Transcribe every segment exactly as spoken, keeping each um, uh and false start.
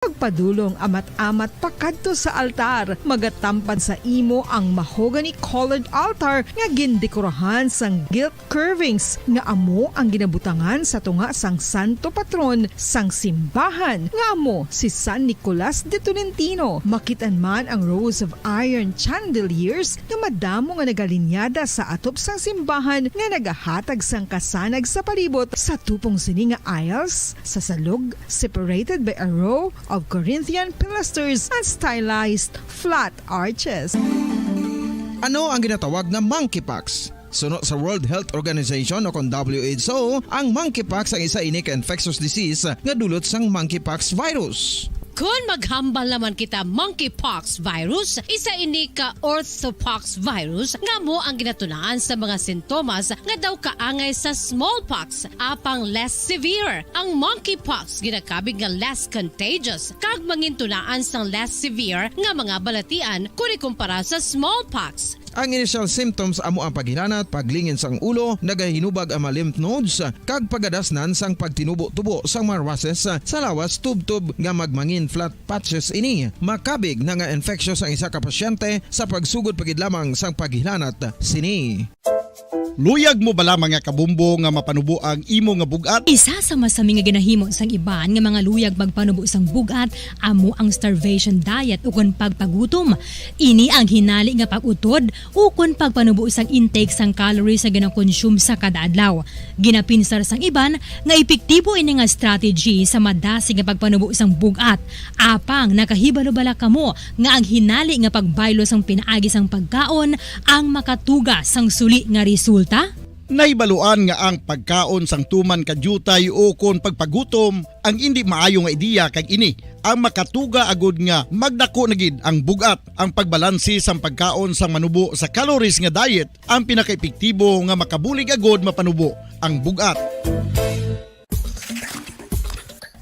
Pagpadulong amat-amat pakadto sa altar, magatampad sa imo ang mahogany-colored altar nga gindekorahan sang gilt curvings, nga amo ang ginabutangan sa tunga sang santo patron sang simbahan, nga amo si San Nicolas de Tolentino. Makit-an man ang rows of iron chandeliers nga madamo nga nagalinyada sa atop sang simbahan nga nagahatag sang kasanag sa palibot. Sa tupong sini nga aisles, sa salog, separated by a row of Corinthian pilasters and stylized flat arches. Ano ang ginatawag na monkeypox? Suno sa World Health Organization o kon W H O, ang monkeypox ang isa ini ka infectious disease nga dulot sang monkeypox virus. Kon maghambal naman kita, monkeypox virus, isa ini ka orthopox virus nga amo ang ginatunaan sa mga sintomas nga daw kaangay sa smallpox, apang less severe. Ang monkeypox ginakabig nga less contagious kag mangintunaan sang less severe nga mga balatian kon ikumpara sa smallpox. Ang initial symptoms amo ang paghilanat, paglingin sang ulo, nagahinubag ang mga lymph nodes, kag pagadasnan sang pagtinubo-tubo sang mga rushes sa lawas, tubtob nga magmangin flat patches ini. Makabig na nga infectious ang isa ka pasyente sa pagsugod pa gid lamang sang paghilanat sini. Luyag mo bala, mga kabumbo, nga mapanubo ang imo nga bug-at? Isa sa masami nga ginahimo sang iban nga mga luyag magpanubo sang bug-at amo ang starvation diet ukon pagpagutom. Ini ang hinali nga pag-utod ukon pagpanubo sang intake sang calories nga ginakonsume sa kada adlaw. Ginapinsar sang iban nga epektibo ini nga strategy sa madasig nga pagpanubo sang bug-at. Apang nakahibalo bala kamo nga ang hinali nga pagbaylo sang pinaagi sang pagkaon ang makatuga sang suli nga resulta? Nahibaluan nga ang pagkaon sang tuman ka diutay ukon pagpagutom ang indi maayo nga ideya, kag ini ang makatuga agud nga magdako na gid ang bug-at. Ang pagbalanse sang pagkaon sang manubo sa calories nga diet ang pinakaepektibo nga makabulig agud mapanubo ang bug-at.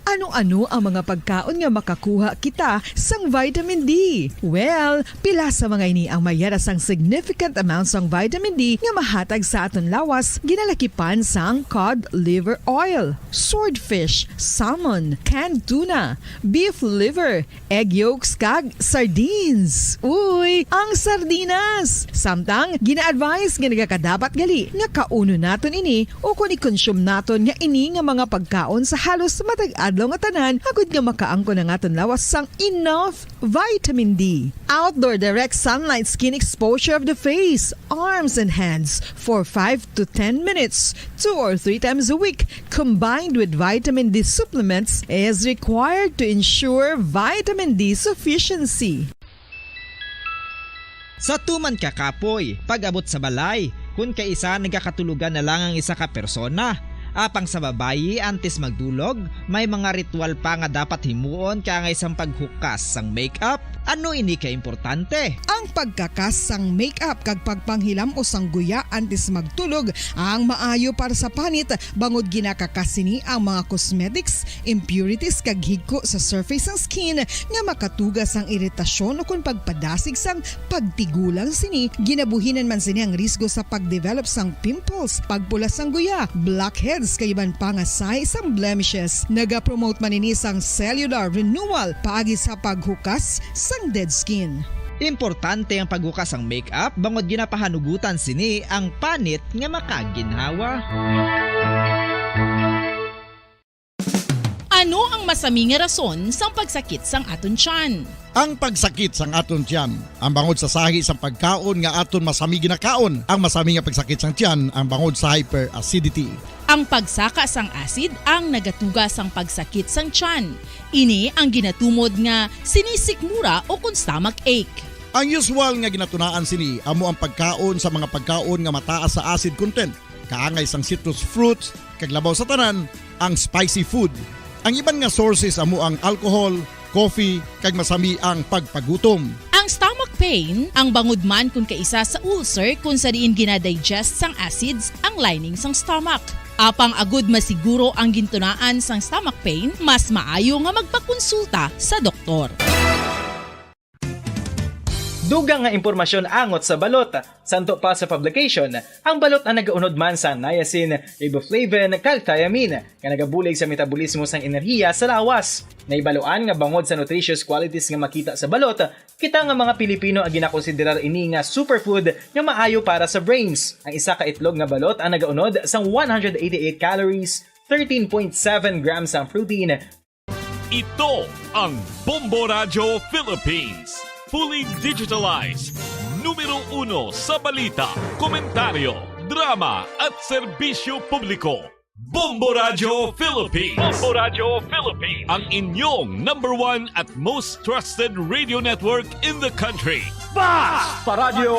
Ano-ano ang mga pagkaon nga makakuha kita sang vitamin D? Well, pila sa mga ini ang mayara sang significant amount sang vitamin D nga mahatag sa aton lawas, ginalakipan sang cod liver oil, swordfish, salmon, canned tuna, beef liver, egg yolks, kag sardines. Uy, ang sardinas! Samtang, gina-advise nga nagakadapat gali nga kaunon naton ini ukon i-consume naton nga ini nga mga pagkaon sa halos matag adlaw nga tanan, agud nga makaangkon ang aton lawas sang enough vitamin D. Outdoor direct sunlight skin exposure of the face, arms, and hands for five to ten minutes, two or three times a week, combined with vitamin D supplements, is required to ensure vitamin D sufficiency. Sa tuman ka kapoy, pag-abot sa balay, kun kaisa nagakatulogan na lang ang isa ka persona. Apang sa babayi, antes magdulog, may mga ritual pa nga dapat himuon kaangay sang paghukas sang makeup. Ano ini ka importante? Ang pagkakas sang makeup kag pagpanghilam-os sang guya antes magtulog ang maayo para sa panit, bangod ginakakas sini ang mga cosmetics, impurities, kag higko sa surface sang skin nga makatuga sang iritasyon ukon pagpadasig sang pagtigulang sini. Ginabuhinan man sini ang risgo sa pagdevelop sang pimples, pagpula sang guya, blackheads, kag iban pa nga sahi sang blemishes. Nagapromote man ini sang cellular renewal paagi sa paghukas sang dead skin. Importante ang paghukas sang makeup bangod ginapahanugutan sini ang panit nga makaginhawa. Ano ang masami nga rason sang pagsakit sang aton tiyan? Ang pagsakit sang aton tiyan ang bangod sa sahi sang pagkaon nga aton masami ginakaon. Ang masami nga pagsakit sang tiyan ang bangod sa hyperacidity. Ang pagsaka sang acid ang nagatuga sang pagsakit sang tiyan. Ini ang ginatumod nga sinisikmura ukon stomach ache. Ang usual nga ginatunaan sini amo ang pagkaon sa mga pagkaon nga mataas sa acid content, kaangay sang citrus fruits, kag labaw sa tanan, ang spicy food. Ang iban nga sources amo ang alcohol, coffee, kag masami ang pagpagutom. Ang stomach pain ang bangod man kon kaisa sa ulcer, kon sa diin gina-digest sang acids ang lining sang stomach. Apang agud masiguro ang gintunaan sang stomach pain, mas maayo nga magpakonsulta sa doktor. Dugang nga impormasyon angot sa balot. Santo pa sa publication, ang balot ang nagaunod man sa niacin, riboflavin, kag thiamine, nga nagabulig sa metabolismo sang enerhiya sa lawas. Naibaluan nga bangod sa nutritious qualities nga makita sa balot, kita nga mga Pilipino ang ginakonsiderar ini nga superfood nga maayo para sa brains. Ang isa ka itlog nga balot ang nagaunod sang one hundred eighty-eight calories, thirteen point seven grams ang protein, Ito ang Bombo Radyo Philippines. Fully digitalized. Numero uno sa balita, komentaryo, drama at serbisyo publiko. Bombo Radyo Philippines. Bombo Radyo Philippines. Ang inyong number one at most trusted radio network in the country. Basta Radyo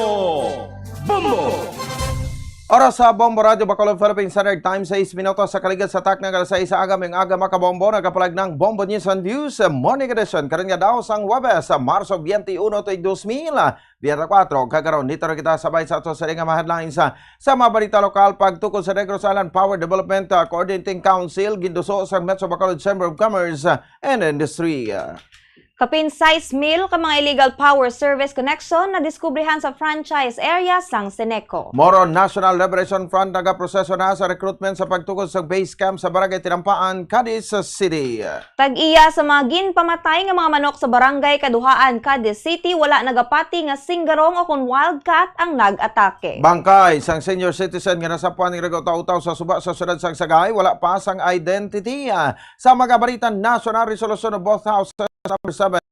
Bombo! Oras sa Bombo Radyo Bacolod, Philippine Standard Time, sais minutos sa kaligad sa takna nga alas sais sa aga, mga aga, mga kabombo, nagapalag ng Bombo News and Views Morning Edition. Karon nga daw sang Huwebes, sa Marso twenty-one, tuig dos mil veinticuatro. Kagaron, dito na kita sabay sa ato sa nga mahadlines sa, sa mga balita lokal pagtukod sa Negros Island Power Development, ah, Coordinating Council, ginduso sa Metro Bacolod Chamber of Commerce, ah, and Industry. Kapin sais mil ka mga illegal power service connection nadiskubrihan sa franchise area sang Ceneco. Moro National Liberation Front nagaproseso na sa recruitment sa pagtukod sa base camp sa Barangay Tinampaan, Cadiz City. Tag-iya sa mga ginpamatay nga mga manok sa Barangay Kaduhaan, Cadiz City, wala nagapati nga singgarong o kon wildcat ang nag-atake. Bangkay sang senior citizen nga nasapuan ning nagautaw-utaw sa suba sa siyudad sang Sagay, wala pa sang identity. Sa mga balita nasyonal, resolution of both houses number seven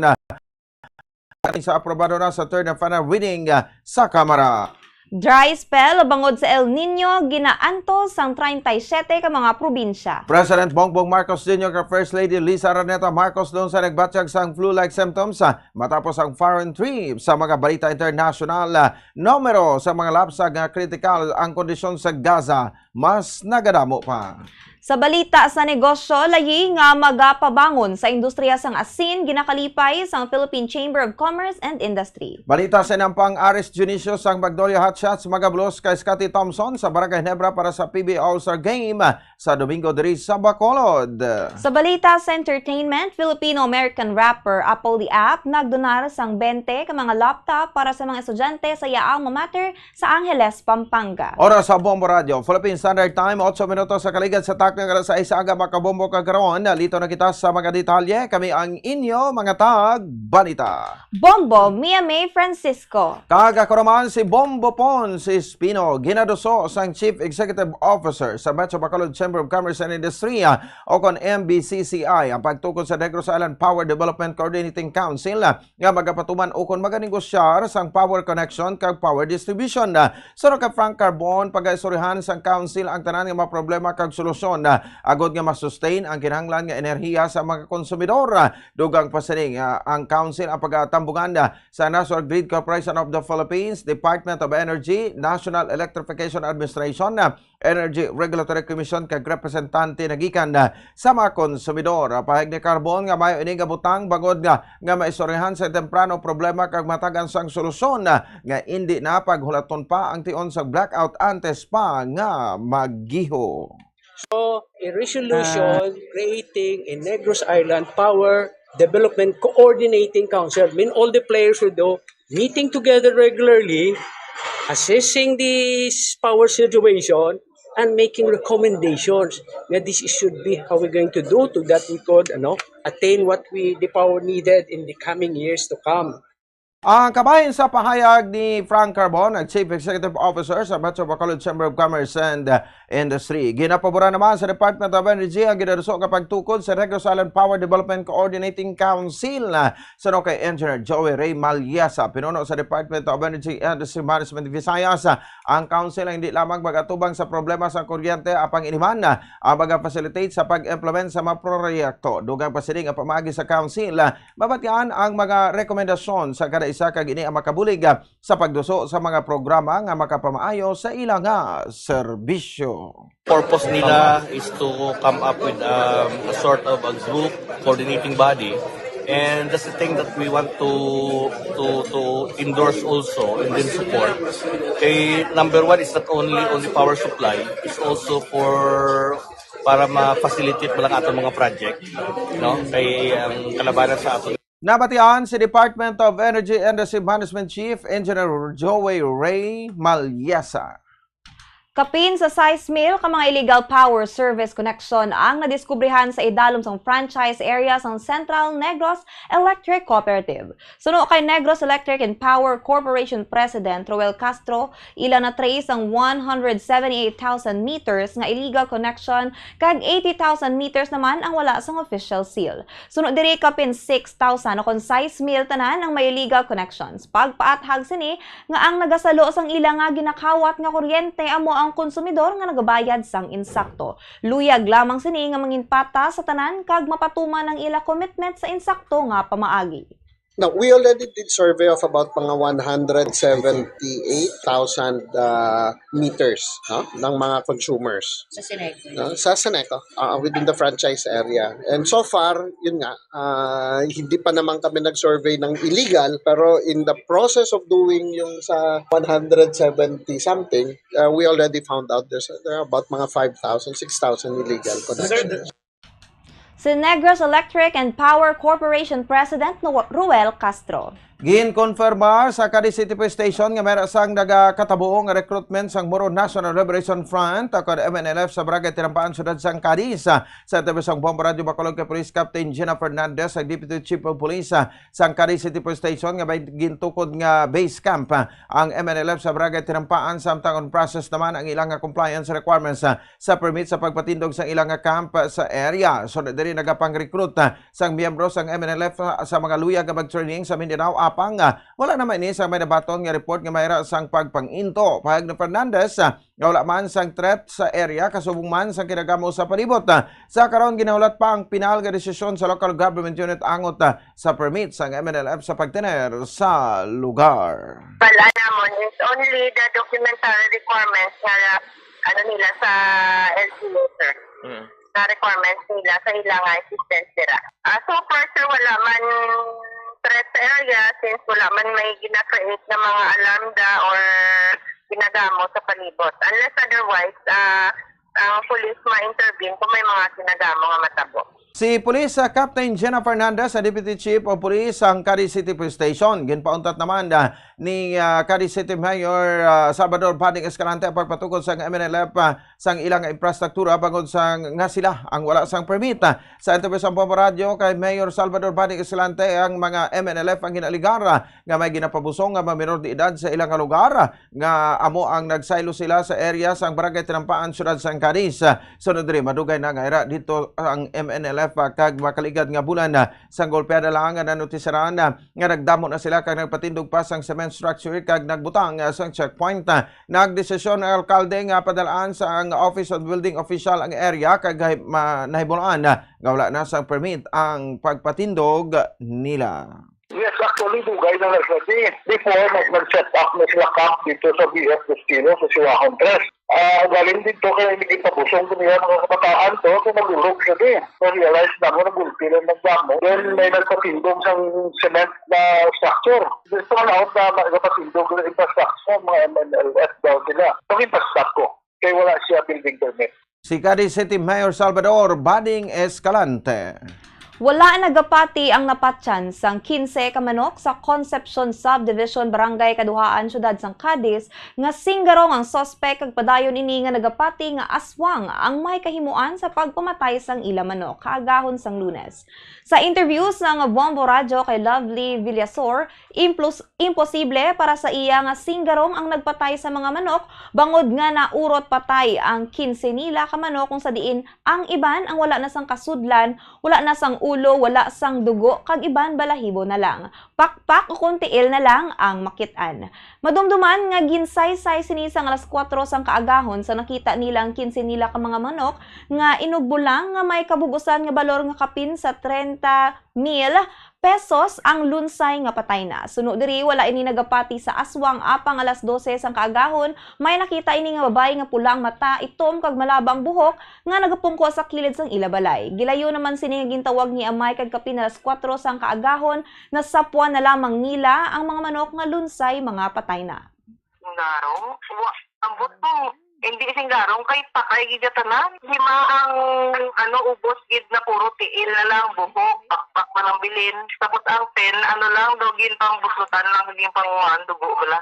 sa aprobado na sa third and final reading, ah, sa Kamara. Dry spell bangod sa El Nino ginaantos sang treinta y siete ka mga probinsya. President Bongbong Marcos Junior kag First Lady Liza Araneta Marcos duol sa nagbatyag sang flu-like symptoms, ah, matapos ang foreign trip. Sa mga balita internasyonal, ah, numero sa mga lapsag nga kritikal ang kondisyon sa Gaza mas nagadamo pa. Sa balita sa negosyo, layi nga magapabangon sa industriya sang asin ginakalipay sang Philippine Chamber of Commerce and Industry. Balita sa Nampang, Aris Dionisio sang Magnolia Hot Shots magablos kay Scotty Thompson sa Barangay Ginebra para sa P B A All-Star Game sa Domingo diri sa Bacolod. Sa balita sa entertainment, Filipino-American rapper Apple the App nagdonar sang twenty ka mga laptop para sa mga estudyante sa iya alma mater sa Angeles, Pampanga. Oras sa Bombo Radyo, Philippine Standard Time, otso minutos sa kaligad sa takna nga alas sais sa aga, mga kabombo, kagaron. Nalito na kita sa mga detalye. Kami ang inyo mga tag-balita. Bombo, Mia May Francisco. Kag ako naman si Bombo Pons Espino, ginaduso sang Chief Executive Officer sa Metro Bacolod Chamber of Commerce and Industry, o kon M B C C I, ang pagtukod sa Negros Island Power Development Coordinating Council nga magapatuman ukon maganegosyar sang power connection kag power distribution. Suno kay Frank Carbon, pagaistoryahan sang Council ang tanan nga mga problema kag solusyon, agod nga ma-sustain ang kinahanglan nga enerhiya sa mga konsumidor. Dugang pa sini, ah, ang Council ang pagatambungan sa National Grid Corporation of the Philippines, Department of Energy, National Electrification Administration, Energy Regulatory Commission kag representante na gikan, ah, sa mga konsumidor. Pahayag ni Carbon nga maayo ini nga butang bangod nga, nga maistoryahan sa temprano problema kag matagan sang solusyon, ah, nga indi na paghulaton pa ang tion sa blackout antes pa nga maggiho. So, a resolution creating a Negros Island Power Development Coordinating Council. I mean, all the players will do meeting together regularly, assessing this power situation, and making recommendations. Nga this should be how we're going to do to that we could, ano, attain what we the power needed in the coming years to come. Ang kabahin sa pahayag ni Frank Carbon, ang Chief Executive Officer sa Metro Bacolod Chamber of Commerce and, uh, Industry. Ginapaboran naman sa Department of Energy ang ginaduso nga pagtukod sa Negros Island Power Development Coordinating Council, uh, suno kay Engineer Joey Ray Malyasa, pinuno sa Department of Energy and Industry Management Visayas. Uh, ang Council ang hindi lamang magatubang sa problema sa kuryente, apang ini man, uh, ang mag-facilitate sa pag-implement sa mga proyekto. Dugang pa sini nga pamaagi sa Council, uh, Mabatian ang mga rekomendasyon sa kada isa kag ini ang makabulig, ah, sa pagduso sa mga programa nga makapamaayo sa ila nga serbisyo. Purpose nila is to come up with, um, a sort of a group coordinating body, and that's the thing that we want to to to endorse also and then support. Kay number one is not only only power supply, it's also for para ma-facilitate man lang aton mga project, no? Kay ang kalabanan sa aton Nabatian si Department of Energy Industry Management Chief Engineer Joey Ray Malyesa. Kapin sa sais mil ka mga illegal power service connection ang nadiskubrihan sa idalom sang franchise area sang Central Negros Electric Cooperative. Suno kay Negros Electric and Power Corporation President Roel Castro, ila na-trace ang one hundred seventy-eight thousand meters nga illegal connection kag eighty thousand meters naman ang wala sang official seal. Suno diri, kapin six thousand o kon sais mil tanan ang may illegal connections. Pagpaathag sini nga ang nagasalo sang ila nga ginakawat nga kuryente amo ang konsumidor nga nagabayad sang insakto. Luyag lamang sini nga manginpatas sa tanan kag mapatuman ang ila commitment sa insakto nga pamaagi. Now, we already did survey of about mga one hundred seventy-eight thousand, ah, meters, no, ng mga consumers. Sa Seneco. No, sa Seneco, ah, within the franchise area. And so far, yun nga, ah, hindi pa naman kami nag-survey ng illegal, pero in the process of doing yung sa one hundred seventy something, ah, we already found out there's, there are about mga five thousand, six thousand illegal connections. Si Negros Electric and Power Corporation President Noel-, Ruel Castro. Ginkonfirmar sa Cadiz City Police Station nga may ra sang nagakatabo nga recruitment sang Moro National Liberation Front, o kon M N L F, sa Barangay Tinampaan, Siyudad sang Cadiz. Sa interview sang Bombo Radyo Bacolod kay Police Captain Gina Fernandez, ang Deputy Chief of Police, ah, sang Cadiz City Police Station, nga may gintukod nga base camp, ah, ang M N L F sa Barangay Tinampaan, samtang on process naman ang ilang nga compliance requirements, ah, sa permit sa pagpatindog sang ilang nga camp sa area. Sunod diri, nagapang-recruit, ah, sang miyembro sang M N L F, ah, sa mga luyag nga mag-training sa Mindanao, apang, ah, wala naman ini sang may nabaton nga report nga may ra sang pagpang-into. Pahayag ni Fernandez, ah, nga wala man sang threat sa area, kasubong man sang kinagamo sa palibot. Ah, sa karon, ginahulat pa ang pinal nga desisyon sa local government unit angot, ah, sa permit sang M N L F sa pagtener sa lugar. Wala namon is only the documentary requirements nga ano nila sa L G U, sir. Mm. Sa requirements nila sa ilang assistance dira. Ah, so far, sir, wala man threat sa area since wala man may gina-create na mga alarm da or ginagamo sa palibot. Unless otherwise, ah, ang police ma-intervene kung may mga ginagamo nga matabo. Si Police, ah, Captain Jenna Fernandez, sa Deputy Chief of Police sang Cadiz City Police Station. Ginpauntat naman, ah, ni, ah, Cadiz City Mayor, ah, Salvador Bading Escalante ang pagpatukod sang M N L F, ah, sang ilang infrastruktura bangod sa nga sila ang wala sang permit. Ah, sa interview sa Bombo Radyo kay Mayor Salvador Bading Escalante, ang mga M N L F ang ginaaligar, ah, nga may ginapabusong nga mga minor de edad sa ilang nga lugar, ah, nga amo ang nagsaylo sila sa area sang Barangay Tinampaan, Siyudad sang Cadiz. Sunod diri, madugay na nga ira dito ang M N L F, ah, kag makaligad nga bulan, ah, sang golpeada lang nga nanutisyaran, ah, nga nagdamo na sila kag nagpatindog pa sang cement structure kag nagbutang, ah, sang checkpoint. Ah, nagdesisyon ang alkalde nga padalaan sa ang Office of Building Official ang area kag hi-, ma-, nahimulaan, ah, nga wala na sang permit ang pagpatindog nila. Yes, actually, dugay na na sila. Di, before, nag-, nag-set up na sila camp dito sa B F Destino, sa Siwahon Tres. Ah, galing dito kay naging pabusong ko niya mga kabataan to, so nagulog siya di. Na-realize na mo, nagulpi lang nagdamo. Then, may nagpatindog sang cement na structure. Gusto ko na na may nagpatindog na infrastructure, mga M N L F daw sila. So, ginpastak ko. Kay wala siya building permit. Si Cadiz City Mayor Salvador Bading Escalante. Wala nagapati ang napatyan sang kinse ka manok sa Concepcion Subdivision, Barangay Kaduhaan, Siyudad sang Cadiz, nga singgarong ang suspek kag padayon ini nga nagapati nga aswang ang may kahimuan sa pagpamatay sang ila manok kaagahon sang Lunes. Sa interview sang Bombo Radyo kay Lovely Villasor, Implus-, imposible para sa iya nga singgarong ang nagpatay sa mga manok, bangod nga naurot patay ang kinse nila ka manok, kung sa diin ang iban ang wala na sang kasudlan, wala na sang ulo, wala sang dugo, kag iban balahibo na lang. Pakpak o kon tiil na lang ang makit-an. Madumduman nga ginsaysay sini sang alas kuwatro sang kaagahon, sa nakita nila ang kinse nila ka mga manok nga inugbo lang nga may kabug-usan nga balor nga kapin sa trenta mil pesos ang lunsay nga patay na. Suno diri, wala ini nagapati sa aswang, apang alas dose sang kaagahon, may nakita ini nga babayi nga pula ang mata, itom kag malaba ang buhok, nga nagapungko sa kilid sang ila balay. Gilayo naman sini nga gintawag ni amay kag kapin alas kuwatro sang kaagahon, nasapwan na lamang nila ang mga manok nga lunsay mga patay na. Ngarong, wa, ambot mo. Hindi sing garong kay patay gid tanan. Lima ang, ano, ubos gid na puro tiil na lang, buhok, pakpak man ang bilin. Tapos ang ten, ano lang, daw ginpangbusutan lang, ginpanguhaan, dugo wala.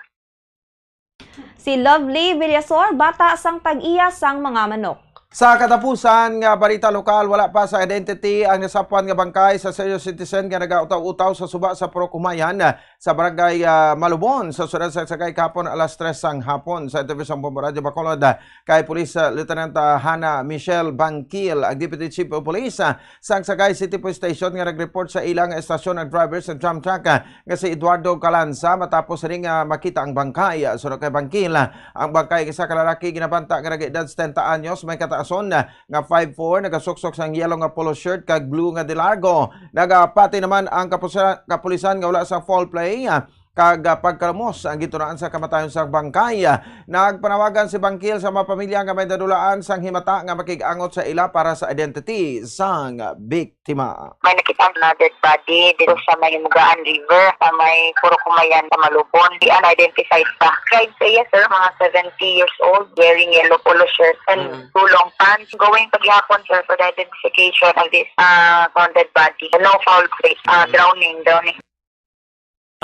Si Lovely Villasor, bata sang tag-iya sang mga manok. Sa katapusan nga balita lokal, wala pa sa identity ang nasapwan nga bangkay sa senior citizen nga nagautaw-utaw sa suba sa Purok Humayan sa barangay ah, Malubon sa syudad sa Sagay kahapon alas tres sang hapon. Sa interview sa Bombo Radyo Bacolod ah, kay Police ah, Lieutenant ah, Hannah Michelle Bangkil, ang Deputy Chief of Police ah, sang Sagay City Police Station nga nag-report sa ilang estasyon ang driver sa dump truck ah, nga si Eduardo Calanza matapos ring ah, makita ang bangkay. Suno kay Bangkil, ah, ang bangkay isa ka lalaki ginabanta nga nag-edad setenta anyos, may kataason ah, nga five four, nagasuksok sang yellow nga polo shirt kag blue nga de largo. Nagapati naman ang kapusa- kapulisan nga wala sa foul play ah, kag ah, pagkalumos ang gitunaan sa kamatayon sa bangkay. Ah, nagpanawagan si Bangkil sa mga pamilya nga may nadulaan sang himata nga makig-angot sa ila para sa identity sang biktima. May nakita na dead body dito sa may Mugaan River, sa may Purok Humayan sa Malubon. Di unidentified pa. Tried sa iya, sir, mga seventy years old, wearing yellow polo shirt and Mm. two long pants. Going pa gihapon, sir, for the identification of this uh, found dead body. No foul play, uh, drowning, drowning.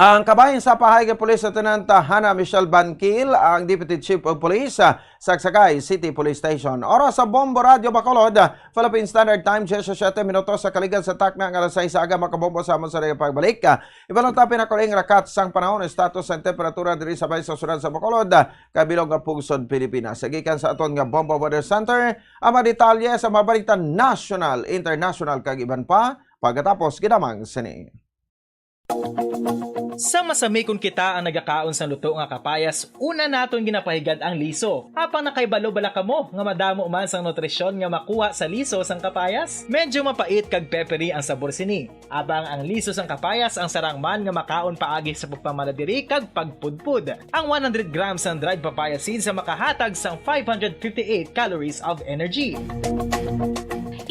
Ang kabahin sa Pahay nga Police Lieutenant Hannah Michelle Bangkil, ang Deputy Chief of Police ah, sa Sagay City Police Station. Oras sa Bombo Radyo Bacolod, Philippine Standard Time, diyesisiete minutos sa kaligan sa takna nga alas sais sa aga, makabombo sa amon sa pagbalik. Ibalon ta pinakuling rakat sang panahon, status sang temperatura diri sa bay sa syudad sa Bacolod, kabilog nga pungsod Pilipinas. Sa gikan sa aton nga Bombo Weather Center, ang mga detalye sa mga balita national, international, kag iban pa, pagkatapos ginamang sini. Sa masami kon kita ang nagakaon sang luto nga kapayas, una naton ginapahigad ang liso. Apang nakahibalo bala kamo nga madamo man sang nutrisyon nga makuha sa liso sang kapayas? Medyo mapait kag peppery ang sabor sini. Apang ang liso sang kapayas ang sarang man nga makaon paagi sa pagpamalabiri kag pagpudpod. Ang one hundred grams sang dried papaya seeds ang makahatag sang five hundred fifty-eight calories of energy.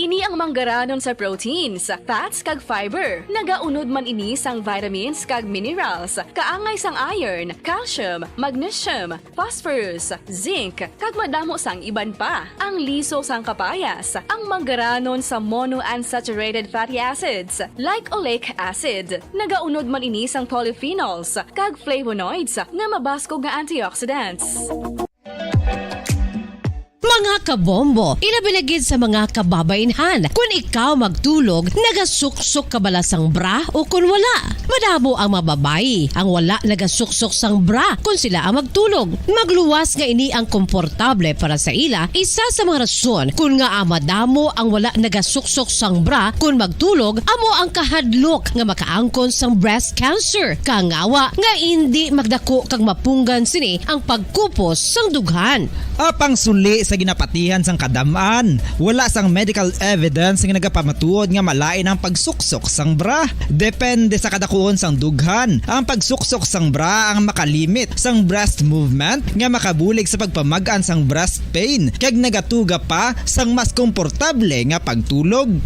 Ini ang manggaranon sa proteins, fats kag fiber. Nagaunod man ini sang vitamins kag minerals, kaangay sang iron, calcium, magnesium, phosphorus, zinc, kag madamo sang iban pa. Ang liso sang kapayas, ang manggaranon sa monounsaturated fatty acids, like oleic acid. Nagaunod man ini sang polyphenols kag flavonoids nga mabaskog nga antioxidants. Mga kabombo, ilabi na gid sa mga kababainhan. Kung ikaw magtulog, nagasuksok ka bala sang bra o kung wala? Madamo ang mga babayi ang wala nagasuksok sang bra kung sila ang magtulog. Magluwas nga ini ang komportable para sa ila. Isa sa mga rason kung ngaa madamo ang wala nagasuksok sang bra kung magtulog amo ang kahadlok nga makaangkon sang breast cancer. Kangawa nga indi magdako kag mapunggan sini ang pagkupos sang dughan. Apang suli sa ginapatihan sang kadam-an, wala sang medical evidence nga nagapamatuod nga malain ang pagsuksok sang bra. Depende sa kadakuon sang dughan, ang pagsuksok sang bra ang makalimit sang breast movement nga makabulig sa pagpamag-an sang breast pain kag nagatuga pa sang mas komportable nga pagtulog.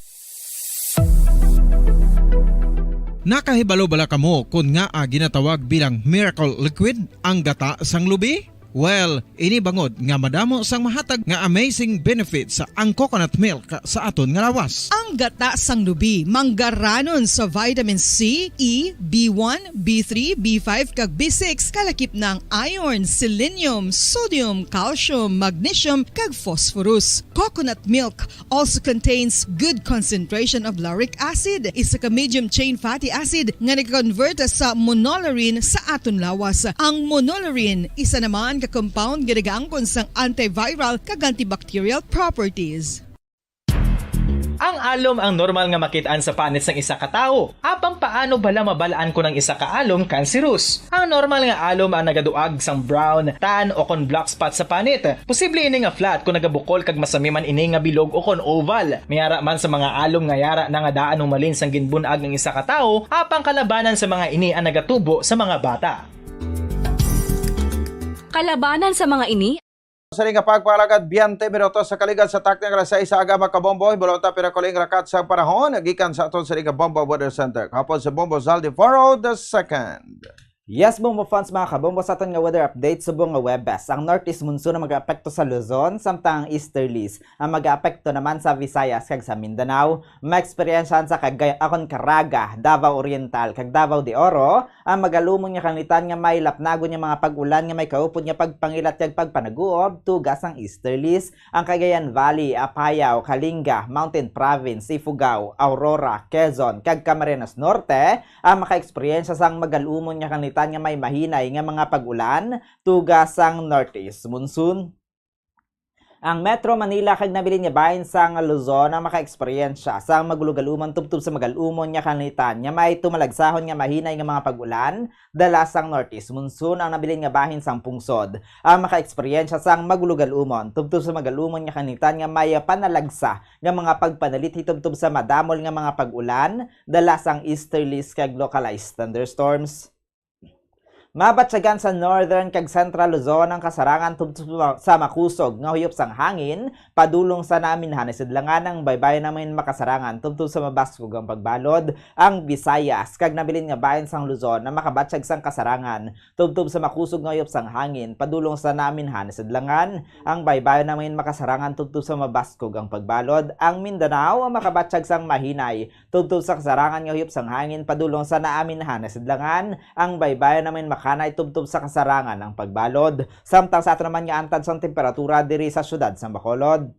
Nakahibalo bala kamo kon ngaa ginatawag bilang miracle liquid ang gata sang lubi? Well, ini bangod nga madamo sang mahatag nga amazing benefits ang coconut milk sa aton nga lawas. Ang gata sang lubi manggaranon sa vitamin C, E, B one, B three, B five, kag B six, kalakip na ang iron, selenium, sodium, calcium, magnesium, kag phosphorus. Coconut milk also contains good concentration of lauric acid, isa ka medium chain fatty acid nga nag-convert sa monolaurin sa aton lawas. Ang monolaurin isa naman ka compound nga nagaangkon sang antiviral kag antibacterial properties. Ang alom ang normal nga makit-an sa panit sang isa ka tawo. Apang paano bala mabal-an kon ang isa ka alom kanseros? Ang normal nga alom ang nagaduag sang brown, tan, o kon black spot sa panit. Posible ini nga flat kon nagabukol kag masami man ini nga bilog o kon oval. May ara man sa mga alom nga yara na nga daan humalin sang ginbun-ag ang isa ka tawo, apang kalabanan sa mga ini ang nagatubo sa mga bata. Kalabanan sa mga ini Sa nga pagpalagad, biyente minutos sa kaligan sa takna nga alas sais sa aga, mga kabombo, hibalon ta pinakuling rakat sa panahon gikan sa aton sa nga Bombo Weather Center. Kahapon sa Bombo Zaldi Faro the second. Yes, Bombo fans, mga kabombo, sa aton nga weather update subong nga Webes, ang northeast monsoon ang mag-aapekto sa Luzon, samtang ang easterlies ang mag-aapekto naman sa Visayas kag sa Mindanao. Maeksperiensyahan sa Cagayan, akon, Caraga, Davao Oriental, kag Davao de Oro ang magalumon nga kalangitan nga may lapnagon nga mga pag-ulan nga may kaupod nga pagpangilat kag pagpanaguob, tugas ang easterlies. Ang Cagayan Valley, Apayao, Kalinga, Mountain Province, Ifugao, Aurora, Quezon, kag Camarines Norte ang makaeksperyensya sang magalumon nga kalangitan nga may mahinay nga mga pag-ulan, tuga sang northeast monsoon. Ang Metro Manila kag nabilin nga bahin sang Luzon ang makaeksperyensya sang magulogalumon tubtob sa magalumon nga kalangitan nga may tumalagsahon nga mahinay nga mga pag-ulan, dala sang northeast monsoon ang nabilin nga bahin sang pungsod. Ang makaeksperyensya sang magulogalumon tubtob sa magalumon nga kalangitan nga may panalagsa nga mga pagpanalithi tubtob sa madamol nga mga pag-ulan, dala sang easterlies kag localized thunderstorms. Mabatyagan sa northern kag central Luzon ang kasarangan tubtob sa makusog nga huyop sang hangin padulong sa naaminhan nga sidlangan. Ang baybayon naman makasarangan tubtob sa mabaskog ang pagbalod. Ang Visayas kag nabilin nga bahin sang Luzon ang makabatyag sang kasarangan tubtob sa makusog nga huyop sang hangin padulong sa naaminhan nga sidlangan. Ang baybayon naman makasarangan tubtob sa mabaskog ang pagbalod. Ang Mindanao ang makabatyag sang mahinay tubtob sa kasarangan nga huyop sang hangin padulong sa naaminhan nga sidlangan. Ang baybayon naman makanay tubtob sa kasarangan ang pagbalod. Samtang sa ato naman nga antad sang temperatura diri sa siyudad sang Bacolod,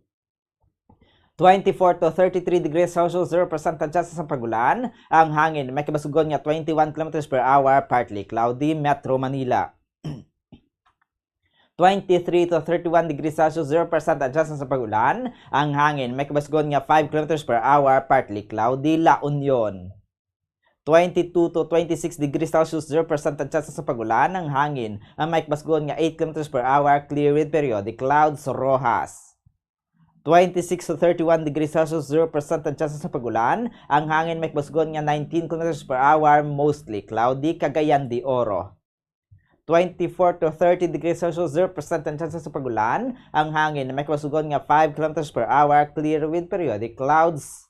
twenty-four to thirty-three degrees Celsius, zero percent ang tsansa sang pag-ulan. Ang hangin may kabaskugon nga twenty-one kilometers per hour, partly cloudy. Metro Manila, twenty-three to thirty-one degrees Celsius, zero percent ang tsansa sang pag-ulan. Ang hangin may kabaskugon nga five kilometers per hour, partly cloudy. La Union, twenty-two to twenty-six degrees Celsius, zero percent ang tsansa sang pag-ulan. Ang hangin ang may kabaskugon nga eight kilometers per hour, clear with periodic clouds. Roxas, twenty-six to thirty-one degrees Celsius, zero percent ang tsansa sang pag-ulan. Ang hangin may kabaskugon nga nineteen kilometers per hour, mostly cloudy. Cagayan de Oro, twenty-four to thirty degrees Celsius, zero percent ang tsansa sang pag-ulan. Ang hangin may kabaskugon nga five kilometers per hour, clear with periodic clouds.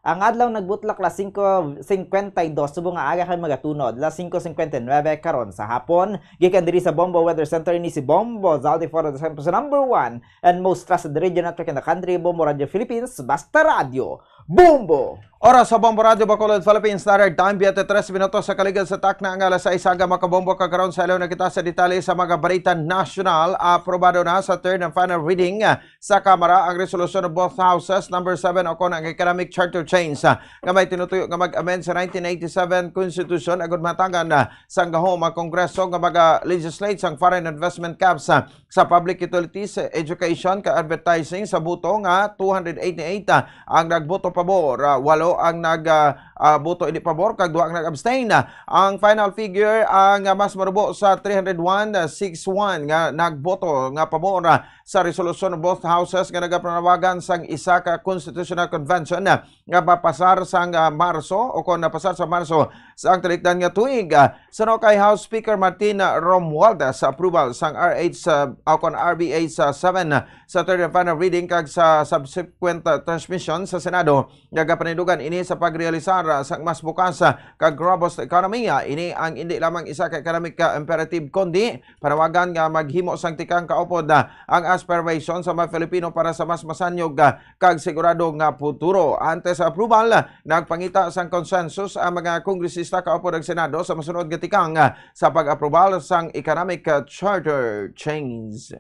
Ang adlaw nagbutlak las singko singkwenta y dos subong nga aga kag magatunod las singko singkwenta y nuebe karon sa hapon. Gikan diri sa Bombo Weather Center, ini si Bombo Zaldi Foro, the number one and most trusted radio network in the country, Bombo Radio Philippines, basta radyo, Bombo! Oras sa Bombo Radio Bacolod, Philippines Standard Time, biyente tres minutos sa kaligad sa takna nga alas sais, aga, mga kabombo, kag karon sa ilaw na kita sa detalye sa mga balita nasyonal. Aprobado na sa third and final reading sa Kamara ang resolusyon of both houses, number seven, o kon ang economic charter change, ah, nga may tinutuyo nga mag-amend sa nineteen eighty-seven Constitution agud mahatangan, ah, sang gahom ang Kongreso nga maga-legislate sang foreign investment caps, ah, sa public utilities, education, kag advertising. Sa boto nga two hundred eighty-eight, ah, ang nagboto pabor, ah, walo ang nag, ah, ah, boto hindi pabor, kag duha ang nag-abstain. Ah, ang final figure ang, ah, mas marubo sa three hundred one, ah, six one nga nagboto nga pabor, ah, sa resolusyon of both houses nga nagapanawagan sang isa ka constitutional convention, ah, nga mapasar sang, ah, Marso o kon napasar sa Marso sang talikdan nga tuig. Ah, suno kay House Speaker Martin Romualdez, sa approval sang R H, ah, o kon R B H, ah, seven, ah, sa third and final reading kag sa subsequent, ah, transmission sa Senado, nagapanidugan ini sa pagrealisar, ah, sang mas bukas, ah, kag robust economy. Ah, ini ang indi lamang isa ka economic, ah, imperative, kundi panawagan nga maghimo sang tikang kaupod, ah, ang aspiration sa mga Filipino para sa mas masanyog, ah, kag sigurado nga futuro. Antes sa approval, ah, nagpangita sang consensus ang mga kongresista kaupod ang Senado sa masunod nga tikang, ah, sa pag-aprubar sang economic, ah, charter change.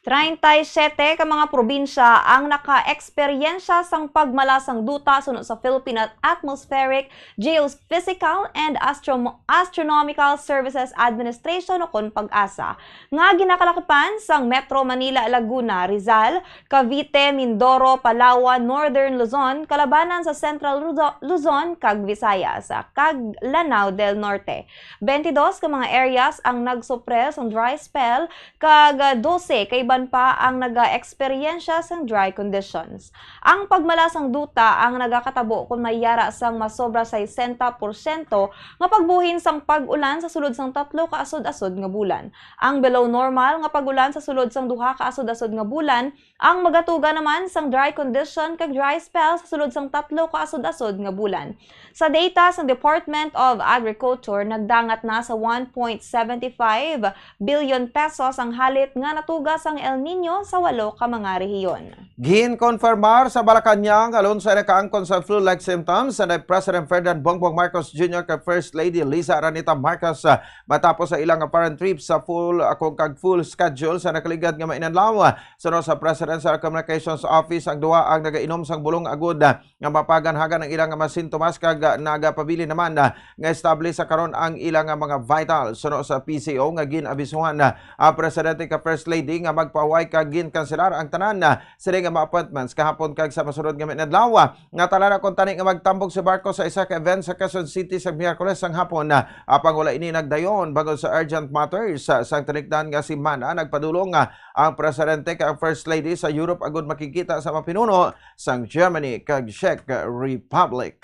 Treinta y siete ka mga probinsya ang nakaeksperyensya sang pagmala sang duta suno sa Philippine Atmospheric, Geophysical and Astrom-, Astronomical Services Administration o kon PAGASA, nga ginakalakipan sang Metro Manila, Laguna, Rizal, Cavite, Mindoro, Palawan, Northern Luzon, kalabanan sa Central Luzo-, Luzon kag Visayas, kag Lanao del Norte. Twenty-dos ka mga areas ang nagsupre sang dry spell, kag, ah, dose ka pa ang nagaeksperyensya sang dry conditions. Ang pagmala sang duta ang nagakatabo kon may yara sang masobra sesenta porsyento nga pagbuhin sang pag-ulan sa sulod sang tatlo ka asod-asod nga bulan. Ang below normal nga pag-ulan sa sulod sang duha ka asod-asod nga bulan ang magatuga naman sang dry condition kag dry spell sa sulod sang tatlo ka asod-asod nga bulan. Sa data sang Department of Agriculture, nagdangat na sa one point seven five billion pesos ang halit nga natuga sang El Niño sa walo ka mga rehiyon. Ginkonfirmar sa Malacañang nga lunsay nakaangkon sa flu-like symptoms si President Ferdinand Bongbong Marcos Junior kag First Lady Liza Araneta Marcos, ah, matapos sa ilang foreign trip sa full, ah, kung kag full schedule sa nakaligad nga mga inadlaw. Suno sa Presidential Communications Office, ang duha ang nagainom sang bulong agud, ah, nga mapaganhagan ang ilang mga sintomas kag, ah, nagapabilin naman, ah, nga estable sa karon ang ilang, ah, mga vitals. Suno sa P C O nga gin-abisuhan, ah, ang Presidente kag First Lady nga magpahuway kag ginkanselar ang tanan, ah, sini nga mga appointments kahapon kag sa masunod nga mga adlaw, ah, nga tala na kuntani nga magtambong si Marcos sa isa ka event sa Quezon City sa Miyerkules sang hapon, ah, apang wala ini nagdayon bangod sa urgent matters. Sa, sang talikdan nga semana, nagpadulong, ah, ang Presidente kag ang First Lady sa Europe agud makigkita sa mga pinuno sang Germany kag Czech Republic.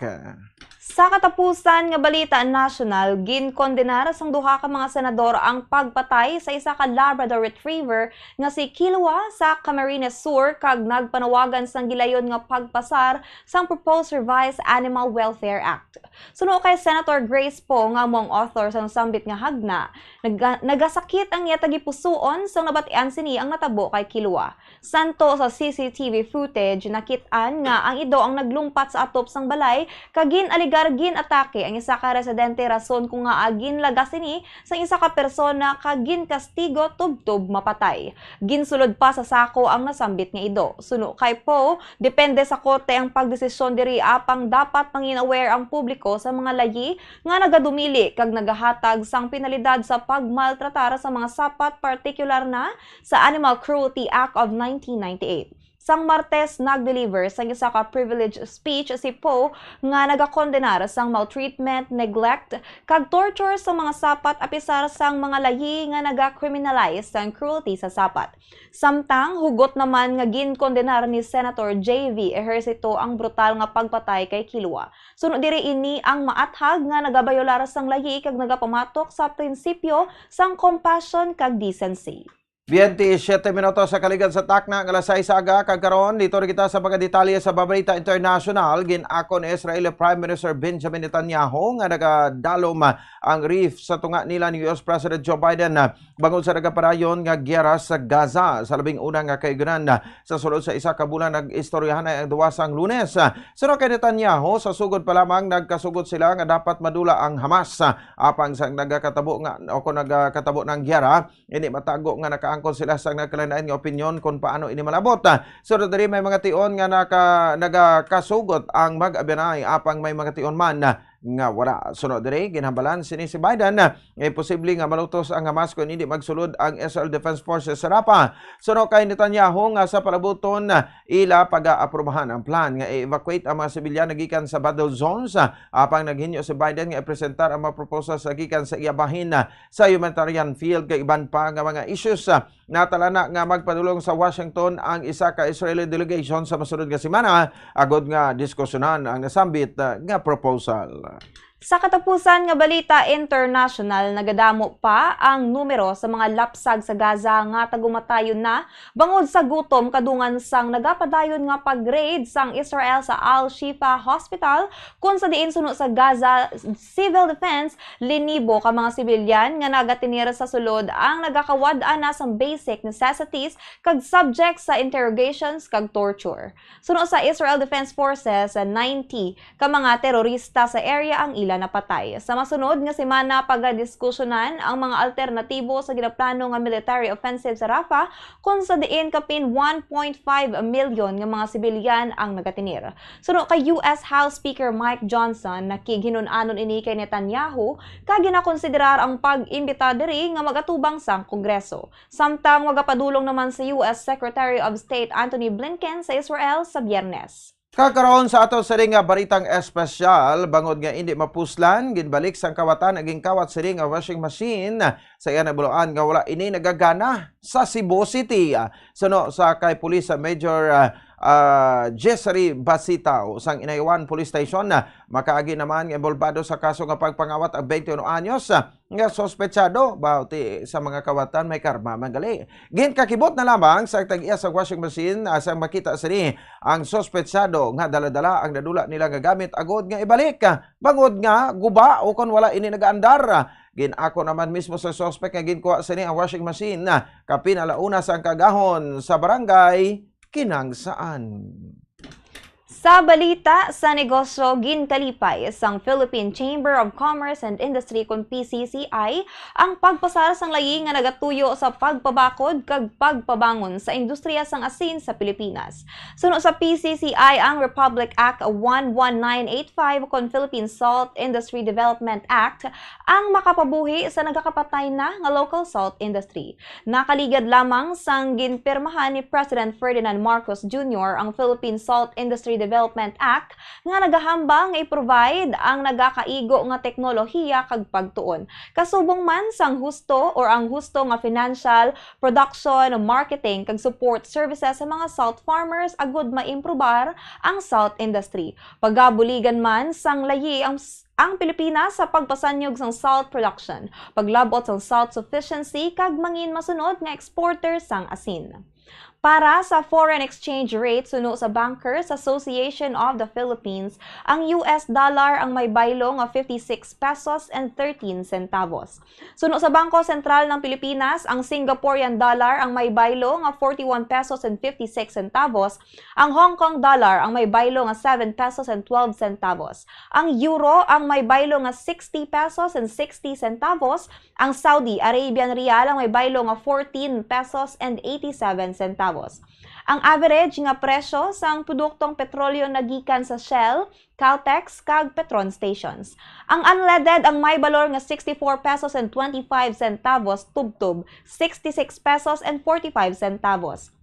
Sa katapusan nga balita nasyonal, ginkondenar sang duha ka mga senador ang pagpatay sa isa ka Labrador Retriever nga si Kilwa sa Camarines Sur kag nagpanawagan sang gilayon nga pagpasar sang proposed Revised Animal Welfare Act. Suno kay Senator Grace Poe nga amo ang author sang sambit nga hagna, naga-, nagasakit ang iya tagipusoon sang nabatian sini ang natabo kay Kilwa. Santo sa C C T V footage, nakit-an nga ang ido ang naglumpat sa atop sang balay kag gin-alegar gin-atake ang isa ka residente, rason kon ngaa ginlagas ini sang isa ka persona kag ginkastigo tubtob mapatay. Ginsulod pa sa sako ang nasambit nga ido. Suno kay Poe, depende sa korte ang pagdesisyon diri, apang dapat mangin-aware ang publiko sa mga layi nga nagadumili kag nagahatag sang penalidad sa pagmaltratar sa mga sapat, partikular na sa Animal Cruelty Act of nineteen ninety-eight. Sang Martes, nag-deliver sang isa ka privilege speech si Poe nga nagakondenar sang maltreatment, neglect, kag torture sa mga sapat, apisar sang mga layi nga naga-criminalize sang cruelty sa sapat. Samtang, hugot naman nga ginkondenar ni Senator J V Ejercito ang brutal nga pagpatay kay Kilwa. Suno diri, ini ang maathag nga nagabayolar sang layi kag nagapamatok sa prinsipyo sang compassion kag decency. Twenty-siyete minutos sa kaligad sa takna nga alas sais aga, kag karon dito na kita sa mga detalye sa Babalita International. Gin-ako ni Israeli Prime Minister Benjamin Netanyahu nga nagadalom ang reef sa tunga nila ni U S President Joe Biden, ah, bangod sa nagapadayon nga giyera sa Gaza. Sa labing una nga kaayuganan, ah, sa sulod sa isa ka bulan, nag-istoryahanay ang duwa sang Lunes. Ah, suno kay Netanyahu, sa sugod pa lamang nagkasugot sila nga dapat madula ang Hamas. Ah, apang sang nagakatabo nga, o kung nagakatabo ng giyera, hindi matago nga nakaangkon sila sang nagkalain-lain nga opinyon kung paano ini malabot. Ah, so, diri may mga tion nga naka-, nagakasugot ang mag-abyanay, apang may mga tion man, ah, nga wala. Suno diri, ginhambalan sini si Biden, ah, nga imposible nga malutos ang Hamas kung hindi magsulod ang Israel Defense Forces sa Rafah. Suno kay Netanyahu nga sa palabuton, ah, ila pag-aaprubahan ang plan nga i-evacuate ang mga sibilyan nagikan sa battle zones, ah, apang naghinyo si Biden nga ipresentar ang mga proposal sa gikan sa iya bahin, ah, sa humanitarian field kag iban pa nga mga issues. Ah, natala na nga magpadulong sa Washington ang isa ka Israeli delegation sa masunod nga semana agod nga diskusyonan ang nasambit, ah, nga proposal. Sa katapusan nga balita international, nagadamo pa ang numero sa mga lapsag sa Gaza nga tagumatayon na bangod sa gutom kadungan sang nagapadayon nga pag-raid sang Israel sa Al-Shifa Hospital, kung sa diin suno sa Gaza Civil Defense, linibo ka mga sibilyan nga nagatinir sa sulod ang nagakawad-an na sang basic necessities kag subject sa interrogations kag torture. Suno sa Israel Defense Forces, ninety ka mga terorista sa area ang ila napatay. Sa masunod nga semana, pagadiskusyonan ang mga alternatibo sa ginaplano nga military offensive sa Rafah, kung sa diin kapin one point five milyon nga mga sibilyan ang nagatinir. Suno kay U S House Speaker Mike Johnson, nakighinun-anon ini kay Netanyahu, kag ginakonsiderar ang pag-imbita diri nga magatubang sang Kongreso. Samtang magapadulong naman si U S Secretary of State Antony Blinken sa Israel sa Biyernes. Kakaron sa ato sini nga baritang espesyal, bangod nga indi mapuslan, ginbalik sang kawatan ang gingkawat sini nga washing machine sa iya nabuloan nga wala ini nagagana sa Cebu City. Suno sa kay Police Major, ah, ah, Jessary Basitao sang Inayuan Police Station, ah, makaagi naman nga inbolbado sa kaso nga pagpangawat ang twenty-one anyos, ah, nga suspetsado. Bauti sa mga kawatan, may karma man gali. Ginkakibot na lamang sa tag-iya sa washing machine, ah, sang makita sini ang suspetsado nga dala-dala ang nadula nila nga gamit agod nga ibalik, ah, bangod nga guba o kon wala ini nagaandar. Gin-ako naman mismo sa suspek nga ginkuha sini ang washing machine, ah, kapin ala-una sang kaagahon sa barangay Kinangsaan. Sa balita sa negosyo, ginkalipay sang Philippine Chamber of Commerce and Industry, kon P C C I, ang pagpasar sang layi nga nagatuyo sa pagpabakod kag pagpabangon sa industriya sang asin sa Pilipinas. Suno sa P C C I, ang Republic Act one one nine eight five kon Philippine Salt Industry Development Act ang makapabuhi sa nagakapatay na nga local salt industry. Nakaligad lamang sang ginpirmahan ni President Ferdinand Marcos Junior ang Philippine Salt Industry Development Act nga nagahambal nga i-provide ang nagakaigo nga teknolohiya kag pagtuon, kasubong man sang husto or ang husto nga financial, production, marketing, kag support services sa mga salt farmers agud maimprobar ang salt industry. Pagabuligan man sang layi ang s-, ang Pilipinas sa pagpasanyog sang salt production, paglab-ot sang salt sufficiency, kag mangin masunod nga exporter sang asin. Para sa foreign exchange rate, suno sa Bankers Association of the Philippines, ang U S dollar ang may baylo nga fifty-six pesos and thirteen centavos. Suno sa Bangko Sentral ng Pilipinas, ang Singaporean dollar ang may baylo nga forty-one pesos and fifty-six centavos, ang Hong Kong dollar ang may baylo nga seven pesos and twelve centavos, ang euro ang may baylo nga sixty pesos and sixty centavos, ang Saudi Arabian rial ang may baylo nga fourteen pesos and eighty-seven centavos. Ang average nga presyo sang produktong petrolyo nagikan sa Shell, Caltex, kag Petron stations. Ang unleaded ang may balor nga sixty-four pesos and twenty-five centavos tubtob sixty-six pesos and forty-five centavos.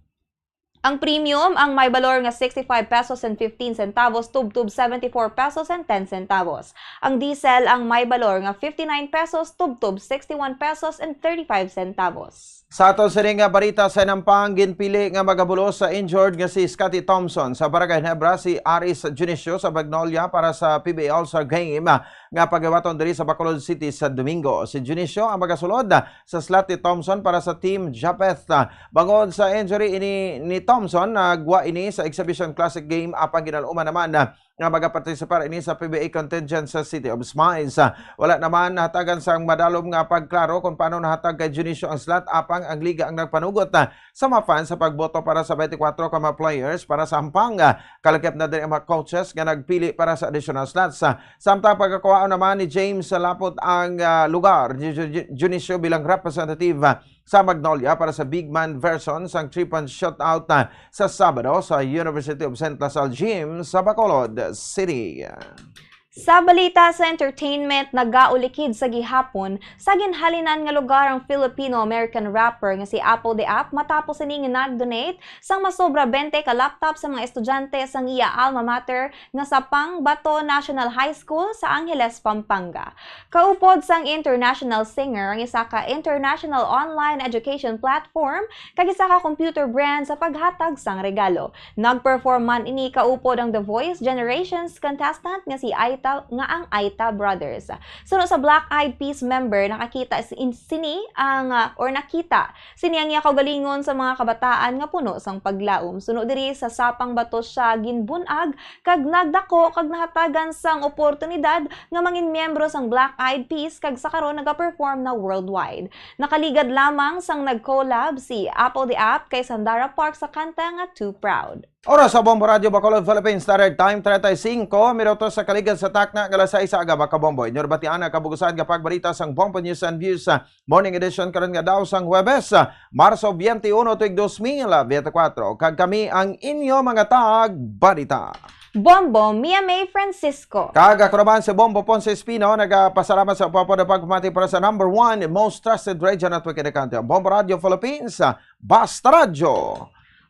Ang premium ang may balor nga sixty-five pesos and fifteen centavos tubtob seventy-four pesos and ten centavos. Ang diesel ang may balor nga fifty-nine pesos tubtob sixty-one pesos and thirty-five centavos. Sa aton sini nga barita sa nampang, ginpili nga magabulos sa injured nga si Scottie Thompson sa Barangay Ginebra si Aris Dionisio sa Magnolia para sa P B A All-Star Game nga paghiwaton diri sa Bacolod City sa Domingo. Si Dionisio ang magasulod sa slot ni Thompson para sa Team Japeth. Bangod sa injury ini ni Thompson, nagwa ini sa Exhibition Classic Game apang ginal-uman naman nga magapartisipar ini sa P B A contingent sa City of Smiles. Wala naman nahatagan sang madalom nga pagklaro kung paano nahatag kay Dionisio ang slot, apang ang liga ang nagpanugot, ah, sa mga fans sa pagboto para sa twenty-four ka mga players para sa hampang. Ah, kalakip na din ang mga coaches nga nagpili para sa additional slots. Ah, samtang pagkakuhaon naman ni James Lapot ang, ah, lugar ni Ju-, Ju-, Dionisio bilang representative, ah, sa Magnolia para sa big man version sang three-point shootout, ah, sa Sabado sa University of Saint La Salle Gym sa Bacolod City. Sa balita sa entertainment, nagaulikid sa gihapon sa ginhalinan nga lugar ang Filipino-American rapper nga si Apple de Ap matapos ini nga nag-donate sang masobra twenty ka laptop sa mga estudyante sang iya alma mater nga Sapang Bato National High School sa Angeles, Pampanga. Kaupod sang international singer ang isa ka international online education platform kag isa ka computer brand sa paghatag sang regalo. Nag-perform man ini kaupod ang The Voice Generations contestant nga si Aita, nga ang Aita Brothers. Suno sa Black Eyed Peas member, nakakita si-, sini ang, ah, or nakita sini ang iya kaugalingon sa mga kabataan nga puno sang paglaom. Suno diri sa Sapang Bato siya ginbun-ag kag nagdako kag nahatagan sang oportunidad nga mangin miyembro sang Black Eyed Peas kag sa karon nagaperform na worldwide. Nakaligad lamang sang nag-collab si Apple de Ap kay Sandara Park sa kanta nga Too Proud. Oras sa Bombo Radyo Bacolod, Philippines Standard Time, treinta y cinco minutos sa kaligad sa takna nga alas sais sa aga, mga kabombo. Inyo batian ang kabugusan nga pagbalita sang Bombo News and Views sa Morning Edition karon nga daw sang Huwebes, ah, Marso twenty-one, tuig dos mil veinticuatro. Kag kami ang inyo mga tagbalita. Bombo, Mia May Francisco. Kag ako naman si Bombo Ponce Espino, nagapasalamat sa pagpapamati para sa number one most trusted radio network in the country, ang Bombo Radio Philippines, ah, Basta Radyo.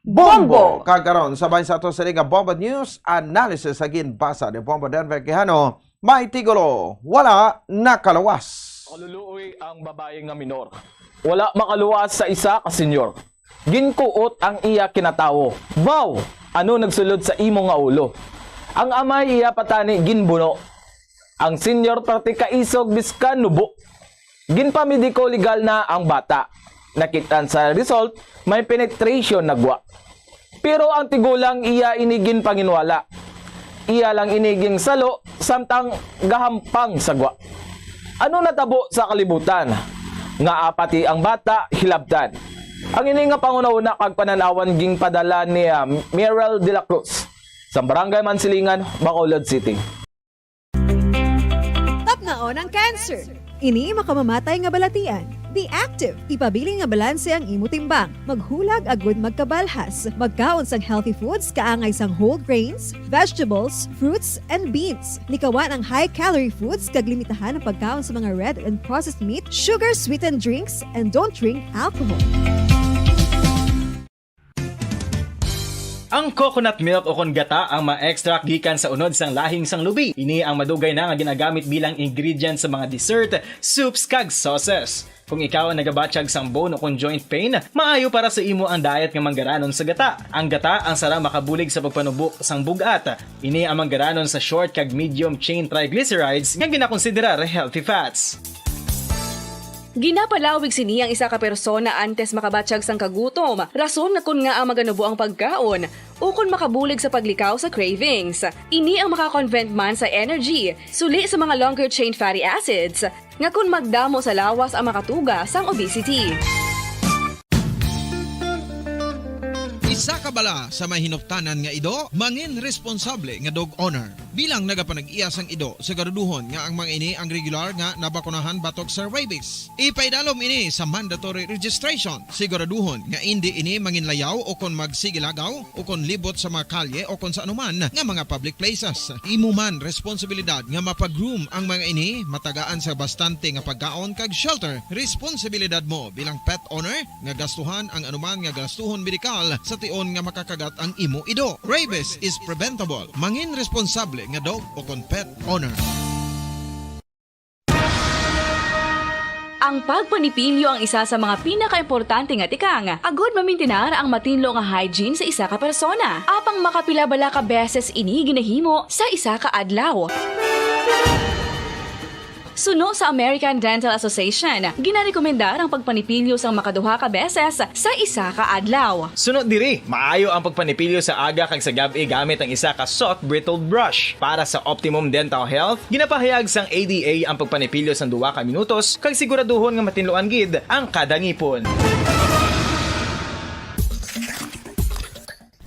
Bombo! Kag karon, sabay sa ato sa nga Bombo News Analysis sa ginbasa ni Bombo Denver Quijano, may titulo, Wala Nakaluwas. Kaluluoy ang babayi nga minor. Wala makaluwas sa isa ka senyor. Ginkuot ang iya kinatawo. Vow! Ano nagsulod sa imo nga ulo? Ang amay iya patani ginbuno. Ang senyor parte kaisog biskan nubo. Ginpamediko legal na ang bata. Nakit-an sa result, may penetration na gwa. Pero ang tigulang iya ini ginpanginwala. Iya lang ini ginsalo samtang gahampang sa gwa. Ano natabo sa kalibutan? Ngaa pati ang bata hilabtan? Ang ini nga panghunahuna kag panan-awan ginpadala ni, ah, Meryl de la Cruz sa Barangay Mansilingan, Bacolod City. Tapnaon ang cancer. Ini makamamatay nga balatian. Be active. Ipabilin nga balanse ang imo timbang. Maghulag agud magkabalhas. Magkaon sang healthy foods, kaangay sang whole grains, vegetables, fruits, and beans. Likawan ang high-calorie foods kag limitahan ang pagkaon sa mga red and processed meat, sugar-sweetened drinks, and don't drink alcohol. Ang coconut milk o kon gata ang ma-extract gikan sa unod sang lahing sang lubi. Ini ang madugay na nga ginagamit bilang ingredient sa mga dessert, soups, kag sauces. Kung ikaw ang nagabatyag sang bone o kon joint pain, maayo para sa imo ang diet nga manggaranon sa gata. Ang gata ang sara makabulig sa pagpanubo sang bug-at. Ini ang manggaranon sa short kag medium chain triglycerides nga ginakonsiderar healthy fats. Ginapalawig sini ang isa ka persona antes makabatyag sang kagutom, rason nga kon ngaa maganubo ang pagkaon, ukon makabulig sa paglikaw sa cravings. Ini ang maka-convert man sa energy, suli sa mga longer chain fatty acids, nga kon magdamo sa lawas ang makatuga sang obesity. Isa ka bala sa may hinuptanan nga ido, mangin responsable nga dog owner. Bilang nagapanag-iya sang ido, siguraduhon nga ang mga ini ang regular nga nabakunahan batok sa rabies. Ipaidalom ini sa mandatory registration. Siguraduhon nga indi ini manginlayaw o kon magsigilagaw o kon libot sa mga kalye o kon sa anuman nga mga public places. Imo man responsibilidad nga mapa-groom ang mga ini, matagaan sa bastante nga pagkaon kag shelter. Responsibilidad mo bilang pet owner nga gastuhan ang anuman nga gastuhon medikal sa tion nga makakagat ang imo ido. Rabies is preventable. Mangin responsable nga dog o kon pet owner. Ang pagpanipilyo ang isa sa mga pinakaimportante nga tikang agud mamintinar ang matinlo nga hygiene sa isa ka persona. Apang makapila bala ka beses ini ginahimo sa isa ka adlaw? Suno sa American Dental Association, ginarekomendar ang pagpanipilyo sang makaduha ka beses sa isa ka adlaw. Suno diri, maayo ang pagpanipilyo sa aga kag sa gab-i gamit ang isa ka soft bristled brush. Para sa optimum dental health, ginapahayag sang A D A ang pagpanipilyo sang duha ka minutos kag siguraduhon nga matinluan gid ang kada ngipon.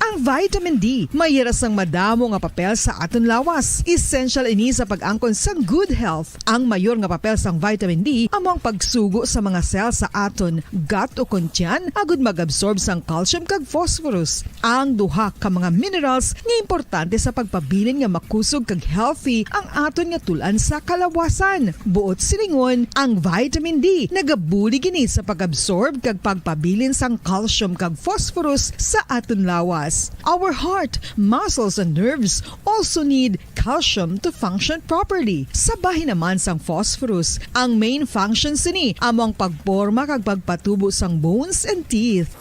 Ang vitamin D may hira sang madamo nga papel sa aton lawas. Essential ini sa pag-angkon sang good health. Ang mayor nga papel sang vitamin D amo ang pagsugo sa mga cell sa aton gut o kon tiyan agud mag-absorb sang calcium kag phosphorus, ang duha ka mga minerals nga importante sa pagpabilin nga makusog kag healthy ang aton nga tul-an sa kalawasan. Buot silingon, ang vitamin D nagabulig ini sa pag-absorb kag pagpabilin sang calcium kag phosphorus sa aton lawas. Our heart, muscles, and nerves also need calcium to function properly. Sa bahin naman sang phosphorus, ang main function sini amo ang pagporma kag pagpatubo sang bones and teeth.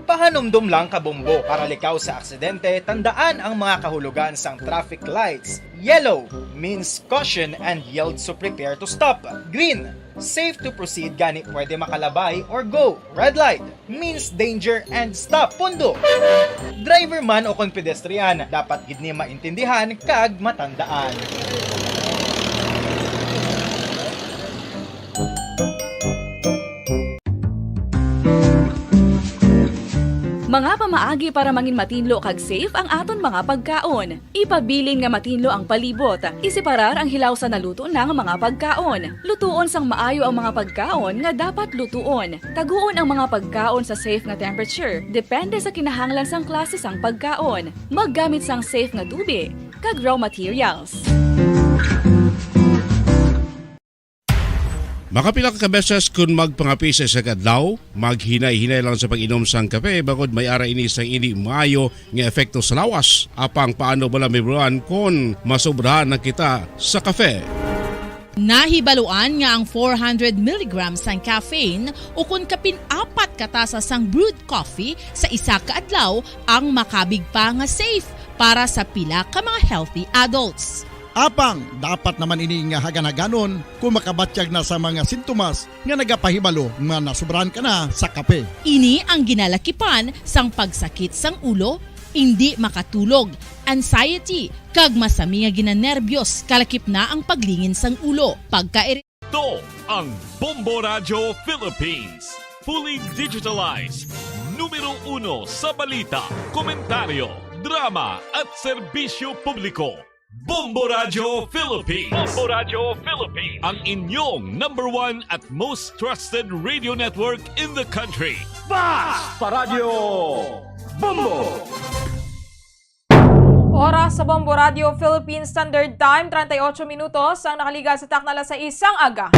Pahanumdom lang, kabombo, para likaw sa aksidente, tandaan ang mga kahulogan sang traffic lights. Yellow means caution and yield, so prepare to stop. Green, safe to proceed, gani pwede makalabay or go. Red light means danger and stop. Pundo. Driver man o kon pedestrian, dapat gid ni maintindihan kag matandaan. Mga pamaagi para mangin matinlo kag safe ang aton mga pagkaon. Ipabilin nga matinlo ang palibot. Iseparar ang hilaw sa naluto na nga mga pagkaon. Lutuon sang maayo ang mga pagkaon nga dapat lutuon. Taguon ang mga pagkaon sa safe nga temperature, depende sa kinahanglan sang klase sang pagkaon. Maggamit sang safe nga tubig kag raw materials. Makapila ka beses kun magpangape sa isa ka adlaw, maghinay-hinay lang sa pag-inom sang kape, bangod may ara ini sang indi maayo nga epekto sa lawas. Apang paano bala mahibaluan kon masobrahan na kita sa kape? Nahibaluan nga ang four hundred milligrams sang caffeine, ukon kapin apat ka tasa sang brewed coffee sa isa ka adlaw, ang makabig pa nga safe para sa pila ka mga healthy adults. Apang dapat naman ini nga hagan-haganon kung makabatyag na sa mga sintomas nga nagapahibalo nga nasubrahan ka na sa kape. Ini ang ginalakipan sang pagsakit sang ulo, indi makatulog, anxiety, kag masami nga ginanerbiyos, kalakip na ang paglingin sang ulo, pagka To ang Bombo Radyo Philippines. Fully digitalized. Numero uno sa balita, komentaryo, drama, at serbisyo publiko. Bombo Radyo Philippines. Bombo Radyo Philippines. Ang inyong number one at most trusted radio network in the country. Basta Radyo Bombo! Oras sa Bombo Radyo Philippine Standard Time, treinta y ocho minutos ang nakaligad sa takna alas sais sang aga.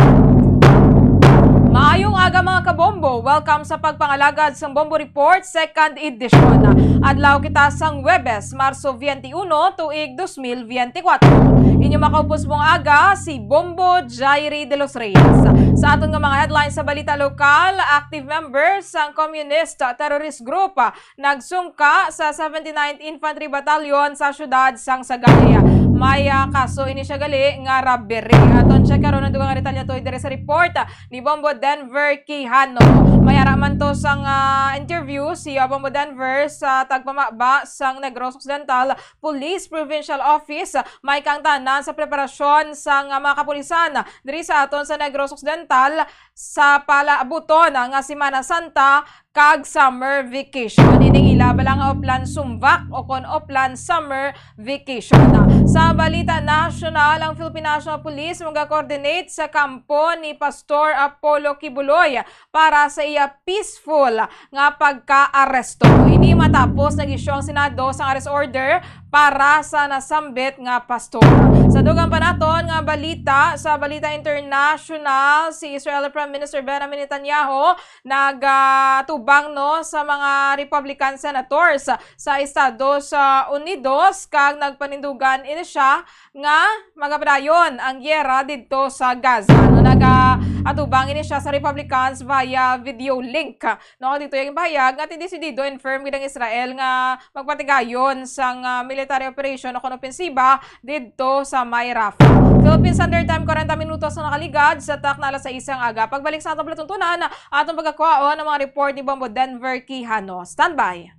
Maayong aga, mga kabombo. Welcome sa pagpangalagad sang Bombo Report, second edition. Adlaw kita sang Huwebes, Marso twenty-one, tuig dos mil veinticuatro. Inyo makaupos mong aga, si Bombo Jairi de los Reyes. Sa aton nga mga headlines sa balita lokal, active members sang Communist Terrorist Group nagsungka sa seventy-ninth Infantry Battalion sa siyudad sang Sagay. May, ah, kaso ini siya gali nga robbery. Aton check karon ang dugang nga detalye tuod diri sa report ni Bombo Denver Quijano. May ara man to sang, ah, interview si, ah, Bombo Denver sa tagpamaba sang Negros Occidental Police Provincial Office. May kaangtanan sa preparasyon sang, ah, mga kapulisan diri sa aton sa Negros Occidental sa palaabuton nga Semana Santa kag summer vacation. Ining ila bala nga Oplan Sumvac o kon Oplan Summer Vacation. Sa balita nasyonal, ang Philippine National Police maga-coordinate sa kampo ni Pastor Apollo Quiboloy para sa iya peaceful nga pagkaaresto. Ini matapos nag-issue ang Senado sang arrest order para sa nasambit nga pastor. Sa dugang pa naton nga balita, sa balita international, si Israel Prime Minister Benjamin Netanyahu nagatubang, no, sa mga Republican senators sa Estados, ah, Unidos, kag nagpanindugan ini siya nga magapadayon ang giyera didto sa Gaza. No, nagaatubang ini siya sa Republicans via video link. No, dito yung pahayag nga disidido and firm gid ang Israel nga magpatigayon sang, ah, military operation o kon opensiba didto sa may Rafah. Philippine Standard Time, kwarenta minutos na nakaligad sa takna alas sais sang aga. Pagbalik sa atong palatuntunan, atong pagkakwaon ang mga report ni Bombo Denver Quijano. Standby.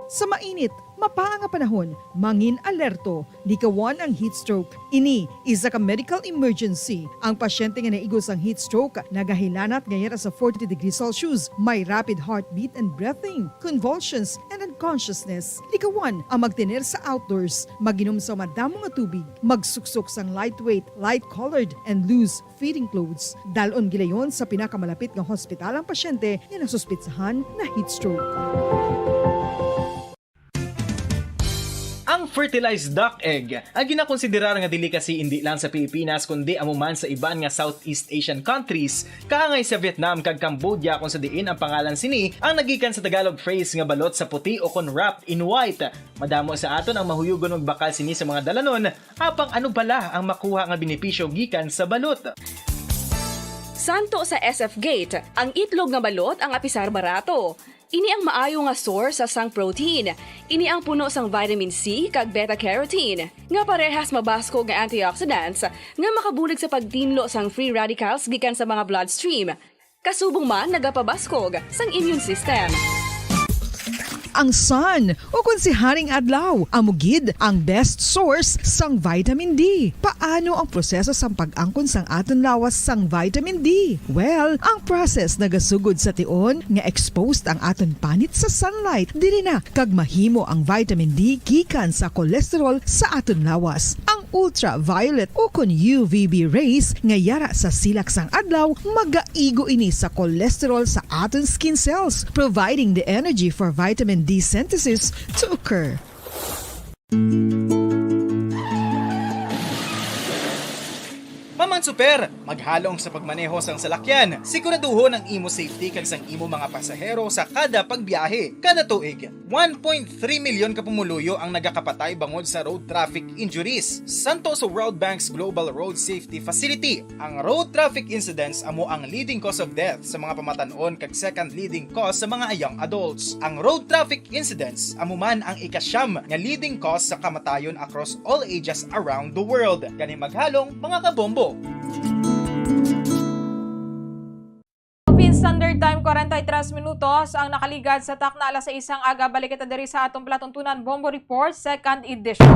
Sa mainit, mapaa nga panahon, mangin-alerto, likawan ang heat stroke. Ini isa ka medical emergency. Ang pasyente nga naigo sang heat stroke nagahilanat nga yara sa forty degrees Celsius, may rapid heartbeat and breathing, convulsions, and unconsciousness. Likawan ang magtener sa outdoors, mag-inom sa madamo nga tubig, magsuksok sang lightweight, light-colored, and loose fitting clothes. Dalon gilayon sa pinakamalapit nga hospital ang pasyente nga nasuspetsahan na heat stroke. Ang fertilized duck egg, ang ginakonsiderar nga delicacy indi lang sa Pilipinas kundi amo man sa iban nga Southeast Asian countries, kaangay sa Vietnam kag Cambodia, kung sa diin ang pangalan sini ang nagikan sa Tagalog phrase nga balot sa puti o kon wrapped in white. Madamo sa aton ang mahuyugon magbakal sini sa mga dalanon, apang ano bala ang makuha nga benepisyo gikan sa balot? Santo sa S F Gate, ang itlog nga balot ang apisar barato. Ini ang maayo nga source sa sang protein. Ini ang puno sang vitamin C kag beta-carotene, nga parehas mabaskog nga antioxidants nga makabulig sa pagtinlo sang free radicals gikan sa mga bloodstream. Kasubong man nagapabaskog sang immune system. Ang sun, o kon si Haring Adlaw, amo gid ang best source sang vitamin D. Paano ang proseso sang pag-angkon sang aton lawas sang vitamin D? Well, ang process nagasugod sa tion nga exposed ang aton panit sa sunlight. Diri na kag mahimo ang vitamin D gikan sa cholesterol sa aton lawas. Ang ultraviolet o kon U V B rays nga yara sa silak sang adlaw, magaigo ini sa cholesterol sa aton skin cells, providing the energy for vitamin D synthesis to occur. Mama, Super, maghalong sa pagmaneho sang salakyan. Siguraduhon ang imo safety kag sang imo mga pasahero sa kada pagbiyahe. Kada tuig, one point three milyon ka pumuluyo ang nagakapatay bangod sa road traffic injuries. Santo sa World Bank's Global Road Safety Facility, ang road traffic incidents amo ang leading cause of death sa mga pamatan-on kag second leading cause sa mga young adults. Ang road traffic incidents amo man ang ikasyam nga leading cause sa kamatayon across all ages around the world. Gani maghalong, mga kabombo. Philippine Standard Time, kwarenta y tres minutos ang nakaligad sa takna alas sais sang aga. Balik kita diri sa atong palatuntunan, Bombo Report, second edition.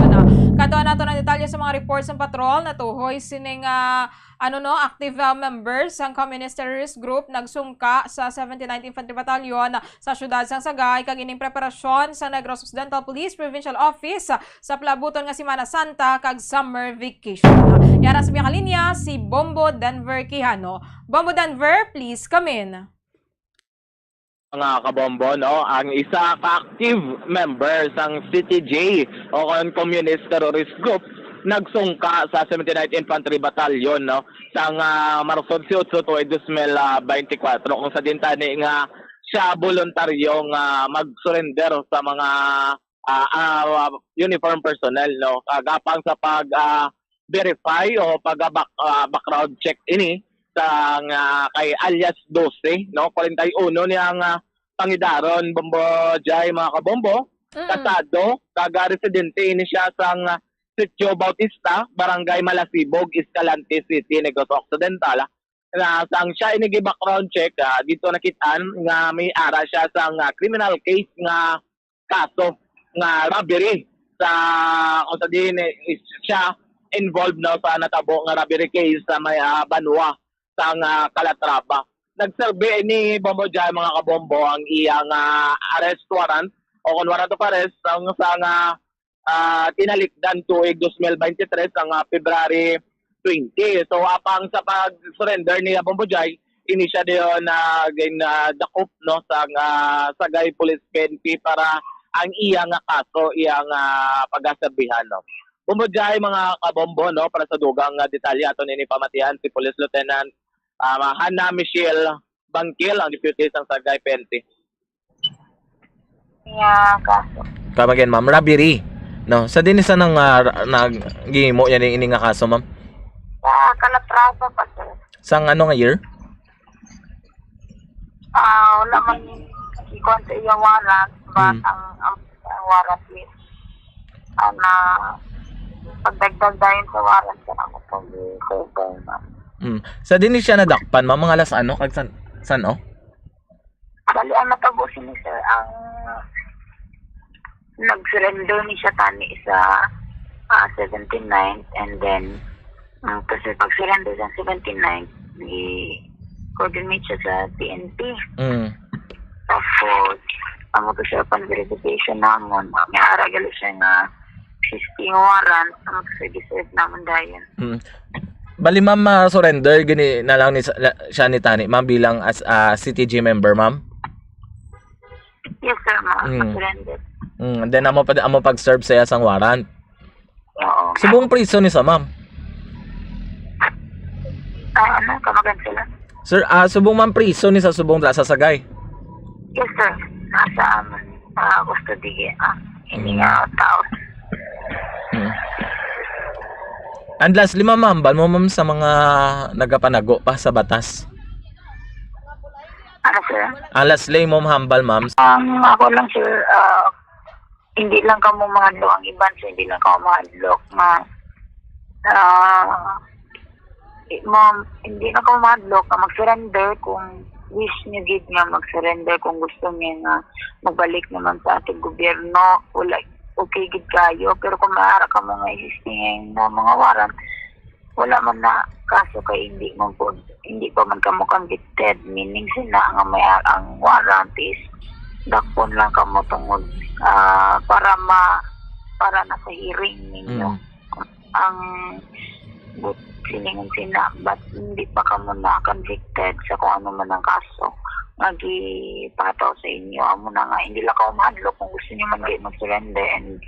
Katuan nato ang detalye sa mga reports sa patrol. Natuhoy sining, ah, ano, no, active, ah, members sang Communist Terrorist Group nagsungka sa seventy-ninth Infantry Battalion sa siyudad sang Sagay, kag ining preparasyon sa Negros Occidental Police Provincial Office sa palabuton nga Semana Santa kag summer vacation. Yara sa kalinya si Bombo Denver Quijano. Bombo Denver, please come in. Mga kabombo, no? Ang isa ka active member sang C T J o kon Communist Terrorist Group nagsungka sa seventy-ninth Infantry Battalion, no? Sang, ah, Marso dieciocho tuig dos mil beintikwatro, kung sa dintani nga siya voluntaryo nga mag-surrender sa mga, ah, ah, uniform personnel, no? Kag apang sa pag, ah, verify o pag, ah, back-, ah, background check ini sa nga kay alias Dose, no? Kwarenta y uno niya nga pangidaron, Bombo Jai, mga kabombo. Mm. Kasado, kag, ah, residente ini siya sang, ah, Sitio Bautista, Barangay Malasibog, Escalante City, Negros Occidental. Na sang siya ini gi-background check, ah, dito nakitaan nga may ara siya sang, ah, criminal case nga kaso nga robbery sa, kung sa diin, eh, is siya involved, no, sa natabo nga robbery case sa may, ah, banwa sa nga Calatrava. Nagserbi ni Bombo Jai, mga kabombo, ang iyang, ah, arrest warrant o kon warrant of arrest ang sa nga, ah, tinalikdan tuig dos mil beintitrés ang, ah, February twenty. So, apang sa pag-surrender ni Bombo Jai, ini siya dayon na gin, ah, dakop, no, sa, ah, Sagay Police P N P para ang iya nga kaso, iya nga pagaserbihan, no. Bombo Jai, mga kabombo, no, para sa dugang nga detalye aton ini pamatihan si Police Lieutenant, ah, Hannah Michelle Bangkil, ang deputy sang Sagay P N P. Nga kaso. Come again, ma'am. Robbery. No, sa diin sa nang, ah, ra-, nag-, gihimo yan ini nga kaso, ma'am? Sa Calatrava pa, sir. Sang ano nga year? Ah, wala man ikuan sa iya warrant, but Hmm. ang, ang, ang warrant is, ah, na pagdagdag dayon sa warrant ka na mo pag-, ma'am. Hmm. Sa diin siya nadakpan, ma'am, mga alas ano, kag san, san, oh? Bali, ang natabo sini, sir, ang nag-surrender ni siya tani sa, ah, seventy-ninth, and then, ang kasi pag-surrender sa seventy-ninth, i-coordinate siya sa P N P. Mm. Tapos, amo to siya, upon verification namon, may ara gali siya nga existing warrant, ang sa gi-serve namon dayon. Mm. Bali, ma'am, ma-surrender gini na lang ni sa-, la-, siya ni tani, ma'am, bilang as a C T G member, ma'am? Yes, sir, ma'am. Mm. Ma-surrender. Mm, and then amo pa, amo pag-serve sa iya sang warrant. Oo. Subong priso ni sa, ma'am? Ah, ano? Come again, sir? Sir, ah, subong man priso ni sa, subong dira sa Sagay? Yes, sir. Nasa, um, ah, custody, ah, ini Mm. nga tao. Mm. And lastly, ma'am, mahambal mo, ma'am, sa mga nagapanago pa sa batas? Ano, sir? Ah, lastly, mo mahambal, ma'am. Ang ako lang, sir, ah, hindi lang kamo mahadlok, ang iban, sir, hindi lang kamo mahadlok nga, ah, eh, ma'am, hindi na kamo mahadlok nga mag-surrender kung wish niyo gid nga mag-surrender, kung gusto niyo nga magbalik naman sa ating gobyerno, wala, okay gid kayo. Pero kung may ara kamo nga existing nga mga warrant, wala man na kaso kay hindi man po, hindi pa man kamo convicted, meaning sina nga may ar-, ang warrant is dakpon lang kamo tungod, ah, para ma-, para na sa hearing ninyo. Mm. Ang but-, silingon sina, but hindi pa kamo na convicted sa kung ano man ang kaso nga gipahataw sa inyo. Amo na nga, hindi lang kamo mahadlok kung gusto niyo man gid mag-surrender and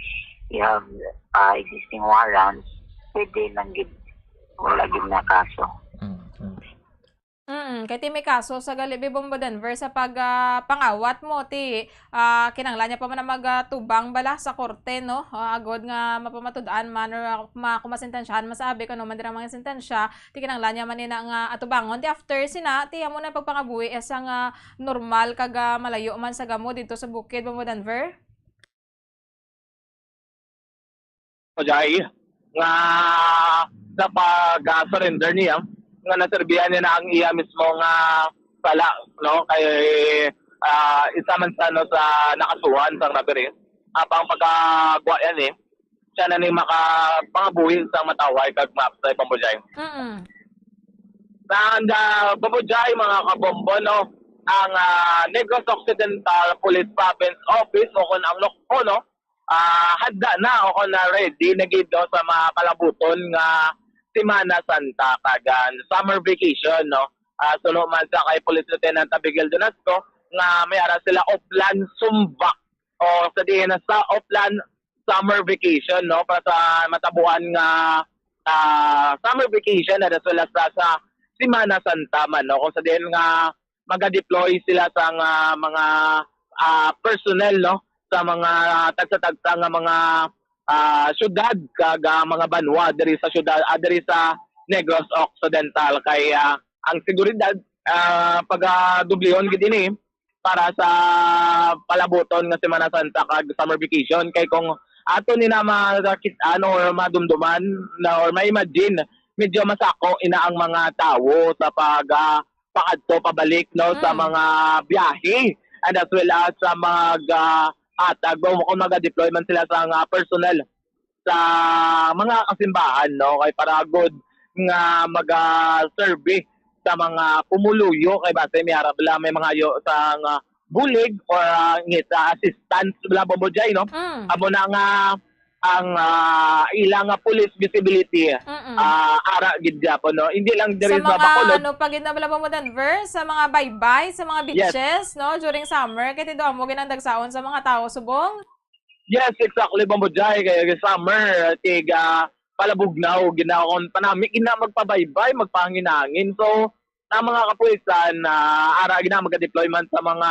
you have, ah, existing warrants, pwede lang gid Wala gid na kaso. Mm, mm. Mm, kay ti may kaso sa gali, Bibombo Denver, sa pag ah, pangawat mo ti ah, kinanglan niya pa man ang magatubang bala sa korte, no? Ah, agod nga mapamatud-an man or ah, ma kumasentensyahan man sa abi kano man dira mga sentensya, ti kinanglan niya man ina nga atubangon. Ti after sina ti amo na pagpangabuhi sa nga normal kag ah, malayo man sa gamo didto sa bukid, Bombo Denver. Jai, nga sa pag-surrender niya, nga naserbihan niya na ang iya mismo nga sala, no? Kay ah, isa man sa, no, sa nakasuhan sang robbery. Apang pagkagwa yan eh, siya na ni makapangabuhi sa matawhay kag maapsay, Bombo Jai. Mm. Sa anda, Bombo Jai, mga kabombo, no? Ang ah, Negros Occidental Police Province Office o kung ang NOCPO, no? Ah, handa na o kung na ready na gid, no, sa mga palabuton nga Semana Santa kag ah, summer vacation, no? Ah, suno man sa kay Police Lieutenant Abigail Donasco nga may ara sila Oplan Sumbak o sa diin na sa Oplan summer vacation, no, para sa matabuan nga ah, summer vacation and as well as sa, sa Semana Santa man, no, kung sa diin nga maga-deploy sila sa nga mga ah, personnel, no, sa mga tagsa-tagsa nga mga ah, syudad kag ah, mga banwa diri sa syudad, ah, diri sa Negros Occidental kay ah, ang seguridad ah, pagadublihon gid ini para sa palabuton nga Semana Santa kag summer vacation. Kay kung ato ni na makit-an or madumduman na or ma-imagine, medyo masako ina ang mga tawo sa pag ah, pakadto pabalik, no, sa Mm. mga biyahe and as well as sa mga ah, hatag o kung maga-deploy man sila sa nga personnel sa mga kasimbahan, no, kay para gud nga maga-serve sa mga pumuluyo kay base may ara bala may mga yo sa nga bulig or ah, ngita assistance bala, Bombo Jai, no? Mm. Amo na nga ang ah, ila nga police visibility Mm-mm. ah, ara gid gyapon, no? Hindi lang Sa diri sa mga Bacolod. Ano pa gid na bala mo, Denver? Sa mga baybay, sa mga Yes. beaches, no? During summer, kay ti do amo gid ang dagsaon sa mga tawo subong. Yes, exactly, Bombo Jai. Kay summer, tiga palabugnaw, ginaon panami, gina magpabaybay, magpahangin-hangin. So, na mga kapulisan na ara gina magka-deployment sa mga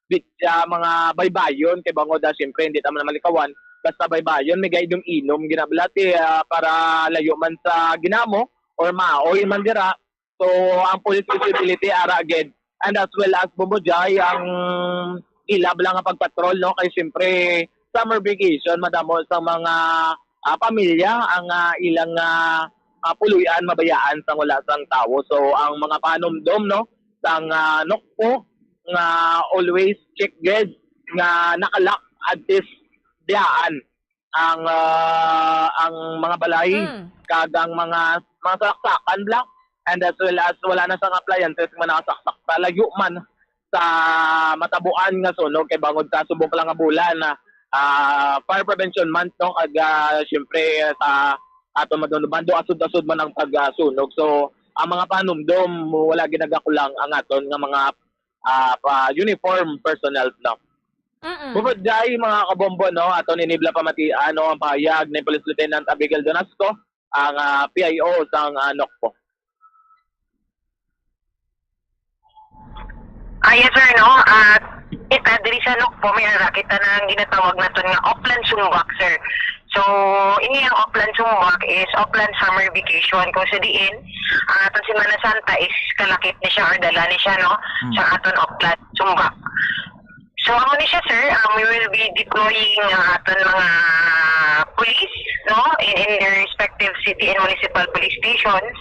beach, ah, mga baybayon kay bangod ah, siyempre hindi ta man malikawan basta baybayon may gaidom-inom ginabalati ah, para layo man sa ginamo or maoy man dira. So ang police visibility ara gid and as well as Bombo Jai ang ila lang nga pagpatrol, no, kay siyempre summer vacation madamo sa mga ah, pamilya ang ah, ilang ah, ah, puloy-an mabayaan sang wala sang tawo. So ang mga panumdom, no, sang ah, NOCPO nga always check gid nga nakalak at least diyaan ang ah, ang mga balay Mm. kag ang mga mga saksakan bla and as well as wala na sang appliances nga nakasaksak sa layo man sa matabuan nga sunog kay bangod sa subong pa lang nga bulan na ah, fire prevention month, no, kag ah, syempre sa aton madunubando asod-asod man ang pagsunog. So ang mga panumdom wala ginagakulang ang aton nga mga ah, pa uniform personnel, no. Mm-mm. Bukod dai mga kabombo, no, aton ini bala pamatian, no, ang pahayag ni Police Lieutenant Abigail Donasco, ang ah, P I O sang ah, NOCPO. Ah, yes, sir, no? Ah, kita diri sa NOCPO, may ara kita na ang ginatawag naton nga Oplan Sumbak, sir. So, ini ang Oplan Sumbak is Oplan Summer Vacation. Kung sa diin, ang aton Semana Santa is kalakip ni siya or dala ni siya, no? Sa aton Oplan Sumbak. So, amo ni siya, sir. Um, we will be deploying ang aton mga police, no? In, in their respective city and municipal police stations.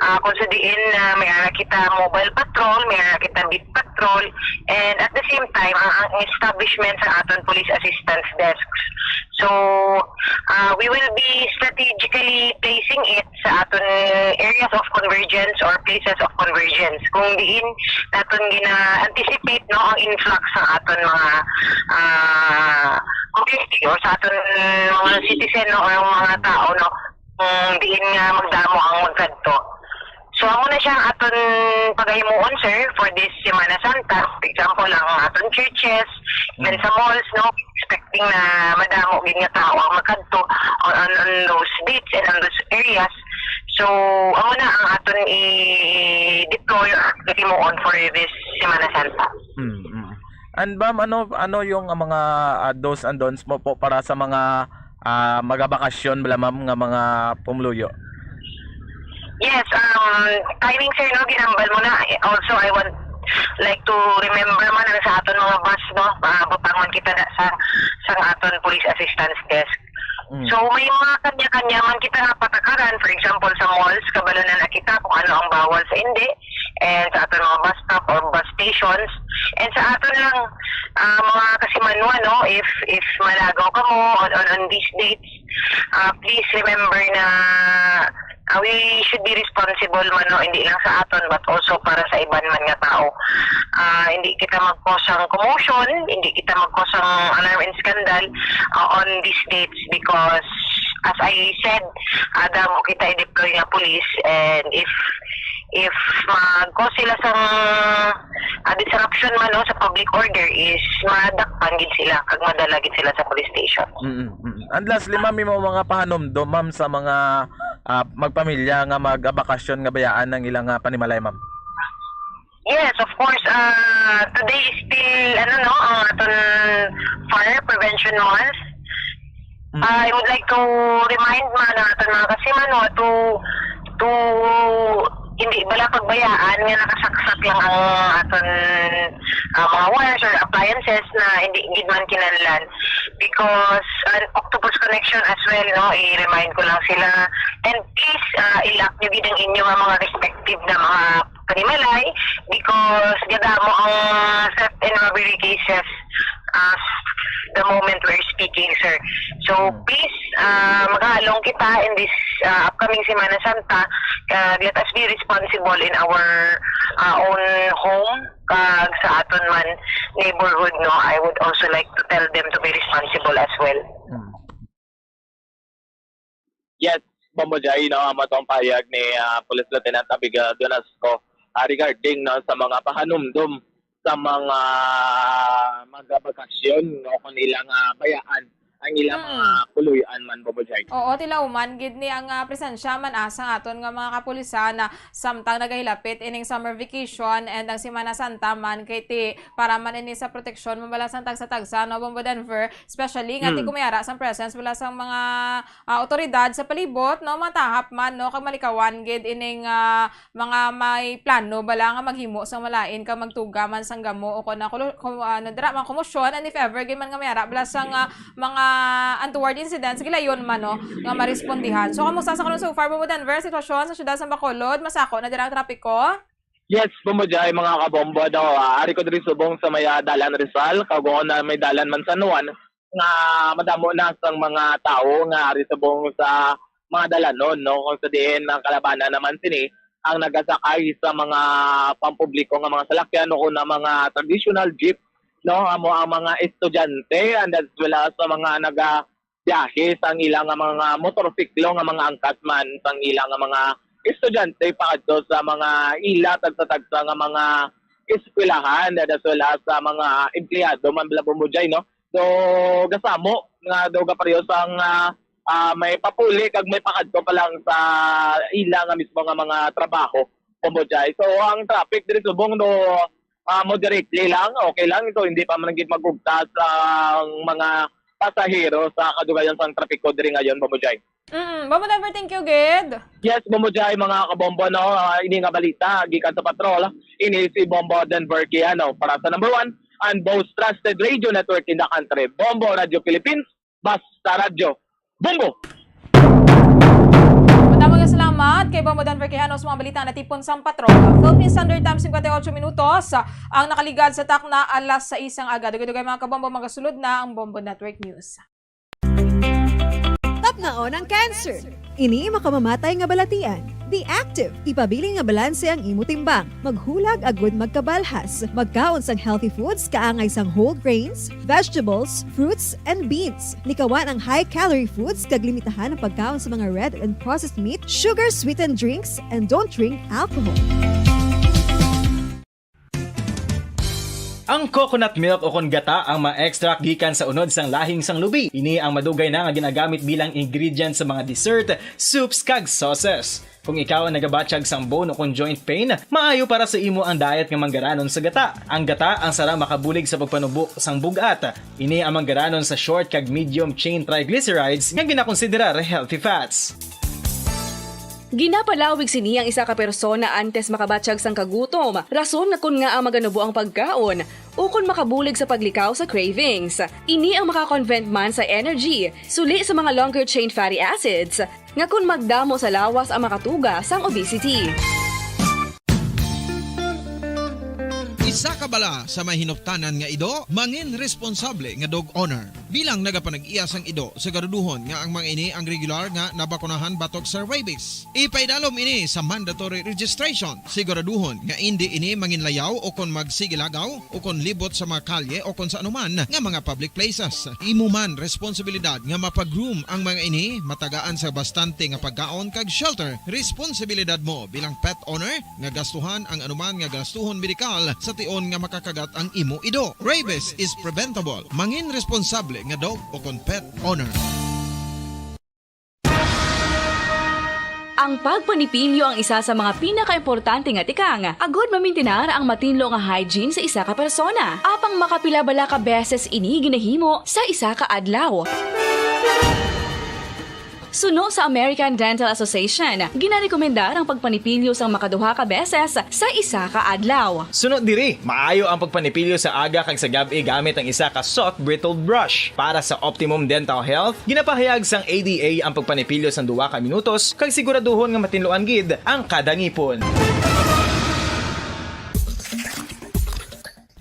Ah, kung sa diin na may ara kita mobile patrol, may ara kita beat patrol, and at the same time, ang, ang establishment sa aton police assistance desks. So, ah, we will be strategically placing it sa aton areas of convergence or places of convergence. Kung diin naton gina-anticipate, no, ang influx sa aton mga ah, community or sa aton mga citizen, no, or ang mga tao, no, kung diin nga magdamo ang magkadto. So, amo na siya ang aton pagahimuon, sir, for this Semana Santa. For example, ang aton churches, even sa malls, no, expecting na madamo gid nga tao ang magkadto on, on, on those dates and on those areas. So, amo na ang aton i-deploy or himuon for this Semana Santa. Mm, mm. And ma'am, ano ano yung, ah, mga, ah, do's and don'ts mo po para sa mga, ah, magabakasyon bala, ma'am, nga mga pumuluyo? Yes, um, timing, sir, no, ginambal mo na. Also, I want like to remember man ang sa aton mga bus, no, ah, butangon kita na sa sa aton police assistance desk. Mm. So, may mga kanya-kanya man kita nga patakaran, for example, sa malls, kabalo na na kita kung ano ang bawal sa indi, and sa aton mga bus stop or bus stations, and sa aton lang, ah, mga kasimanwa, no, if, if malagaw kamo on, on, on these dates, ah, please remember na, ah, we should be responsible man, no, hindi lang sa aton, but also para sa iban man nga tao. Ah, hindi kita mag-cause sang commotion, hindi kita mag-cause sang alarm and scandal, ah, on these dates because, as I said, ah, damo kita i-deploy nga police, and if, if mag-cause sila sang, ah, disruption man, no, sa public order, is madakpan gid sila kag madala gid sila sa police station. Mm, mm. And lastly, ma'am, imo mga pahanumdom, ma'am, sa mga, ah, magpamilya nga magabakasyon nga bayaan ang ilang, ah, panimalay, ma'am? Yes, of course. Ah, today is still, ano, no, ang aton Fire Prevention Month. Mm. Ah, I would like to remind man ang aton mga kasimanwa to, to hindi bala pagbayaan nga nakasaksak lang ang aton, ah, mga wires or appliances na hindi gid man kinahanglan, because an octopus connection as well, no, i-remind ko lang sila. And please, ah, i-lock nyo gid ang inyo nga mga respective na mga panimalay because gadamo ang theft and robbery cases as the moment we're speaking, sir. So, please, ah, mag-aalong kita in this, ah, upcoming Semana Santa. Kag let us be responsible in our, ah, own home, kag sa aton man neighborhood, no. I would also like to tell them to be responsible as well. Mm. Yes, Bombo Jai, no, amo tong pahayag ni, ah, Police Lieutenant Abigail Donasco, ah, regarding, no, sa mga pahanumdom sa mga magabakasyon, no, kung ilang, ah, bayaan ang ilang mga Mm. puloy-an man, Bombo Jai. Oo, tilawman gid ni ang, ah, presensya man, ah, sang aton nga mga kapulisan na samtang nagahilapit ining summer vacation and ang Semana Santa man, kay ti para man ini sa proteksyon, mabalasan tagsa-tagsa, no, Bombo Denver? Especially nga ti Mm. kumiyara sang presence bala sang mga, ah, awtoridad sa palibot, no, matahap man, no, kag malikawan gid ining, ah, mga may plano bala nga maghimo sang malain kag magtuga man sang gamo o kon na kulo-, ku-, ano, dira, mga komosyon, and if ever gid man nga may ara bala sang, ah, mga untoward incidents, gilayon man, no, nga marespondihan. So, kamusta sa karon so far, Bombo Denver, sitwasyon sa siyudad sa Bacolod? Masako na dira ang trapiko? Yes, Bombo Jai, mga kabombo, no? Ah, ari ko diri subong sa may, ah, Dalan Rizal, kag na may Dalan man San Juan, nga madamo na sang mga tawo nga ari subong sa mga dalanon, no? Kung sa diin ang kalabanan naman sini ang nagasakay sa mga pampubliko nga mga salakyan o na mga traditional jeep, no? Amo ang mga estudyante and as well as sa mga naga biyahe sang ila nga mga motorsiklo nga mga angkas man sang ila nga mga estudyante pakadto sa mga ila tagsa-tagsa nga mga eskwelahan, as well as sa mga empleyado man bala, Bombo Jai, no? So, gasamo nga daw gapareho sang, ah, ah, may papuli kag may pakadto pa lang sa ila nga mismo nga mga trabaho, Bombo Jai. So, ang traffic diri subong do, ah, moderately lang, okay lang. So, hindi pa man gid magugtas ang mga pasahero sa kadugayan sang trapiko diri ngayon, Bombo Jai. Mm, Bombo Denver, thank you gid. Yes, Bombo Jai, mga kabombo, no? Ah, ini nga balita gikan sa patrol, ini si Bombo Denver Quijano para sa number one and most trusted radio network in the country, Bombo Radio Philippines, basta radyo. Bombo! Madamo nga salamat kay Bombo Denver Quijano sa mga balita na tipon sang patrol. Philippine Standard Time, singkwenta y ocho minutos ang nakaligad sa takna alas sais ang aga. Dugay-dugay, mga kabombo, magasulod na ang Bombo Network News. Tapnaon ang cancer. Ini makamamatay nga balatian. Be active. Ipabilin nga balanse ang imo timbang. Maghulag agud magkabalhas. Magkaon sang healthy foods kaangay sang whole grains, vegetables, fruits, and beans. Likawan ang high-calorie foods kag limitahan ang pagkaon sa mga red and processed meat, sugar-sweetened drinks, and don't drink alcohol. Ang coconut milk o kon gata ang ma-extract gikan sa unod sang lahing sang lubi. Ini ang madugay na nga ginagamit bilang ingredient sa mga dessert, soups, kag sauces. Kung ikaw ang nagabatyag sang bone o kon joint pain, maayo para sa imo ang diet nga manggaranon sa gata. Ang gata ang sarang makabulig sa pagpanubo sang bug-at. Ini ang manggaranon sa short kag medium chain triglycerides nga ginakonsiderar healthy fats. Ginapalawig sini ang isa ka persona antes makabatyag sang kagutom, rason nga kon ngaa maganubo ang pagkaon, ukon makabulig sa paglikaw sa cravings. Ini ang makakonvert man sa energy, suli sa mga longer chain fatty acids, nga kon magdamo sa lawas ang makatuga sang obesity. Isa ka bala sa may hinuktanan nga ido, mangin responsable nga dog owner. Bilang nagapanag-iya sang ido, siguraduhon nga ang mga ini ang regular nga nabakunahan batok sa rabies. Ipaidalom ini sa mandatory registration. Siguraduhon nga indi ini manginlayaw o kon magsigilagaw o kon libot sa mga kalye o kon sa anuman nga mga public places. Imo man responsibilidad nga mapa-groom ang mga ini, matagaan sa bastante nga pagkaon kag shelter. Responsibilidad mo bilang pet owner nga gastuhan ang anuman nga gastuhon medikal sa tion nga makakagat ang imo ido. Rabies is preventable. Mangin responsable nga dog o kon pet owner. Ang pagpanipilyo ang isa sa mga pinakaimportante nga tikang agud mamintinar ang matinlo nga hygiene sa isa ka persona. Apang makapila bala ka beses ini ginahimo sa isa ka adlaw? Suno sa American Dental Association, ginarekomendar ang pagpanipilyo sang makaduha ka beses sa isa ka adlaw. Suno diri, maayo ang pagpanipilyo sa aga kag sa gab-i gamit ang isa ka soft bristled brush. Para sa optimum dental health, ginapahayag sang A D A ang pagpanipilyo sang duha ka minutos kag siguraduhon nga matinluan gid ang kada ngipon.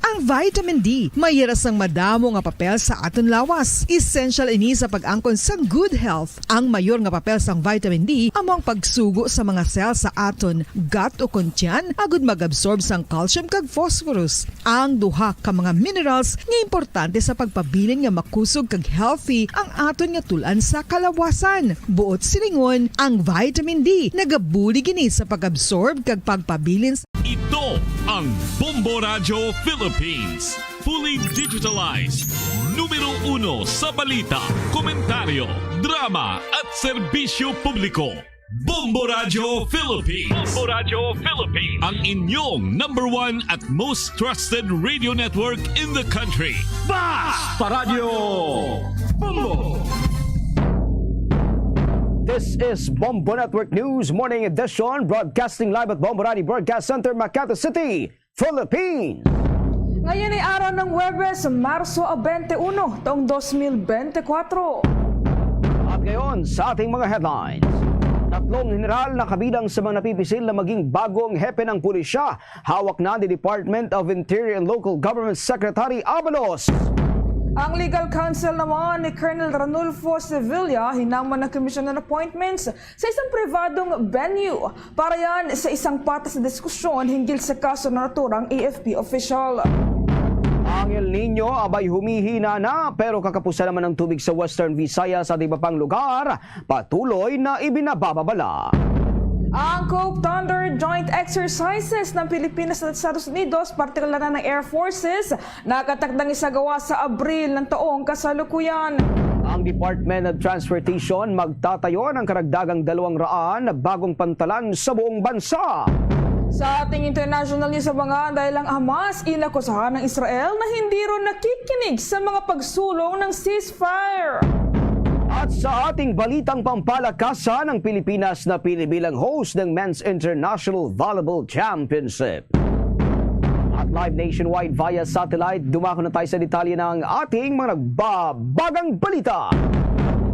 Ang vitamin D may hira sang madamo nga papel sa aton lawas. Essential ini sa pag-angkon sang good health. Ang mayor nga papel sang vitamin D amo ang pagsugo sa mga cell sa aton gut o kon tiyan agud mag-absorb sang calcium kag phosphorus, ang duha ka mga minerals nga importante sa pagpabilin nga makusog kag healthy ang aton nga tul-an sa kalawasan. Buot silingon, ang vitamin D nagabulig ini sa pag-absorb kag pagpabilin sa Ito ang Bombo Radyo Philippines. Fully digitalized. Numero uno sa balita, komentaryo, drama at serbisyo publiko. Bombo Radyo Philippines. Bombo Radyo Philippines. Ang inyong number one at most trusted radio network in the country. Basta Radyo Bombo. This is Bombo Network News Morning Edition, broadcasting live at Bombo Radyo Broadcast Center, Makati City, Philippines. Ngayon ay araw ng Huwebes, Marso twenty-one, taong dos mil bente kwatro. At ngayon, sa ating mga headlines. Tatlong general na kabilang sa mga napipisil na maging bagong hepe ng pulisya, hawak na ni Department of Interior and Local Government Secretary Abalos. Ang legal counsel naman ni Colonel Ranulfo Sevilla hinamon ng commission on appointments sa isang pribadong venue para yan sa isang patas na diskusyon hinggil sa kaso na naturang A F P official. Ang El Niño abay humihina na, pero kakapusan naman ng tubig sa Western Visayas at iba pang lugar patuloy na ibinabababala. Ang COPE Thunder Joint Exercises ng Pilipinas at Estados Unidos, partikular na ng Air Forces, nakatakdang isagawa sa Abril ng taong kasalukuyan. Ang Department of Transportation magtatayo ng karagdagang dalawang raan na bagong pantalan sa buong bansa. Sa ating international news, abangan, dahil ang Hamas inakusahan ng Israel na hindi ron nakikinig sa mga pagsulong ng ceasefire. At sa ating balitang pampalakasan, ang Pilipinas napili bilang host ng Men's International Volleyball Championship. At live nationwide via satellite, dumako na tayo sa detalye ng ating mga nagbabagang balita.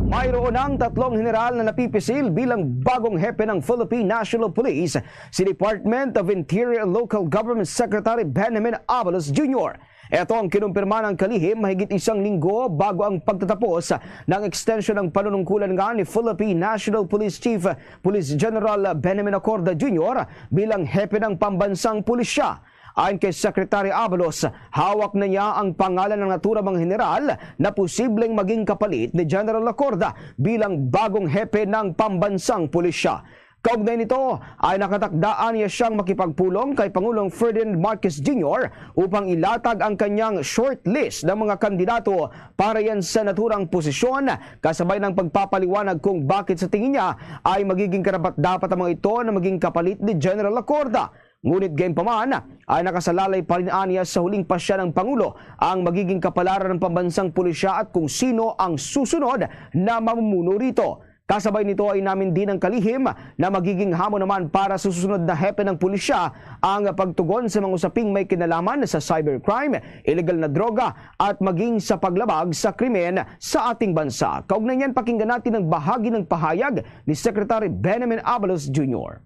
Mayroon ng tatlong general na napipisil bilang bagong hepe ng Philippine National Police, si Department of Interior and Local Government Secretary Benjamin Abalos Junior. Ito ang kinumpirma ng kalihim mahigit isang linggo bago ang pagtatapos ng extension ng panunungkulan nga ni Philippine National Police Chief Police General Benjamin Acorda Junior bilang hepe ng pambansang pulisya. Ayon kay Secretary Abalos, hawak na niya ang pangalan ng naturang mga general na posibleng maging kapalit ni General Acorda bilang bagong hepe ng pambansang pulisya. Kaugnay nito ay nakatakdaan niya siyang makipagpulong kay Pangulong Ferdinand Marcos Junior upang ilatag ang kanyang shortlist ng mga kandidato para yan sa naturang posisyon, kasabay ng pagpapaliwanag kung bakit sa tingin niya ay magiging karapat-dapat ang mga ito na maging kapalit ni General Lacorda. Ngunit gayunpaman ay nakasalalay pa rin aniya sa huling pasya ng Pangulo ang magiging kapalaran ng pambansang pulisya at kung sino ang susunod na mamumuno rito. Kasabay nito ay inamin din ng kalihim na magiging hamon naman para sa susunod na hepe ng pulisya ang pagtugon sa mga usaping may kinalaman sa cybercrime, illegal na droga at maging sa paglabag sa krimen sa ating bansa. Kaugnay niyan, pakinggan natin ang bahagi ng pahayag ni Secretary Benjamin Abalos Junior.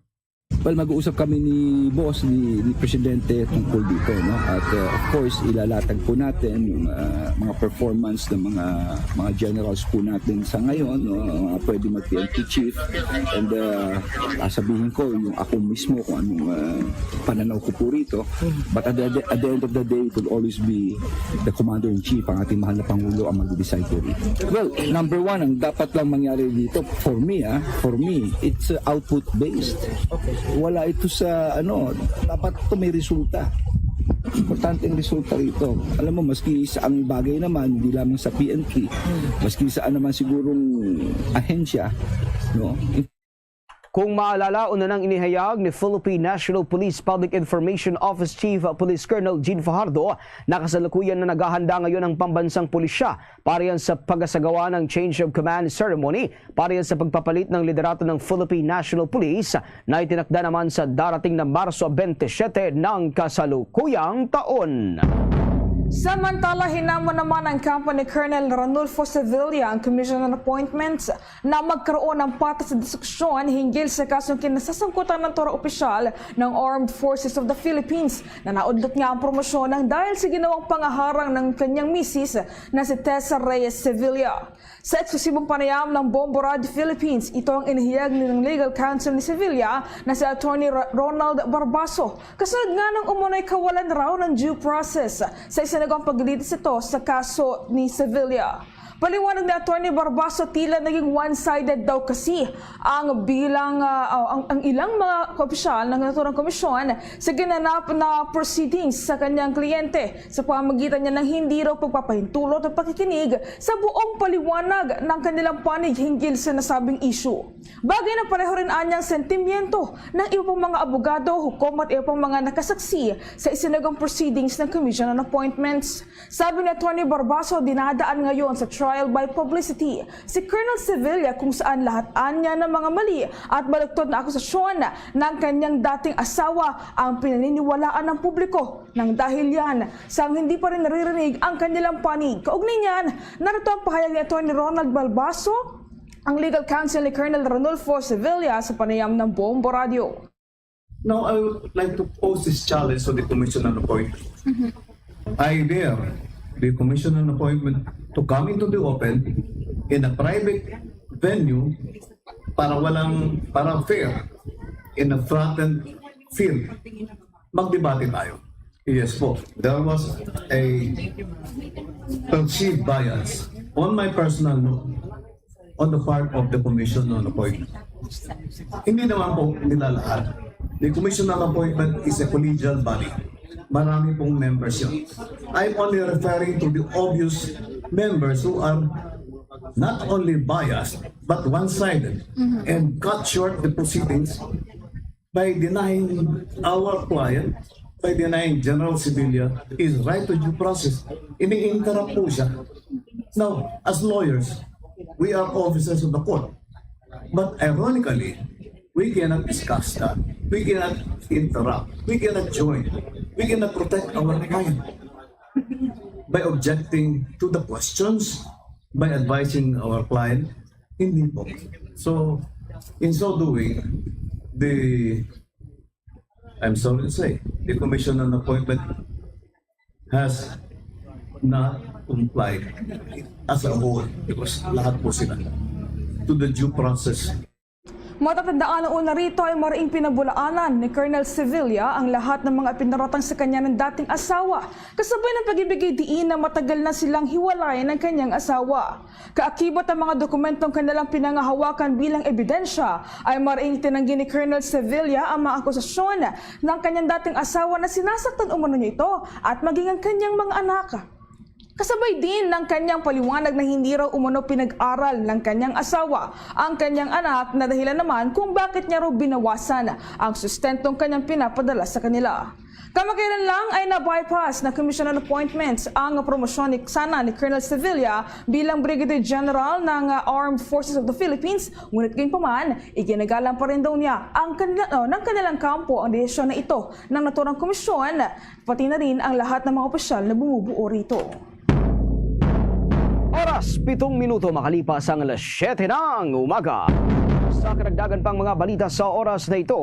Well, mag-uusap kami ni boss, ni, ni Presidente tungkol dito, no? At, uh, of course, ilalatag po natin yung, uh, mga performance ng mga, mga generals po natin sa ngayon, no? Mga pwede mag-P N P chief. And, uh, sasabihin ko yung ako mismo kung anong, uh, pananaw ko po rito. But at the, at the end of the day, it will always be the commander-in-chief, ang ating mahal na Pangulo, ang magde-decide po dito. Well, number one, ang dapat lang mangyari dito, for me, ah, for me, it's, uh, output-based. Okay. Wala ito sa, ano, dapat ito may resulta. Importante ang resulta rito. Alam mo, maski sa ang bagay naman, hindi lamang sa P N P, maski saan naman sigurong ahensya, no? Kung maalala, una nang inihayag ni Philippine National Police Public Information Office Chief Police Colonel Gene Fajardo na kasalukuyan na naghahanda ngayon ang pambansang pulisya para yan sa pagasagawa ng change of command ceremony para yan sa pagpapalit ng liderato ng Philippine National Police na itinakda naman sa darating na Marso twenty-seven ng kasalukuyang taon. Samantala, hinamon naman ang kampo ni Colonel Ranulfo Sevilla ang commission on appointments na magkaroon ng patas na diskusyon hinggil sa kasong kinasasangkutan ng naturang opisyal ng Armed Forces of the Philippines na naudlot nga ang promosyon nang dahil sa ginawang pangaharang ng kanyang misis na si Tessa Reyes Sevilla. Sa eksklusibong panayam ng Bombo Radio Philippines, ito ang inihayag ng legal counsel ni Sevilla na si Attorney Ro-, Ronald Barbaso. Kasunod nga ng umunoy kawalan raw ng due process sa isinagawang paglilitis ito sa kaso ni Sevilla. Paliwanag ni Attorney Barbaso, tila naging one-sided daw kasi ang bilang, ah, ang, ang ilang mga kaopisyal ng naturang komisyon sa ginanap na proceedings sa kanyang kliyente sa pamamagitan niya ng hindi raw pagpapahintulot o pakikinig sa buong paliwanag ng kanilang panig hinggil sa nasabing issue. Bagay na pareho rin anyang sentimiento ng iba pang mga abogado, hukom at iba pang mga nakasaksi sa isinagawang proceedings ng Commission on Appointments. Sabi ni Attorney Barbaso, dinadaan ngayon sa trial by publicity si Colonel Sevilla, kung saan lahat anya ng mga mali at baluktot na akusasyon ng kanyang dating asawa ang pinaniniwalaan ng publiko. Nang dahil yan, sang hindi pa rin naririnig ang kanilang panig. Kaugnay niyan, narito ang pahayag ni Attorney Ronald Barbaso, ang legal counsel ni Colonel Ranulfo Sevilla, sa panayam ng Bombo Radio. Now, I would like to pose this challenge to the Commission on Appointment. I dare the Commission on Appointment to come into the open in a private venue para walang, para fair in a fraternal field. Magdebate tayo. Yes po, there was a perceived bias on my personal note on the part of the Commission on Appointment. Hindi naman po nila lahat. The Commission on Appointment is a collegial body. Marami pong members yun. I'm only referring to the obvious members who are not only biased but one-sided and cut short the proceedings by denying our client, by denying General Sevilla his right to due process. Ini-interrupt po siya. Now, as lawyers, we are officers of the court. But ironically, we cannot discuss that. We cannot interrupt. We cannot join. We cannot protect our client by objecting to the questions, by advising our client. Hindi po. So, in so doing, the, I'm sorry to say, the Commission on Appointment has not complied as a whole, because lahat po sila, to the due process. Matatandaan na una rito ay maraing pinabulaanan ni Colonel Sevilla ang lahat ng mga pinaratang sa kanya ng dating asawa, kasabay ng pag-ibigay diin na matagal na silang hiwalay ng kanyang asawa. Kaakibat ang mga dokumentong kanilang pinangahawakan bilang ebidensya, ay maraing tinanggi ni Colonel Sevilla ang mga akusasyon ng kanyang dating asawa na sinasaktan umano niya ito at maging ang kanyang mga anak. Kasabay din ng kanyang paliwanag na hindi raw umano pinag-aral ng kanyang asawa ang kanyang anak, na dahilan naman kung bakit niya raw binawasan ang sustentong kanyang pinapadala sa kanila. Kamakailan lang ay na-bypass na commission on appointments ang promosyon ni, sana ni Colonel Sevilla bilang Brigadier General ng, ah, Armed Forces of the Philippines, ngunit gayunpaman, iginagalang pa rin daw niya ang kanila, oh, ng kanilang kampo ang desisyon na ito ng naturang komisyon, pati na rin ang lahat ng mga opisyal na bumubuo rito. Oras, pitong minuto makalipas ang alas siyete ng umaga. Sa karagdagan pang mga balita sa oras na ito,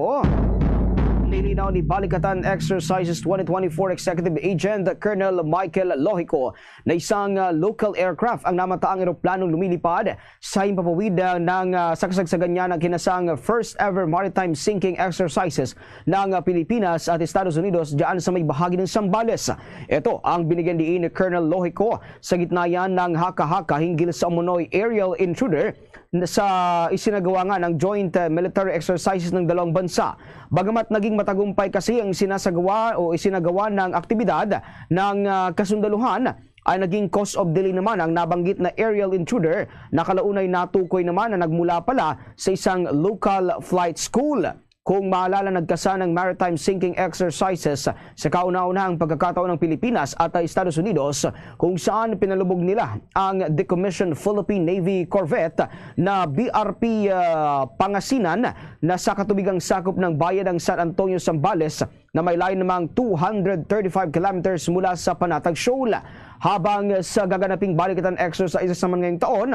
nilinaw ni Balikatan Exercises twenty twenty-four Executive Agent Colonel Michael Lohico na isang, ah, local aircraft ang namataang eroplanong lumilipad sa himpapawid, ah, ng, ah, sa kasagsagan niya ng kinasang first ever maritime sinking exercises ng, ah, Pilipinas at Estados Unidos dyan sa may bahagi ng Zambales. Ito ang binigyan diin ni Colonel Lohico sa gitna yan ng haka-haka hinggil sa umunoy aerial intruder sa isinagawa nga ng joint, ah, military exercises ng dalawang bansa. Bagamat naging matagumpay kasi ang sinasagawa o isinagawa ng aktibidad ng, ah, kasundaluhan, ay naging cause of delay naman ang nabanggit na aerial intruder na kalaunay natukoy naman na nagmula pala sa isang local flight school. Kung maalala, nagkasan ang maritime sinking exercises sa kauna-unahang pagkakataon ng Pilipinas at, ah, Estados Unidos, kung saan pinalubog nila ang decommissioned Philippine Navy corvette na B R P, ah, Pangasinan na sa katubigang sakop ng bayan ng San Antonio, Zambales, na may layo namang two hundred thirty-five kilometers mula sa Panatag Shoal. Habang sa gaganaping balikatan exercises naman ngayong taon,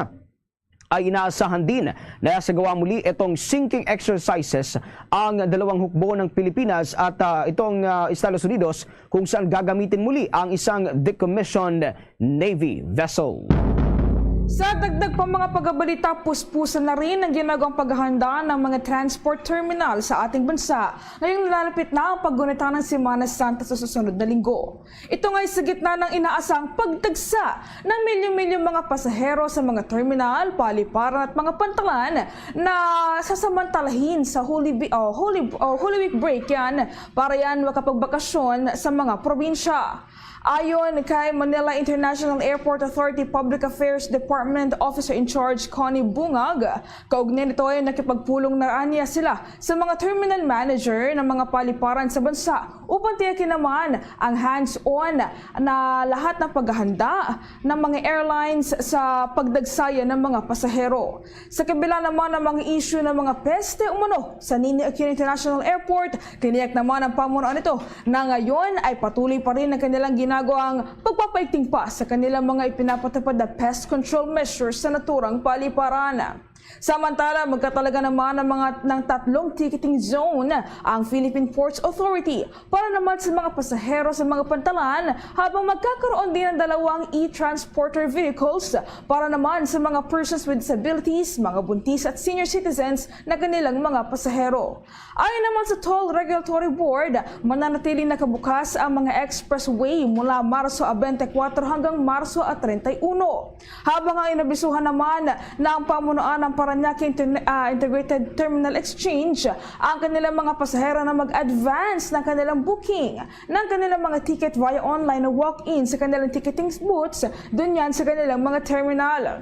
ay inaasahan din na sagawa muli itong sinking exercises ang dalawang hukbo ng Pilipinas at, ah, itong, ah, Estados Unidos, kung saan gagamitin muli ang isang decommissioned Navy vessel. Sa dagdag pa mga pagkabalita, puspusan na rin ang ginagawang paghahanda ng mga transport terminal sa ating bansa ngayong nalalapit na ang paggunita ng Semana Santa sa susunod na linggo. Ito nga ay sa gitna ng inaasahang pagdagsa ng milyon-milyong mga pasahero sa mga terminal, paliparan at mga pantalan na sasamantalahin sa Holy, Bi- oh, Holy, oh, Holy Week break yan para yan makapagbakasyon sa mga probinsya. Ayon kay Manila International Airport Authority Public Affairs Department Officer in Charge Connie Bungag, kaugnay nito ay nakipagpulong na anya sila sa mga terminal manager ng mga paliparan sa bansa upang tiyakin naman ang hands-on na lahat ng paghahanda ng mga airlines sa pagdagsaya ng mga pasahero. Sa kabila naman ng mga issue ng mga peste umano sa Ninoy Aquino International Airport, tiniyak naman ang pamunuan nito na ngayon ay patuloy pa rin ang kanilang ginagawang pagpapaigting pa sa kanilang mga ipinapatupad na pest control measures sa naturang paliparan. Samantala, magkatalaga naman ang mga ng tatlong ticketing zone ang Philippine Ports Authority para naman sa mga pasahero sa mga pantalan, habang magkakaroon din ng dalawang e-transporter vehicles para naman sa mga persons with disabilities, mga buntis at senior citizens na kanilang mga pasahero. Ayon naman sa Toll Regulatory Board, mananatili nakabukas ang mga expressway mula Marso twenty-four hanggang Marso treinta y uno. Habang ang inabisuhan naman na ang pamunuan ng Parañaque Inter-, ah, Integrated Terminal Exchange ang kanilang mga pasahero na mag-advance ng kanilang booking ng kanilang mga ticket via online na walk-in sa kanilang ticketing booths dunyan sa kanilang mga terminal.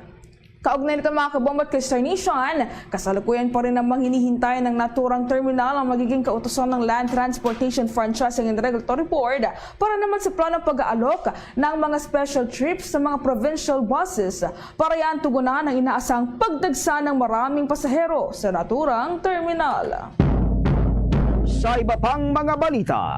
Kaugnay nito, mga kabombo at K-Star Nation, kasalukuyan pa rin namang hinihintay ng naturang terminal ang magiging kautusan ng Land Transportation Franchising and Regulatory Board para naman sa planong pag-aalok ng mga special trips sa mga provincial buses para yan tugunan ang inaasang pagdagsa ng maraming pasahero sa naturang terminal. Sa iba pang mga balita,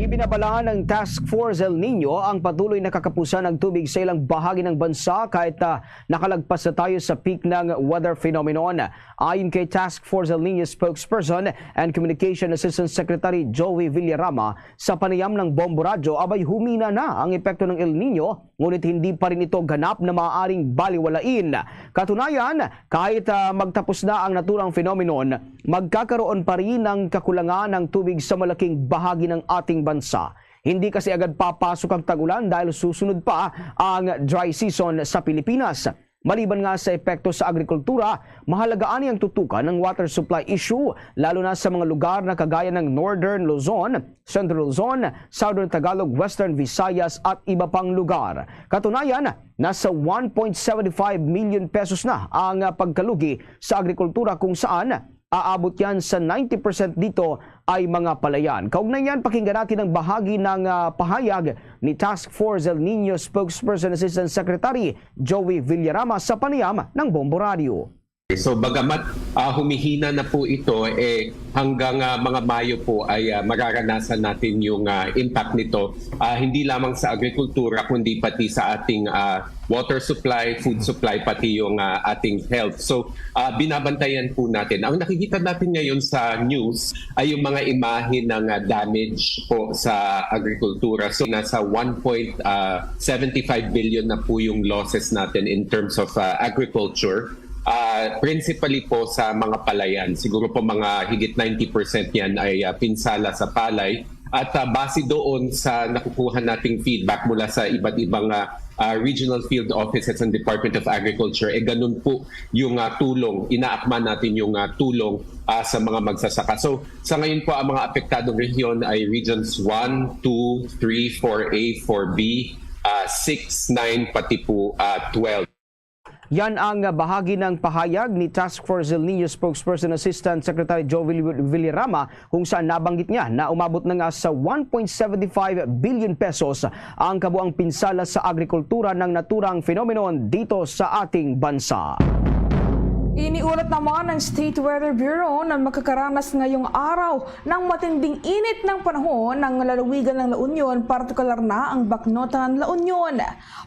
Ibinabala ng Task Force El Nino ang patuloy na kakapusan ng tubig sa ilang bahagi ng bansa kahit, ah, nakalagpas na tayo sa peak ng weather phenomenon. Ayon kay Task Force El Nino spokesperson and Communication Assistant Secretary Joey Villarama, sa panayam ng Bombo Radyo, abay, humina na ang epekto ng El Nino, ngunit hindi pa rin ito ganap na maaaring baliwalain. Katunayan, kahit, ah, magtapos na ang naturang phenomenon, magkakaroon pa rin ng kakulangan ng tubig sa malaking bahagi ng ating bansa. Hindi kasi agad papasok ang tag-ulan dahil susunod pa ang dry season sa Pilipinas. Maliban nga sa epekto sa agrikultura, mahalaga ani ang tutukan ng water supply issue, lalo na sa mga lugar na kagaya ng Northern Luzon, Central Luzon, Southern Tagalog, Western Visayas at iba pang lugar. Katunayan, nasa one point seven five million pesos na ang, ah, pagkalugi sa agrikultura, kung saan aabot yan sa ninety percent dito ay mga palayan. Kaugnay niyan, pakinggan natin ang bahagi ng, ah, pahayag ni Task Force El Nino Spokesperson Assistant Secretary Joey Villarama sa panayam ng Bombo Radio. So, bagamat, ah, humihina na po ito, eh, hanggang, ah, mga Mayo po ay, ah, mararanasan natin yung, ah, impact nito, ah, hindi lamang sa agrikultura kundi pati sa ating, ah, water supply, food supply, pati yung, ah, ating health. So, ah, binabantayan po natin. Ang nakikita natin ngayon sa news ay yung mga imahe ng, ah, damage po sa agrikultura. So, nasa one point seven five billion na po yung losses natin in terms of, ah, agriculture. Ah, principally po sa mga palayan. Siguro po mga higit ninety percent yan ay, ah, pinsala sa palay. At, ah, base doon sa nakukuha nating feedback mula sa iba't ibang, ah, ah, regional field offices ng Department of Agriculture, eh, ganun po yung, ah, tulong, inaakma natin yung, ah, tulong, ah, sa mga magsasaka. So, sa ngayon po, ang mga apektadong rehiyon ay Regions one, two, three, four A, four B, ah, six, nine, pati po, ah, twelve. Yan ang bahagi ng pahayag ni Task Force El Nino Spokesperson Assistant Secretary Joe Vill-, Villarama, kung saan nabanggit niya na umabot na nga sa one point seven five billion pesos ang kabuang pinsala sa agrikultura ng naturang phenomenon dito sa ating bansa. Iniulat naman ng State Weather Bureau na makakaranas ngayong araw ng matinding init ng panahon ng lalawigan ng La Union, partikular na ang Baknotan, La Union.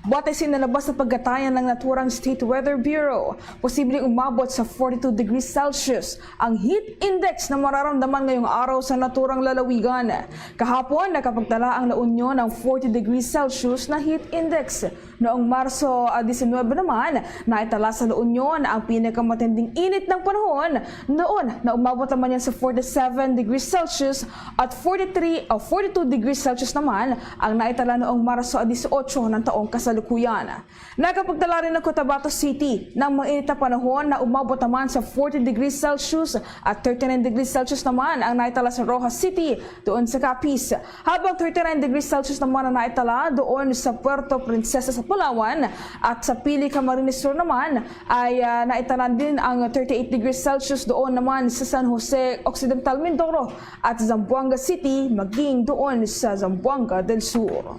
Batay sa inalabas na pagkatayan ng naturang State Weather Bureau, posibleng umabot sa forty-two degrees Celsius ang heat index na mararamdaman ngayong araw sa naturang lalawigan. Kahapon, nakapagtala ang La Union ng forty degrees Celsius na heat index. Noong Marso, ah, diecinuebe naman, naitala sa La Union ang pinakamatinding init ng panahon noon na umabot naman yan sa forty-seven degrees Celsius at forty-three o forty-two degrees Celsius naman ang naitala noong Marso dieciocho ng taong kasalukuyan. Nakapagtala rin ang Cotabato City ng mainit na panahon na umabot naman sa forty degrees Celsius at thirty-nine degrees Celsius naman ang naitala sa Roxas City doon sa Capiz. Habang thirty-nine degrees Celsius naman ang naitala doon sa Puerto Princesa sa Palawan at sa Pili, Camarines Sur naman ay, ah, naitala din ang thirty-eight degrees Celsius doon naman sa San Jose Occidental, Mindoro at Zamboanga City, maging doon sa Zamboanga del Sur.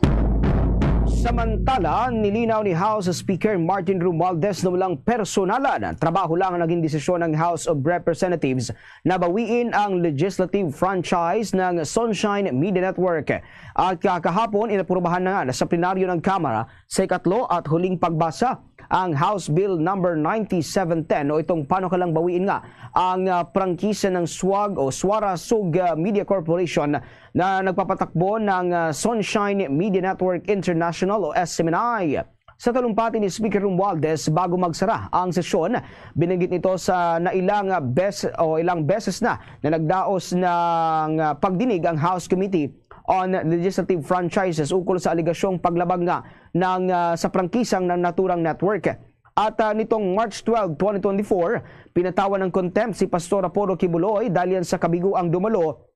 Samantala, nilinaw ni House Speaker Martin Romualdez na walang personalan. Trabaho lang ang naging desisyon ng House of Representatives na bawiin ang legislative franchise ng Sunshine Media Network. At kahapon, inaprubahan na nga sa plenaryo ng Kamara sa ikatlo at huling pagbasa ang House Bill number ninety-seven ten, o itong panukalang bawiin nga ang, ah, prangkisa ng swag o Suara Sug, ah, Media Corporation na nagpapatakbo ng, ah, Sunshine Media Network International o S M N I. Sa talumpati ni Speaker Romualdez bago magsara ang sesyon, binanggit nito sa nailang, ah, bes-, o ilang beses na na nagdaos ng, ah, pagdinig ang House Committee on Legislative Franchises ukol sa alegasyong paglabag nga ng, ah, sa prangkisang ng naturang network. At, ah, nitong March twelve, twenty twenty-four, pinatawan ng contempt si Pastor Apollo Quiboloy dalian sa kabiguang dumalo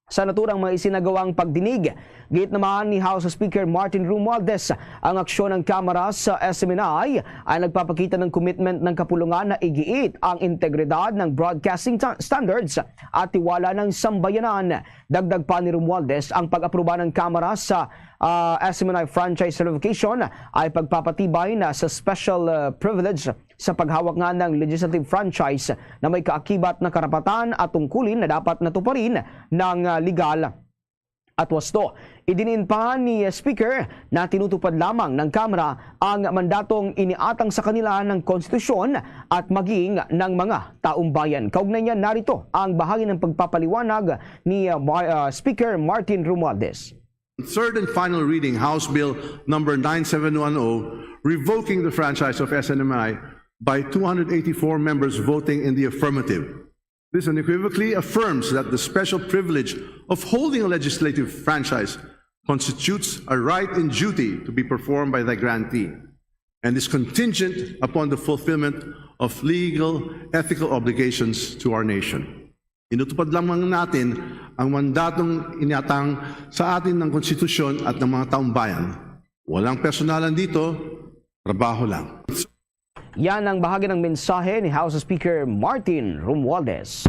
sa naturang mga isinagawang pagdinig. Giit naman ni House Speaker Martin Romualdez, ang aksyon ng Kamara sa S M N I ay nagpapakita ng komitment ng kapulungan na igiit ang integridad ng broadcasting ta-, standards at tiwala ng sambayanan. Dagdag pa ni Romualdez, ang pag-aproba ng Kamara sa, ah, S M N I franchise revocation ay pagpapatibay na sa special, ah, privilege sa paghawak nga ng legislative franchise na may kaakibat na karapatan at tungkulin na dapat natuparin ng, ah, legal. at wasto. Idinin pa ni Speaker na tinutupad lamang ng Kamara ang mandatong iniatang sa kanila ng Konstitusyon at maging ng mga taumbayan. Kaugnay niya, narito ang bahagi ng pagpapaliwanag ni, uh, Mar-, uh, Speaker Martin Romualdez. Third and final reading, House Bill number nine seven one oh, revoking the franchise of S N M I by two hundred eighty-four members voting in the affirmative. This unequivocally affirms that the special privilege of holding a legislative franchise constitutes a right and duty to be performed by the grantee and is contingent upon the fulfillment of legal, ethical obligations to our nation. Inutupad lamang natin ang mandatong iniatang sa atin ng Konstitusyon at ng mga taumbayan. Walang personalan dito, trabaho lang. Yan ang bahagi ng mensahe ni House Speaker Martin Romualdez.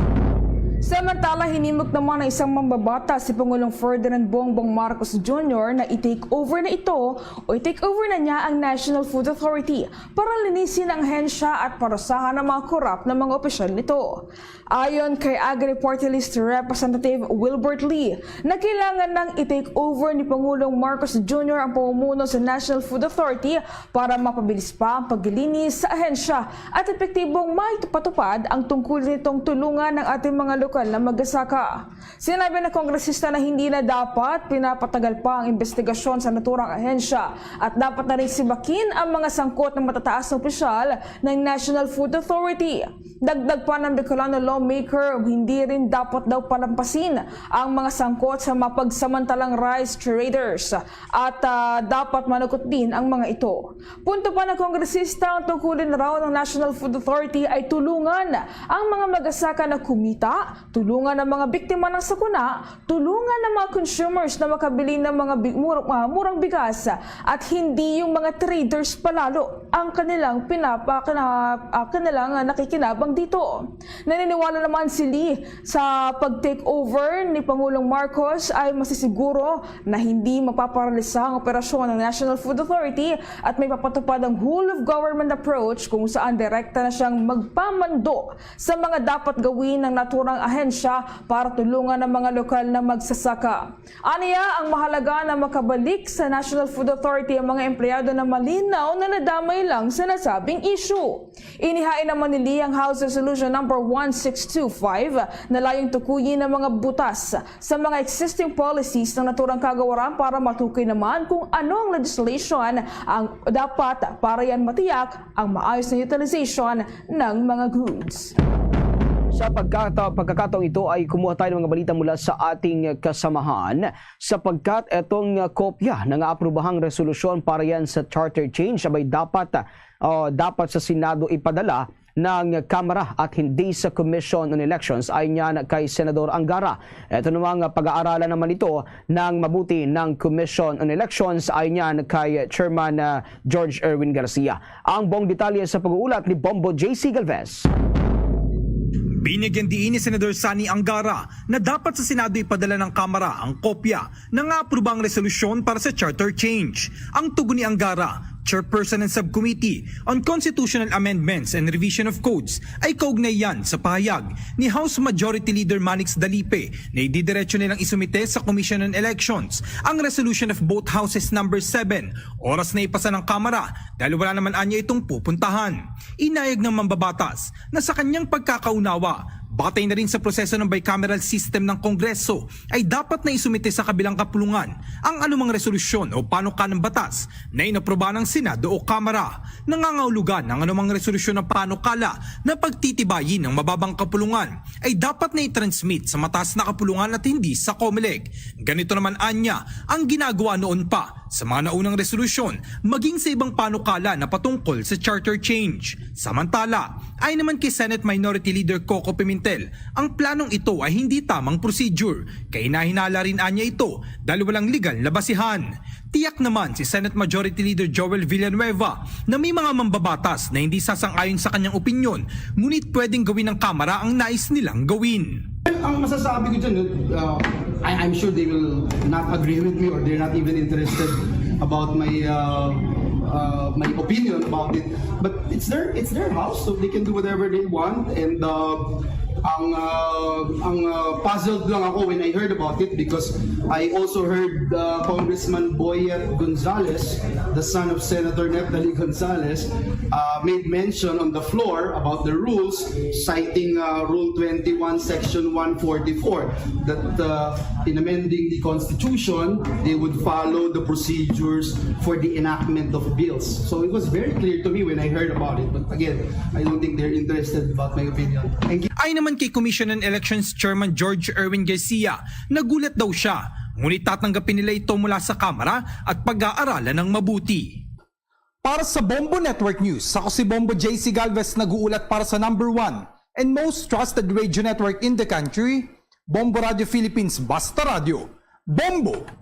Samantala, hinimok naman ng isang mambabatas si Pangulong Ferdinand Bongbong Marcos Junior na i-take over na ito o i-take over na niya ang National Food Authority para linisin ang ahensya at parusahan ang mga korap na mga opisyal nito. Ayon kay Agri Party List Representative Wilbert Lee, na kailangan nang i-take over ni Pangulong Marcos Junior ang pamumuno sa National Food Authority para mapabilis pa ang paglilinis sa ahensya at epektibong maipatupad ang tungkol nitong tulungan ng ating mga lokal na magsasaka. Sinabi ng kongresista na hindi na dapat pinapatagal pa ang investigasyon sa naturang ahensya at dapat na rin sibakin ang mga sangkot ng matataas na opisyal ng National Food Authority. Dagdag pa ng Bicolano lawmaker, hindi rin dapat daw palampasin ang mga sangkot sa mapagsamantalang rice traders at, ah, dapat managot din ang mga ito. Punto pa ng kongresista, ang tungkulin raw ng National Food Authority ay tulungan ang mga magsasaka na kumita, tulungan ang mga biktima ng sakuna, tulungan ang mga consumers na makabili ng mga bi-, mur-, ah, murang bigas at hindi yung mga traders palalo ang kanilang pinapa-, kana-, ah, kanilang, ah, nakikinabang dito. Naniniwala naman si Lee sa pag-take over ni Pangulong Marcos ay masisiguro na hindi mapaparalisa ang operasyon ng National Food Authority at may papatupad ang whole of government approach kung saan direkta na siyang magpamando sa mga dapat gawin ng naturang ahensya para tulungan ang mga lokal na magsasaka. Aniya, ang mahalaga na makabalik sa National Food Authority ang mga empleyado na malinaw na nadamay lang sa nasabing issue. Inihain naman ni Lee ang House Resolution Number one six two five na layong tukuyin ang mga butas sa mga existing policies ng naturang kagawaran para matukoy naman kung ano ang legislation ang dapat para yan matiyak ang maayos na utilization ng mga goods. Sa pagkata-, pagkakataong ito ay kumuha tayo ng mga balita mula sa ating kasamahan, sapagkat itong, uh, kopya ng aaprobahang resolusyon para yan sa charter change abay dapat, uh, dapat sa Senado ipadala ng Kamara at hindi sa Commission on Elections, ayon niyan kay Senador Angara. Ito namang pag-aaralan naman ito ng mabuti ng Commission on Elections, ayon niyan kay Chairman, uh, George Erwin Garcia. Ang buong detalye sa pag-uulat ni Bombo J C Galvez. Binigyan diin ni Senador Sonny Angara na dapat sa Senado ipadala ng Kamara ang kopya ng aaprobang resolusyon para sa charter change. Ang tugon ni Angara, chairperson ng Subcommittee on Constitutional Amendments and Revision of Codes, ay kaugnay yan sa pahayag ni House Majority Leader Manix Dalipe na ididiretso nilang isumite sa Commission on Elections ang Resolution of Both Houses Number seven, oras na ipasa ng Kamara dahil wala naman anya itong pupuntahan. Inayag ng mambabatas na sa kanyang pagkakaunawa, batay na rin sa proseso ng bicameral system ng Kongreso, ay dapat na isumite sa kabilang kapulungan ang anumang resolusyon o panukalang batas na inaproba ng Senado o Kamara. Nangangahulugan ang anumang resolusyon o panukala na pagtitibayin ng mababang kapulungan ay dapat na i-transmit sa mataas na kapulungan at hindi sa Comelec. Ganito naman anya ang ginagawa noon pa sa mga naunang resolusyon, maging sa ibang panukala na patungkol sa charter change. Samantala, ayon naman kay Senate Minority Leader Coco Pimentel, ang planong ito ay hindi tamang procedure, kay hinahinala rin anya ito dahil walang legal na basihan. Tiyak naman si Senate Majority Leader Joel Villanueva na may mga mambabatas na hindi sasang-ayon sa kanyang opinyon, ngunit pwedeng gawin ng Kamara ang nais nilang gawin. Ang masasabi ko dyan, uh, I, I'm sure they will not agree with me or they're not even interested about my uh, uh, my opinion about it. But it's their it's their house, so they can do whatever they want. And uh, Ang uh, ang uh, puzzled lang ako when I heard about it because I also heard uh, Congressman Boyet Gonzales, the son of Senator Nephtalie Gonzales, uh, made mention on the floor about the rules, citing uh, Rule twenty-one, Section one forty-four, that uh, in amending the Constitution, they would follow the procedures for the enactment of bills. So it was very clear to me when I heard about it. But again, I don't think they're interested about my opinion. Thank you. Ay naman kay Commission on Elections Chairman George Erwin Garcia, nagulat daw siya, ngunit tatanggapin nila ito mula sa Kamara at pag-aaralan ng mabuti. Para sa Bombo Network News, ako si Bombo J C Galvez, nag-uulat para sa number one and most trusted radio network in the country, Bombo Radio Philippines, Basta Radio, Bombo!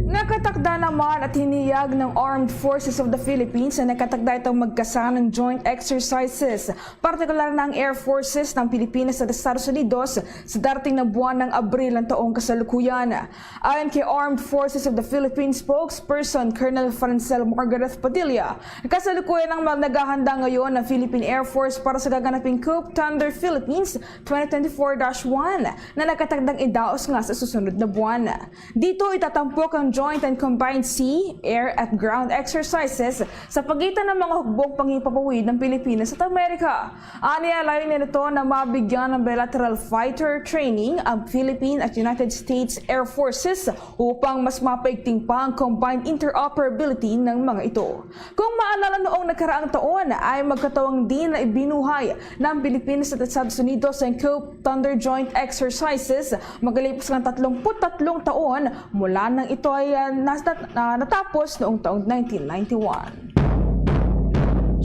Nakatakda naman at hiniyag ng Armed Forces of the Philippines na nakatakda itong magkasa ng joint exercises, partikular na ang Air Forces ng Pilipinas at Estados Unidos sa darating na buwan ng Abril ng taong kasalukuyan. Ayon kay Armed Forces of the Philippines spokesperson Colonel Francel Margareth Padilla, kasalukuyan ang mag- naghahanda ngayon ng Philippine Air Force para sa gaganaping Coup Thunder Philippines twenty twenty-four dash one na nakatakdang idaos nga sa susunod na buwan. Dito itatampok ang joint and combined sea, air at ground exercises sa pagitan ng mga hukbong panghipapawid ng Pilipinas at Amerika. Ania, layunin nito na mabigyan ng bilateral fighter training ang Philippine at United States Air Forces upang mas mapaigting pa ang combined interoperability ng mga ito. Kung maalala, noong nakaraang taon ay magkatawang din na ibinuhay ng Pilipinas at Estados Unidos ang Coup Thunder Joint Exercises makalipas ng tatlumpu't tatlong taon mula nang ito ay ah, nas- ah, natapos noong taong nineteen ninety-one.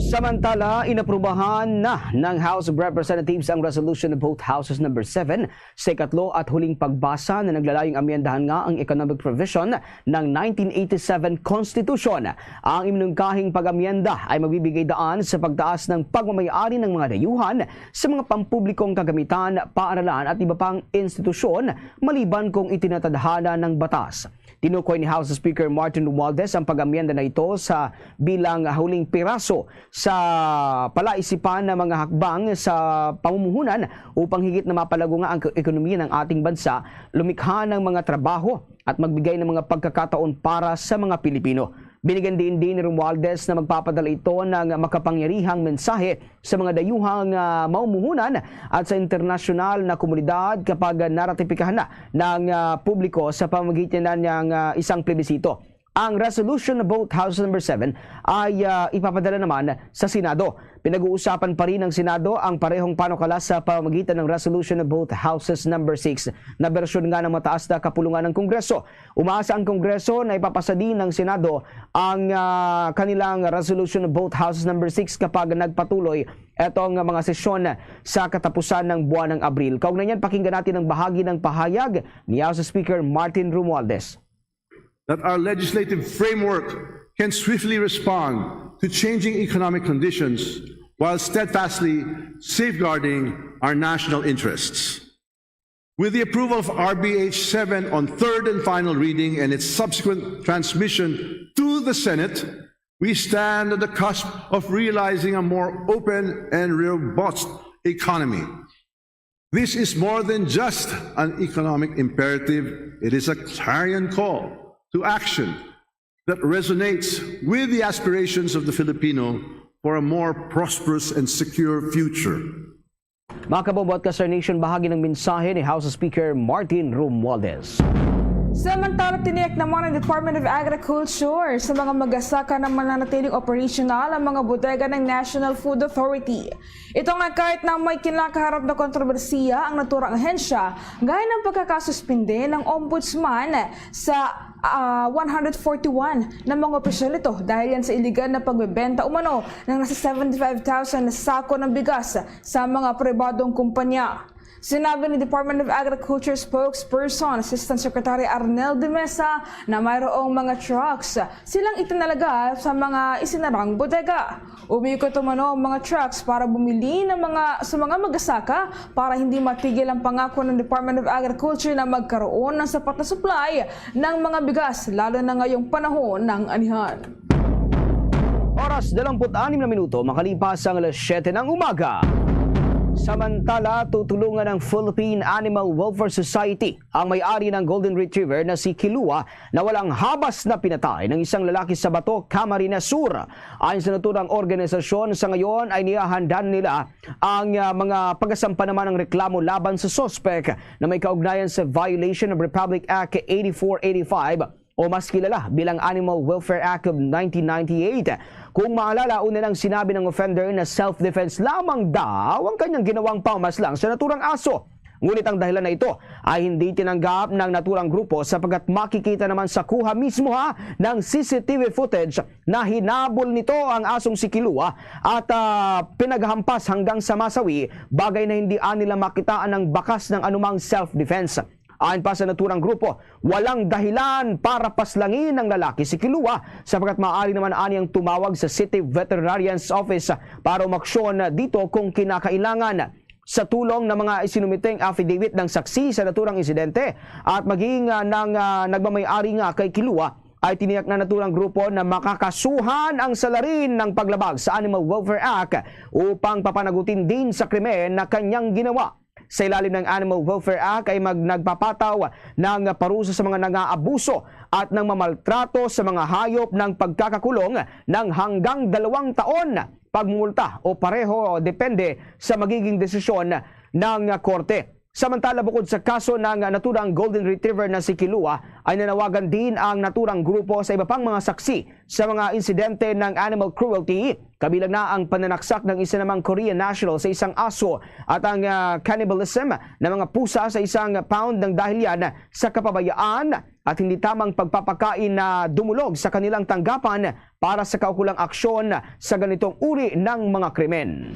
Samantala, inaprubahan na ng House of Representatives ang resolution of both houses number seven sa ikatlo at huling pagbasa na naglalayong amyendahan nga ang economic provision ng nineteen eighty-seven Constitution. Ang iminungkahing pag-amyenda ay magbibigay daan sa pagtaas ng pagmamayari ng mga dayuhan sa mga pampublikong kagamitan, paaralan at iba pang institusyon maliban kung itinatadhana ng batas. Tinukoy ni House Speaker Martin Romualdez ang pag-amyenda na ito sa bilang huling piraso sa palaisipan ng mga hakbang sa pamumuhunan upang higit na mapalago nga ang ekonomiya ng ating bansa, lumikha ng mga trabaho at magbigay ng mga pagkakataon para sa mga Pilipino. Binigyan din din ni Romualdez na magpapadala ito ng makapangyarihang mensahe sa mga dayuhang ah, mamumuhunan at sa internasyonal na komunidad kapag naratipikahan na ng ah, publiko sa pamamagitan na ng ah, isang plebisito. Ang resolution of both House number seven ay ah, ipapadala naman sa Senado. Pinag-uusapan pa rin ng Senado ang parehong panukala sa pamamagitan ng resolution of both Houses number six na bersyon nga ng mataas na kapulungan ng Kongreso. Umaasa ang Kongreso na ipapasa din ng Senado ang ah, kanilang resolution of both Houses number six kapag nagpatuloy etong mga sesyon sa katapusan ng buwan ng Abril. Kaugnay niyan, pakinggan natin ang bahagi ng pahayag ni House Speaker Martin Romualdez. That our legislative framework can swiftly respond to changing economic conditions while steadfastly safeguarding our national interests. With the approval of R B H seven on third and final reading and its subsequent transmission to the Senate, we stand at the cusp of realizing a more open and robust economy. This is more than just an economic imperative, it is a clarion call to action that resonates with the aspirations of the Filipino for a more prosperous and secure future. Mga kabombo at ka-Star Nation, bahagi ng mensahe ni House Speaker Martin Romualdez. Samantala, tiniyak naman ng Department of Agriculture sa mga magasaka na mananatiling operational ang mga bodega ng National Food Authority. Ito nga kahit na may kinakaharap na kontrobersiya ang naturang ahensya, gaya ng pagkakasuspinde ng ombudsman sa ah, one hundred forty-one na mga opisyal nito dahil yan sa iligal na pagbebenta umano ng nasa seventy-five thousand na sako ng bigas sa mga pribadong kumpanya. Sinabi ni Department of Agriculture spokesperson Assistant Secretary Arnel de Mesa na mayroong mga trucks silang itinalaga sa mga isinarang bodega. Umikot umano ang mga trucks para bumili ng mga sa mga magasaka para hindi matigil ang pangako ng Department of Agriculture na magkaroon ng sapat na supply ng mga bigas, lalo na ngayong panahon ng anihan. Oras, dalawampu't anim na minuto makalipas ang alas siyete ng umaga. Samantala, tutulungan ng Philippine Animal Welfare Society ang may-ari ng Golden Retriever na si Kilua na walang habas na pinatay ng isang lalaki sa Bato, Camarines Sur. Ayon sa naturang organisasyon, sa ngayon ay nihahandaan nila ang, ah, mga pagasampa naman ng reklamo laban sa suspek na may kaugnayan sa violation of Republic Act eighty-four eighty-five, o mas kilala bilang Animal Welfare Act of nineteen ninety-eight. Kung maalala, una nang sinabi ng offender na self-defense lamang daw ang kanyang ginawang pamamaslang sa naturang aso. Ngunit ang dahilan na ito ay hindi tinanggap ng naturang grupo, sapagkat makikita naman sa kuha mismo ha ng C C T V footage na hinabol nito ang asong si Kilua at, ah, pinaghampas hanggang sa masawi, bagay na hindi anila makitaan ang bakas ng anumang self-defense. Ayon pa sa naturang grupo, walang dahilan para paslangin ng lalaki si Kilua, sapagkat maaari naman aniyang tumawag sa City Veterinarian's Office para umaksyon dito kung kinakailangan. Sa tulong ng mga isinumiting affidavit ng saksi sa naturang insidente at maging, ah, ng, ah, nagmamay-ari nga kay Kilua, ay tiniyak na naturang grupo na makakasuhan ang salarin ng paglabag sa Animal Welfare Act upang papanagutin din sa krimen na kanyang ginawa. Sa ilalim ng Animal Welfare Act ay mag-, nagpapataw ng parusa sa mga nangaabuso at nang mamaltrato sa mga hayop ng pagkakakulong ng hanggang dalawang taon, pagmumulta o pareho, depende sa magiging desisyon ng korte. Samantala, bukod sa kaso ng naturang Golden Retriever na si Kilua, ay nanawagan din ang naturang grupo sa iba pang mga saksi sa mga insidente ng animal cruelty, kabilang na ang pananaksak ng isa namang Korean national sa isang aso at ang, ah, cannibalism ng mga pusa sa isang pound ng dahil yan sa kapabayaan at hindi tamang pagpapakain na dumulog sa kanilang tanggapan para sa kaukulang aksyon sa ganitong uri ng mga krimen.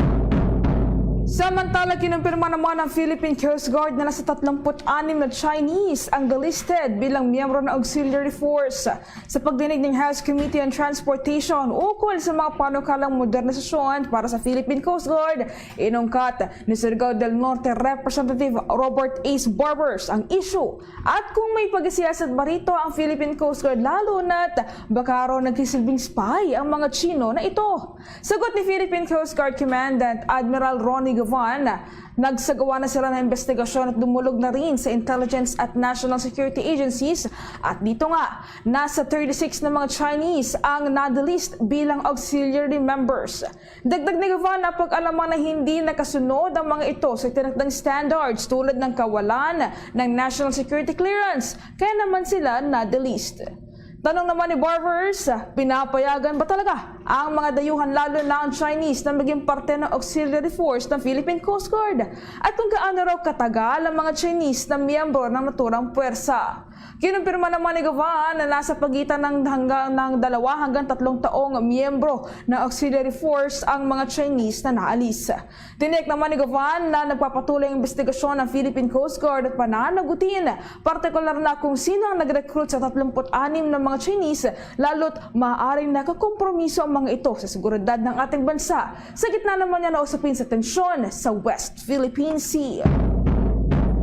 Samantala, kinumpirma naman ng Philippine Coast Guard na nasa tatlumpu't anim na Chinese ang delisted bilang miyembro ng auxiliary force. Sa pagdinig ng House Committee on Transportation ukol sa mga panukalang modernisasyon para sa Philippine Coast Guard, inungkat ni Surigao del Norte Representative Robert Ace Barbers ang issue. At kung may pagsiyasat ba rito ang Philippine Coast Guard, lalo na't baka raw nagsisilbing spy ang mga Chino na ito? Sagot ni Philippine Coast Guard Commandant Admiral Ronnie Gavan, nagsagawa na sila ng investigasyon at dumulog na rin sa intelligence at national security agencies. At dito nga, nasa thirty-six na mga Chinese ang na-delist bilang auxiliary members. Dagdag ni Gavan na pag-alaman na hindi nakasunod ang mga ito sa tinatang standards tulad ng kawalan ng national security clearance, kaya naman sila na-delist. Tanong naman ni Barbers, pinapayagan ba talaga ang mga dayuhan, lalo na ang Chinese, na maging parte ng auxiliary force ng Philippine Coast Guard? At kung gaano raw katagal ang mga Chinese na miyembro ng naturang puwersa? Kinumpirma naman ni Gavan na nasa pagitan ng hanggang ng dalawa hanggang tatlong taong miyembro ng auxiliary force ang mga Chinese na naalis. Tiniyak naman ni Gavan na nagpapatuloy ang investigasyon ng Philippine Coast Guard at pananagutin, partikular na kung sino ang nag-recruit sa tatlumpu't anim na mga Chinese, lalo't maaaring nakakompromiso ang mga ito sa seguridad ng ating bansa, sa gitna naman niya na usapin sa tensyon sa West Philippine Sea.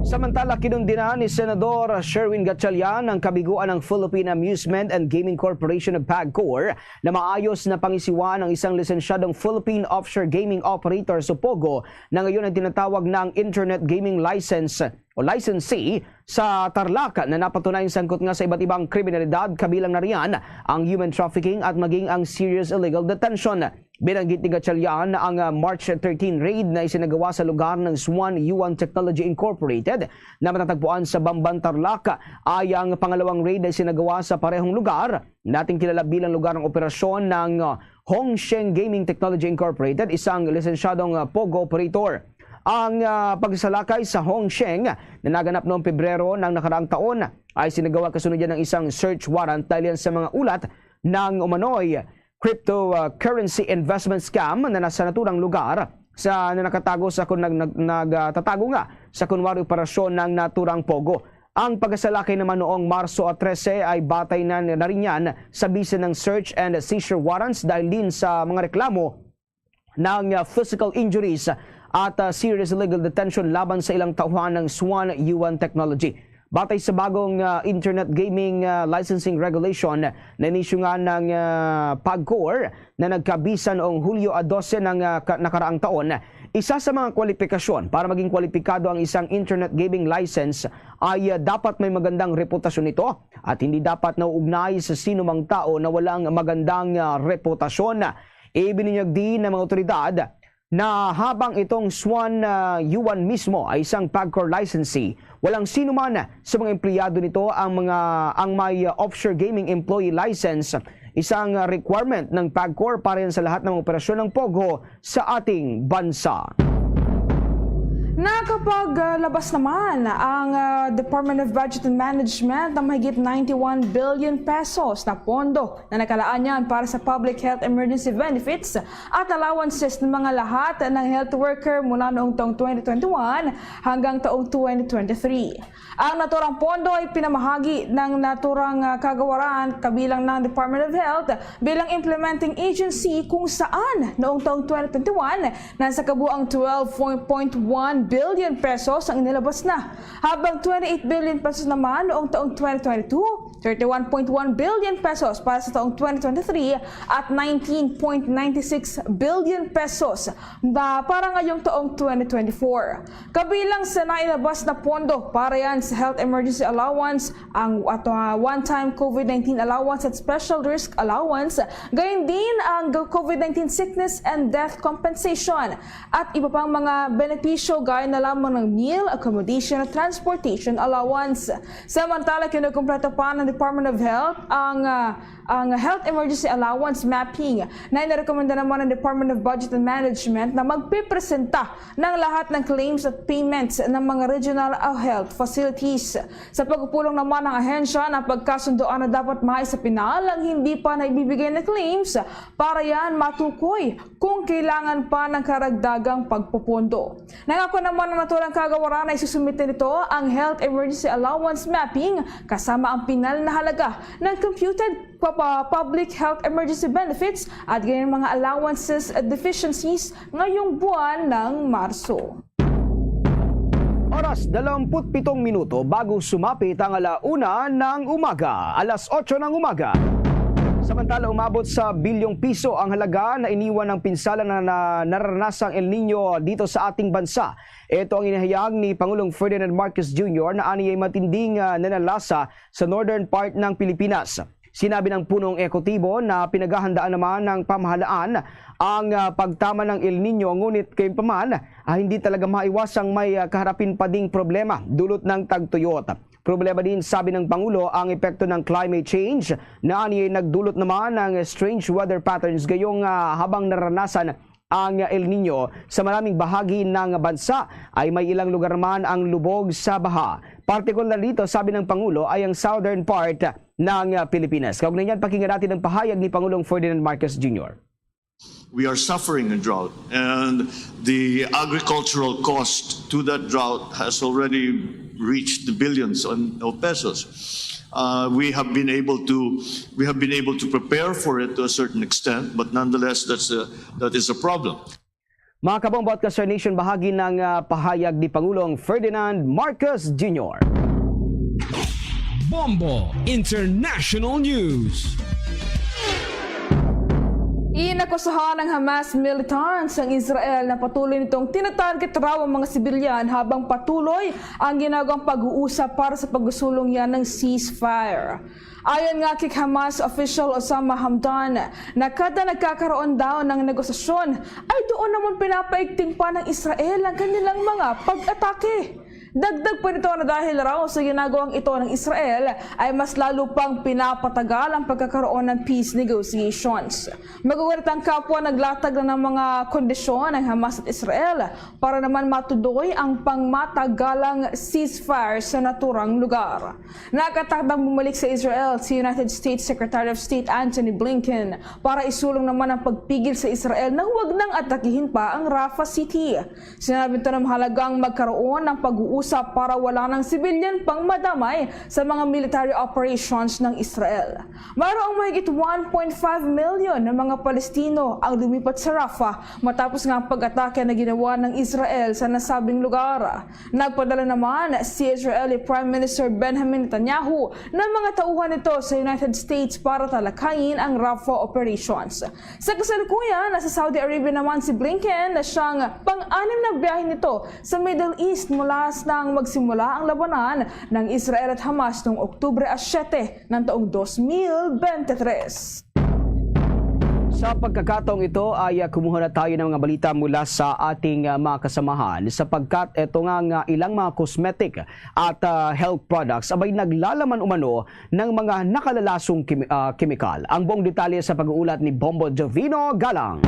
Samantala, kinundinan ni Senador Sherwin Gatchalian ang kabiguan ng Philippine Amusement and Gaming Corporation of PAGCOR na maayos na pangisiwaan ang isang lisensyadong Philippine Offshore Gaming Operator o POGO na ngayon ang tinatawag na Internet Gaming License o licensee sa Tarlac na napatunayan sangkot nga sa iba't ibang kriminalidad, kabilang na riyan ang human trafficking at maging ang serious illegal detention. Binanggit ni Gatchalian na ang, ah, March thirteen raid na isinagawa sa lugar ng Swan Yuan Technology Incorporated na matatagpuan sa Bamban, Tarlac ay ang pangalawang raid na isinagawa sa parehong lugar, nating kilala bilang lugar ng operasyon ng, ah, Hongsheng Gaming Technology Incorporated, isang lisensyadong, ah, POGO operator. Ang, ah, pagsalakay sa Hongsheng na naganap noong Pebrero ng nakaraang taon ay sinagawa kasunod yan ng isang search warrant dahil yan sa mga ulat ng umano'y cryptocurrency investment scam na nasa naturang lugar sa, na nakatago sa kun-, nag-, nag-, ah, tatago nga sa kunwari operasyon ng naturang POGO. Ang pagkasalakay naman noong Marso trese ay batay na, na rin yan sa bisa ng search and seizure warrants dahil din sa mga reklamo ng, ah, physical injuries at, ah, serious illegal detention laban sa ilang tauhan ng Swan Yuan Technology. Batay sa bagong, ah, Internet Gaming, ah, Licensing Regulation na inisyuhan ng, ah, PAGCOR na nagkabisa noong Hulyo a dose ng, ah, ka-, nakaraang taon, isa sa mga kwalipikasyon para maging kwalipikado ang isang internet gaming license ay, ah, dapat may magandang reputasyon ito at hindi dapat nauugnay sa sino mang tao na walang magandang, ah, reputasyon. Ibinunyag din ng mga otoridad na habang itong Swan, ah, Yuan mismo ay isang PAGCOR licensee, walang sino man sa mga empleyado nito ang mga, ang may, ah, offshore gaming employee license, isang, ah, requirement ng PAGCOR para yan sa lahat ng operasyon ng POGO sa ating bansa. Nakapaglabas naman ang, ah, Department of Budget and Management ng mahigit ninety-one billion pesos na pondo na nakalaan niyan para sa public health emergency benefits at allowances ng mga lahat ng health worker mula noong taong twenty twenty-one hanggang taong twenty twenty-three. Ang naturang pondo ay pinamahagi ng naturang, ah, kagawaran kabilang ng Department of Health bilang implementing agency, kung saan noong taong twenty twenty-one, nasa kabuang twelve point one billion pesos ang inilabas na, habang twenty-eight billion pesos naman noong taong twenty twenty-two, thirty-one point one billion pesos para sa taong twenty twenty-three, at nineteen point nine six billion pesos na para ngayong taong twenty twenty-four. Kabilang sa nailabas na pondo para yan sa health emergency allowance, ang ato nga one-time COVID nineteen allowance at special risk allowance, gayon din ang COVID nineteen sickness and death compensation at iba pang mga benepisyo gaya na lamang ng meal, accommodation at transportation allowance. Samantala, kinukumpleto pa ng Department of Health ang, ah, ang health emergency allowance mapping na inirekomenda naman ng Department of Budget and Management na magpipresenta ng lahat ng claims at payments ng mga regional, ah, health facilities. Sa pagpupulong naman ng ahensya, napagkasundoan na dapat may sa pinal ang hindi pa naibibigay na claims para yan matukoy kung kailangan pa ng karagdagang pagpupondo. Nangako naman ang naturang kagawaran na isusumite nito ang health emergency allowance mapping kasama ang pinal na halaga ng computed pa-, pa-, public health emergency benefits at ganyan mga allowances at deficiencies ngayong buwan ng Marso. Oras, dalawamput pitong minuto bago sumapit ang ala una ng umaga, alas otso ng umaga. Samantala, umabot sa bilyong piso ang halaga na iniwan ng pinsala na, na nararanasang El Niño dito sa ating bansa. Ito ang inihayag ni Pangulong Ferdinand Marcos Junior na aniyay matinding, ah, nanalasa sa northern part ng Pilipinas. Sinabi ng punong ehekutibo na pinaghahandaan naman ng pamahalaan ang, ah, pagtama ng El Niño, ngunit gayunpaman, ah, hindi talaga maiwasang may, ah, kaharapin pa ding problema dulot ng tagtuyot. Problema din, sabi ng Pangulo, ang epekto ng climate change na aniyay nagdulot naman ng strange weather patterns gayong, ah, habang naranasan ang El Niño sa maraming bahagi ng bansa, ay may ilang lugar man ang lubog sa baha. Partikular dito, sabi ng Pangulo, ay ang southern part ng Pilipinas. Kaugnay niyan, pakinggan natin ang pahayag ni Pangulong Ferdinand Marcos Junior. We are suffering a drought, and the agricultural cost to that drought has already reached the billions on, of pesos. Uh, we have been able to, we have been able to prepare for it to a certain extent, but nonetheless, that's a, that is a problem. Mga kabombo at ka-Star Nation, bahagi ng, ah, pahayag ni Pangulong Ferdinand Marcos Junior. Bombo International News. Inakusahan ng Hamas militants ang Israel na patuloy nitong tinatarget raw ang mga sibilyan habang patuloy ang ginagawang pag-uusap para sa pagsulong yan ng ceasefire. Ayon nga kay Hamas official Osama Hamdan, na kada nagkakaroon daw ng negosasyon, ay doon naman pinapaigting pa ng Israel ang kanilang mga pag-atake. Dagdag pa nito na dahil raw sa ginagawang ito ng Israel, ay mas lalo pang pinapatagal ang pagkakaroon ng peace negotiations. Magugulat ang kapwa naglatag na ng mga kondisyon ang Hamas at Israel para naman matuloy ang pangmatagalang ceasefire sa naturang lugar. Nakatakdang bumalik sa Israel si United States Secretary of State Antony Blinken para isulong naman ang pagpigil sa Israel na huwag nang atakihin pa ang Rafah City. Sinabi nito na mahalagang magkaroon ng pag-uusap sa para wala ng sibilyan pang madamay sa mga military operations ng Israel. Mayroong mahigit one point five million na mga Palestino ang lumipat sa Rafah matapos nga ang pag-atake na ginawa ng Israel sa nasabing lugar. Nagpadala naman si Israeli Prime Minister Benjamin Netanyahu ng mga tauhan nito sa United States para talakayin ang Rafah operations. Sa kasalukuyan, nasa Saudi Arabia naman si Blinken na siyang pang-anim na biyahe nito sa Middle East mula nang magsimula ang labanan ng Israel at Hamas noong Oktubre a siyete ng taong dos mil bente tres. Sa pagkakataong ito ay, ah, kumuha na tayo ng mga balita mula sa ating, ah, mga kasamahan, sapagkat ito nga, nga ilang mga cosmetic at, ah, health products abay naglalaman umano ng mga nakalalasong kimi- ah, kemikal. Ang buong detalye sa pag-uulat ni Bombo Jovino Galang.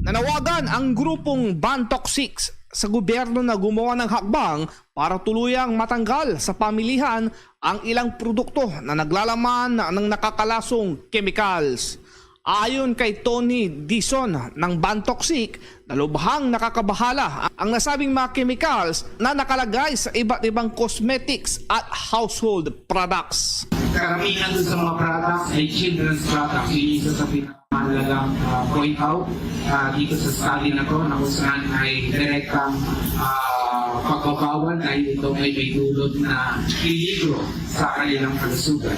Nanawagan ang grupong Bantoxic sa gobyerno na gumawa ng hakbang para tuluyang matanggal sa pamilihan ang ilang produkto na naglalaman ng nakakalasong chemicals. Ayon kay Tony Dizon ng Bantoxic, na lubhang nakakabahala ang nasabing mga chemicals na nakalagay sa iba't ibang cosmetics at household products. Karamihan dun sa mga products ay children's products. Yun yung isa sa pinakamahalagang ah, point out ah, dito sa study na to na kung saan ay direktang ah, pagbabawal dahil ito ay may dulot na peligro sa kanilang kalusugan.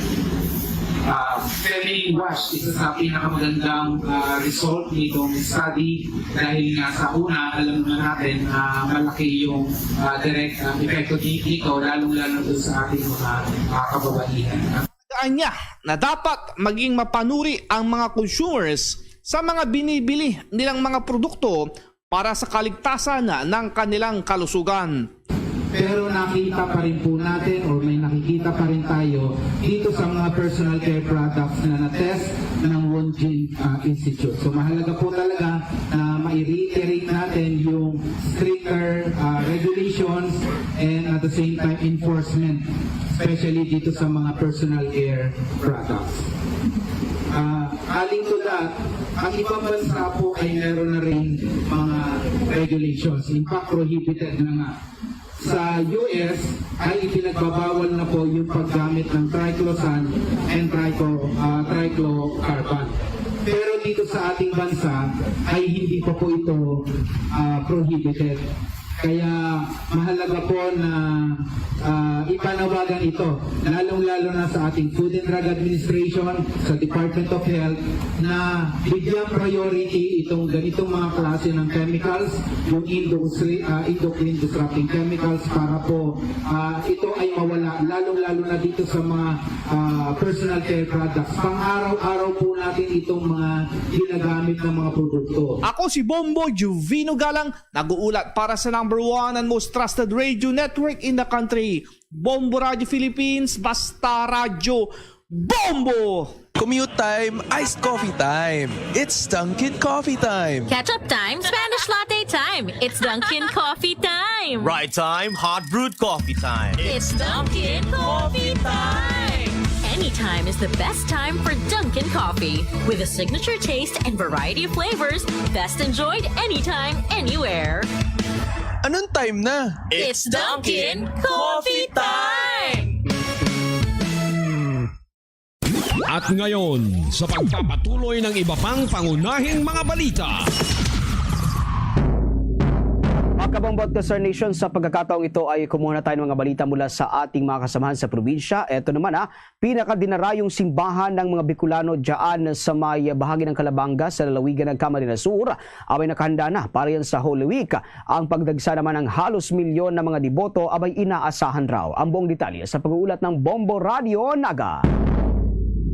Ah, Femi Wash, isa sa pinakamagandang ah, result nitong study dahil nga sa una, alam naman natin na malaki yung ah, direct ah, epekto di- nito, lalong-lalo doon sa ating mga ah, kababaihan. Anya na dapat maging mapanuri ang mga consumers sa mga binibili nilang mga produkto para sa kaligtasan ng kanilang kalusugan. Pero nakita pa rin po natin or may nakikita pa rin tayo dito sa mga personal care products na na-test ng Woongjin ah, Institute. So mahalaga po talaga na ma-reiterate natin yung stricter ah, regulations and at the same time enforcement, especially dito sa mga personal care products. Ah, adding to that, ang ibang bansa po ay meron na rin mga regulations. In fact, prohibited na nga. Sa U S ay ipinagbabawal na po yung paggamit ng triclosan and trico, ah, triclocarbon. Pero dito sa ating bansa ay hindi pa po ito ah, prohibited. Kaya mahalaga po na ah, ipanawagan ito, lalong-lalo na sa ating Food and Drug Administration, sa Department of Health, na bigyan priority itong ganitong mga klase ng chemicals, yung industry, ah, endocrine disrupting chemicals para po ah, ito ay mawala, lalong-lalo na dito sa mga ah, personal care products. Pang-araw-araw po natin itong mga ginagamit ng mga produkto. Ako si Bombo Juvino Galang, nag-uulat para sa number one and most trusted radio network in the country, Bombo Radio Philippines, basta radyo, Bombo! Commute time, iced coffee time. It's Dunkin' Coffee time. Ketchup time, Spanish latte time. It's Dunkin' Coffee time. Ride time, hot brewed coffee time. It's Dunkin' Coffee time. Anytime is the best time for Dunkin' Coffee. With a signature taste and variety of flavors, best enjoyed anytime, anywhere. Anong time na? It's Dunkin' Coffee time! At ngayon, sa pagpapatuloy ng iba pang pangunahing mga balita. Mga kabombo at ka-Star Nation, sa pagkakataong ito ay kumuha na tayo ng mga balita mula sa ating mga kasamahan sa probinsya. Ito naman, ha, pinakadinarayong simbahan ng mga Bicolano dyan sa may bahagi ng Calabanga sa lalawigan ng Camarines Sur. Abay, nakahanda na para yan sa Holy Week. Ang pagdagsa naman ng halos milyon na mga deboto abay inaasahan raw. Ang buong detalye sa pag-uulat ng Bombo Radio Naga.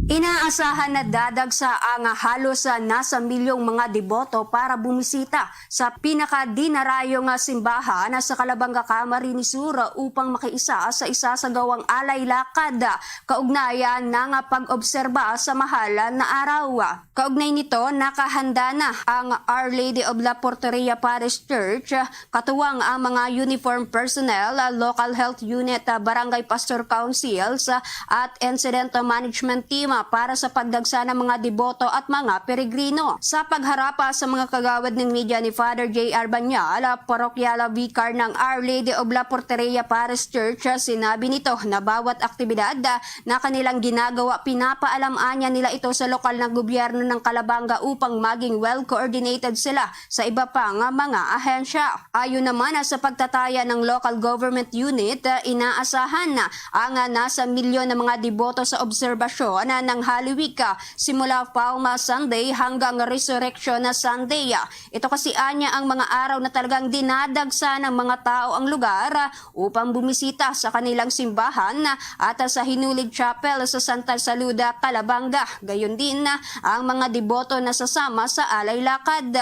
Inaasahan na dadagsa ang halos nasa milyong mga deboto para bumisita sa pinakadinarayo nga simbahan sa Calabanga, Camarines Sur upang makiisa sa isa sa gawang alay lakad kaugnayan ng pag-obserba sa mahal na araw. Kaugnay nito, nakahanda na ang Our Lady of La Porteria Parish Church, katuwang ang mga uniform personnel, local health unit, barangay pastor councils, at incident management team. para sa pagdagsa ng mga deboto at mga peregrino. Sa pagharapa sa mga kagawad ng media ni Father J R Banyal, parokyal vicar ng Our Lady of La Porteria Parish Church, sinabi nito na bawat aktibidad na kanilang ginagawa, pinapaalam-anya nila ito sa lokal na gobyerno ng Calabanga upang maging well-coordinated sila sa iba pang mga ahensya. Ayon naman sa pagtataya ng local government unit, inaasahan ang nasa milyon na mga deboto sa obserbasyon ng Holy Week, simula Palm Sunday hanggang Resurrection Sunday. Ito kasi anya ang mga araw na talagang dinadagsa ng mga tao ang lugar upang bumisita sa kanilang simbahan at sa Hinulig Chapel sa Santa Saluda, Calabanga. Gayon din ang mga deboto na sasama sa alay lakad.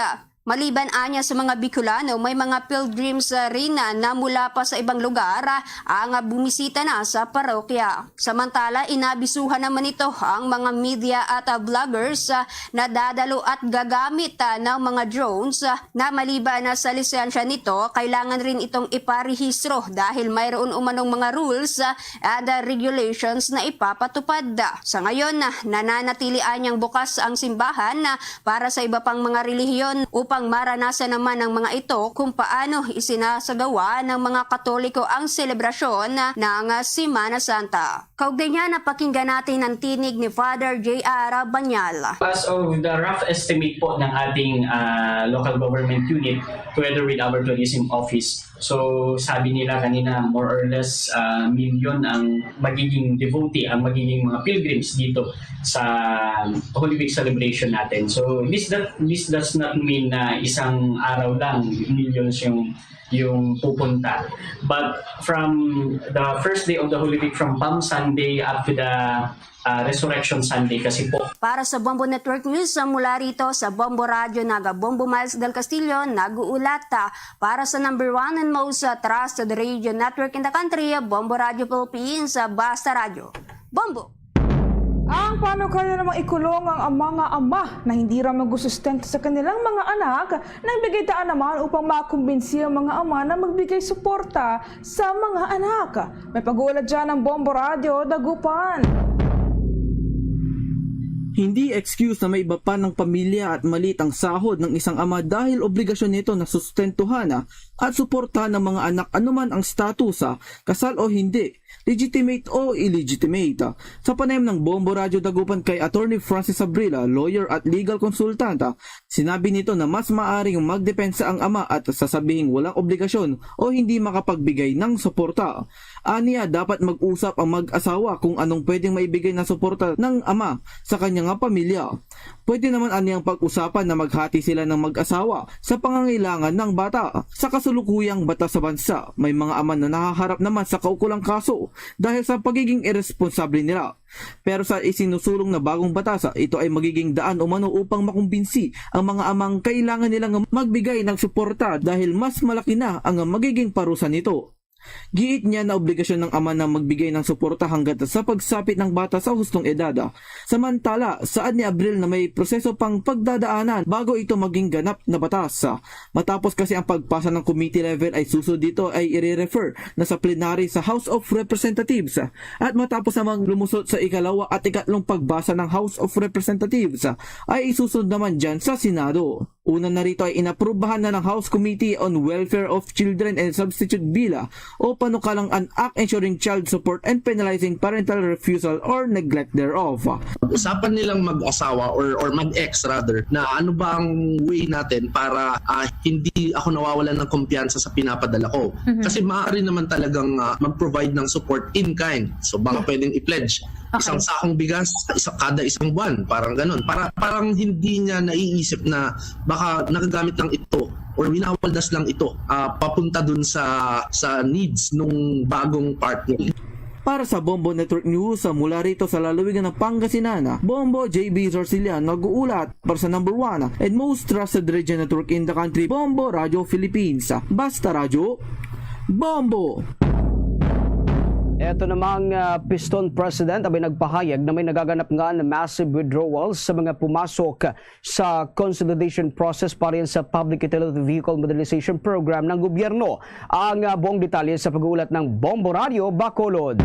Maliban anya sa mga Bicolano, may mga pilgrims, ah, rin na, na mula pa sa ibang lugar, ah, ang, ah, bumisita na sa parokya. Samantala, inabisuhan naman nito ang mga media at, ah, vloggers, ah, na dadalo at gagamit, ah, ng mga drones, ah, na maliban na sa lisensya nito, kailangan rin itong iparehistro dahil mayroon umanong mga rules, ah, and, ah, regulations na ipapatupad. Sa ngayon, ah, nananatili anyang bukas ang simbahan, ah, para sa iba pang mga relihiyon upang maranasan naman ng mga ito kung paano isinasagawa ng mga Katoliko ang selebrasyon ng Semana Santa. Kaugnay niya, napakinggan natin ang tinig ni Father J R Banyal. As of the rough estimate po ng ating, ah, local government unit, together with our tourism office, so sabi nila kanina, more or less, ah, milyon ang magiging devotee, ang magiging mga pilgrims dito sa Holy Week celebration natin. So this, that, this does not mean na isang araw lang millions yung, yung pupunta. But from the first day of the Holy Week, from Palm Sunday up to the, ah, Resurrection Sunday kasi po. Para sa Bombo Network News, ah, mula rito sa Bombo Radio Naga, Bombo Miles del Castillo nag-uulat, ah, para sa number one and most, ah, trusted radio network in the country, Bombo Radio Philippines, ah, Basta Radio. Bombo! Ang panukala namang ikulong ang mga ama na hindi ra magsusustento sa kanilang mga anak, nagbigay daan naman upang makumbinsi ang mga ama na magbigay suporta sa mga anak. May pag-uulat dyan ang Bombo Radio Dagupan. Hindi excuse na may iba pa ng pamilya at maliit ang sahod ng isang ama dahil obligasyon nito na sustentuhan at suportahan ang mga anak anuman ang status, kasal o hindi, legitimate o illegitimate. Sa panayam ng Bombo Radyo Dagupan kay Attorney Francis Abrila, lawyer at legal consultant, sinabi nito na mas maaring magdepensa ang ama at sasabihing walang obligasyon o hindi makapagbigay ng suporta. Aniya, dapat mag-usap ang mag-asawa kung anong pwedeng maibigay na suporta ng ama sa kanya nga pamilya. Pwede naman aniyang pag-usapan na maghati sila ng mag-asawa sa pangangailangan ng bata. Sa kasulukuyang batas sa bansa, may mga ama na nahaharap naman sa kaukulang kaso dahil sa pagiging irresponsable nila. Pero sa isinusulong na bagong batas, ito ay magiging daan umano upang makumbinsi ang mga amang kailangan nilang magbigay ng suporta dahil mas malaki na ang magiging parusa nito. Giit niya na obligasyon ng ama na magbigay ng suporta hanggat sa pagsapit ng bata sa hustong edad. Samantala, saad ni Abril na may proseso pang pagdadaanan bago ito maging ganap na batas. Matapos kasi ang pagpasa ng committee level ay susunod dito ay ire-refer na sa plenary sa House of Representatives. At matapos namang lumusot sa ikalawa at ikatlong pagbasa ng House of Representatives, ay isusunod naman dyan sa Senado. Una na rito ay inaprubahan na ng House Committee on Welfare of Children and Substitute Bill o panukalang an Act Ensuring Child Support and Penalizing Parental Refusal or Neglect Thereof. Usapan nilang mag-asawa or, or mag-ex rather, na ano ba ang way natin para, ah, hindi ako nawawalan ng kumpiyansa sa pinapadala ko. Mhm. Kasi maaari naman talagang, ah, mag-provide ng support in kind. So baka pwedeng i-pledge isang sakong bigas isa, kada isang buwan, parang ganun. Para, parang hindi niya naiisip na baka nagagamit lang ito or winawaldas lang ito, ah, papunta dun sa, sa needs nung bagong partner. Para sa Bombo Network News, ah, mula rito sa lalawigan ng Pangasinan, ah, Bombo J B Zarcillan nag-uulat para sa number one and most trusted radio network in the country, Bombo Radio Philippines. Basta Radyo, Bombo! Eto namang, ah, Piston President abay nagpahayag na may nagaganap nga na massive withdrawals sa mga pumasok sa consolidation process para yan sa Public Utility Vehicle Modernization Program ng gobyerno. Ang, ah, buong detalye sa pag-uulat ng Bombo Radio Bacolod.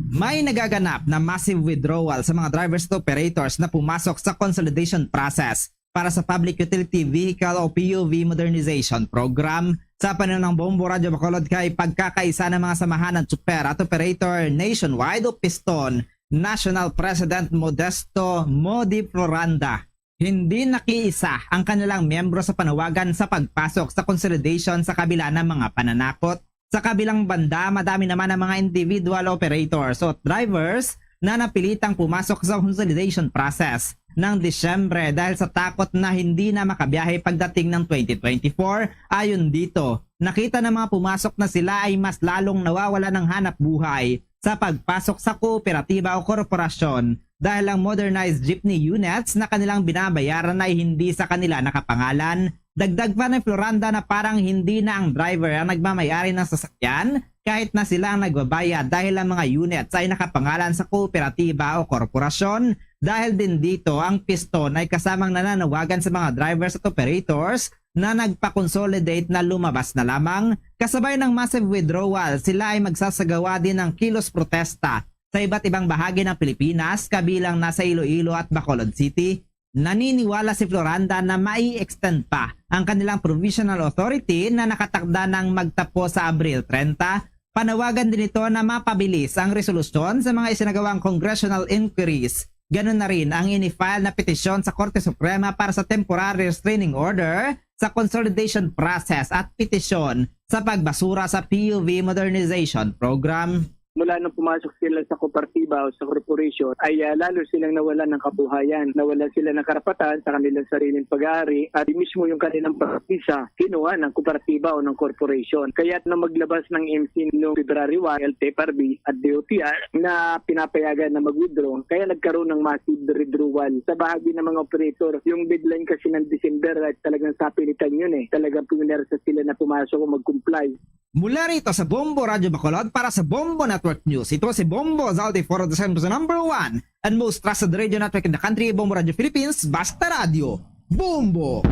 May nagaganap na massive withdrawal sa mga drivers at operators na pumasok sa consolidation process para sa Public Utility Vehicle o P U V Modernization Program. Sa panayam ni Bombo Radyo Bacolod kay pagkakaisa ng mga samahan ng tsuper at operator nationwide o Piston, National President Modesto Modi Floranda. Hindi nakiisa ang kanilang miyembro sa panawagan sa pagpasok sa consolidation sa kabila ng mga pananakot. Sa kabilang banda, madami naman ang mga individual operators o drivers na napilitang pumasok sa consolidation process ng Disyembre dahil sa takot na hindi na makabiyahe pagdating ng twenty twenty-four. Ayon dito, nakita ng mga pumasok na sila ay mas lalong nawawala ng hanap buhay sa pagpasok sa kooperatiba o korporasyon dahil ang modernized jeepney units na kanilang binabayaran ay hindi sa kanila nakapangalan. Dagdag pa ni Floranda na parang hindi na ang driver ang nagmamayari ng sasakyan kahit na sila ang nagbabayad dahil ang mga units ay nakapangalan sa kooperatiba o korporasyon. Dahil din dito, ang Piston ay kasamang nananawagan sa mga drivers at operators na nagpa-consolidate na lumabas na lamang. Kasabay ng massive withdrawal, sila ay magsasagawa din ng kilos protesta sa iba't ibang bahagi ng Pilipinas, kabilang na sa Iloilo at Bacolod City. Naniniwala si Floranda na mai-extend pa ang kanilang provisional authority na nakatakda ng magtapos sa Abril treinta. Panawagan din ito na mapabilis ang resolusyon sa mga isinagawang congressional inquiries. Ganun na rin ang ini-file na petisyon sa Korte Suprema para sa temporary restraining order sa consolidation process at petisyon sa pagbasura sa P U V Modernization Program. Mula nung pumasok sila sa kooperatiba o sa corporation, ay, ah, lalo silang nawalan ng kabuhayan, nawalan sila ng karapatan sa kanilang sariling pag-aari, at mismo yung kanilang praktisa kinuha ng kooperatiba o ng corporation. Kaya na maglabas ng M C noong February one, L T F R B at D O T R, na pinapayagan na mag-withdraw. Kaya nagkaroon ng massive withdrawal sa bahagi ng mga operator. Yung deadline kasi ng December ay talagang sapilitan yun eh. Talagang puminersa sila na pumasok o mag-comply. Mula rito sa Bombo Radyo Bacolod para sa Bombo Network News, ito si Bombo Zaldi Foro, the number one and most trusted radio network in the country, Bombo Radyo Philippines, basta radyo, Bombo!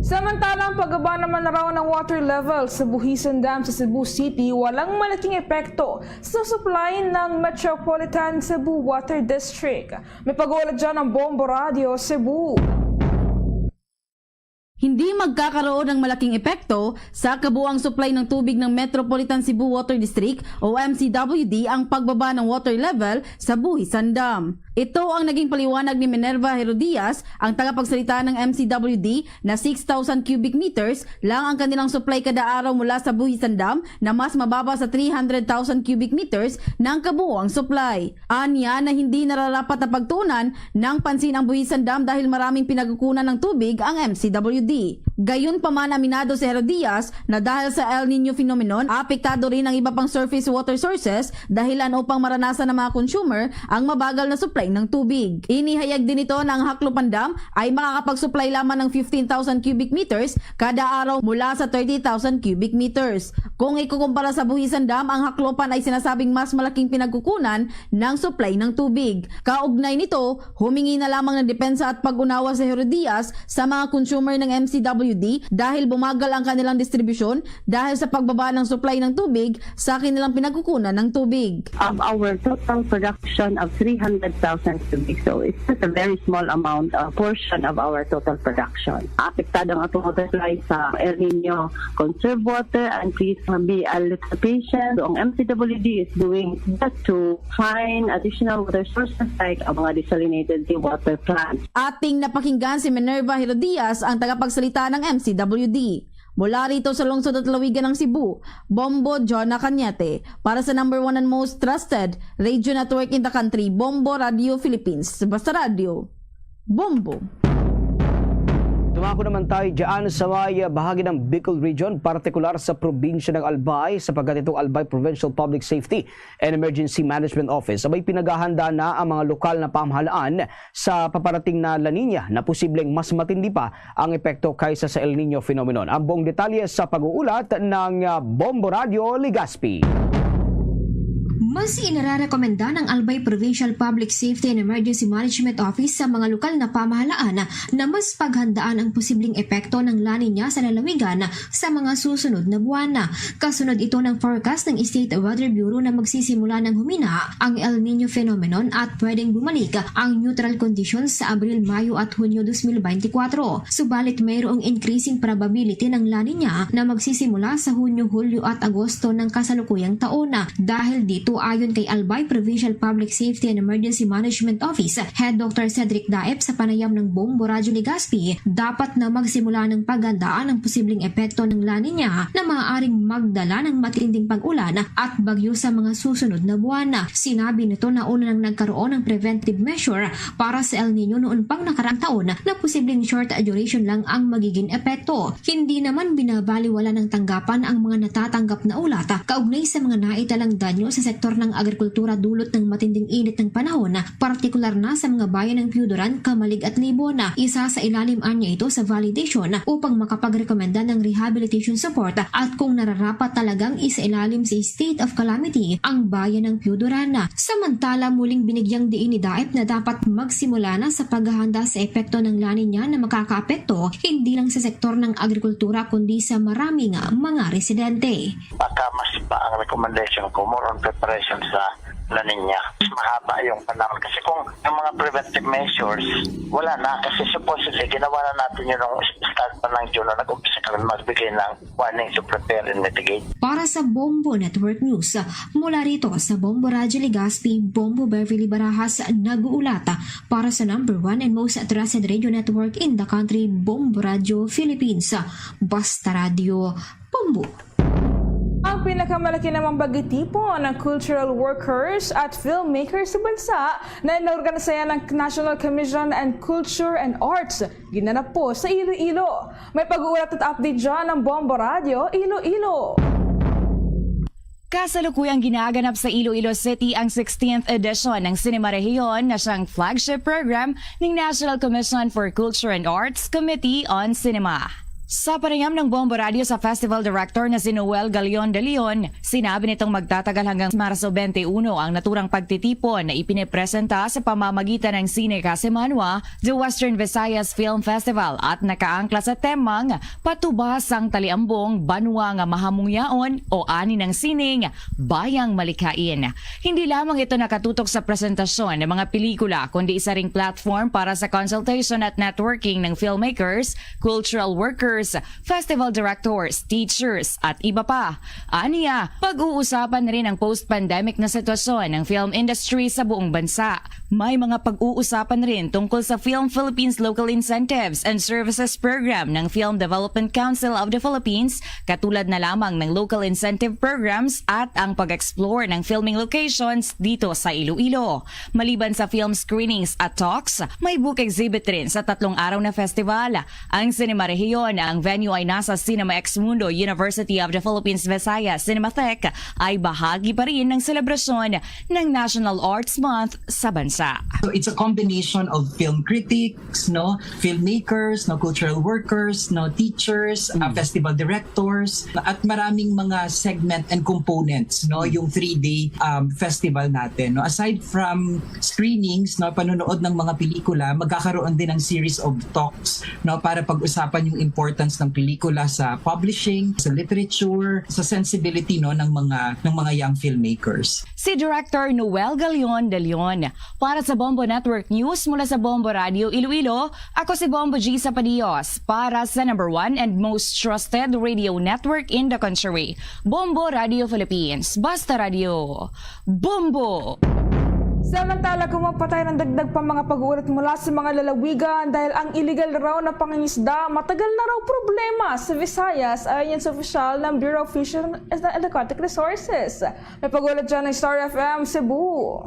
Samantala, ang pagbaba naman na raw ng water level sa Buhisan Dam sa Cebu City walang malaking epekto sa supply ng Metropolitan Cebu Water District. May pag-uulat dyan ang Bombo Radyo Cebu. Hindi magkakaroon ng malaking epekto sa kabuang supply ng tubig ng Metropolitan Cebu Water District o M C W D ang pagbaba ng water level sa Buhisan Dam. Ito ang naging paliwanag ni Minerva Herodias, ang tagapagsalita ng M C W D, na six thousand cubic meters lang ang kanilang supply kada araw mula sa Buhisan Dam, na mas mababa sa three hundred thousand cubic meters ng kabuoang supply. Anya na hindi nararapat na pagtuunan ng pansin ang Buhisan Dam dahil maraming pinagkukunan ng tubig ang M C W D. Gayunpaman, aminado si Herodias na dahil sa El Niño phenomenon, apektado rin ang iba pang surface water sources, dahilan upang maranasan ng mga consumer ang mabagal na supply ng tubig. Inihayag din nito na ang Haklopan Dam ay makakapag-supply lamang ng fifteen thousand cubic meters kada araw mula sa thirty thousand cubic meters. Kung ikukumpara sa Buhisan Dam, ang Haklopan ay sinasabing mas malaking pinagkukunan ng supply ng tubig. Kaugnay nito, humingi na lamang ng depensa at pag-unawa si Herodias sa mga consumer ng M C W D dahil bumagal ang kanilang distribusyon dahil sa pagbaba ng supply ng tubig sa kanilang pinagkukunan ng tubig. Of our total production of three hundred thousand cubic, so it's just a very small amount, a portion of our total production. Apektado ang atong water supply sa El Niño. Conserve water and please be a little patient. So, ang M C W D is doing that to find additional water sources like ang mga desalinated water plants. Ating napakinggan si Minerva Herodias, ang tagapagsalita ng M C W D. Mula rito sa lungsod at lalawigan ng Cebu, Bombo Jonah Cañete. Para sa number one and most trusted radio network in the country, Bombo Radio Philippines. Basta Radio, Bombo. Dumako naman tayo dyan sa may, ah, bahagi ng Bicol Region, partikular sa probinsya ng Albay, sapagkat itong Albay Provincial Public Safety and Emergency Management Office, sabay pinaghahanda na ang mga lokal na pamahalaan sa paparating na La Niña na posibleng mas matindi pa ang epekto kaysa sa El Niño phenomenon. Ang buong detalye sa pag-uulat ng, ah, Bombo Radio Legazpi. Mas Inirekomenda ng Albay Provincial Public Safety and Emergency Management Office sa mga lokal na pamahalaan na mas paghandaan ang posibleng epekto ng La Niña sa lalawigan sa mga susunod na buwan. Kasunod ito ng forecast ng State Weather Bureau na magsisimula ng humina ang El Niño phenomenon at pwedeng bumalik ang neutral conditions sa Abril, Mayo at Hunyo twenty twenty-four. Subalit mayroong increasing probability ng La Niña na magsisimula sa Hunyo, Hulyo at Agosto ng kasalukuyang taon. Dahil dito, ayon kay Albay Provincial Public Safety and Emergency Management Office Head Doctor Cedric Daep sa panayam ng Bombo Radyo Legazpi, dapat na magsimula ng paghandaan ang posibleng epekto ng La Niña na maaaring magdala ng matinding pag-ulan at bagyo sa mga susunod na buwan. Sinabi nito na una nang nagkaroon ng preventive measure para sa El Niño noon pang nakaraang taon na posibleng short duration lang ang magiging epekto. Hindi naman binabaliwala ng tanggapan ang mga natatanggap na ulat kaugnay sa mga naitalang danyo sa sektor ng agrikultura dulot ng matinding init ng panahon, partikular na sa mga bayan ng Piyuduran, Camalig at Libon. Isasailalim anya ito sa validation upang makapagrekomenda ng rehabilitation support at kung nararapat talagang isailalim sa state of calamity ang bayan ng Piyuduran. Samantala, muling binigyang diin ni Daep na dapat magsimula na sa paghahanda sa epekto ng La Niña na makakaapekto hindi lang sa sektor ng agrikultura kundi sa maraming mga residente. Baka mas pa ang recommendation ko, more on preparation sa La Niña. Mas mahaba yung panahon. Kasi kung yung mga preventive measures, wala na. Kasi supposedly, ginawa na natin yun nung start pa ng June, nung nag-umpisa kami magbigay ng warning to prepare and mitigate. Para sa Bombo Network News, mula rito sa Bombo Radyo Legazpi, Bombo Beverly Barajas nag-uulat para sa number one and most trusted radio network in the country, Bombo Radyo Philippines. Basta Radyo, Bombo. Ang pinakamalaki namang pagtitipon ng cultural workers at filmmakers sa bansa na inorganisahan ng National Commission on Culture and Arts ginanap po sa Iloilo. May pag-uulat at update dyan ng Bombo Radyo Iloilo. Kasalukuyang ginaganap sa Iloilo City ang sixteenth edition ng Cinema Rehiyon na siyang flagship program ng National Commission for Culture and Arts Committee on Cinema. Sa panayam ng Bombo Radio sa Festival Director na si Noel Galion de Leon, sinabi nitong magtatagal hanggang Marso twenty-one ang naturang pagtitipon na ipinipresenta sa pamamagitan ng Cine Casa Manwa, The Western Visayas Film Festival at nakaangkla sa temang Patubas sang Taliambong, Banwa nga Mahamungyaon o ani nang sining Bayang Malikhain. Hindi lamang ito nakatutok sa presentasyon ng mga pelikula, kundi isa ring platform para sa consultation at networking ng filmmakers, cultural workers, festival directors, teachers, at iba pa. Aniya, pag-uusapan rin ang post-pandemic na sitwasyon ng film industry sa buong bansa. May mga pag-uusapan rin tungkol sa Film Philippines Local Incentives and Services Program ng Film Development Council of the Philippines, katulad na lamang ng local incentive programs at ang pag-explore ng filming locations dito sa Iloilo. Maliban sa film screenings at talks, may book exhibit rin sa tatlong araw na festival. Ang Cinema Rehiyon, ang venue ay nasa Cinema X Mundo, University of the Philippines Visayas Cinematheque, ay bahagi pa rin ng selebrasyon ng National Arts Month sa bansa. So it's a combination of film critics, no, filmmakers, no, cultural workers, no, teachers, uh, Mm. festival directors, at maraming mga segment and components, no, Mm. yung three-day, um, festival natin, no. Aside from screenings, no, panonood ng mga pelikula, magkakaroon din ng series of talks, no, para pag-usapan yung importance ng pelikula sa publishing, sa literature, sa sensibility, no, ng mga, ng mga young filmmakers. Si Director Noel Galion de Leon. Para sa Bombo Network News mula sa Bombo Radio Iloilo, ako si Bombo G Sapadios para sa number one and most trusted radio network in the country, Bombo Radio Philippines. Basta Radio, Bombo! Samantala, kumapatay ng dagdag pa mga pag-uulat mula sa mga lalawigan dahil ang illegal raw na pangingisda matagal na raw problema sa Visayas, ayon sa opisyal ng Bureau of Fish and Aquatic Resources. May pag-uulat dyan ng Star F M Cebu.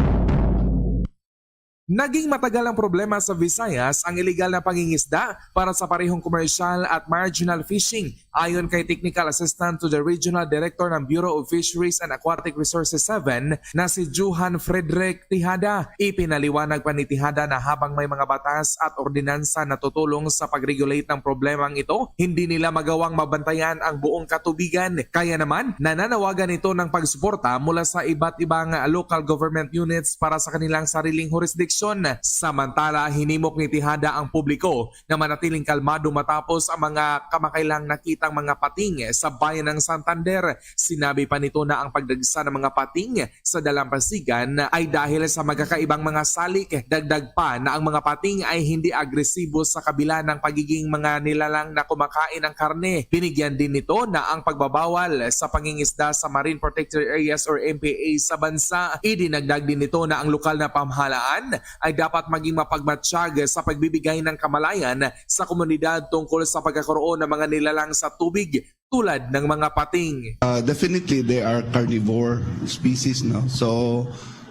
Naging matagal ang problema sa Visayas ang iligal na pangingisda para sa parehong komersyal at marginal fishing Ayon kay Technical Assistant to the Regional Director ng Bureau of Fisheries and Aquatic Resources seven na si Johan Frederick Tejada, ipinaliwanag pa ni Tejada na habang may mga batas at ordinansa na tutulong sa pag-regulate ng problemang ito, hindi nila magawang mabantayan ang buong katubigan. Kaya naman, nananawagan ito ng pagsuporta mula sa iba't ibang local government units para sa kanilang sariling jurisdiction. Samantala, hinimok ni Tejada ang publiko na manatiling kalmado matapos ang mga kamakailang nakitang mga pating sa bayan ng Santander. Sinabi pa nito na ang pagdagsa ng mga pating sa dalampasigan ay dahil sa magkakaibang mga salik. Dagdag pa na ang mga pating ay hindi agresibo sa kabila ng pagiging mga nilalang na kumakain ng karne. Binigyan din nito na ang pagbabawal sa pangingisda sa marine protected areas or M P A sa bansa. Idinagdag din nito na ang lokal na pamahalaan ay dapat maging mapagmatsyag sa pagbibigay ng kamalayan sa komunidad tungkol sa pagkakaroon ng mga nilalang sa tubig tulad ng mga pating. Uh, definitely, they are carnivore species, no? So,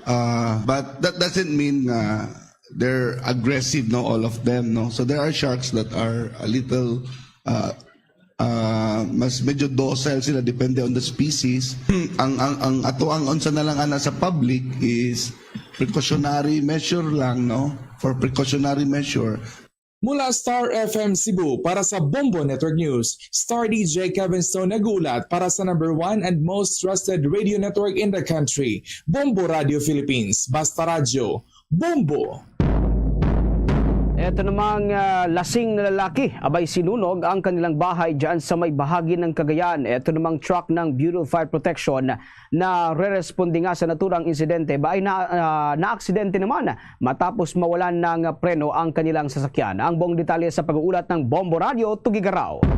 uh, but that doesn't mean uh, they're aggressive, no, all of them, no? So there are sharks that are a little uh, uh, mas medyo docile sila, depende on the species. Ang ang ang ato ang unsa na lang ana sa public is precautionary measure lang, no? For precautionary measure. Mula Star F M Cebu para sa Bombo Network News, Star D J Kevin Stone nag-uulat para sa number one and most trusted radio network in the country, Bombo Radio Philippines, Basta Radyo, Bombo! Eto namang ah, lasing na lalaki, abay sinunog ang kanilang bahay dyan sa may bahagi ng Cagayan. Eto namang truck ng Bureau of Fire Protection na re-responde nga sa naturang insidente ba ay na, ah, naaksidente naman matapos mawalan ng preno ang kanilang sasakyan. Ang buong detalye sa pag-uulat ng Bombo Radio, Tugigaraw.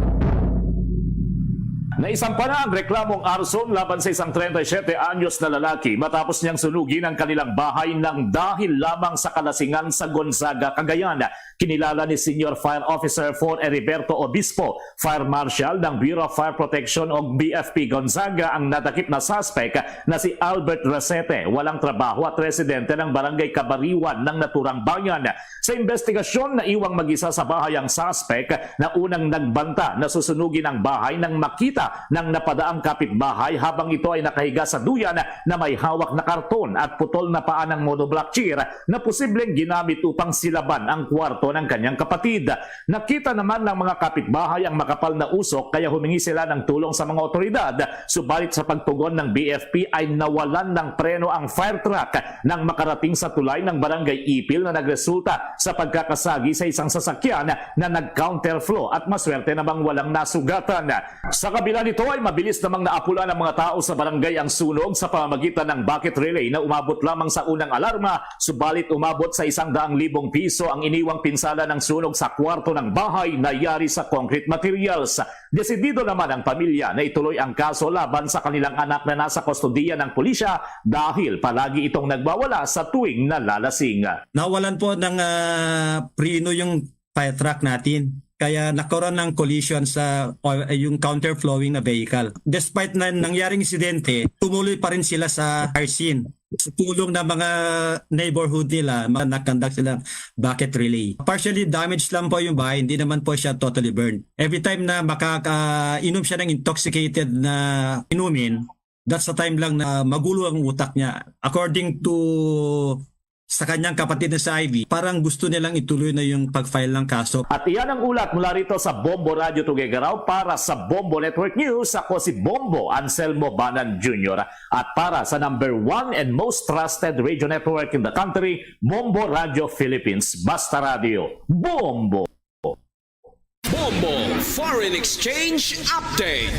Naisampa na ang reklamong arson laban sa isang treinta y siete anyos na lalaki matapos niyang sunugin ang kanilang bahay nang dahil lamang sa kalasingan sa Gonzaga, Cagayan. Kinilala ni Senior Fire Officer four Heriberto Obispo, Fire Marshal ng Bureau of Fire Protection o B F P Gonzaga, ang nadakip na suspect na si Albert Resete, walang trabaho at residente ng Barangay Kabariwan ng naturang bayan. Sa investigasyon, naiwang mag-isa sa bahay ang suspect na unang nagbanta na susunugin ang bahay nang makita ng napadaang kapitbahay habang ito ay nakahiga sa duyan na may hawak na karton at putol na paa ng monoblock chair na posibleng ginamit upang silaban ang kwarto ng kanyang kapatid. Nakita naman ng mga kapitbahay ang makapal na usok kaya humingi sila ng tulong sa mga otoridad, subalit sa pagtugon ng B F P ay nawalan ng preno ang fire truck nang makarating sa tulay ng Barangay Ipil na nagresulta sa pagkakasagi sa isang sasakyan na nag-counterflow at maswerte namang walang nasugatan. Sa kabila nito ay mabilis namang naapulan ng mga tao sa barangay ang sunog sa pamamagitan ng bucket relay na umabot lamang sa unang alarma, subalit umabot sa isang daang libong piso ang iniwang pinsala ng sunog sa kwarto ng bahay na yari sa concrete materials. Desidido naman ang pamilya na ituloy ang kaso laban sa kanilang anak na nasa kustodiya ng pulisya dahil palagi itong nagwawala sa tuwing nalalasing. Nawalan po ng ah, preno yung fire truck natin. Kaya nagkaroon ng collision sa o, yung counterflowing na vehicle. Despite na nangyaring insidente, tumuloy pa rin sila sa fire scene. Sa tulong ng mga neighborhood nila, mga nag-conduct silang bucket relay. Partially damaged lang po yung bahay, hindi naman po siya totally burned. Every time na makakainom siya ng intoxicated na inumin, that's the time lang na magulo ang utak niya. According to sa kanyang kapatid na si Ivy, parang gusto nilang ituloy na yung pag-file ng kaso. At iyan ang ulat mula rito sa Bombo Radio Tuguegarao para sa Bombo Network News. Ako si Bombo Anselmo Banan Junior. At para sa number one and most trusted radio network in the country, Bombo Radio Philippines. Basta Radio, Bombo! Bombo Foreign Exchange Update.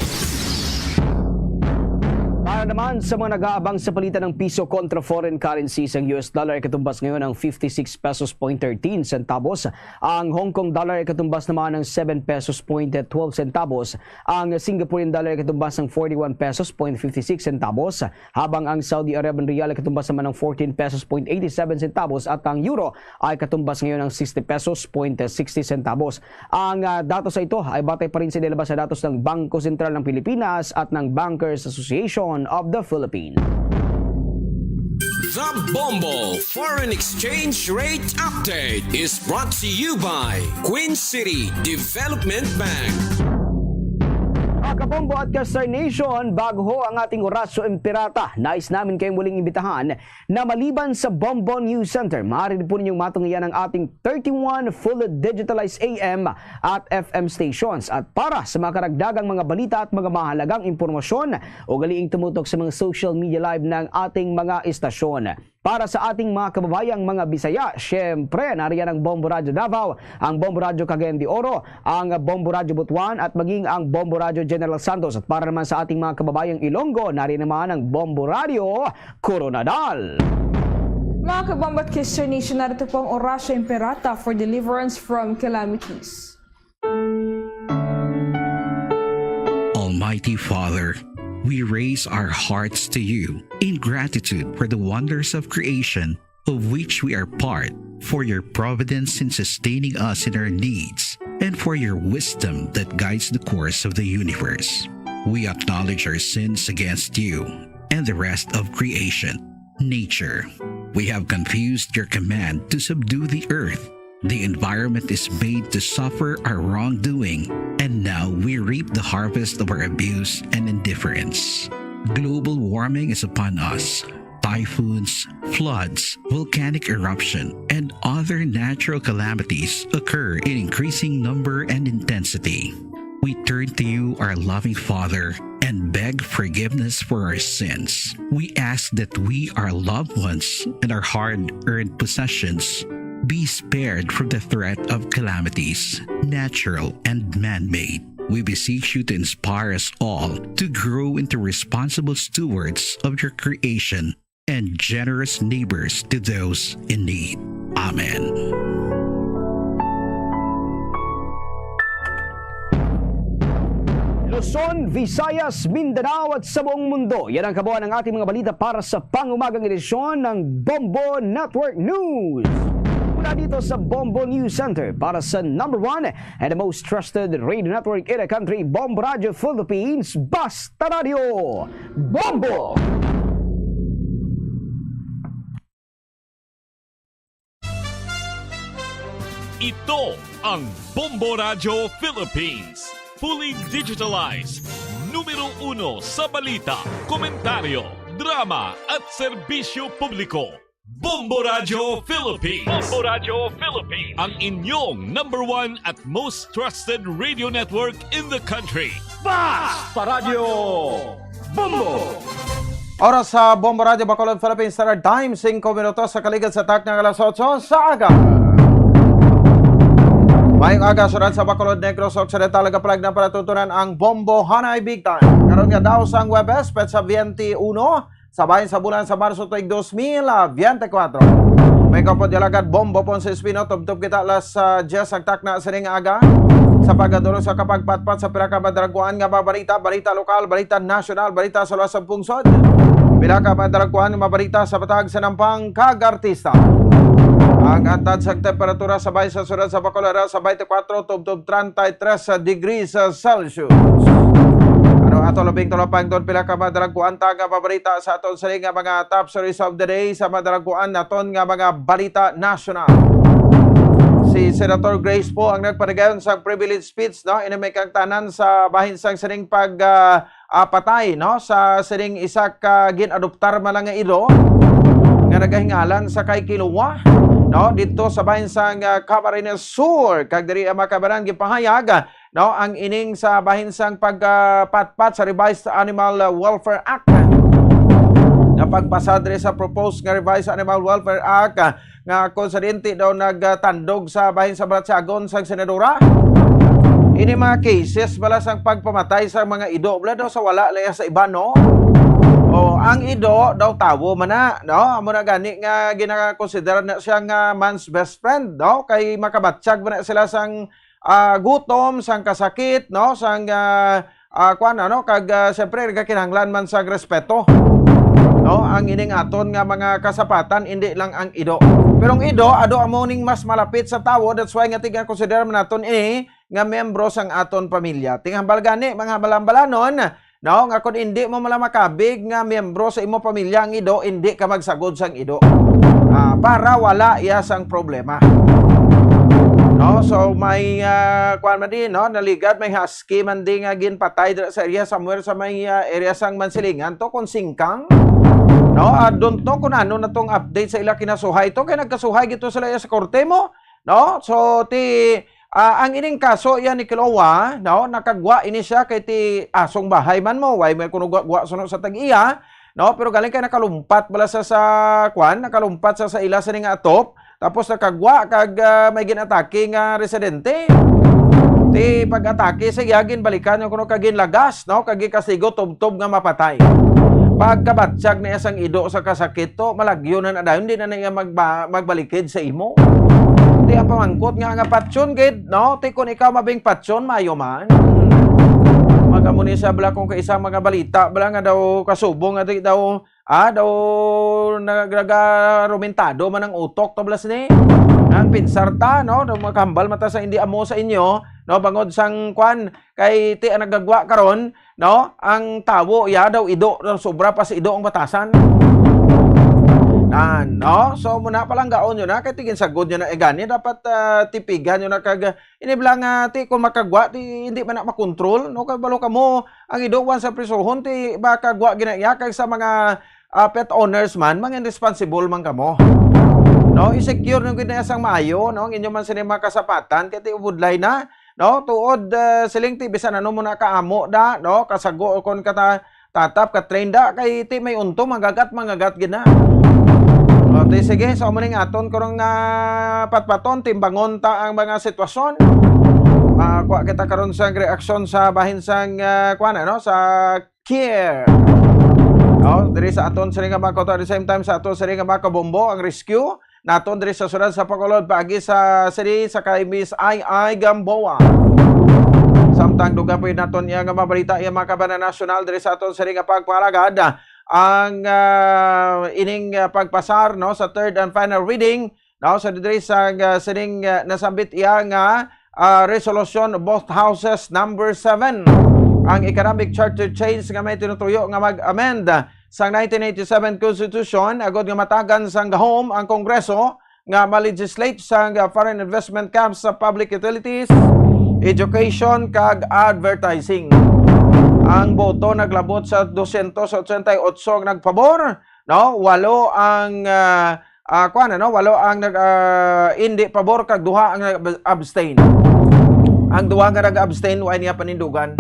Para naman sa mga nag-aabang sa palitan ng piso kontra foreign currencies, ang U S dollar ay katumbas ngayon ng fifty-six pesos point thirteen centavos. Ang Hong Kong dollar ay katumbas naman ng seven pesos point twelve centavos. Ang Singaporean dollar ay katumbas ng forty-one pesos point fifty-six centavos, habang ang Saudi Arabian riyal ay katumbas naman ng fourteen pesos point eighty-seven centavos at ang euro ay katumbas ngayon ng sixty pesos point sixty centavos. Ang ah, datos na ito ay batay pa rin sa inilabas na datos ng Bangko Sentral ng Pilipinas at ng Bankers Association of the Philippines. The Bombo Foreign Exchange Rate Update is brought to you by Queen City Development Bank. Kabombo at ka-Star Nation, bago ho ang ating Orasyo Imperata, nais namin kayong muling imbitahan na maliban sa Bombo News Center, maaari din po ninyong matungian ang ating thirty-one fully digitalized A M at F M stations. At para sa mga karagdagang mga balita at mga mahalagang impormasyon, ugaliing tumutok sa mga social media live ng ating mga istasyon. Para sa ating mga kababayang mga Bisaya, syempre, nariyan ang Bombo Radyo Davao, ang Bombo Radyo Cagayan de Oro, ang Bombo Radyo Butuan, at maging ang Bombo Radyo General Santos. At para naman sa ating mga kababayang Ilonggo, nariyan naman ang Bombo Radyo Koronadal. Mga kabombo at ka-Star Nation, narito po ang Orasyo Imperata for deliverance from calamities. Almighty Father, we raise our hearts to you in gratitude for the wonders of creation of which we are part, for your providence in sustaining us in our needs, and for your wisdom that guides the course of the universe. We acknowledge our sins against you and the rest of creation, nature. We have confused your command to subdue the earth. The environment is made to suffer our wrongdoing, and now we reap the harvest of our abuse and indifference. Global warming is upon us. Typhoons, floods, volcanic eruption, and other natural calamities occur in increasing number and intensity. We turn to you, our loving Father, and beg forgiveness for our sins. We ask that we, our loved ones, and our hard earned possessions be spared from the threat of calamities, natural and man made. We beseech you to inspire us all to grow into responsible stewards of your creation and generous neighbors to those in need. Amen. Luzon, Visayas, Mindanao at sa buong mundo. Yan ang kabuuan ng ating mga balita para sa pangumagang edisyon ng Bombo Network News. Mula dito sa Bombo News Center, para sa number one and the most trusted radio network in the country, Bombo Radio Philippines, Basta Radio Bombo! Ito ang Bombo Radyo Philippines. Fully digitalized. Numero uno sa balita, komentaryo, drama at serbisyo publiko. Bombo Radyo Philippines. Bombo Radyo Philippines. Ang inyong number one at most trusted radio network in the country. Basta Radyo Bombo! Oras sa Bombo Radyo Bacolod, Philippine Standard Time, singko minutos sa kaligad sa takna nga alas otso sa aga. Mayong aga, syudad sa Bacolod, Negros Occidental, nagapalag na para tutunan ang Bombo Hanay Big Time. Karon nga daw sang Huwebes, petsa twenty-uno, sa bahin sa bulan sa Marso tuig dos mil biyente kwatro. May kapod yalagad Bombo Ponce Espino, tubtob kita alas, ah, diyes ang takna sining aga. Sa pagkadulong sa kapagpatpat sa pila ka madalaguan nga mga balita, balita lokal, balita nasyonal, balita sa luwas sang pungsod. Pila ka madalaguan nga mga balita sa matag sa nampang kag artista. Ang antad sang temperatura sa bahin sa syudad sa Bacolod sa twenty-four tubtob treinta y tres degrees Celsius. Ano ato labing tulapangton pila ka madalaguan ta nga mabalita sa aton sini nga mga top stories of the day sa madalaguan naton nga mga balita nasyonal. Si Senator Grace Poe ang nagpadayon sang privilege speech, no? Ini may kangtanan sa bahin sang sining pag, ah, ah, patay, no, sa sining isa ka gin-adoptar man lang nga ido nga nagahingalan sa kay Kilua, no, dito sa bahin sang, ah, Camarines Sur. Kag diri ang mga kabaran gipahayag, no, ang ining sa bahin sang pag, ah, patpat sa Revised Animal Welfare Act. Nga pagpasad diri sa proposed nga Revised Animal Welfare Act, ah, nga konsidente daw nagtandog sa bahin sa balatyagon sang senadora. Ini mga cases bala sang pagpamatay sa mga ido, bala daw sa wala laya sa iban, no? O, ang ido daw tawo man na, no? Amo na gani nga ginakonsidera na siya nga man's best friend, no? Kay makabatyag man na sila sang, ah, gutom, sang kasakit, no? Sang, ah, ah, kuwan, ano, kag, ah, siyempre, nagakinahanglan man sa respeto, no? Ang ining aton nga mga kasapatan, indi lang ang ido. Pero ang ido, ado amo ning mas malapit sa tawo, that's why nga tiga-consider man naton ini nga miyembro sang aton pamilya. Tinghambal gani, mga balambalanon, no, nga kung indi mo mala makabig nga miyembro sa imo pamilya ang ido, indi ka magsagod sang ido. Ah, para wala iya sang problema. Oh, so may ah, kuan man din, no? Naligad, may husky man din nga ginpatay dira sa area somewhere sa may ah, area sang Mansilingan to, kung singkang. No, I don't know kung ano na tong update sa ila kinasuhay to, kay nagkasuhay gito sila sa korte mo, no? So ti ah, ang ining kaso iya ni Kilowa, no, nakagwa ini siya kay ti asong bahay man mo, way may kuno gwa-gwa suno sa tag-iya, no? Pero galing kay nakalumpat bala sa sa kwan, nakalumpat sa sa ila sa ning atop, tapos nakagwa kag ah, may ginatake nga residente. Ti pag-atake sa iya, ginbalikan niya kuno kag ginlagas, no? Kag gikastigo tubtob nga mapatay. Pagkabatyag na iya sang ido sa kasakit to, malagyo na na dayon, di na na iya magba- magbalikid sa imo. Ti ang pamangkot nga nga patyon gid, no? Ti kun ikaw mabing patyon, mayo man. Magamo ni sa bala kung kaisa mga balita bala nga daw kasubong nga di daw ah, daw nag- nagarumentado man ang utok to bala sini. Ang pinsar ta, no? Daw makahambal mata sa hindi amo sa inyo, no? Bangod sang kwan, kay ti ang nagagwa karon, no? Ang tawo iya daw ido, daw sobra pa sa ido ang batasan. Nan, no? So muna palang gaon yun na, kay tigin sagod nyo na igani, dapat ah, tipigan nyo na kag inibla nga ti kung makagwa ti hindi man na makontrol, no? Kay balo kamo ang ido wan sa prisuhon ti makagwa gina iya kag sa mga ah, pet owners man, mangin responsible man kamo. No, i-secure nyo gid na sang maayo, no, ang inyo man sini mga kasapatan kay ti ubudlay na, no, tuod ah, siling ti bisan ano mo na kaamo da, no, kasago kon kata tatap ka train da kay ti may unto mangagat mangagat gid na. O, ti sige, so amo ning aton karong ah, patpaton, timbangon ta ang mga sitwasyon. Ah, kuha kita karon sa reaksyon sa bahin sang ah, kuan ano sa Kier. Oh, diri sa aton sini nga mga kauto, at the same time sa aton sini nga mga kabombo, ang rescue naton diri sa siyudad sa Bacolod, paagi sa sini sa kay Miss Ai Ai Gamboa. Samtang duga pa naton iya nga mabalita iya mga kabanan nasyonal diri sa aton sini nga pagpalagad ang ah, ining ah, pagpasar no sa third and final reading no sa diri sa ah, sining ah, nasambit iya nga ah, resolution of both houses number seven, ang economic charter change nga may tinutuyo nga mag-amend sang nineteen eighty-seven Constitution agud nga matagan sang gahom ang Kongreso nga ma-legislate sang ah, foreign investment caps sa public utilities, education kag advertising. Ang boto naglabot sa dosyentos otsenta y otso ang nagpabor, no? Walo ang ah, ah, kuan ano, walo ang nag ah, hindi pabor kag duha ang nag-abstain. Ang duha nga nag-abstain wa niya panindugan.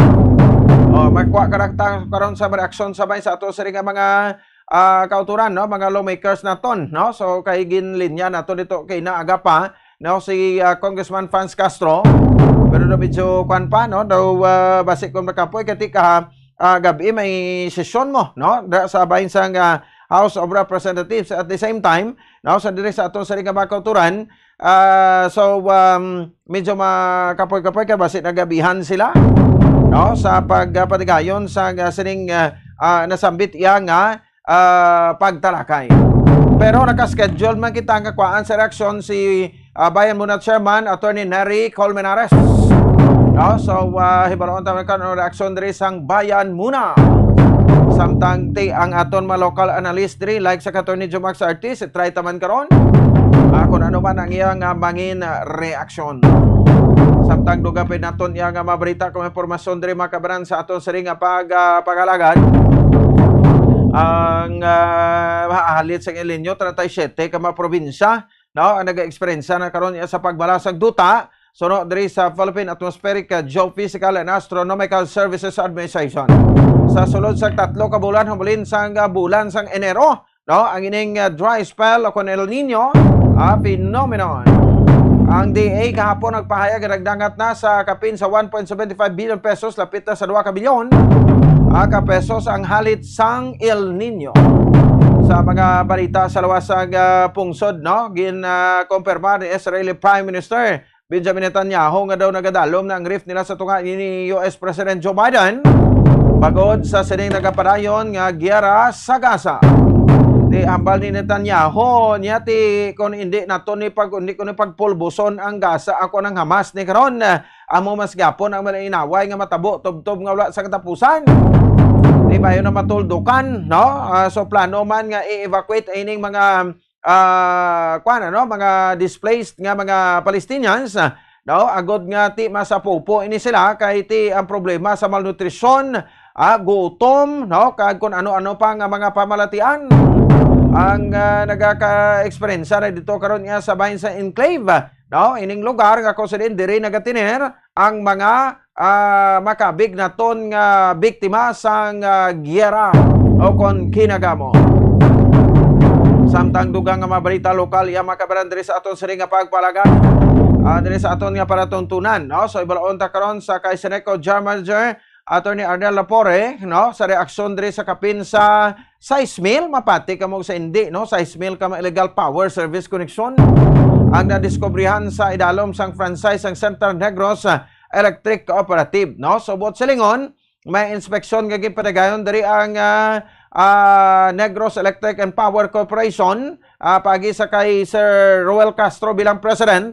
Oh, magkuha ka lang ta- karon sa reaksyon sa may sa ato sa nga mga ah, kauturan no, mga lawmakers naton no. So kay ginlinya nato dito kay naaga pa no si ah, Congressman Franz Castro. Pero daw medyo kuan pa no, daw ah, basi kung makapoy kay ti ka ah, gabi may sesyon mo no da, sa bahin sang ah, House of Representatives at the same time no sa diri sa ato sa mga kauturan. Ah, so um, medyo makapoy-kapoy kay basi nagabihan sila no sa pagpatigayon sa ah, sining ah, ah, nasambit iya nga ah, pagtalakay. Pero naka-schedule man kita nga kuhaan sa reaksyon si ah, Bayan Muna Chairman Attorney Nery Colmenares. No? So, ah, hibaroon tayo kan ang reaksyon diri sang Bayan Muna. Samtang ti ang aton mga local analyst diri, like sa Attorney Jumax Artis, try taman karon. Ah, kung ano man ang iyang ah, mangin reaksyon. Samtang duga pa naton iya nga mabalita kung impormasyon diri makabanan sa aton sini nga pag ah, pag-alagad. Ang ah, halit sa El Nino, treinta y siete ka mga probinsya no, ang nag-eksperyensya na karon iya sa pagbalasag duta suno diri sa Philippine Atmospheric ah, Geophysical and Astronomical Services Administration. Sa sulod sa tatlo ka bulan humulin sang ah, bulan sang Enero, no, ang ining ah, dry spell o kon El Nino ah, phenomenon. Ang D A kahapon nagpahayag nga nagdangat na sa kapin sa one point seven five billion pesos, lapit na sa dua ka bilyon, ah, ka pesos ang halit sang El Nino. Sa mga balita sa lawas sang ah, pungsod, no, gin ah, kumpirma ni Israeli Prime Minister Benjamin Netanyahu nga daw nagadalom na ang rift nila sa tunga ni U S President Joe Biden. Bagod sa sining nagapadayon nga giyera sa Gaza. Ti hambal ni Netanyahu niya ti kung hindi nato ni pag hindi ko ni pagpulbuson ang Gaza ako ng Hamas ni karon, amo mas gyapon ang mga inaway nga matabo tubtob nga wala sa katapusan. Di ba yun na matuldukan, no? Ah, so plano man nga i-evacuate ining mga ah, kuan ano, mga displaced nga mga Palestinians, ah, no, agod nga ti masapupo ini sila, kay ti ang problema sa malnutrisyon, ah, gutom, no, kag kun ano-ano pa nga mga pamalatian ang, ah, nagaka-eksperyensya na dito karon nga sa bahin sa enclave, no, ining lugar nga kung sa diin diri nagatiner ang mga, ah, makabig naton nga biktima sang, ah, giyera o kon kinagamo. Samtang dugang nga mga balita lokal, iya makabaran diri sa aton sini nga pagpalagan, ah, diri sa aton nga palatuntunan, no? So, ibalaon ta karon sa kay Seneco General Manager, Attorney Arnel Lapore, no? Sa reaksyon diri sa kapin sa sais mil, mapati kamo sa hindi, no? Sais mil ka mga illegal power service connection ang nadiskubrihan sa idalom sang franchise sang Central Negros, ah, Electric Cooperative, no? So, buot silingon, may inspeksyon nga ginpadayon diri ang, ah, ah, Negros Electric and Power Corporation, ah, paagi sa kay Sir Roel Castro bilang president.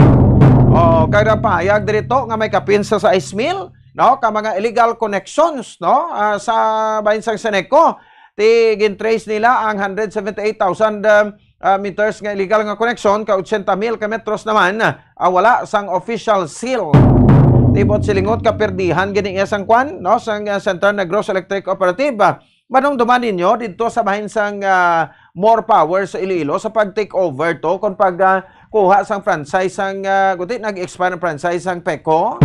O, kag nagpahayag diri to nga may kapin sa sais mil, no, ka mga illegal connections, no, ah, sa bahin sang Seneco. Ti gin-trace nila ang hundred seventy-eight thousand, um, ah, meters nga illegal nga koneksyon, ka ochenta mil ka metros naman, ah, wala sang official seal. Ti buot silingon, kaperdihan gid iya sang kwan, no, sang, ah, Central Negros Electric Cooperative. Ah, madumduman ninyo didto sa bahin sang, ah, More Power sa Iloilo sa pag-take over to, kon pag, ah, kuha sang franchise sang, ah, guti, nag-expire ang franchise sang PECO.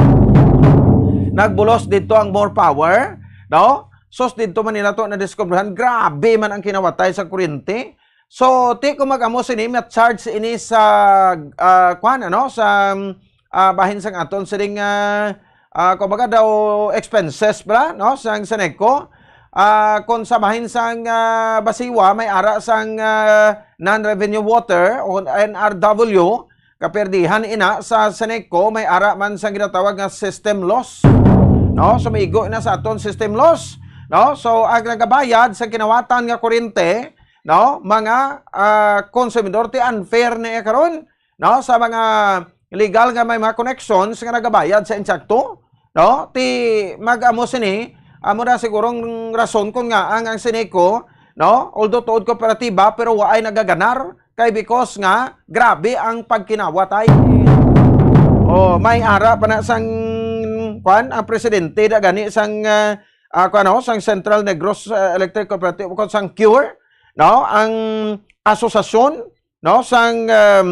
Nagbulos didto ang More Power, no? Sus, didto man nila to nadiskubrihan. Grabe man ang kinawatay sa kuryente. So, ti ko mag-amo sini, ma-charge ini sa, ah, kwan, ano, sa, ah, bahin sang aton sining, ah, ah, kumbaga daw expenses pala, no, sang Seneco. Ah, kung sa bahin sang, ah, Basiwa, may ara sang, ah, non-revenue water o N R W, kaperdihan ina sa Seneco, may ara man sang ginatawag nga system loss. No, sumigo na sa aton system loss. No, so ang nagabayad sa kinawatan nga kuryente, no, mga, ah, konsumidor, ti unfair na iya karon, no, sa mga legal nga may mga connections nga nagabayad sa insakto, no, ti mag-amo sini, amo na sigurong rason kung nga ang, ang Seneco, no, although tuod kooperatiba pero waay nagaganar kay because nga grabe ang pagkinawatay. Oh, may ara pa na sang kwan ang presidente da gani sang, ah, ah, kwan, no, sang Central Negros, ah, Electric Cooperative, kung sang CURE, no, ang asosasyon, no, sang, um,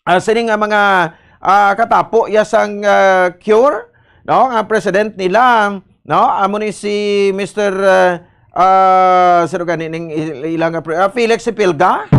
ah, sini nga mga, ah, katapo ya sang, ah, CURE, no, ang president nila, no, amo ni si Mister, ah, ah, sino gani ning il-, ilang nga pre-, ah, Felix Sipilga.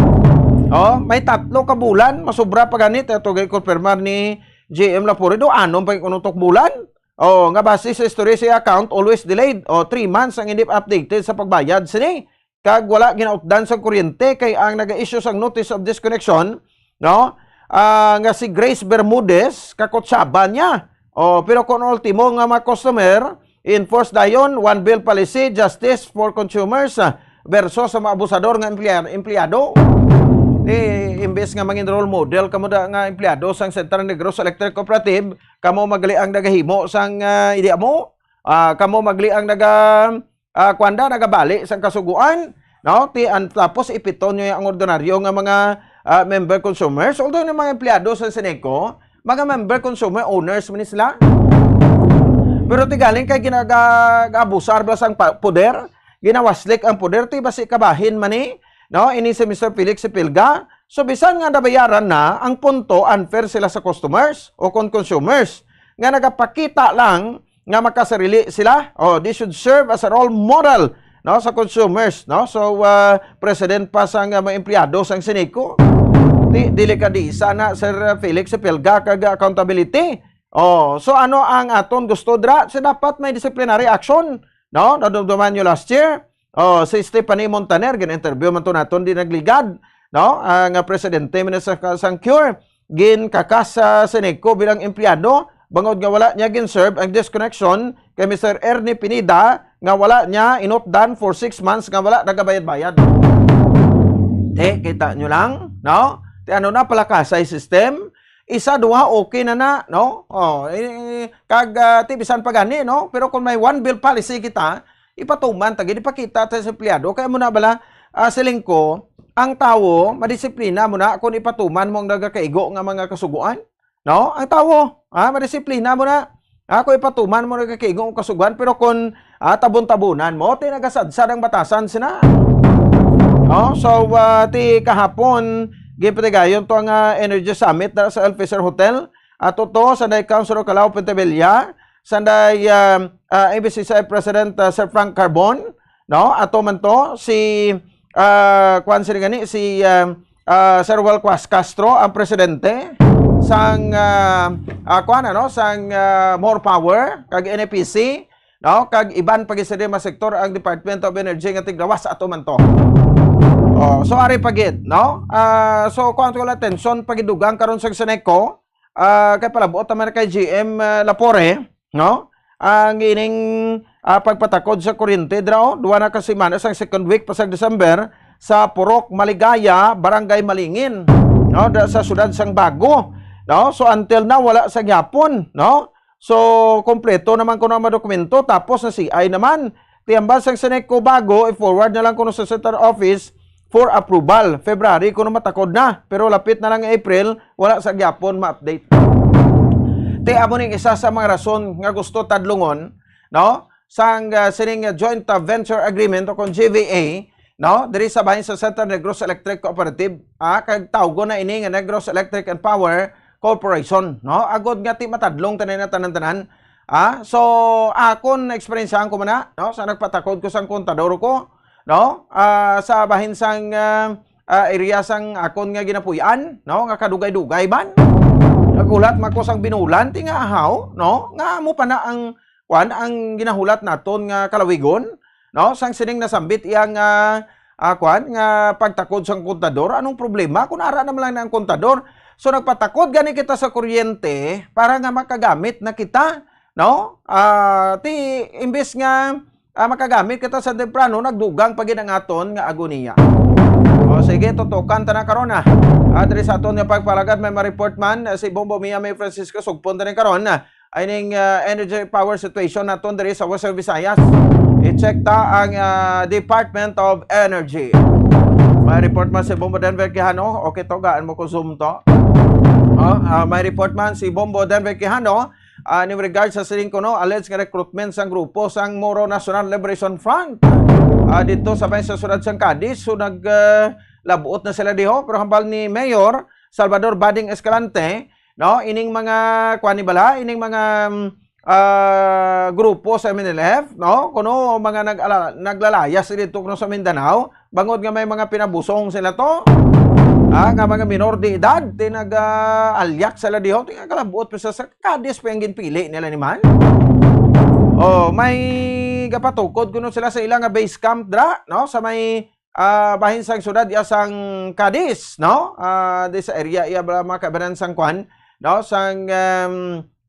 Oh, may tatlo ka bulan, masubra pa gani, ato gay konfirmar ni J M Lapurido, anom pa kuno tok bulan. Oh, nga base sa istorya sa account, always delayed. Oh, three months ang hindi updated sa pagbayad sini. Kag wala ginautdan sa kuryente kay ang naga-issue sang notice of disconnection, no? Ah, nga si Grace Bermudez, kakutsaban niya. Oh, pero kung ultimo nga mga customer, enforce dayon, one bill policy, justice for consumers, ah, versus sa mga abusador nga emplea-, empleyado. Eh, imbes nga mangin role model kamo da nga empleyado sang Central Negros Electric Cooperative, kamo magli ang nagahimo sang, ah, hindi amo, ah, kamo magli ang naga, ah, kwanda, nagabali sang kasuguan, no? Ti, an-, tapos ipiton nyo ang ordinaryo nga mga, ah, member consumers. Although yung mga empleyado sa Seneco, mga member consumer owners man ni sila. Pero ti galing kay ginaga-, abusar ba sang pa-, poder, ginawaslik ang poder, ti basi kabahin man ni, no? Ini si Mister Felix Sipilga. So, bisan nga nabayaran na, ang punto, unfair sila sa customers o kon consumers nga nagapakita lang nga makasarili sila. Oh, they should serve as a role model, no, sa consumers, no? So, ah, president pa sang, ah, mga empleyado sang Seneco. Di, delikadisa na, Sir Felix Sipilga, kag accountability. Oh, so ano ang aton gusto dra? So, dapat may disciplinary action, no? Nadumduman nyo last year. Oh, si Stephanie Montaner, gin-interview man to naton di nagligad, no? Ang, ah, presidente man sa, sang CURE, ginkakas sa Seneco bilang empleyado, bangod nga wala niya gin-serve ang disconnection kay Mister Ernie Pineda nga wala niya inutdan for six months nga wala nagabayad-bayad. Te, kita nyo lang, no? Te, ano na, palakasay system. Isa, duha, okay na na, no? Oh, eh, kag, ah, ti, bisan pa gani, no? Pero kung may one bill policy kita, ipatuman ta gid, ipakita ta sa empleyado. Kaya mo na bala, ah, siling ko, ang tawo, madisiplina mo na kung ipatuman mo ang nagakaigo nga mga kasuguan. No? Ang tawo, ah, madisiplina mo na. Ako ipatuman mo na kakigo ang kasugan, pero kung, ah, tabon-tabunan mo, ti nagasadsad ang batasan sina. No? So, ah, ti kahapon, gipatigayon to ang, ah, Energy Summit dira sa El Fisher Hotel. Ato to, sanday Councilor Calao Pentevilla, sanday, ah, ah, M B C C I President, ah, Sir Frank Carbon, no? Ato man to, si, ah, kuwan sila gani, si, ah, ah, Sir Walquas Castro, ang presidente sang, ah, ah, kuwan, ano, sang, ah, More Power, kag N F E C, no? Kag iban pa gid sa mga sektor ang Department of Energy nga tiglawas ato man to. Oh, so ari pa gid, no? Ah, so kuwan to, atensyon pa gid dugang karon sa Seneco, ah, kay palabot naman kay G M, ah, Lapore, no? Ang ining, ah, pagpatakod sa kuryente, dra, oh, duwa na ka semana sang second week pa sa December sa Purok Maligaya, Barangay Malingin, no? Da, sa siyudad sang Bago, no? So, until now, wala sa gyapon, no? So, kompleto naman kuno ang mga dokumento, tapos na C I naman. Ti hambal sang Seneco Bago, i-forward na lang kuno sa Central Office for approval. February kuno matakod na, pero lapit na lang April, wala sa gyapon ma-update. Ti amo ning isa sa mga rason nga gusto tadlungon, no? Sang, ah, sining, ah, joint, ah, venture agreement o kung G V A, no? Diri sa bahin sa Central Negros Electric Cooperative, ah, kag tawgon na ini nga Negros Electric and Power Corporation, no? Agod nga ti matadlong tanan na tanan-tanan. Ah, so akon na eksperyensyahan ko man na, no? Sa nagpatakod ko sang kontador ko, no? Ah, sa bahin sang, ah, ah, area sang akon nga ginapuy-an, no? Nga kadugay-dugay man. Naghulat man ko sang binulan, ti nga ahaw, no? Nga amo pa na ang, kwan, ang ginahulat naton nga kalawigon, no? Sang sining nasambit iya nga, ah, kwan, nga pagtakod sang kontador. Anong problema kung ara naman lang na ang kontador? So, nagpatakod gani kita sa kuryente para nga makagamit na kita, no? Ah, ti, imbes nga, ah, makagamit kita sa temprano, nagdugang pa gid ang aton nga agoniya. O, sige, tutukan ta na karon, ah. Ah, diri sa aton nga pagpalagad, may ma-report man, ah, si Bombo Mia May Francisco, sugpon ta ni karon, ah, ining, ah, energy power situation naton diri sa Western Visayas. I-check ta ang, ah, Department of Energy. May report man si Bombo Denver Quijano. Okay to, gaan mo ko zoom to. Oh, ah, may report man si Bombo Denver Quijano, ah, in regard sa siling kuno alleged nga recruitment sang grupo sang Moro National Liberation Front, ah, dito sa may sa siyudad sang Cadiz. So, nag, ah, labuot na sila diho, pero hambal ni Mayor Salvador Bading Escalante, no, ining mga, kuwan ni bala, ining mga, mm, ah, grupo sa M N L F, no, kuno mga nag-ala-, naglalayas dito kuno sa Mindanao, bangod nga may mga pinabusong sila to, ah, nga mga minor de edad, ti nag, ah, alyak sila diho, ti nga kalabuot pa sa, sa Cadiz pa ang ginpili nila ni man. Oh, may gapatukod kuno sila sa ila nga base camp dra, no, sa may, ah, bahin sang siyudad iya sang Cadiz, no? Ah, di sa area iya bala mga kaibanan sang kwan, no? Sang, um,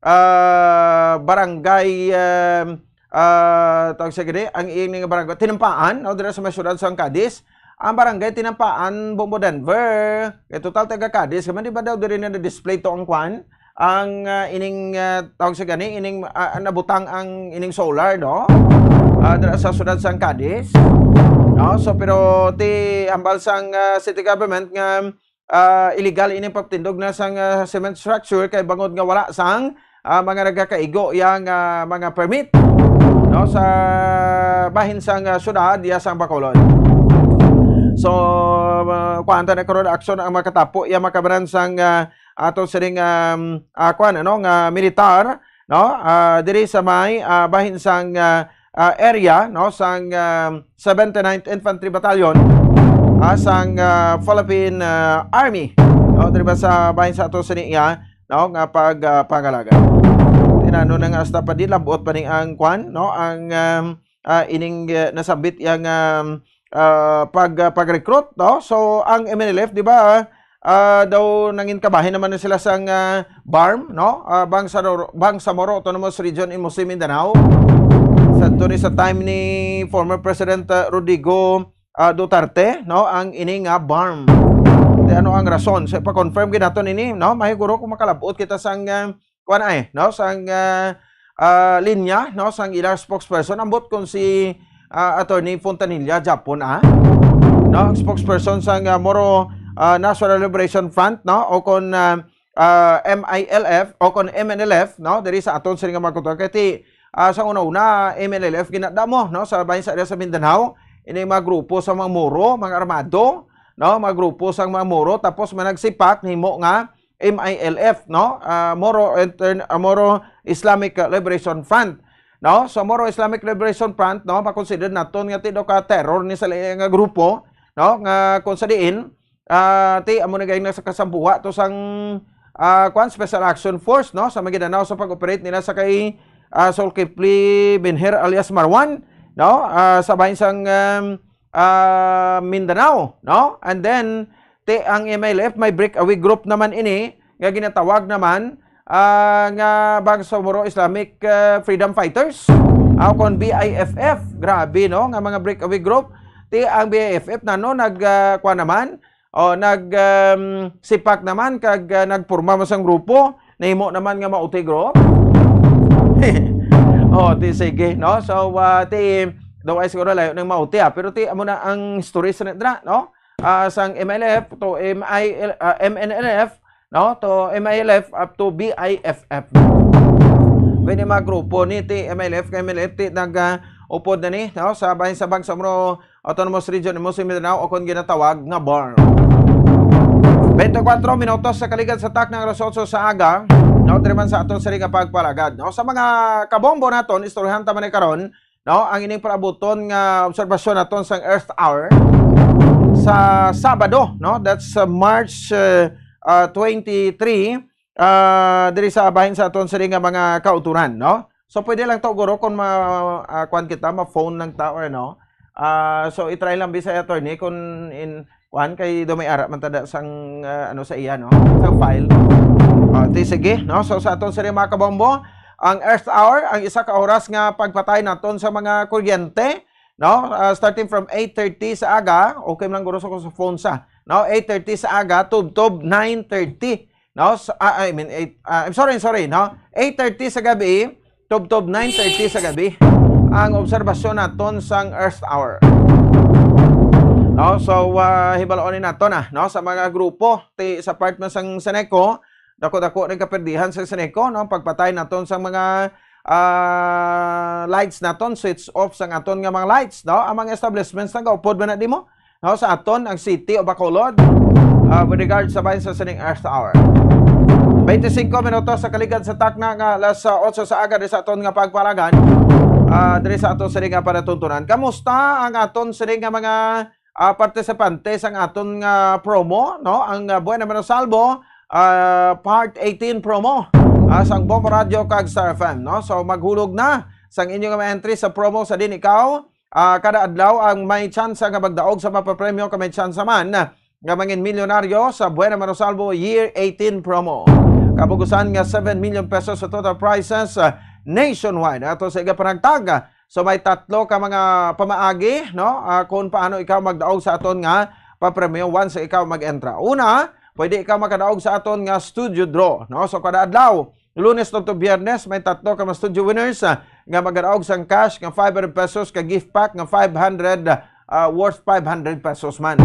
ah, barangay, um, ah, tawag sa gini, ang ini nga barangay, Tinampaan, no? Dira sa may siyudad sang Cadiz. Ang barangay Tinampaan, Bombo Denver. Kay total taga Cadiz, kay man di ba daw diri na display to ang kwan? Ang, ah, ining, ah, tawag sa gani, ining, ah, nabutang ang ining solar, no? Ah, dira sa siyudad sang Cadiz. No? So, pero ti hambal sang, ah, city government nga, ah, illegal ining pagtindog na sang, ah, cement structure kay bangod nga wala sang, ah, mga nagakaigo yang, ah, mga permit, no, sa bahin sang, ah, siyudad iya sang Bacolod. So, ah, kuwan ta na karon aksyon ang makatapo iya makabaran sang, ah, ato sining, um, ah, kuwan, ano, nga militar, no? Ah, diri sa may, ah, bahin sang, ah, ah, area, no, sang, um, seventy-ninth Infantry Battalion, ah, sang, ah, Philippine, ah, Army, no? Diri ba sa bahin sa ato sini iya, no, nga pag, ah, pangalaga. Tinano na nga hasta pa di labot pa ni ang kuwan, no, ang, um, ah, ining, ah, nasambit yang, um, ah, pag, ah, pag-recruit, no? So, ang M N L F, di ba, ah, daw nangin kabahin naman na sila sang, ah, BARMM, no? Ah, Bangsamoro, Bangsamoro Autonomous Region in Muslim Mindanao. Sa to ni sa time ni former President, ah, Rodrigo, ah, Duterte, no? Ang ini nga BARMM. Di ano ang rason? So, ipa-confirm gid nato nini, no? Mahiguro kung makalabot kita sang, ah, kuwan ay, no? Sang, ah, ah, linya, no? Sang ilang spokesperson. Ambot kung si, ah, Attorney Fontanilla, Japon, ah. No? Ang spokesperson sang, ah, Moro, ah, National Liberation Front, no? O kung, ah, ah, M I L F o kon M N L F, no, diri sa aton sini nga mga kultura. Kay ti, ah, sa una-una, M N L F ginadamo, no, sa bahin sa area sa Mindanao, ini mga grupo sa mga Moro, mga armado, no, mga grupo sa mga Moro, tapos may nagsipak nimo nga M I L F, no, ah, Moro Intern-, ah, Moro Islamic Liberation Front, no. So Moro Islamic Liberation Front, no, makonsider naton nga ti daw ka terror ni sa lain nga grupo, no, nga kung sa diin, ah, ti amo na gayud na sa kasambuha to sang, ah, kwan, Special Action Force, no, sa Maguindanao sa pag-operate nila sa kay, ah, Zulkifli Binhir alias Marwan, no, ah, sa bahin sang, um, ah, Mindanao, no? And then, ti ang M I L F may breakaway group naman ini nga ginatawag naman, ah, nga Bangsamoro Islamic, ah, Freedom Fighters, ah, kon B I F F. Grabe, no, nga mga breakaway group. Ti ang B I F F nano nag, ah, kuwan naman, o nag, um, sipak naman kag, ah, nagporma man sang grupo, nahimo naman nga mauti group. O, ti sige, no? So, ah, ti daw ay siguro layo nang mauti, ah. Pero ti amo na ang story sa nitra, no? Ah, sang M I L F to M I L, ah, M N L F, no? To M I L F up to B I F F. Pwede mga grupo ni ti M I L F kay M I L F ti nag, ah, upod na ni, no? Sa bahin sa Bangsamoro Autonomous Region ni Muslim Mindanao o kon ginatawag nga BARMM. Twenty-four minutos sa kaligad sa takna nga alas otso sa aga, no, diri man sa aton sini nga pagpalagad, no? Sa mga kabombo naton, istoryahan ta man ni karon, no, ang ining palabuton nga obserbasyon naton sang Earth Hour sa Sabado, no? That's, uh, March, uh, uh, twenty-three, ah, diri sa bahin sa aton sini nga mga kauturan, no? So, pwede lang to, guro, kung ma-, ah, kuwan kita, ma-phone lang ta or ano. Ah, so, i-try lang, Bisay Attorney, kung in, kuwan, kay do may ara man tada sang, ah, ano, sa iya, no? Sang file. Ah, ti, sige, no? So, sa aton sini mga kabombo, ang Earth Hour, ang isa ka oras nga pagpatay naton sa mga kuryente, no? Ah, starting from eight thirty sa aga, okay man lang, guro, sa, sa phone sa, no? Eight thirty sa aga, tubtob nine thirty, no? So, ah, I mean, eight, ah, I'm sorry, sorry, no? Eight thirty sa gabi, tubtob nine thirty sa gabi ang obserbasyon naton sang Earth Hour. No? So, ah, hibaloon ni nato na, no? Sa mga grupo, ti, sa part man sang Seneco, dako-dako ning kaperdihan sa Seneco, no? Pagpatay naton sa mga, ah, lights naton, switch off sang aton nga mga lights, no? Ang mga establishments nagaupod man na dimo, no, sa aton ang City of Bacolod, ah, with regard sa bahin sa sining Earth Hour. Twenty-five minutos sa kaligad sa takna nga alas, ah, otso sa aga di sa aton nga pagpalagan, ah, diri sa aton sini nga panatuntunan. Kamusta ang aton sini nga mga, ah, partisipante sang aton nga promo, no? Ang, ah, Buena Manosalvo, ah, Part eighteen promo, ah, sang Bombo Radio kag Star F M, no? So, maghulog na sang inyo nga mga entry sa promo sa din ikaw, ah, kada adlaw ang may tsansa nga magdaog sa mapapremyo ka may tsansa man nga mangin milyonaryo sa Buena Manosalvo Year eighteen promo. Kabugusan nga seven million pesos sa total prizes, ah, nationwide. Ato sa iga panagtag. So may tatlo ka mga pamaagi, no? Ah, kung paano ikaw magdaog sa aton nga papremyo once ikaw mag-entra. Una, pwede ikaw makadaog sa aton nga studio draw, no? So kada adlaw, Lunes tubtob Biyernes, may tatlo ka mga studio winners, ah, nga magadaog sang cash nga five hundred pesos ka gift pack nga five hundred, ah, worth five hundred pesos man.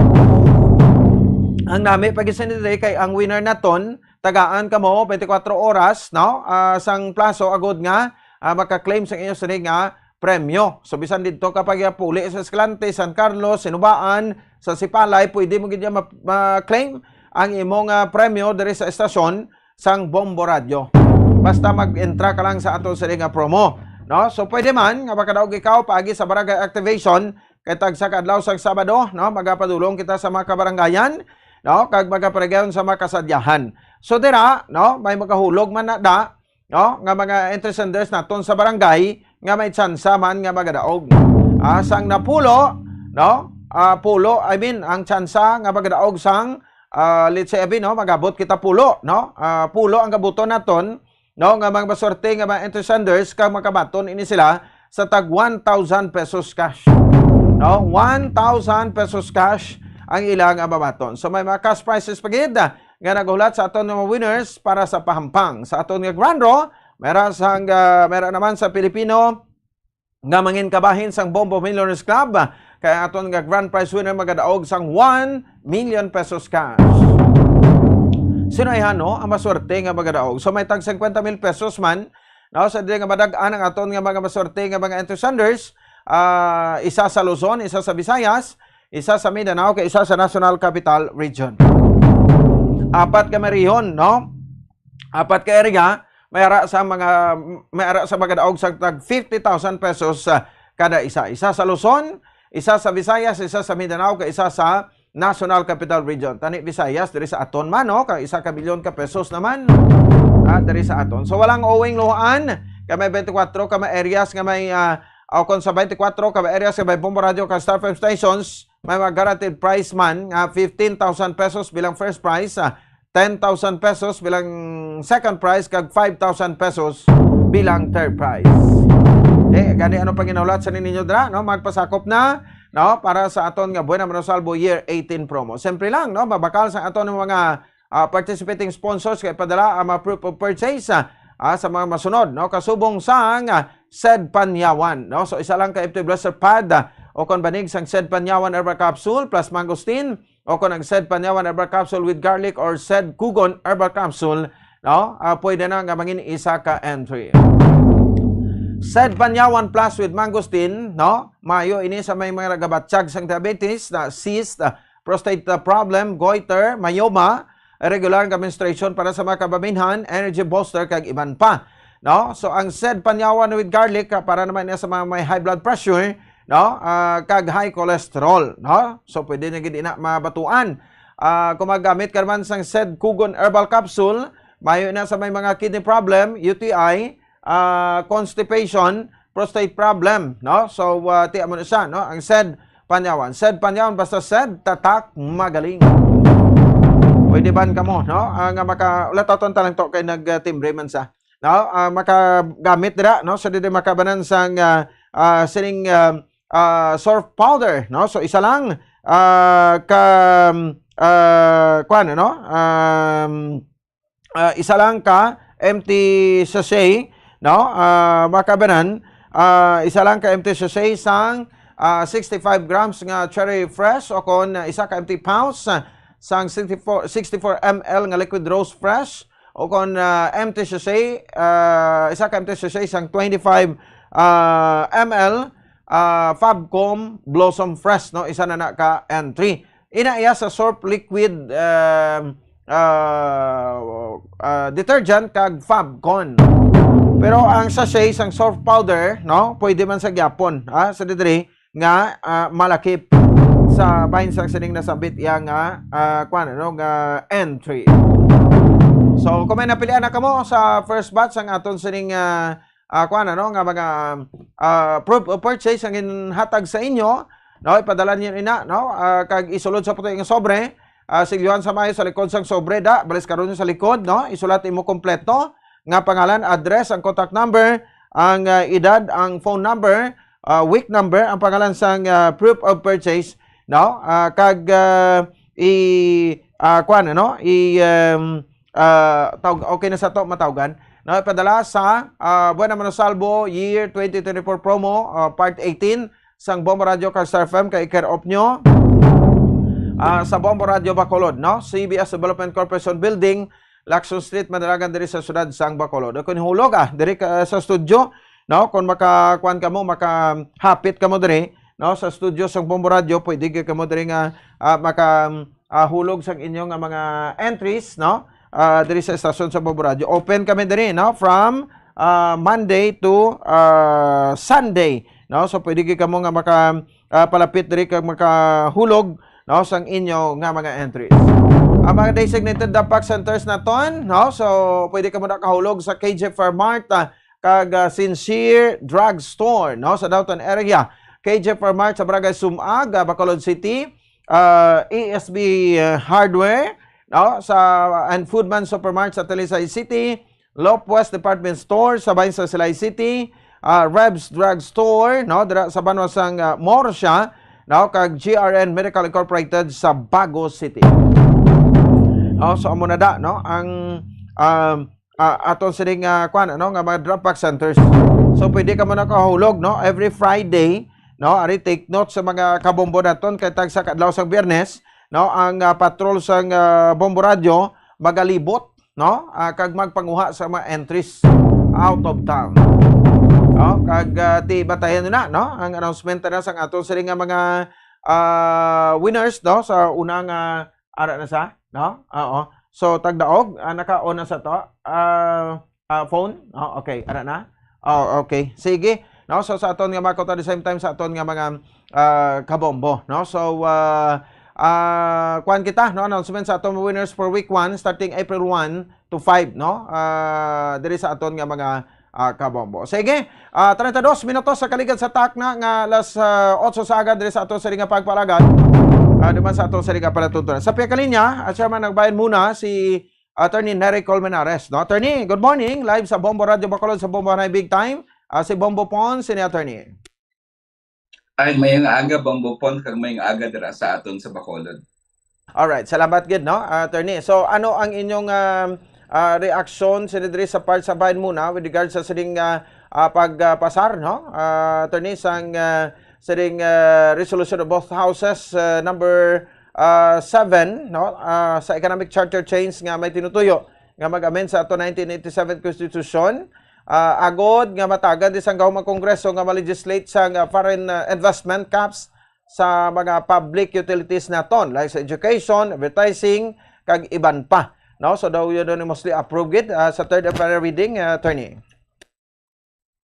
Ang nami pag-isend diri kay ang winner naton, tagaan kamo twenty-four oras, no? Ah, sang plaso agud nga, ah, maka-claim sang inyo sini nga premyo. So bisan didto ka pagapuli sa Escalante, San Carlos, Sinubaan, sa Sipalay, pwede mo gid ma-, ma-claim ang imong, ah, premyo diri sa estasyon sang Bombo Radio. Basta mag-entra ka lang sa aton sini nga promo, no? So pwede man nga makadaog ikaw paagi sa barangay activation kay tagsa ka adlaw sang Sabado, no? Magapadulong kita sa mga kabarangayan, no? Kag magaparegayon sa mga kasadyahan. So dira, no, may magahulog man na da, no, nga mga entry senders naton sa barangay nga may tsansa man nga magadaog. Ah, sang napulo, no? Ah, pulo, I mean, ang tsansa nga magadaog sang, ah, let's say, abi, no, magabot kita pulo, no? Ah, pulo ang gabuton naton, no, nga mga maswerte nga mga entry senders kag makabaton ini sila sa tag one thousand pesos cash. No, one thousand pesos cash ang ila nga mabaton. So may mga cash prizes pa gid, ah, nga naghulat sa aton nga mga winners para sa pahampang. Sa aton nga grand draw, mera sang, ah, mera naman sa Pilipino nga mangin kabahin sang Bombo Millionaires Club, ah, kay aton nga grand prize winner magadaog sang one million pesos cash. Sino ay hano ang maswerte nga magadaog? So may tag fifty mil pesos man, no? Sa dili nga madag-an ang aton nga mga maswerte nga mga entry senders, ah, isa sa Luzon, isa sa Visayas, isa sa Mindanao, kag isa sa National Capital Region. Apat ka may rehiyon, no? Apat ka area, may ara sa mga, may ara sa magadaog sa tag fifty thousand pesos, ah, kada isa. Isa sa Luzon, isa sa Visayas, isa sa Mindanao, kag isa sa National Capital Region. Tani Visayas, diri sa aton man, no? Kag isa ka milyon ka pesos naman, ah, diri sa aton. So, walang owing luhaan. Kay may twenty-four ka may areas nga may, ah, o kung sa twenty-four ka may areas nga may Bombo Radio kag Star F M stations, may mga guaranteed prize man nga fifteen thousand pesos bilang first prize, ah, ten thousand pesos bilang second prize, kag five thousand pesos bilang third prize. Eh, gani ano pang ginahulat sa ninyo dira, no? Magpasakop na, no? Para sa aton nga Buena Manosalbo Year eighteen promo. Siyempre lang, no? Mabakal sa aton nga mga, ah, participating sponsors kay padala ang mga proof of purchase, ah, ah, sa mga masunod, no? Kasubong sang, ah, Sed Panyawan, no? So, isa lang ka empty blister pad, ah, o kon banig sang Sed Panyawan Herbal Capsule plus Mangosteen, o kon ang Sed Panyawan Herbal Capsule with garlic or Sed Kugon Herbal Capsule, no? Ah, pwede na nga mangin isa ka entry. Sed Panyawan Plus with Mangosteen, no? Maayo ini sa may mga nagabatyag sang diabetes, na cyst, ah, prostate, ah, problem, goiter, myoma, irregular nga menstruation para sa mga kabaminhan, energy booster, kag iban pa. No? So, ang Sed Panyawan with garlic, ah, para naman niya sa mga may high blood pressure, no? Ah, kag high cholesterol, no? So, pwede na gid ina mabatuan. Ah, kung magamit ka naman sang Sed Kugon Herbal Capsule, mayo na sa may mga kidney problem, U T I, ah, constipation, prostate problem, no? So, ah, tiya mo na siya, no? Ang Sed Panyawan. Sed Panyawan, basta Sed, tatak, magaling. Pwede ban kamo, no? Ah, nga maka, wala, tawton ta lang to kay nag, ah, timbre man sa, no? Ah, makagamit dira, no? So, didi makabanan sang, ah, ah, sining, ah, ah, surf powder, no? So, isa lang, ah, ka, ah, kuwan, no? Um, ah, isa lang ka empty sachet, no? Ah, makabanan, ah, isa lang ka empty sachet sang, ah, sixty-five grams nga Cherry Fresh, o kon, ah, isa ka empty pouch, ah, sang sixty-four, sixty-four M L nga Liquid Rose Fresh, o kon, ah, empty sachet, ah, isa ka empty sachet sang twenty-five, ah, M L, ah, Fabcom Blossom Fresh, no? Isa na na ka entry. Ina iya sa surf liquid, um, ah, ah, detergent kag Fabcon. Pero ang sachet sang surf powder, no, pwede man sa gyapon, ha, sa didiri nga, ah, malakip sa bahin sang sining nasabit iya nga, ah, kwan, ano, nga entry. So, kung may napilian na kamo sa first batch sang aton sining, ah, ah, kwan, ano, nga mga, ah, proof of purchase ang ginhatag sa inyo, no, ipadala niyo ina, no, ah, kag isulod sa puti nga sobre, ah, silyuhan sa maayo sa likod sang sobre, da, balis karon sa likod, no, isulat imo kompleto nga pangalan, address, ang contact number, ang, ah, edad, ang phone number, ah, week number, ang pangalan sang, ah, proof of purchase, no, ah, kag, ah, i, ah, kwan, ano, i, um, ah, tawag, okay na sa to, matawgan. No, ipadala sa, ah, Buena Manosalvo Year twenty twenty-four Promo, ah, Part eighteen, sang Bombo Radio kag Star F M, kay i-care of nyo, ah, sa Bombo Radio Bacolod, no? C B S Development Corporation Building, Lacson Street, Madalagan, diri sa siyudad sang Bacolod. Ako ni Hulog, ah, diri ka, sa studio, no? Kung makakuan kamo, makahapit kamo diri, no? Sa studio sang Bombo Radio, pwede gyud kamo diri nga, ah, maka, ah, hulog sang inyo nga mga entries, no? Ah, diri sa estasyon sa Bombo Radio. Open kami diri, no? From, ah, Monday to, ah, Sunday, no? So, pwede gyud kamo nga maka, ah, palapit diri kag makahulog, no, sang inyo nga mga entries. Ang mga designated drop box centers naton, no? So, pwede kamo nakahulog sa K J Fairmart, ah, kag, ah, Sincere Drug Store, no, sa downtown area. K J Fairmart sa Barangay Sumag, ah, Bacolod City, ah, A S B, ah, Hardware, no, sa, and Foodman Supermart sa Talisay City, Lopez Department Store sa bahin sa Silay City, ah, Rebs Drug Store, no, dira sa banwa sang, ah, Morsia, no, kag G R N Medical Incorporated sa Bago City. No, so amo na da, no, ang, um, ah, aton sining, ah, kwan, ano, nga mga drop box centers. So, pwede kamo nakahulog, no, every Friday, no, ari, take note sa mga kabombo naton, kay tagsa ka adlaw sang Biyernes, no, ang, ah, patrol sang, ah, Bombo Radio, magalibot, no? Ah, kag magpanguha sa mga entries out of town. No? Kag, ah, ti batayan na, no? Ang announcement na sang aton sini nga mga, ah, winners, no? Sa una nga, ara na sa, no? Oo. So, tagdaog, ah, naka-on na sa to. Ah, ah, phone? Oh, okay, ara na. Oh, okay. Sige. No, so sa aton nga mga kautan, the same time sa aton nga mga, ah, kabombo, no? So, ah, ah, kuwan kita, no? Announcement sa aton winners for week one, starting April one to five, no? Ah, diri sa aton nga mga, ah, kabombo. Sige, ah, treinta y dos minutos sa kaligad sa takna nga alas, ah, otso sa aga diri sa aton sini nga pagpalagad. Ah, duman sa aton sini nga palatuntunan. Sa pihak kalinya, at siya man nagbayan muna si Attorney Nery Colmenares, no? Attorney, good morning. Live sa Bombo Radio Bacolod, sa Bombo Hanay Big Time. Ah, si Bombo Pons, sini, Attorney. Ay, mayang aga, Bombo Pons, kag mayang aga dira sa aton sa Bacolod. Alright, salamat gid, no, Attorney. So, ano ang inyong, um, ah, reaksyon sini diri sa part sa bayan muna with regard sa sining, ah, ah, pagpasar, no? Ah, Attorney, sang, ah, sining, ah, resolution of both houses, ah, number, ah, seven, no? Ah, sa economic charter change nga may tinutuyo nga mag-amend sa ato nineteen eighty-seven Constitution, ah, agod nga matagan di sang gahom ang Kongreso nga ma-legislate sang, ah, foreign, ah, investment caps sa mga public utilities naton, like sa education, advertising, kag iban pa. No? So, daw yun, yun mostly approved gid, ah, sa third and final reading, ah, Attorney.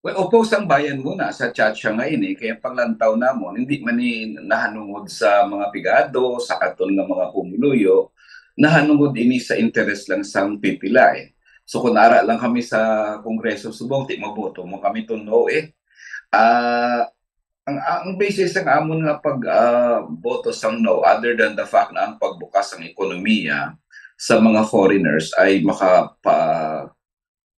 Well, oppose ang bayan muna sa chat siya nga ini, kaya paglantaw namon, hindi man ni nahanungod sa mga pigado, sa aton nga mga pumuluyo, nahanungod ini sa interes lang sang pipila, eh. So, kung ara lang kami sa Kongreso subong, ti maboto mo kami to no, eh. Ah, ang, ang basis sang amon nga pag, ah, boto sang no, other than the fact na ang pagbukas sang ekonomiya sa mga foreigners ay makapa-,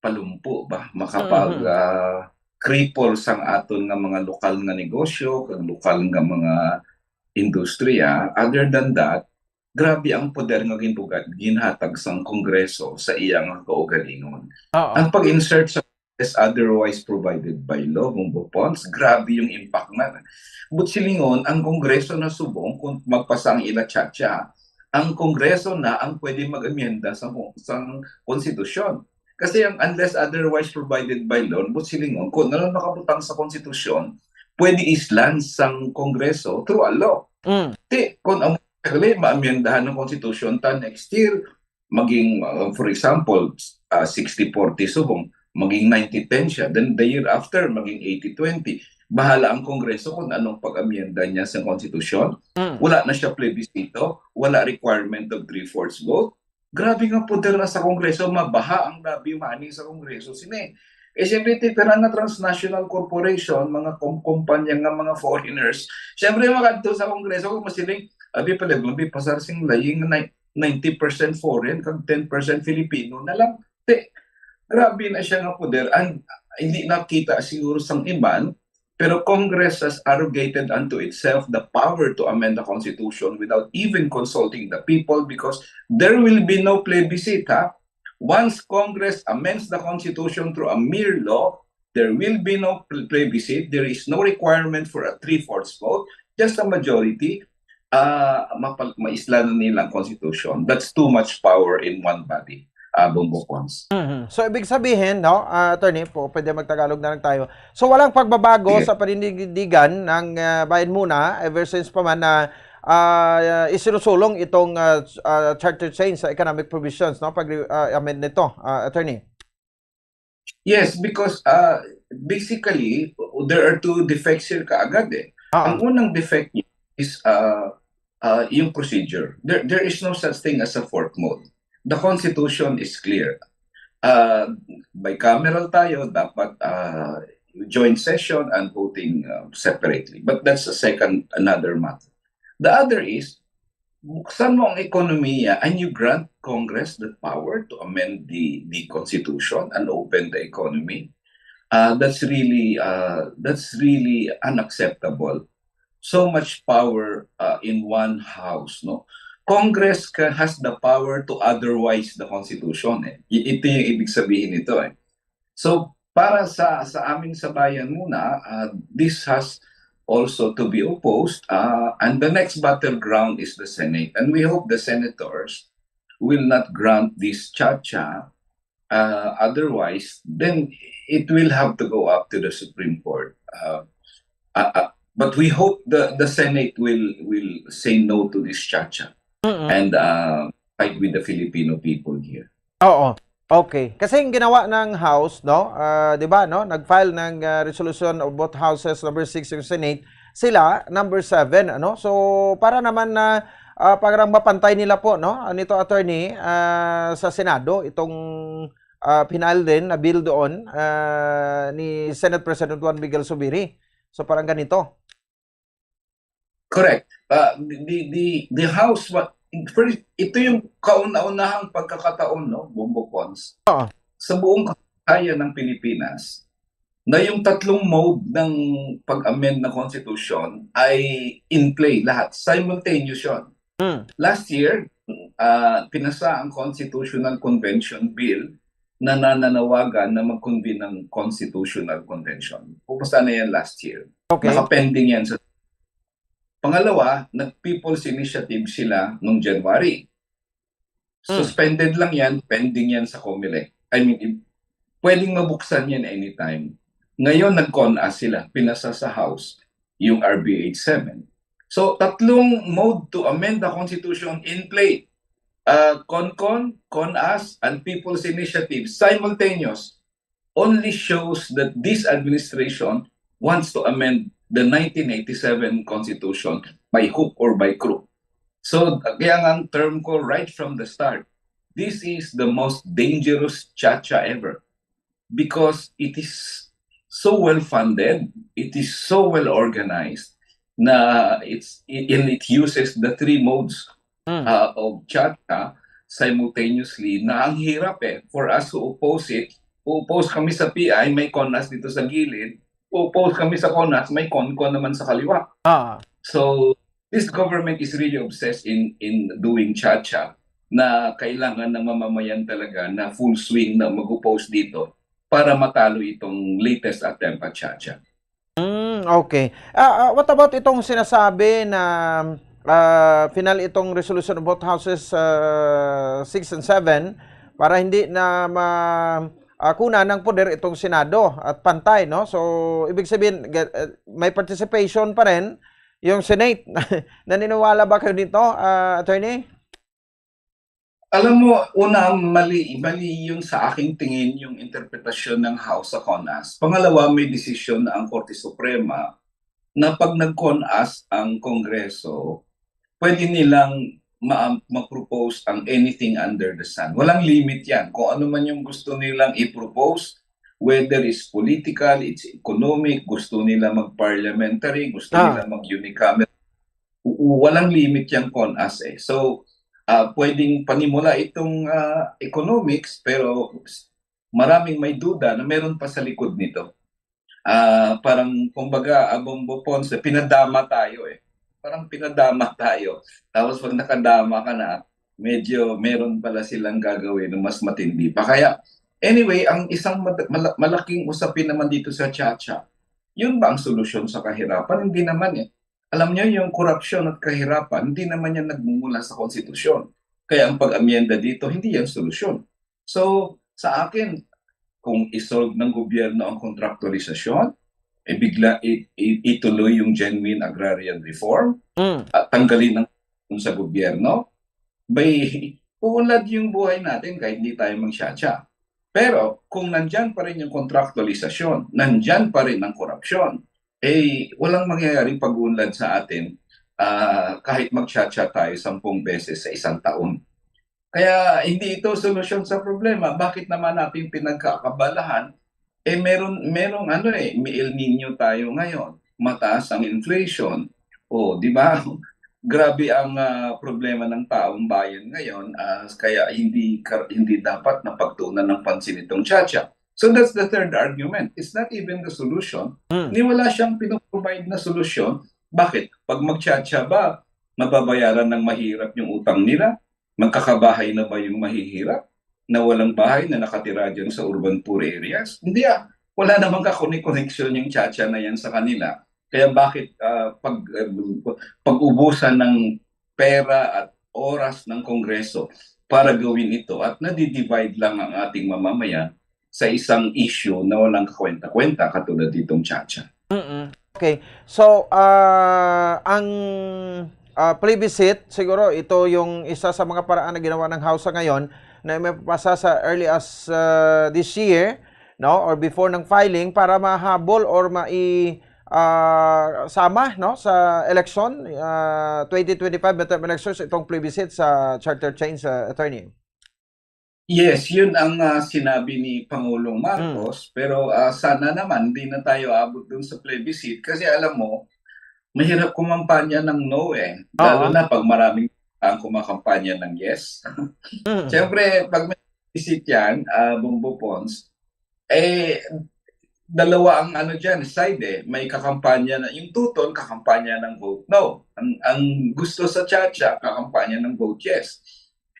palumpo ba, makapag, Mhm. ah, cripple sang aton nga mga lokal nga negosyo, kag lokal nga mga industriya. Other than that, grabe ang poder nga ginbugat-, ginhatag sang Kongreso sa iya nga kaugalingon. Oo. Ang pag-insert sa as otherwise provided by law, Bombo Pons, grabe yung impact na. But silingon, ang Kongreso na subong kung magpasa ang ila chacha, ang Kongreso na ang pwede mag-amyenda sa, sa konstitusyon. Kasi ang unless otherwise provided by law, but silingon, kung na lang makabutang sa konstitusyon, pwede islan sang Kongreso through a law. Mm. Ti, kung ang actually, maamyendahan ng konstitusyon ta next year, maging, uh, for example, uh, sixty forty subong, maging ninety ten siya. Then the year after, maging eighty twenty. Bahala ang Kongreso kung anong pag-amyenda niya sa konstitusyon. Mm. Wala na siya plebiscito, wala requirement of three-fourths vote. Grabe nga poder na sa Kongreso, mabaha ang lobby money sa Kongreso. Sini, eh, siyempre, ti tanan nga transnational corporation, mga kom-, kumpanya nga mga foreigners, siyempre, makadto sa Kongreso, kung masiling, abi pala, abi pasar sing laying na ninety percent foreign, kag ten percent Filipino na lang. Ti, grabe na siya nga poder. And hindi nakita siguro sang iban, pero Congress has arrogated unto itself the power to amend the Constitution without even consulting the people, because there will be no plebiscite, ha? Once Congress amends the Constitution through a mere law, there will be no pl-, plebiscite. There is no requirement for a three-fourths vote, just a majority. Ah, mapal-, maisla na nila ang Constitution. That's too much power in one body, ah, Bombo Pons. Mhm. So, ibig sabihin, no, ah, Attorney, po, pwede magtagalog na lang tayo. So, walang pagbabago Sige. sa panindigan ng, ah, Bayan Muna ever since pa man na, ah, isinusulong itong, ah, ah, charter change sa economic provisions, no, pag, ah, amend nito, ah, Attorney? Yes, because, uh, basically, there are two defects here kaagad, eh. Ah. Ang unang defect niya is, uh, uh, yung procedure. There, there is no such thing as a fork mode. The Constitution is clear. Uh, bicameral tayo, dapat, uh, joint session and voting, uh, separately. But that's a second, another matter. The other is, buksan mo ang ekonomiya and you grant Congress the power to amend the, the Constitution and open the economy, uh, that's really, uh, that's really unacceptable. So much power, uh, in one house, no? Congress ca-, has the power to otherwise the Constitution, eh. I-, ito yung ibig sabihin nito, eh. So, para sa, sa aming sabayan muna, uh, this has also to be opposed, uh, and the next battleground is the Senate. And we hope the senators will not grant this cha-cha, uh, otherwise, then it will have to go up to the Supreme Court. Uh, uh, uh, but we hope the, the Senate will will say no to this cha-cha Mm-mm. and uh, fight with the Filipino people here. Oo. Okay. Kasi yung ginawa ng House, no? Ah, 'di ba, no? Nag-file ng ah, resolution of both houses, number six yung Senate, sila number seven, ano? So para naman na ah, parang mapantay nila po, no? Nito, attorney, ah, sa Senado itong ah, final din na bill doon ah, ni Senate President Juan Miguel Zubiri. So parang ganito. Correct. Uh, the, the, the House, what, first, ito yung kauna-unahang pagkakataon, no, Bombo Pons, Oo. sa buong kasaysayan ng Pilipinas na yung tatlong mode ng pag-amend ng Constitution ay in play lahat. Simultaneous yun. Mm. Last year, uh, pinasa ang Constitutional Convention Bill na nananawagan na mag-convene ng Constitutional Convention. Pumasa na yan last year. Okay. Nakapending yan sa Pangalawa, nag-People's Initiative sila nung January. Hmm. Suspended lang yan, pending yan sa Comelec. I mean, i- pwedeng mabuksan yan anytime. Ngayon, nag-CONAS sila, pinasa sa House yung R B eight seven. So, tatlong mode to amend the Constitution in play. Uh, CONCON, CONAS, and People's Initiative, simultaneous, only shows that this administration wants to amend the nineteen eighty-seven Constitution by hook or by crook. So, kaya nga ang term ko right from the start, this is the most dangerous cha-cha ever because it is so well funded, it is so well organized na it's and it uses the three modes Mm. uh, of cha-cha simultaneously na ang hirap eh for us who oppose it. Who oppose kami sa P I, may CONAS dito sa gilid. Who oppose kami sa CONAS, may CONCON naman sa kaliwa. Ah. So, this government is really obsessed in in doing cha-cha na kailangan ng mamamayan talaga na full swing na mag-oppose dito para matalo itong latest attempt at cha-cha. Mm, okay. Ah, ah, what about itong sinasabi na ah, final itong resolution of both houses ah, six and seven para hindi na ma ah, kuna ng poder itong Senado at pantay, no? So, ibig sabihin, ga- eh, may participation pa rin yung Senate. Naniniwala ba kayo dito, ah, attorney? Alam mo, una, mali, mali yun sa aking tingin yung interpretasyon ng House sa CONAS. Pangalawa, may desisyon na ang Korte Suprema na pag nag-CONAS ang Kongreso, pwede nilang ma- ma-propose ang anything under the sun. Walang limit yan. Kung ano man yung gusto nilang i-propose, whether it's political, it's economic, gusto nila mag-parliamentary, gusto Ah. nila mag-unicameral, u- walang limit yung CONAS eh. So, ah, pwedeng panimula itong ah, economics, pero maraming may duda na meron pa sa likod nito. Ah, parang, kumbaga, Abong Buponse, pinadama tayo eh. Parang pinadama tayo. Tapos pag nakadama ka na, medyo meron pala silang gagawin na mas matindi pa. Kaya, anyway, ang isang mad- mala- malaking usapin naman dito sa cha-cha, yun ba ang solusyon sa kahirapan? Hindi naman eh. Alam niyo, yung korupsyon at kahirapan, hindi naman yan nagmumula sa konstitusyon. Kaya ang pag-amyenda dito, hindi yan solusyon. So, sa akin, kung isolve ng gobyerno ang kontraktualisasyon, eh, bigla i- i- ituloy yung genuine agrarian reform Mm. at tanggalin ang sa gobyerno, bay, uunlad yung buhay natin kahit hindi tayo magsyatsya. Pero kung nandyan pa rin yung kontraktualisasyon, nandyan pa rin ang korupsyon, eh, walang mangyayaring pag-uunlad sa atin ah, kahit magsyatsya tayo sampung beses sa isang taon. Kaya hindi ito solusyon sa problema. Bakit naman natin pinagkakabalahan? Eh, meron, merong ano eh, may El Nino tayo ngayon. Mataas ang inflation. O, di ba? Grabe ang ah, problema ng taong bayan ngayon. Ah, kaya hindi kar- hindi dapat na pagtuunan ng pansin itong cha-cha. So that's the third argument. It's not even the solution. Mm. Ni wala siyang pinoprovide na solusyon. Bakit? Pag magcha-cha ba, mababayaran ng mahirap yung utang nila? Magkakabahay na ba yung mahihirap na walang bahay na nakatira dyan sa urban poor areas? Hindi ah. Wala namang kakoni-koneksyon yung cha-cha na yan sa kanila. Kaya bakit ah, pag, ah, pag-ubusan ng pera at oras ng Kongreso, para gawin ito at nadidivide lang ang ating mamamayan sa isang issue na walang kakwenta-kwenta katulad ditong Chacha. Mm-mm. Okay. So, ah, ang ah, plebiscite, siguro ito yung isa sa mga paraan na ginawa ng House sa ngayon na mapapasa sa early as ah, this year, no, or before ng filing para mahabol or mai ah, sama, no, sa election ah, twenty twenty-five midterm elections itong plebiscite sa charter change, ah, attorney. Yes, yun ang ah, sinabi ni Pangulong Marcos, pero ah, sana naman hindi na tayo abot dun sa plebiscite kasi alam mo, mahirap kumampanya ng no eh. Lalo Oo. na pag maraming ang kumakampanya ng yes. Mm. Siyempre, pag may plebiscite yan, ah, Bombo Pons, eh, dalawa ang ano dyan, side eh. May kakampanya na, yung tuton, kakampanya ng vote no. Ang, ang gusto sa Chacha, kakampanya ng vote yes.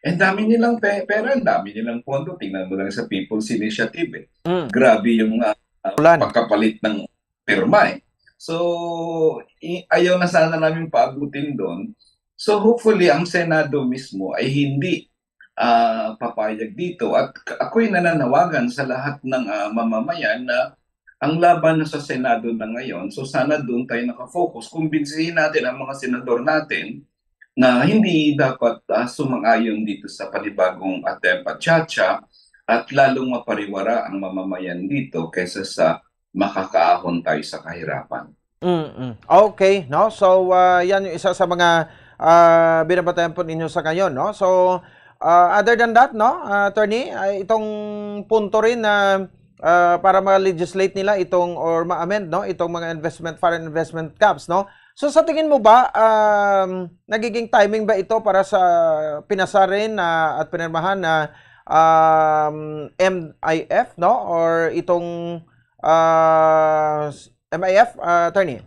Ang dami nilang pe- pera, ang dami nilang pondo. Tingnan mo lang sa People's Initiative eh. Mm. Grabe yung ah, ah, Ulan. pagkapalit ng pirma eh. So, i- ayaw na sana namin paabutin doon. So, hopefully, ang Senado mismo ay hindi ah, papayag dito. At k- ako'y nananawagan sa lahat ng ah, mamamayan na ang laban na sa Senado na ngayon. So, sana doon tayo nakafocus. Kumbinsihin natin ang mga senador natin na hindi dapat ah, sumang-ayon dito sa panibagong attempt at Chacha at lalong mapariwara ang mamamayan dito kaysa sa makakaahon tayo sa kahirapan. Mm-mm. Okay, no? So, ah, yan yung isa sa mga ah, binabatayan po ninyo sa ngayon, no? So, ah, other than that, no, ah, attorney, ay itong punto rin na ah, para ma-legislate nila itong or ma-amend, no, itong mga investment, foreign investment caps, no? So, sa tingin mo ba, um, nagiging timing ba ito para sa pinasa rin na at pinirmahan na um, M I F, no? Or itong ah, M I F, ah, attorney?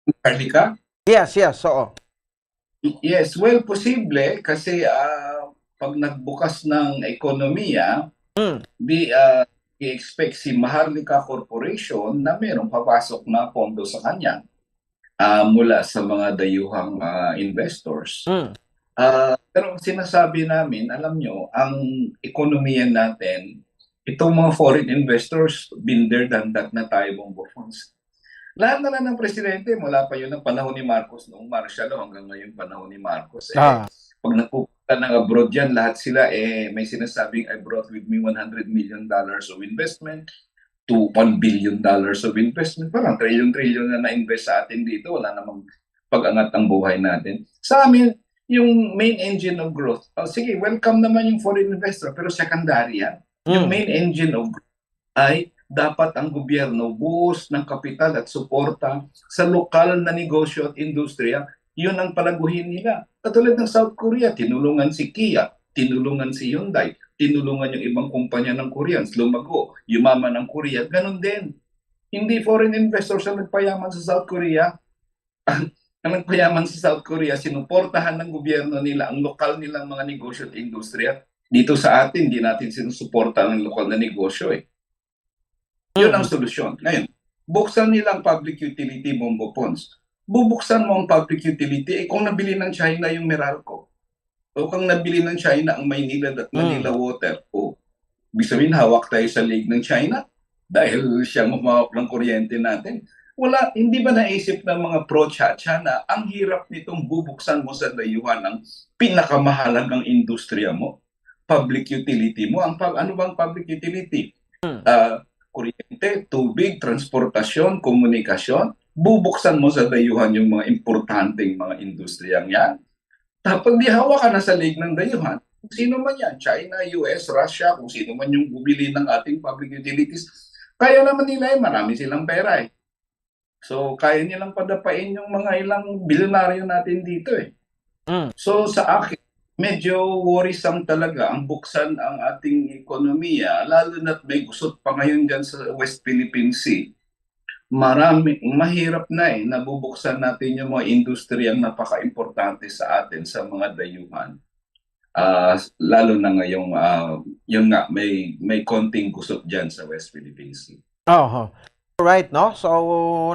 Maharlika? Yes, yes, oo. Yes, well, posible kasi ah, pag nagbukas ng ekonomiya, Mm. di ah, i-expect si Maharlika Corporation na mayroong papasok na pondo sa kanya ah, mula sa mga dayuhang ah, investors. Mm. Ah, pero ang sinasabi namin, alam nyo, ang ekonomiya natin, itong mga foreign investors, been there, done that na tayo, Bombo Pons. Lahat na lang ng presidente, mula pa yun ang panahon ni Marcos, noong Marshall Law, hanggang ngayon panahon ni Marcos. Eh, Ah. Pag nagpupunta ng abroad yan, lahat sila, eh, may sinasabing, "I brought with me one hundred million dollars of investment, two, one billion dollars of investment." Parang trillion-trillion na na-invest sa atin dito. Wala namang pag-angat ang buhay natin. Sa amin, yung main engine of growth, oh, sige, welcome naman yung foreign investor, pero secondary yan. Yung Mm. main engine of growth ay dapat ang gobyerno buhos ng kapital at suporta sa lokal na negosyo at industriya. Yun ang palaguhin nila. Katulad ng South Korea, tinulungan si Kia, tinulungan si Hyundai, tinulungan yung ibang kumpanya ng Koreans, lumago, yumaman ang Korea. Ganun din. Hindi foreign investors ang nagpayaman sa South Korea. Ang nagpayaman sa South Korea, sinuportahan ng gobyerno nila ang lokal nilang mga negosyo at industriya. Dito sa atin, di natin sinusuporta ang lokal na negosyo eh. Yun ang Mm. solusyon. Ngayon, buksan nila ang public utility, Bombo Pons. Bubuksan mo ang public utility, eh kung nabili ng China yung Meralco, o kung nabili ng China ang Maynilad at Mm. Manila Water, o ibig sabihin, hawak tayo sa leg ng China dahil siya ang humawak ng kuryente natin. Wala, hindi ba naisip ng mga pro-Chacha na ang hirap nitong bubuksan mo sa dayuhan ang pinakamahalagang industriya mo, public utility mo? Ang pub- ano bang public utility? Hmm. Ah, kuryente, tubig, transportasyon, komunikasyon. Bubuksan mo sa dayuhan yung mga importanteng mga industriyang yan. Tapos di hawakan na sa leg ng dayuhan. Kung sino man yan, China, U S, Russia, kung sino man yung bumili ng ating public utilities, kaya naman nila eh, marami silang pera eh. So, kaya nilang padapain yung mga ilang bilyonaryo natin dito eh. Mm. So, sa akin, medyo worrisome talaga ang buksan ang ating ekonomiya, lalo na't may gusot pa ngayon dyan sa West Philippine Sea. Marami, mahirap na eh, nabubuksan natin yung mga industriyang napaka-importante sa atin, sa mga dayuhan. Ah, lalo na ngayong, ah, yun nga, may, may konting gusot dyan sa West Philippine Sea. Oho. Right, no? So,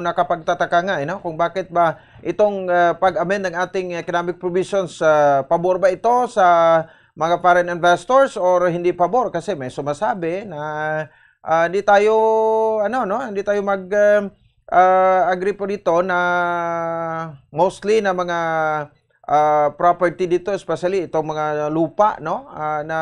nakapagtataka nga, eh, no? Kung bakit ba itong ah, pag-amend ng ating economic provisions, ah, pabor ba ito sa mga foreign investors or hindi pabor kasi may sumasabi na, ah, hindi tayo, ano, no, hindi tayo mag, um, ah, agree po dito na mostly na mga, ah, property dito, especially itong mga lupa, no, ah, na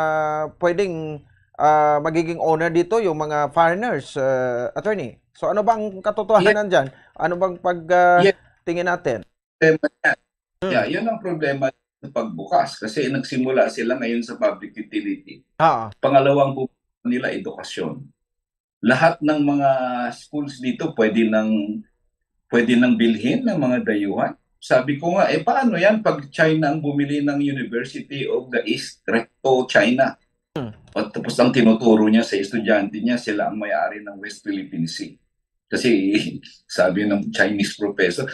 pwedeng, ah, magiging owner dito yung mga foreigners, ah, attorney. So ano bang katotohanan diyan? Ano bang pag, ah, Yes. tingin natin? Problema niya. Hmm. Yeah, yun ang problema sa pagbukas kasi nagsimula sila ngayon sa public utility. Ah. Pangalawang bu- nila edukasyon. Lahat ng mga schools dito pwede nang pwede nang bilhin ng mga dayuhan. Sabi ko nga, eh paano yan pag China ang bumili ng University of the East, Recto, China? Hmm. At tapos ang tinuturo niya sa estudyante niya, sila ang may-ari ng West Philippine Sea. Kasi sabi ng Chinese professor,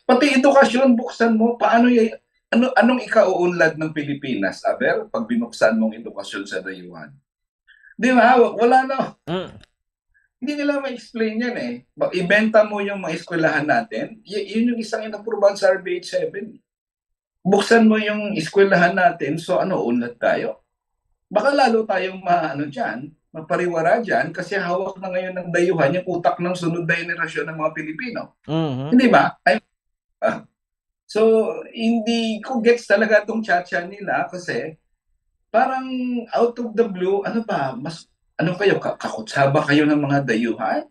pati edukasyon, buksan mo, paano y- ano, anong ikauunlad ng Pilipinas, aber, pag binuksan mong edukasyon sa dayuhan? Di ba? Wa- Wala na. Mm. Hindi nila ma-explain yan eh. Ba- Ibenta mo yung mga eskwelahan natin, y- yun yung isang inaprubahan sa R B H seven. Buksan mo yung eskwelahan natin, so ano, unlad tayo? Baka lalo tayong ma-, ano dyan, mapariwara dyan kasi hawak na ngayon ng dayuhan yung utak ng sunod na henerasyon ng mga Pilipino. Mhm. Hindi ba? Ay, ah. So, hindi ko gets talaga tong cha-cha nila kasi parang out of the blue, ano ba, mas, ano kayo, ka- kakutsaba kayo ng mga dayuhan?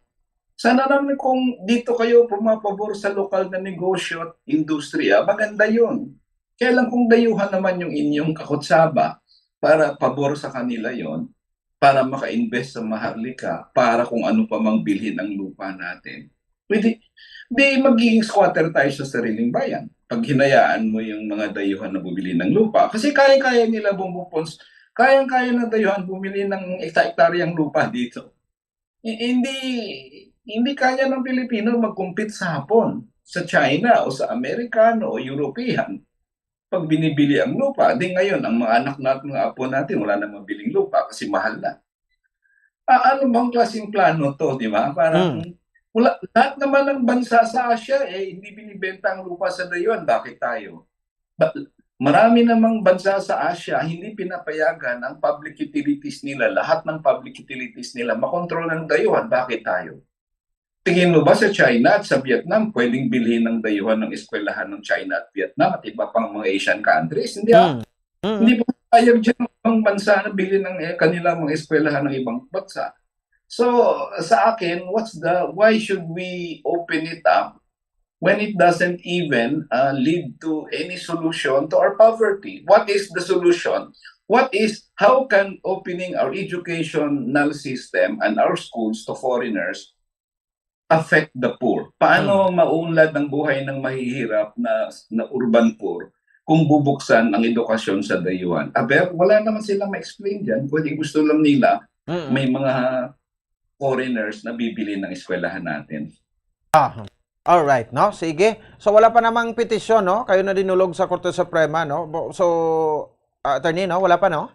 Sana naman kung dito kayo pumapabor sa lokal na negosyo at industriya, maganda yun. Kaya lang kung dayuhan naman yung inyong kakutsaba para pabor sa kanila yon, para maka-invest sa Maharlika, para kung ano pa mang bilhin ang lupa natin, pwede, di magiging squatter tayo sa sariling bayan. Pag hinayaan mo yung mga dayuhan na bumili ng lupa, kasi kaya-kaya nila bumupons, kayang-kaya ng dayuhan bumili ng ekta-ektaryang lupa dito. Hi- Hindi hindi kaya ng Pilipino mag-compete sa Hapon, sa China, o sa Amerikano, o European. Pag binibili ang lupa, di ngayon, ang mga anak natin, mga apo natin, wala na mabiling lupa kasi mahal na. Ah, ano bang klaseng plano to, di ba? Parang, Hmm. wala, lahat naman ng bansa sa Asia, eh, hindi binibenta ang lupa sa dayuhan. Bakit tayo? Ba- marami namang bansa sa Asia, hindi pinapayagan ang public utilities nila, lahat ng public utilities nila, makontrol ng dayuhan. Bakit tayo? Tingin mo ba sa China at sa Vietnam, pwedeng bilhin ng dayuhan ng eskwelahan ng China at Vietnam at iba pang mga Asian countries? Hindi, ah. Mm. Mm. Hindi po payag dyan ang bansa na bilhin ng, eh, kanilang mga eskwelahan ng ibang bansa. So, sa akin, what's the, why should we open it up when it doesn't even, uh, lead to any solution to our poverty? What is the solution? What is, how can opening our educational system and our schools to foreigners affect the poor? Paano Hmm. maunlad ang buhay ng mahihirap na, na urban poor kung bubuksan ang edukasyon sa dayuhan? Aber, wala naman silang ma-explain dyan. Pwede gusto lang nila Mm. may mga foreigners na bibili ng eskwelahan natin. Ah, all right, no? Sige. So wala pa namang petisyon, no? Kayo na dinulog sa Korte Suprema, no? Bo- So, ah, attorney, no? Wala pa, no?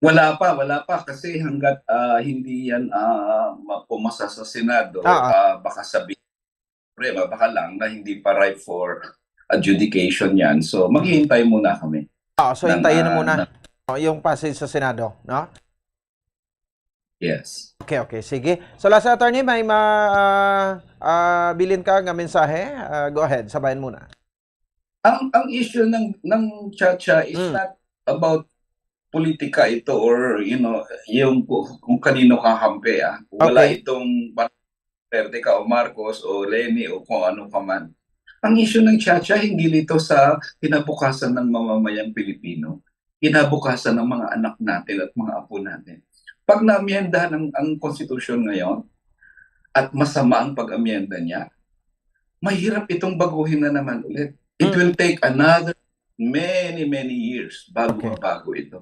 Wala pa, wala pa kasi hanggat, ah, hindi yan, ah, ma- pumasa sa Senado, Ah, ah. ah, baka sabi, problema, baka lang na hindi pa ripe for adjudication yan. So maghihintay muna kami. Ah, so ng, hintayin na ah, muna ng Oh, yung passage sa Senado, no? Yes. Okay, okay. Sige. So, last, attorney, may ma-, ah, ah, bilin ka nga mensahe? Ah, go ahead, sabayan muna. Ang, ang issue ng, ng cha-cha is Mm. not about politika ito or, you know, yung ku-, kung kanino kakampi, ah. Wala Okay. itong Duterte ka o Marcos o Leni o kung ano ka man. Ang issue ng cha-cha, hinggil ito sa kinabukasan ng mamamayang Pilipino, kinabukasan ng mga anak natin at mga apo natin. Pag naamyendahan ang, ang konstitusyon ngayon at masama ang pag-amyenda niya, mahirap itong baguhin na naman ulit. It Mm. will take another many, many years bago Okay. mabago ito.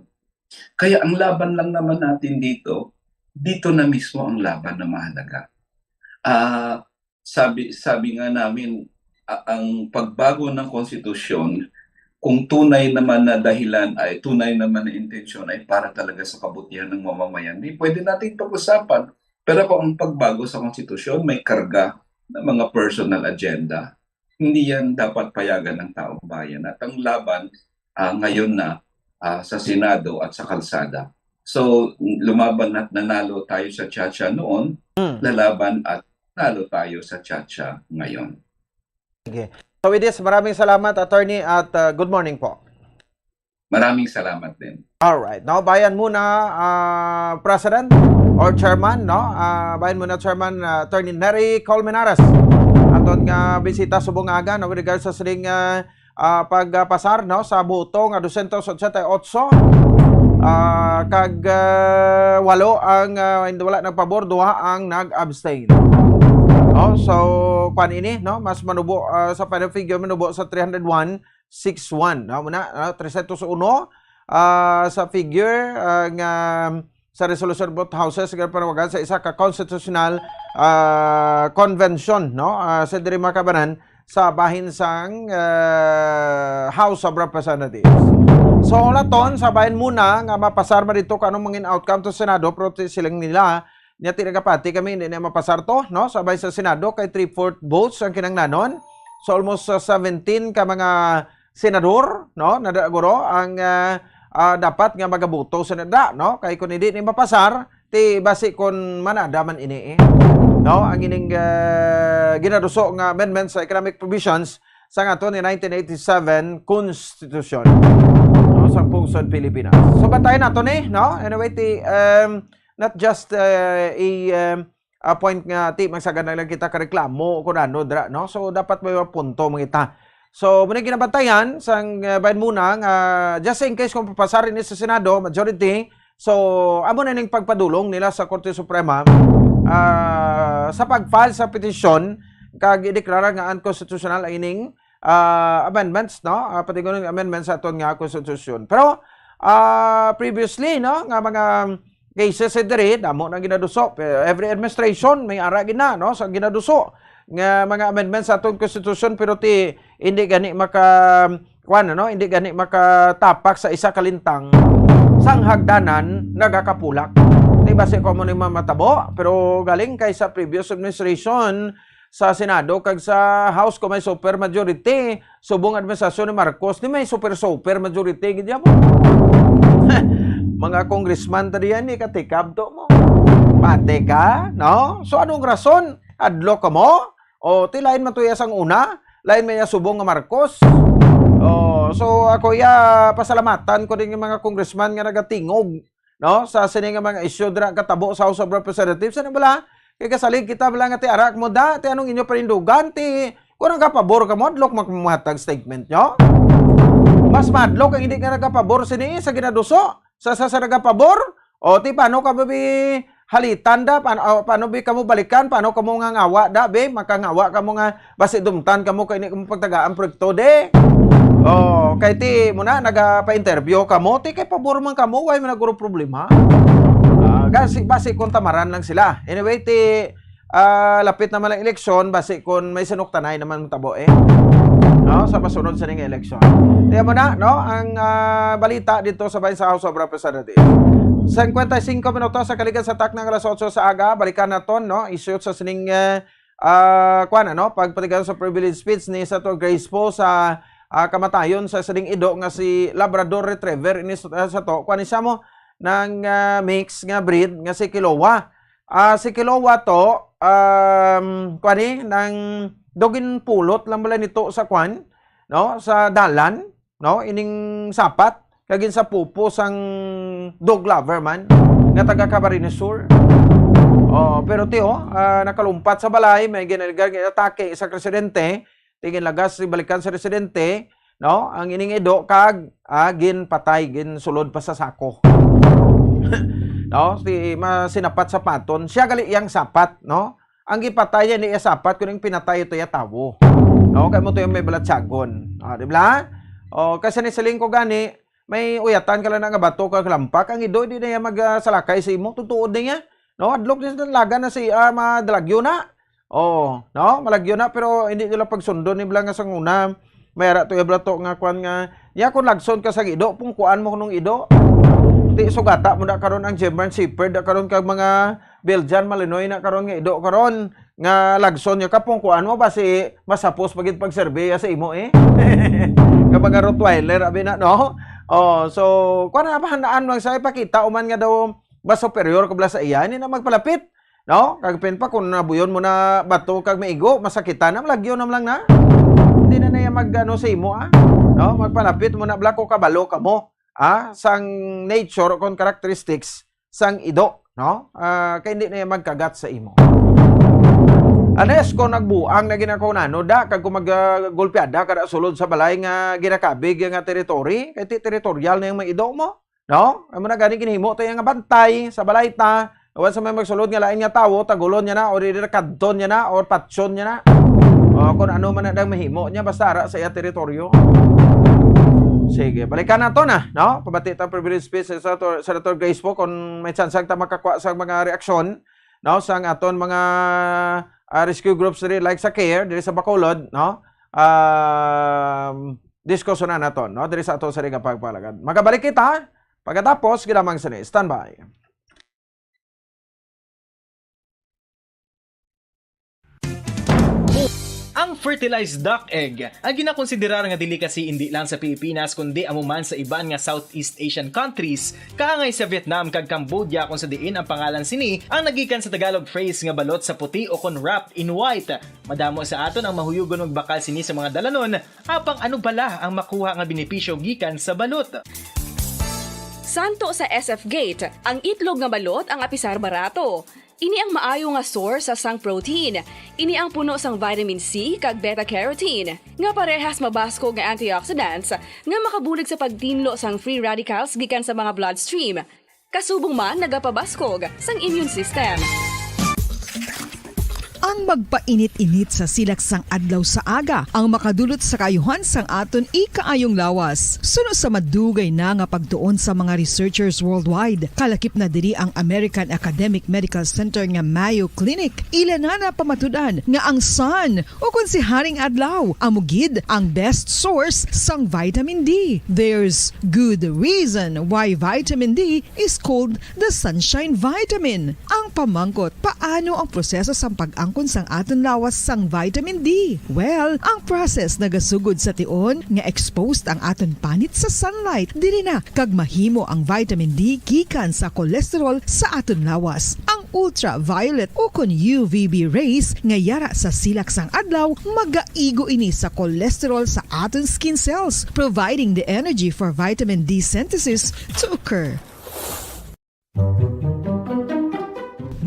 Kaya ang laban lang naman natin dito, dito na mismo ang laban na mahalaga. Ah, sabi, sabi nga namin, a-, ang pagbago ng konstitusyon, kung tunay naman na dahilan ay, tunay naman na intensyon ay para talaga sa kabutihan ng mamamayan, di pwede natin pag-usapan. Pero kung ang pagbago sa konstitusyon may karga ng mga personal agenda, hindi yan dapat payagan ng taong bayan. At ang laban, ah, ngayon na, ah, sa Senado at sa kalsada. So, lumaban at nanalo tayo sa Chacha noon, Mm. lalaban at nanalo tayo sa Chacha ngayon. Sige. So with this, maraming salamat, attorney, at, uh, good morning po. Maraming salamat din. All right. Now, bayan muna, uh, President or Chairman, no? Uh, bayan muna, Chairman, uh, Attorney Nery Colmenares. Aton nga bisita subong nga aga, no, with regards sa sining, uh, uh, pagpasar, no, sa boto nga dosyentos otsenta y ocho, uh, kag, uh, walo ang, uh, hindi, wala nagpabor, duha ang nag-abstain. No? So, kwan ini, no? Mas manubo, uh, sa final figure, manubo sa three hundred one, six one. No? Muna, uh, tresyentos uno, uh, sa figure, uh, nga sa resolution of both houses nga panawagan sa isa ka constitutional, ah, convention, no? Ah, sa diri makabanan sa bahin sang, ah, House of Representatives. So, laton sa bahin muna nga mapasar man dito kung anong mangin outcome to Senado, pero ti-, siling nila, niya tinagapati kami, hindi na mapasar to, no? Sa bahin sa Senado, kay three-fourth votes ang kinanglanon. So, almost, ah, seventeen ka mga senador, no? Nada guro ang, ah, ah, dapat nga magaboto sa nada, no? Kay kung hindi ni mapasar, ti basi kon manada man ini, eh. No? Ang ining, ah, ginaduso nga amendment sa economic provisions sa aton ni nineteen eighty-seven Constitution, no? Sa Pungsod Pilipinas. So, bantayan nato ni, no? Anyway, ti, um, not just, uh, a, um, ah, point nga ti magsagad na lang kita ka reklamo kung ano dira, no? So, dapat may mga punto mga ita. So, muna ginabantayan sang, ah, bayan muna nga, just in case kung papasar ini sa Senado, majority, so, amo na ning pagpadulong nila sa Korte Suprema, ah, sa pag-file sa petisyon kag ideklara nga unconstitutional ang ining, ah, amendments, no? Ah, pati kuno amendments sa aton nga konstitusyon. Pero, ah, previously, no, nga mga cases sa diri, damo na ginaduso. Pero every administration may ara gid na, no, sa ginaduso nga mga amendments sa aton konstitusyon, pero ti hindi gani maka, kuwan, ano, hindi gani makatapak sa isa ka lintang sang hagdanan nagakapulak. Di ba si common yung mamatabo? Pero galing kay sa previous administration, sa Senado kag sa House ko may super majority. Subong administrasyon ni Marcos, ni may super, super majority gid mo. Mga congressman ta diyan, ni katikab to mo. Pati ka, no? So, anong rason? Adlok ka mo? O, ti lain man to iya sang una? Lain man iya subong nga Marcos? O, so, ako iya pasalamatan ko din yung mga congressman nga nagatingog, no, sa sini nga mga isyu dira katabo sa House of Representatives. Ano bala? Kay kasalig kita bala nga ti arak mo da, ti anong inyo panindugan, ti kung nagapabor ka mo, adlok magmuhatag statement nyo. Mas madlok ang hindi nga nagapabor sini sa ginaduso, sa, sa, sa nagapabor. O, ti paano ka ba bi halitan da? Paano, o, paano bi kamo balikan? Paano kamo nga ngawa da, be? Makangawa kamo nga basi dumtan kamo kay ini kamo pagtagaan proyekto, de. O, kay ti mo na, nagapa-interview kamo, ti kay pabor man kamo, way man naguro problema. Ah, kasi basi kung tamaran lang sila. Anyway, ti, ah, lapit naman ang eleksyon, basi kung may sinuktanay naman matabo, eh. No? Sa masunod sa ning eleksyon. Tiyan mo na, no? Ang, ah, balita dito sa bayan sa House of Representatives. Singkwenta y singko minutos sa kaligan sa takna nga alas otso sa aga, balikan naton, no? Issue sa sining, eh, ah, kuwan, ano, pagpatigayon sa privilege speech ni sa to Grace Poe sa, ah, kamatayon sa sining ido nga si Labrador Retriever ini sa, sa to, kuwan, isa mo ng, ah, mix nga breed nga si Kilowa. Ah, si Kilowa to, um, kuwan, eh, nang dugin pulot lang bala nito sa kuwan, no, sa dalan, no, ining sapat, kag sa pupo sang dog lover man nga taga Camarines Sur. Oh, pero ti, oh, ah, nakalumpat sa balay, may ginaligar nga atake sa residente, ti ginlagas si balikan sa residente, no, ang ining ido kag, ah, ginpatay, ginsulod pa sa sako. No, si masinapat sapaton, siya gali iyang sapat, no? Ang gipatay niya, hindi iya sapat, kuning pinatay ito iya tawo. No? Kay mo to yung may balatsagon. Ah, di ba? O, kasi ni siling ko gani, may uyatan ka lang nga bato ka lampak, ang ido, di na iya magsalakay sa imo, tutuod na niya. No? Adlok niya sa lagan na si, ah, madalagyo na. Oh, no? Malagyo na, pero hindi nila pagsundo ni bala nga sang una. May ara to, iya bala to nga kwan nga, ya, kung lagson ka sa ido, kung kuan mo nung ido. Ti sugata mo na karon ang German Shepherd, na karon kag mga Belgian Malinois na karon nga ido karon, nga lagson niya ka, kung kuan mo, basi masapos pa gid pagserbiya sa imo, eh. Nga mga Rottweiler, abi na, no? Oh, so, kuwan na, pahandaan lang sa ipakita, uman nga daw mas superior ka bala sa iya, hindi na magpalapit, no? Kag pin pa, kung nabuyon mo na bato kag maigo, masakitan na, malagyo na lang na. Hindi na na iya mag, ano, sa imo, ah. No? Magpalapit mo na, bala ko kabalo ka mo, ah, sang nature o kon characteristics sang ido, no? Ah, kay hindi na iya magkagat sa imo. Unless kung nagbuang na ginakunano da, kag kung mag, ah, gulpiada ka da sulod sa balay nga ginakabig nga territory, kay ti-, territorial na yung mga ido mo, no? Amo na gani ginhimo to yung nga bantay sa balay ta, once may magsulod nga lain nga tawo, tagulon niya na, or irakadton niya na, or patyon niya na. O, kung ano man na dang mahimo niya, basta ara sa iya teritoryo. Sige, balikan nato na, no? Pabati ta privilege speech sa Senator, Senator Grace po, kung may tsansang ta makakuha sa mga reaksyon, no? Sa ang aton mga, ah, rescue groups diri, like sa CARE, diri sa Bacolod, no? Um, diskusyonan naton, no? Diri sa ato sa Riga Pagpalagan. Magabalik kita pagkatapos, ginamang sini. Standby. Ang fertilized duck egg, ang ginakonsiderar nga delicacy indi lang sa Pilipinas, kundi amo man sa iban nga Southeast Asian countries, kaangay sa Vietnam kag Cambodia, kung sa diin ang pangalan sini ang nagikan sa Tagalog phrase nga balot sa puti o kon wrapped in white. Madamo sa aton ang mahuyugon magbakal sini sa mga dalanon, apang ano bala ang makuha nga benepisyo gikan sa balot? Santo sa S F Gate, ang itlog nga balot ang apisar barato. Ini ang maayo nga source sa sang protein. Ini ang puno sang vitamin C kag beta carotene, nga parehas mabaskog nga antioxidants nga makabulig sa pagtinlo sang free radicals gikan sa mga bloodstream. Kasubong man nagapabaskog sang immune system. Ang magpainit-init sa silak sang adlaw sa aga ang makadulot sa kaayuhan sang aton ikaayong lawas. Suno sa madugay na nga pagtuon sa mga researchers worldwide, kalakip na diri ang American Academic Medical Center nga Mayo Clinic. Ila na napamatud-an nga ang sun, o kon si Haring Adlaw, amo gid ang best source sang vitamin D. There's good reason why vitamin D is called the sunshine vitamin. Ang pamangkot, paano ang proseso sang pag-angkon sang aton lawas sang vitamin D? Well, ang process nagasugod sa tion nga exposed ang aton panit sa sunlight. Diri na kag mahimo ang vitamin D gikan sa cholesterol sa aton lawas. Ang ultraviolet o kon U V B rays nga yara sa silak sang adlaw magaigo ini sa cholesterol sa aton skin cells, providing the energy for vitamin D synthesis to occur.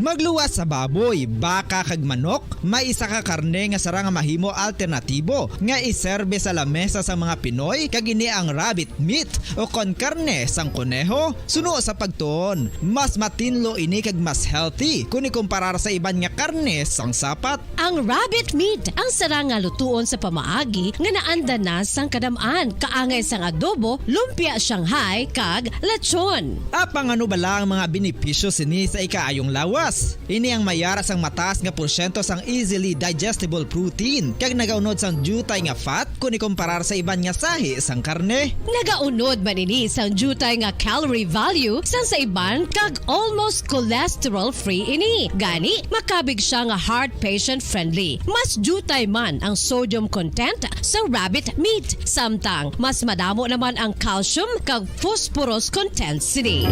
Magluwas sa baboy, baka kag manok, may isa ka karne nga sarang nga mahimo alternatibo nga iserbe sa lamesa sa mga Pinoy, kag ini ang rabbit meat o kon karne sang koneho. Suno sa pagtuon, mas matinlo ini kag mas healthy kon ikumparar sa iban nga karne sang sapat. Ang rabbit meat ang sarang nga lutuon sa pamaagi nga naanda na sang kadam-an, kaangay sang adobo, lumpia Shanghai, kag lechon. Apang ano bala ang mga benepisyo sini sa ikaayong lawas? Ini ang mayara sang mataas nga porsyento sang easily digestible protein, kag nagaunod sang diutay nga fat kon ikumparar sa iban nga sahi sang karne. Nagaunod man ini sang diutay nga calorie value sang sa iban, kag almost cholesterol-free ini. Gani, makabig sia nga heart patient-friendly. Mas diutay man ang sodium content sang rabbit meat, samtang mas madamo naman ang calcium kag phosphorus content sini.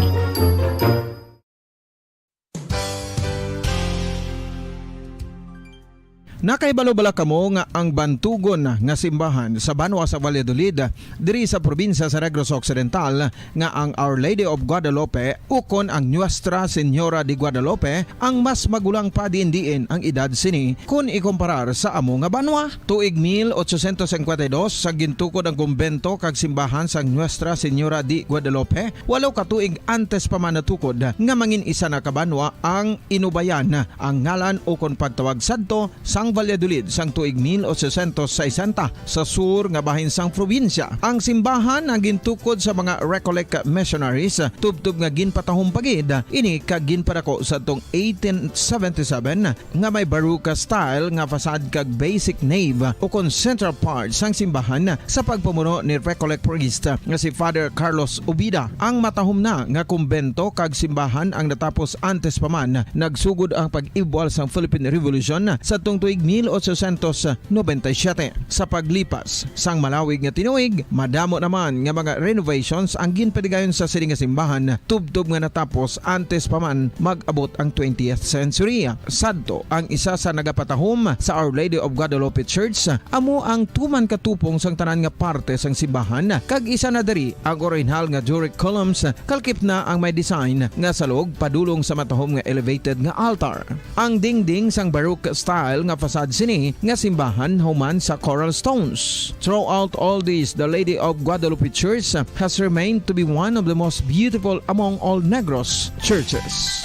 Nakahibalo bala kamo nga ang bantugon nga simbahan sa banwa sa Valladolid, diri sa probinsya sa Negros Occidental, nga ang Our Lady of Guadalupe ukon ang Nuestra Señora de Guadalupe ang mas magulang pa diin-diin ang edad sini kon ikumparar sa amo nga banwa? Tuig mil ochocientos cincuenta y dos, sa gintukod ang kumbento kag simbahan sang Nuestra Señora de Guadalupe, walo ka tuig antes pa man natukod nga mangin isa na ka banwa ang Inubayan, ang ngalan ukon pagtawag sadto sang Valladolid sang tuig mil ochocientos sesenta, sa sur nga bahin sang probinsya. Ang simbahan ang gintukod sa mga Recollect missionaries, tubtob nga ginpatahom pa gid ini kag ginpadako sadtong eighteen seventy-seven, nga may Baroque style nga facade kag basic nave ukon central part sang simbahan sa pagpamuno ni Recollect priest nga si Father Carlos Ubida. Ang matahom na nga kumbento kag simbahan ang natapos antes pa man nagsugod ang pag-ibwal sang Philippine Revolution sadtong tuig mil ochocientos noventa y siete. Sa paglipas sang malawig nga tinuig, madamo naman nga mga renovations ang ginpatigayon sa sini nga simbahan, tubtob nga natapos antes pa man mag-abot ang twentieth century. Sadto ang isa sa nagapatahom sa Our Lady of Guadalupe Church, amo ang tuman katupong sang tanan nga parte sang simbahan, kag isa na diri ang orihinal nga Doric columns, kalkip na ang may design nga salog padulong sa matahom nga elevated nga altar. Ang dingding sang Baroque style nga facade sini nga simbahan human sa coral stones. Throughout all this, the Lady of Guadalupe Church has remained to be one of the most beautiful among all Negros churches.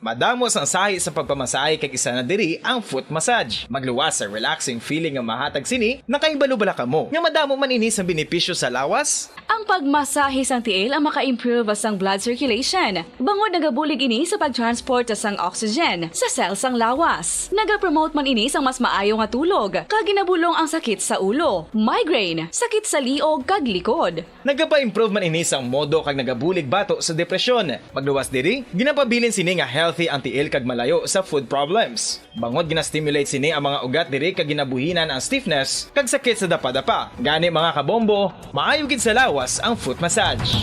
Madamo sang sahi sa pagpamasahe, kag isa na diri ang foot massage. Magluwas sa relaxing feeling nga mahatag sini. Nakahibalo bala kamo nga madamo man ini sang benepisyo sa lawas? Ang pagmasahe sang tiil ang maka-improve sang blood circulation, bangod nagabulig ini sa pag-transport sang oxygen sa cell sang lawas. Nagapromote man ini sang mas maayo nga tulog, kag ginabulong ang sakit sa ulo, migraine, sakit sa liog, kag likod. Nagapa-improve man ini sang modo kag nagabulig bato sa depresyon. Magluwas diri, ginapabilin sini nga healthy ang tiil kag malayo sa foot problems. Bangod gina-stimulate sini ang mga ugat diri kag ginabuhinan ang stiffness kag sakit sa dapadapa. Gani, mga kabombo, maayo gid sa lawas ang foot massage.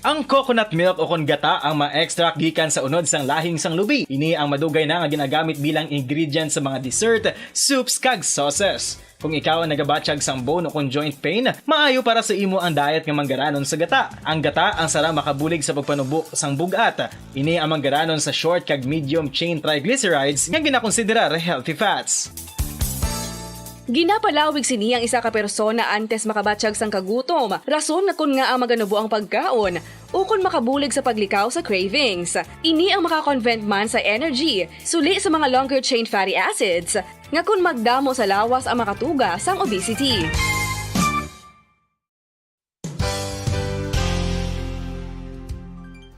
Ang coconut milk ukon gata ang ma-extract gikan sa unod sang lahing sang lubi. Ini ang madugay na nga ginagamit bilang ingredient sa mga dessert, soups, kag sauces. Kung ikaw ang nagabatyag sang bone ukon joint pain, maayo para sa imo ang diet nga manggaranon sa gata. Ang gata ang sara makabulig sa pagpanubo sang bug-at. Ini ang manggaranon sa short kag medium chain triglycerides nga ginakonsiderar healthy fats. Ginapalawig sini ang isa ka persona antes makabatyag sang kagutom, rason nga kon ngaa maganubo ang pagkaon, ukon makabulig sa paglikaw sa cravings. Ini ang maka-convert man sa energy, suli sa mga longer chain fatty acids, nga kon magdamo sa lawas ang makatuga sang obesity.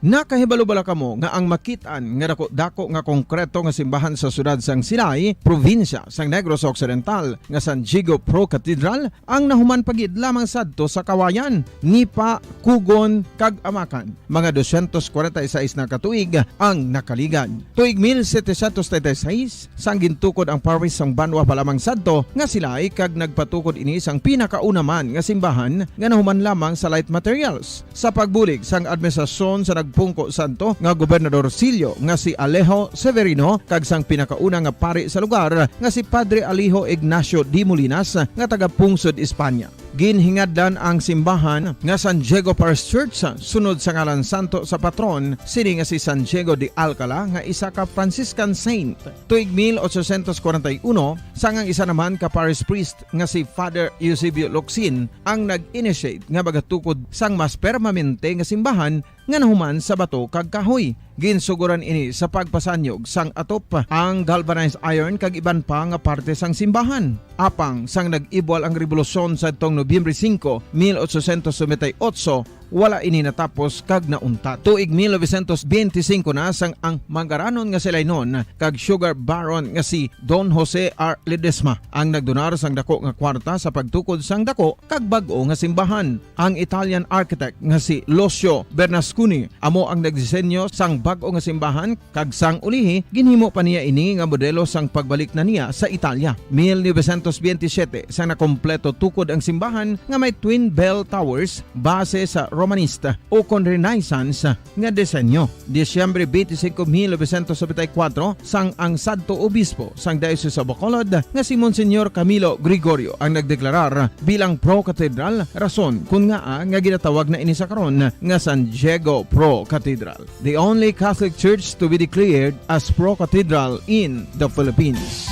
Nakahibalo bala kamo nga ang makit-an nga daku-daku nga konkreto nga simbahan sa siyudad sang Silay, probinsya sang Negros Occidental, nga San Diego Pro Cathedral, ang nahuman pa gid lamang sadto sa Kawayan, Nipa, Kugon, kag Amacan? Mga dosyentos kwarenta y seis na ka tuig ang nakaligad. Tuig mil setecientos treinta y seis, sang gintukod ang parish sang banwa pa lamang sadto nga Silay, kag nagpatukod ini sang pinakauna man nga simbahan nga nahuman lamang sa light materials. Sa pagbulig sang administrasyon sa nagpungko sadto nga gobernador silyo nga si Alejo Severino kag sang pinakauna nga pari sa lugar nga si Padre Alejo Ignacio de Molinas nga taga-pungsod Espanya. Ginhingadlan ang simbahan nga San Diego Parish Church sunod sa ngalan santo sa patron sini nga si San Diego de Alcala, nga isa ka Franciscan saint. Tuig mil ochocientos kwarenta y uno, sang ang isa naman ka parish priest nga si Father Eusebio Locsin ang nag-initiate nga magatukod sang mas permanente nga simbahan nga nahuman sa bato kag kahoy. Ginsugoran ini sa pagpasanyog sang atop, ang galvanized iron kag iban pa nga parte sang simbahan. Apang sang nag-ibwal ang rebolusyon sadtong Nobyembre singko, mil ochocientos noventa y ocho, wala ini natapos kag nauntat. Tuig mil novecientos benti singko na sang ang manggaranon nga Silaynon kag sugar baron nga si Don Jose R. Ledesma ang nagdonar sang dako nga kwarta sa pagtukod sang dako kag bag-o nga simbahan. Ang Italian architect nga si Lucio Bernasconi amo ang nagdisenyo sang bag-o nga simbahan, kag sang ulihi, ginhimo pa niya ini nga modelo sang pagbalik na niya sa Italia. Mil novecientos benti siyete, sang nakompleto tukod ang simbahan nga may twin bell towers base sa Romanista ukon Renaissance nga disenyo. Disyembre benti singko, mil novecientos nobenta y kuwatro, sang ang sadto obispo sang Diocese of Bacolod nga si Monsignor Camilo Gregorio ang nagdeklarar bilang pro-cathedral, rason kon ngaa nga ginatawag na ini sa karon nga San Diego Pro Cathedral, the only Catholic church to be declared as pro-cathedral in the Philippines.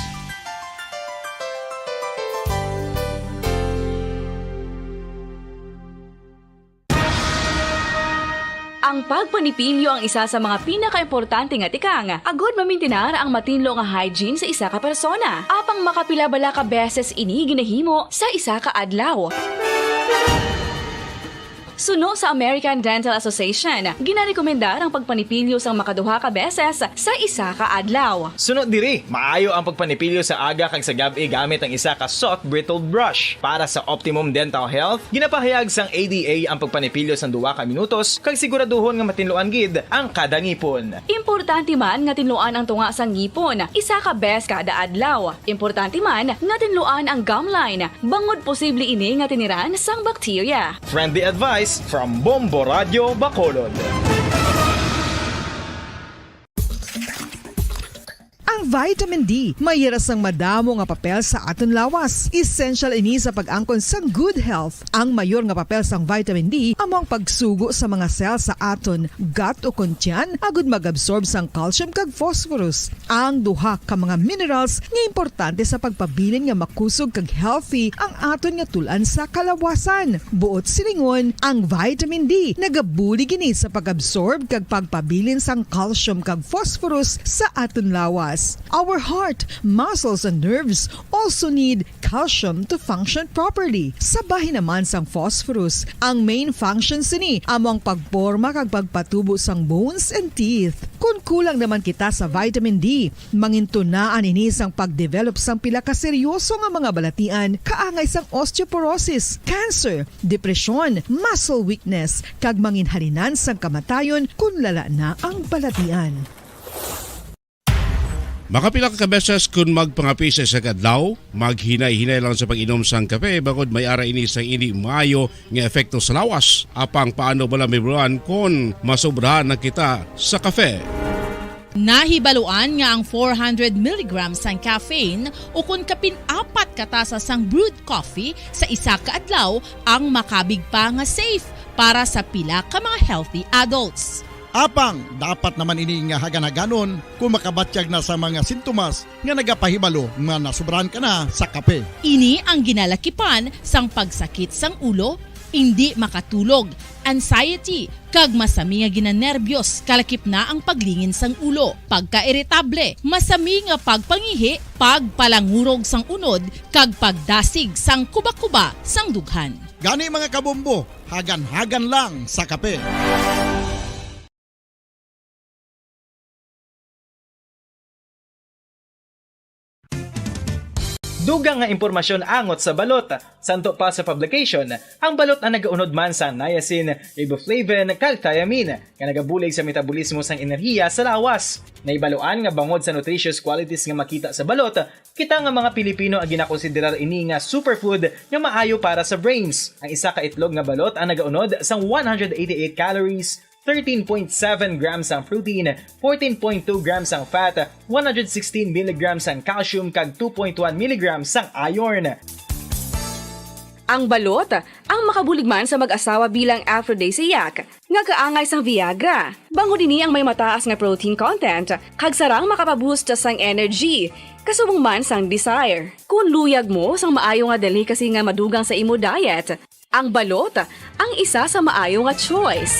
Ang Pagpanipilyo ang isa sa mga pinakaimportante nga tikang, agod mamintinar ang matinlo nga hygiene sa isa ka persona. Apang makapila bala ka beses ini ginahimo sa isa ka adlaw? Suno sa American Dental Association, ginarekomendar ang pagpanipilyo sang makaduha ka beses sa isa ka adlaw. Suno diri, maayo ang pagpanipilyo sa aga kag sa gab-i gamit ang isa ka soft bristled brush. Para sa optimum dental health, ginapahayag sang A D A ang pagpanipilyo sang duha ka minutos kag siguraduhon nga matinluan gid ang kada ngipon. Importante man nga tinluan ang tunga sang ngipon isa ka bes kada adlaw. Importante man nga tinluan ang gum line, bangod posible ini nga tiniran sang bakterya. Friendly advice from Bombo Radio Bacolod. Ang vitamin D may yara sang madamo nga papel sa aton lawas. Essential ini sa pag-angkon sang good health. Ang mayor nga papel sang vitamin D amo ang pagsugo sa mga cell sa aton gut o kon tiyan agud mag-absorb sang calcium kag phosphorus, ang duha ka mga minerals nga importante sa pagpabilin nga makusog kag healthy ang aton nga tul-an sa kalawasan. Buot silingon, ang vitamin D nagabulig ini sa pag-absorb kag pagpabilin sang calcium kag phosphorus sa aton lawas. Our heart, muscles, and nerves also need calcium to function properly. Sa bahin naman sang phosphorus, ang main function sini amo ang pagporma kag pagpatubo sang bones and teeth. Kon kulang naman kita sa vitamin D, mangintunaan ini sang pag-develop sang pila ka seryoso nga mga balatian, kaangay sang osteoporosis, cancer, depresyon, muscle weakness, kag manginhalinan sang kamatayon kon lala na ang balatian. Makapila ka beses kon magpangape sa isa ka adlaw, maghinay-hinay lang sa pag-inom sang kape, bangod may ara ini sang indi maayo nga epekto sa lawas. Apang paano bala mahibaluan kon masobrahan na kita sa kape? Nahibaluan nga ang four hundred milligrams sang caffeine, o kon kapin apat ka tasa sang brewed coffee sa isa ka adlaw, ang makabig pa nga safe para sa pila ka mga healthy adults. Apang dapat naman ini nga hagan-haganon kon makabatyag na sa mga sintomas nga nagapahibalo nga nasobrahan ka na sa kape. Ini ang ginalakipan sang pagsakit sang ulo, indi makatulog, anxiety, kag masami nga ginanerbyos, kalakip na ang paglingin sang ulo, pagkairitable, masami nga pagpangihi, pagpalangurog sang unod, kag pagdasig sang kuba-kuba sang dughan. Gani, mga kabombo, hagan-hagan lang sa kape. Dugang nga impormasyon angot sa balot. Santo pa sa publication, ang balot ang nagaunod man sa niacin, riboflavin, kag thiamine, nga nagabulig sa metabolismo sang enerhiya sa lawas. Nahibaluan nga bangod sa nutritious qualities nga makita sa balot, kita nga mga Pilipino ang ginakonsiderar ini nga superfood nga maayo para sa brains. Ang isa ka itlog nga balot ang nagaunod sang one hundred eighty-eight calories, thirteen point seven grams ang protein, fourteen point two grams ang fat, one hundred sixteen milligrams ang calcium, kag two point one milligrams ang iron. Ang balot ang makabulig man sa mag-asawa bilang aphrodisiac, nga kaangay sang Viagra. Bangod ini ang may mataas nga protein content, kag sarang makapaboost sang energy, kasubong man sang desire. Kon luyag mo sang maayo nga delicacy nga madugang sa imo diet, ang balot ang isa sa maayo nga choice.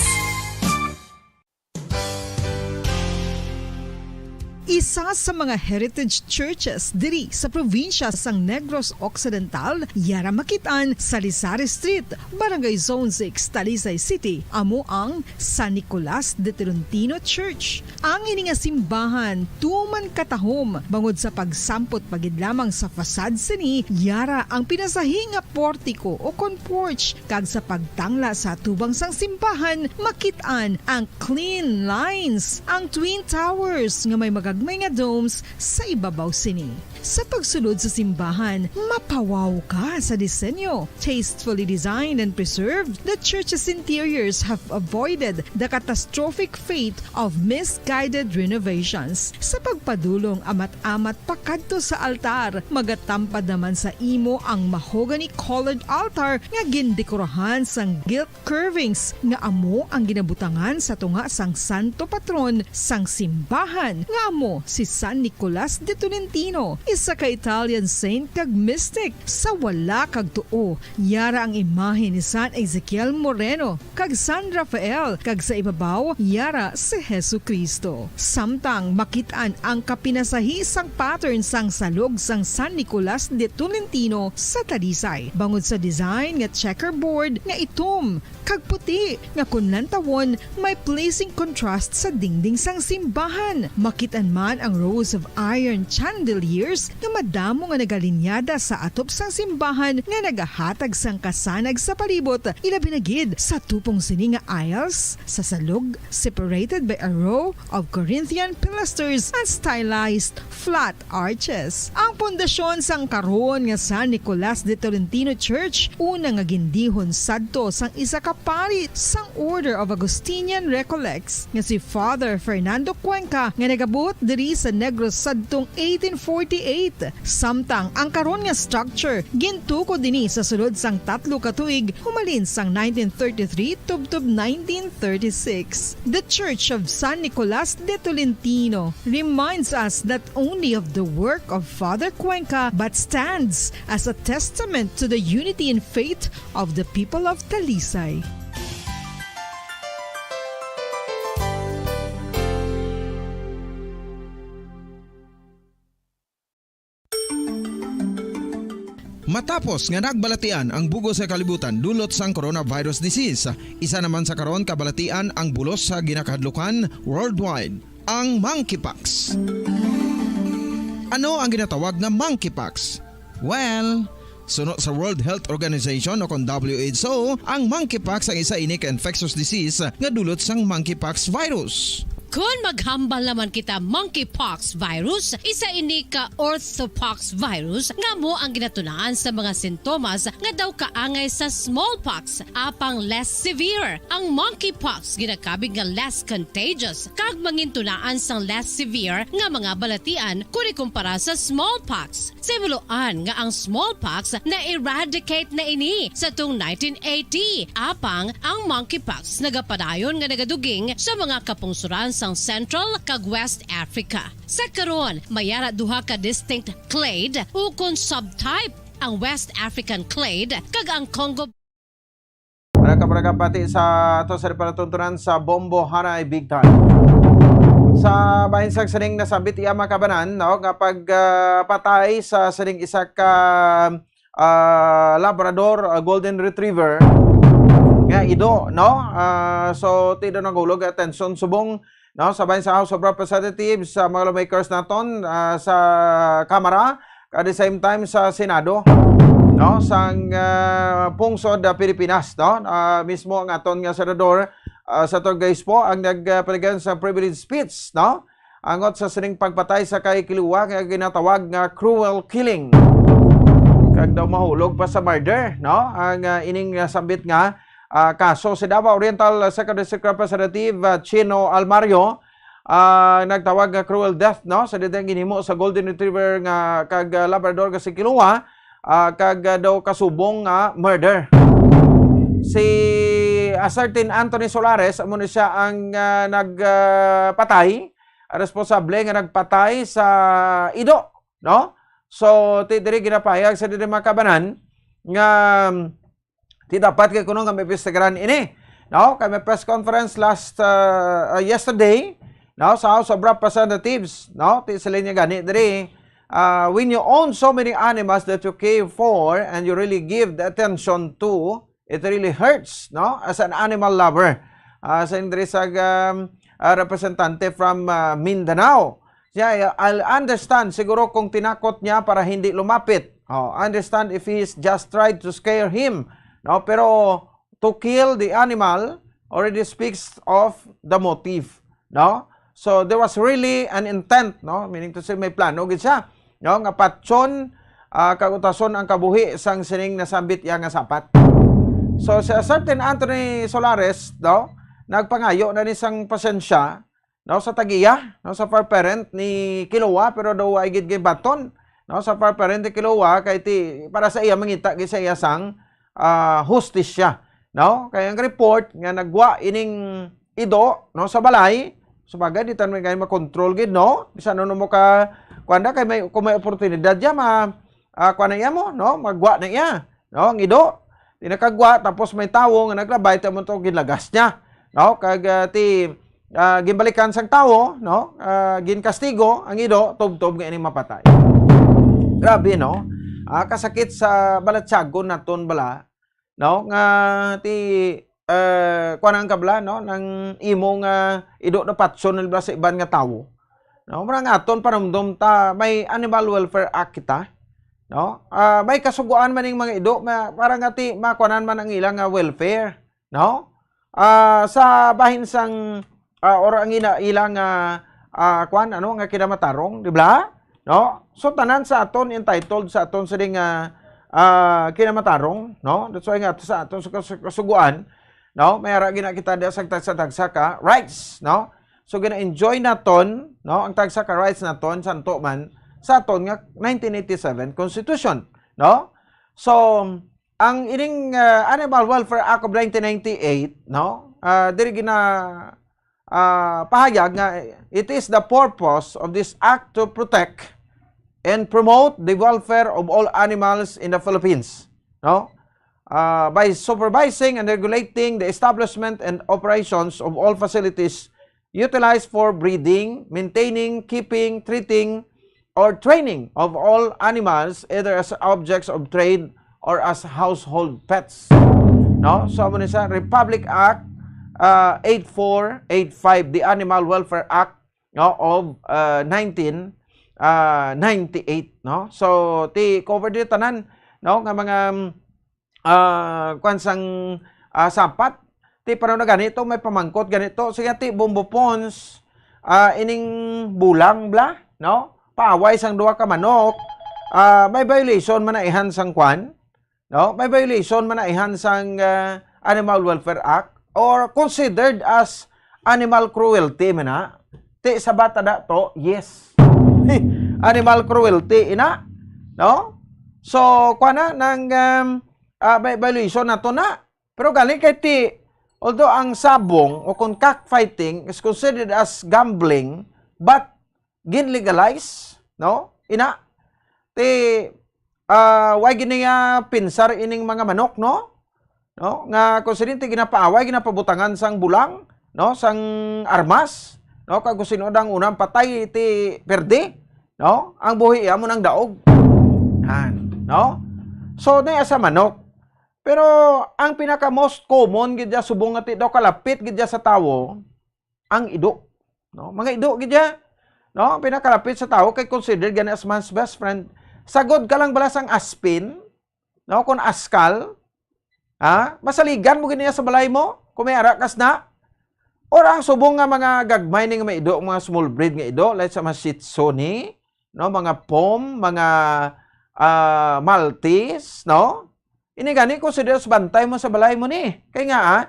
Isa sa mga heritage churches diri sa probinsya sang Negros Occidental, yara makit-an sa Lizares Street, Barangay Zone six, Talisay City, amo ang San Nicolas de Tolentino Church. Ang ini nga simbahan tuman katahom, bangod sa pagsampot pa gid lamang sa facade sini, yara ang pinasahi nga portiko o kon porch, kag sa pagtangla sa atubang sang simbahan, makit-an ang clean lines, ang twin towers nga may magagmay nga domes sa ibabaw sini. Sa pagsulod sa simbahan, mapawaw ka sa disenyo. Tastefully designed and preserved, the church's interiors have avoided the catastrophic fate of misguided renovations. Sa pagpadulong amat-amat pakadto sa altar, magatampad naman sa imo ang mahogany-colored altar nga gindekorahan sang gilt curvings nga amo ang ginabutangan sa tunga sang santo patron sang simbahan, nga amo si San Nicolas de Tolentino. Sa ka-Italian saint kag mystic, sa wala kag tuo, yara ang imahe ni San Ezekiel Moreno kag San Rafael, kag sa ibabaw, yara si Jesu-Cristo. Samtang makit-an ang kapinasahi sang pattern sang salog sang San Nicolas de Tolentino sa Talisay, bangod sa design nga checkerboard nga itom kag puti, nga kon lantawon, may pleasing contrast sa dingding sang simbahan. Makit-an man ang rows of iron chandeliers nga madamo nga nagalinyada sa atop sang simbahan, nga nagahatag sang kasanag sa palibot, ilabi na gid sa tupong sini nga aisles sa salog, separated by a row of Corinthian pilasters and stylized flat arches. Ang pundasyon sang karon nga San Nicolas de Tolentino Church, una nga gindihon sadto sang isa ka pari sang Order of Augustinian Recollects nga si Father Fernando Cuenca, nga nagabot diri sa Negros sadtong eighteen forty-eight. Samtang ang karon nga structure gintukod dinhi sa sulod sang tatlo ka tuig, humalin sang nineteen thirty-three tubtob nineteen thirty-six. The Church of San Nicolas de Tolentino reminds us not only of the work of Father Cuenca, but stands as a testament to the unity and faith of the people of Talisay. Matapos nga nagbalatian ang bug-os nga kalibutan dulot sang coronavirus disease, isa naman sa karon kabalatian ang bulos sa ginakahadlukan worldwide, ang monkeypox. Ano ang ginatawag nga monkeypox? Well, suno sa World Health Organization o kon W H O, ang monkeypox ang isa ini ka infectious disease nga dulot sang monkeypox virus. Kon maghambal naman kita monkeypox virus, isa ini ka orthopox virus nga amo ang ginatunaan sa mga sintomas nga daw kaangay sa smallpox, apang less severe. Ang monkeypox ginakabig nga less contagious kag mangintunaan sang less severe nga mga balatian kon ikumpara sa smallpox. Simuloan nga ang smallpox na-eradicate na ini sa tuong nineteen eighty, apang ang monkeypox nagapadayon nga nagaduging sa mga kapungsoran sang Central kag West Africa. Sa karon, may ara duha ka distinct clade ukon subtype, ang West African clade kag ang Congo. Para ka, para ka, pati sa ato sa palatuntunan sa Bombo Hanay Big Time. Sa bahin sang sining nasambit iya mga kabanan, no, nga pag, ah, patay sa sining isa ka, ah, Labrador, ah, Golden Retriever nga ido, no? Ah, so, ti daw nagulog atensyon subong, no, sa bahin sa House of Representatives, sa mga lawmakers naton, ah, sa Kamara, at the same time sa Senado, no, sang, ah, pungsod, ah, Pilipinas, no? Ah, mismo ang aton nga senador, ah, sa Torgay po ang nagpaligan sa privilege speech, no? Angot sa sining pagpatay sa kay Kilua nga ginatawag nga cruel killing. Kag daw mahulog pa sa murder, no? Ang, ah, ining, ah, sambit nga, ah, kaso. Si Davao Oriental, ah, Second District Representative, ah, Chino Almario, ah, nagtawag nga cruel death, no? Sa didang ginhimo sa Golden Retriever nga kag, ah, Labrador nga si Kilua, ah, kag, ah, daw kasubong nga murder. Si, ah, certain Anthony Solares, amo ni siya ang, ah, nag, ah, patay, ang responsable nga nagpatay sa ido, no? So, ti diri ginapahayag sa diri mga kabanan nga, um, ti dapat kay kuno nga maimbestigaran ini, no? Kay may press conference last, uh, uh, yesterday, no, sa House of Representatives, no? Ti sila niya gani diri, uh, when you own so many animals that you care for and you really give the attention to, it really hurts, no? As an animal lover. Uh, sa diri sa, um, uh, representante from, uh, Mindanao. Siya, I understand siguro kung tinakot niya para hindi lumapit. Oh, I understand if he's just tried to scare him, no? Pero to kill the animal already speaks of the motive, no? So there was really an intent, no? Meaning to say, may plano gid siya, no? Nga patyon, ah, kag utason ang kabuhi sang sining nasambit iya nga sapat. So si certain Anthony Solares, no? Nagpangayo na ni sang pasensya, no, sa tag-iya, no, sa fur parent ni Kilowa, pero daw ay gid gibaton, no, sa fur parent ni Kilowa kay ti para sa iya mangita gid sa iya sang, ah, hustisya, no? Kay ang report nga nagwa ining ido, no, sa balay, sa bagay, di tan man kay makontrol gid, no? Bisan ano mo ka kuan na, kay may, kung may oportunidad siya, ma, ah, kuan na iya mo, no? Magwa na iya, no? Ang ido. Di nakagwa, tapos may tawo nga naglabay, tamo to, ginlagas niya, no? Kag, ah, ti, ah, ginbalikan sang tawo, no? Ah, ginkastigo ang ido, tubtob nga ini mapatay. Grabe, no? Ah, kasakit sa balatyagon naton bala, no? Nga ti, eh, kuwan ang kabla, no? Nang imo nga ido na patson na bala sa iban nga tawo. No? Mura nga aton panumdom ta, may Animal Welfare Act kita, no? Ah, may kasuguan man ning mga ido, ma-, para nga ti makuanan man ang ilang nga welfare, no? Ah, sa bahin sang, ah, or ang ina, ilang, ah, ah, kuan, ano, nga kinamatarong, di ba? No? So, tanan sa aton entitled sa aton sini nga, ah, kinamatarong, no? That's why nga sa aton sa kas-, kasuguan, no? May ara gina kita diha sa tagsa-tagsa ka rights, no? So, gina-enjoy naton, no? Ang tagsa ka rights naton, santo man sa aton nga nineteen eighty-seven Constitution, no? So, ang ining, ah, Animal Welfare Act of nineteen ninety-eight, no? Ah, diri gina, ah, pahayag nga it is the purpose of this act to protect and promote the welfare of all animals in the Philippines, no? Ah, by supervising and regulating the establishment and operations of all facilities utilized for breeding, maintaining, keeping, treating, or training of all animals, either as objects of trade or as household pets. No? So, amo ni sa Republic Act, ah, eight four eight five, the Animal Welfare Act, no, of, ah, nineteen, ah, ninety-eight, no? So, ti cover dito tanan, no, nga mga, ah, kwan sang, ah, sapat. Ti, pero na ganito, may pamangkot ganito. Sige, ti, Bombo Pons, ah, ining bulang bla, no? Paaway sang duha ka manok, ah, may violation man na ihan sang kwan, no? May violation man na ihan sang, ah, Animal Welfare Act or considered as animal cruelty man na. Ti, sa bata da to, yes. Animal cruelty, ina, no? So, kwan na, nang, um, ah, may violation na to na. Pero gani kay ti, although ang sabong o kung cockfighting is considered as gambling, but ginlegalize, no? Ina, ti, ah, why gini nga pinsar ining mga manok, no? No? Nga kung sinin ti ginapaaway, ginapabutangan sang bulang, no? Sang armas, no? Kag kung sino ang unang patay, ti perde, no? Ang buhi iya mo nang daog. Han, no? So, na sa manok. Pero ang pinaka most common gid dya, subong nga ti daw kalapit gid dya sa tawo, ang ido. No? Mga ido gid dya. No? Ang pinakalapit sa tawo kay considered gani as man's best friend. Sagod ka lang bala sang aspin, no? Kung askal, ha? Masaligan mo gid niya sa balay mo, kung may ara kas na. Or ang subong nga mga gagmay ni nga may ido, mga small breed nga ido, like sa mga Shih Tzu ni, no? Mga Pom, mga, ah, Maltese, no? Ini gani, consider sa bantay mo sa balay mo ni. Kay nga, ah,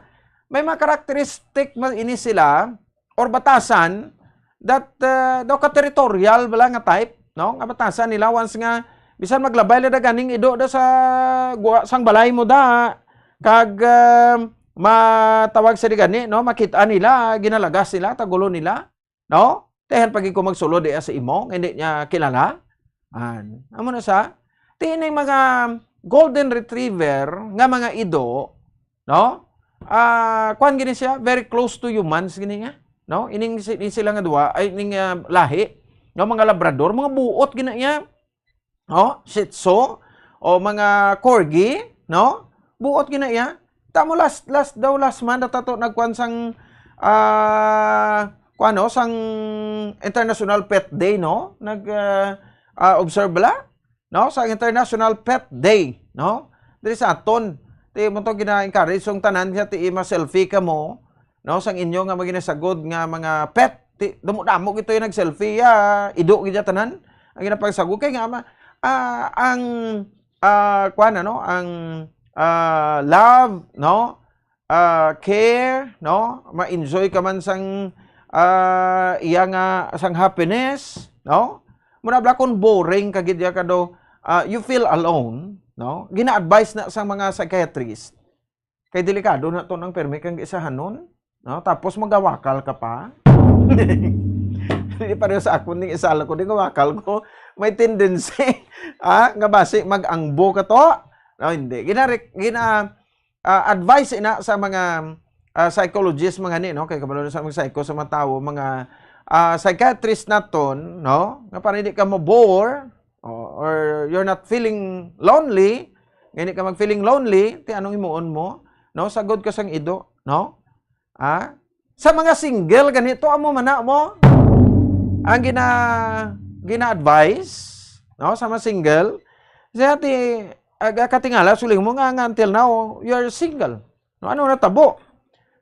may mga characteristic man ini sila or batasan that, ah, daw ka-territorial bala nga type, no? Nga batasan nila once nga bisan maglabay la da ganing ido da sa gwa-, sang balay mo da. Kag, ah, matawag sa di gani, no? Makita nila, ginalagas nila, tagulo nila. No? Dahan pa gid ko magsulod diya sa imo, nga hindi niya kilala. An, amo na sa, ti ining mga golden retriever nga mga ido, no? Ah, kuan gini siya, very close to humans gini nga, no? Ining si-, ining sila nga duwa, ay, ining, ah, lahi, no? Mga labrador, mga buot gina iya. Oh, Shih Tzu, o mga Corgi, no? Buot gina iya. Tamo last, last daw, last month, natato nagkuan sang, ah, kuan, no? Sang International Pet Day, no? Nag, ah, ah, observe bala, no? Sa International Pet Day, no? Diri sa aton, ti mo to gina-encourage sang tanan siya, ti ma-selfie ka mo, no, sang inyo nga maginasagod nga mga pet. Ti, damo-damo gito yung nag-selfie, ah, ido gid ya tanan. Ang ginapagsagod kay nga ma-, ah, ang, ah, kuan, ano, ang, ah, love, no, ah, care, no, ma-enjoy ka man sang, ah, iya nga sang happiness, no. Mura bala kung boring ka gid ya ka do, ah, you feel alone, no. Gina-advise na sang mga psychiatrist. Kay delikado na to nang permi kang isahanon, no? Tapos magawakal ka pa. Hindi pareho sa akon ning isa lang ko, di nga wakal ko. May tendency, ah, nga basi mag-angbo ka to. No, hindi. Gina, gina, ah, advice ina sa mga, ah, psychologist, mga ni, no? Kay kabalo na sa mga psycho sa mga tawo, mga, ah, psychiatrist naton, no? Nga para hindi ka mo-bore, o, or you're not feeling lonely, nga hindi ka mag-feeling lonely, ti anong himuon mo? No? Sagod ka sang ido, no? Ah? Sa mga single, ganito, amo man na mo. Ang gina, gina-advise, no? Sa mga single, siya ti, aga katingala, suling mo nga, nga until now, you're single. No? Ano na tabo?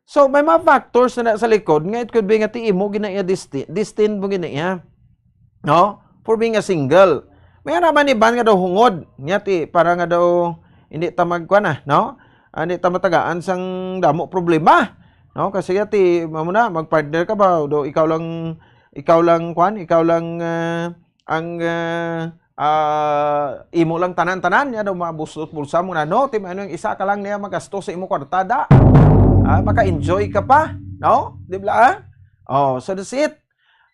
So, may mga factors na, na sa likod nga it could be nga ti imo gina-, iya desti-, destined mo gina-, iya. No? For being a single. May nga naman iban nga daw hungod. Nga ti, para nga daw, hindi ta magkuan na, no? Ah, hindi ta matagaan sang damo problema. No? Kasi nga ti, mamo na, mag-partner ka ba? Do, ikaw lang, ikaw lang, kuan, ikaw lang, ah, ang, ah, ah, imo lang tanan-tanan, niya daw mabustos bulsa mo na, no? Ti, ano yung isa ka lang niya magasto sa imo kwartada? Ah, maka-enjoy ka pa, no? Di ba? Oh, so that's it.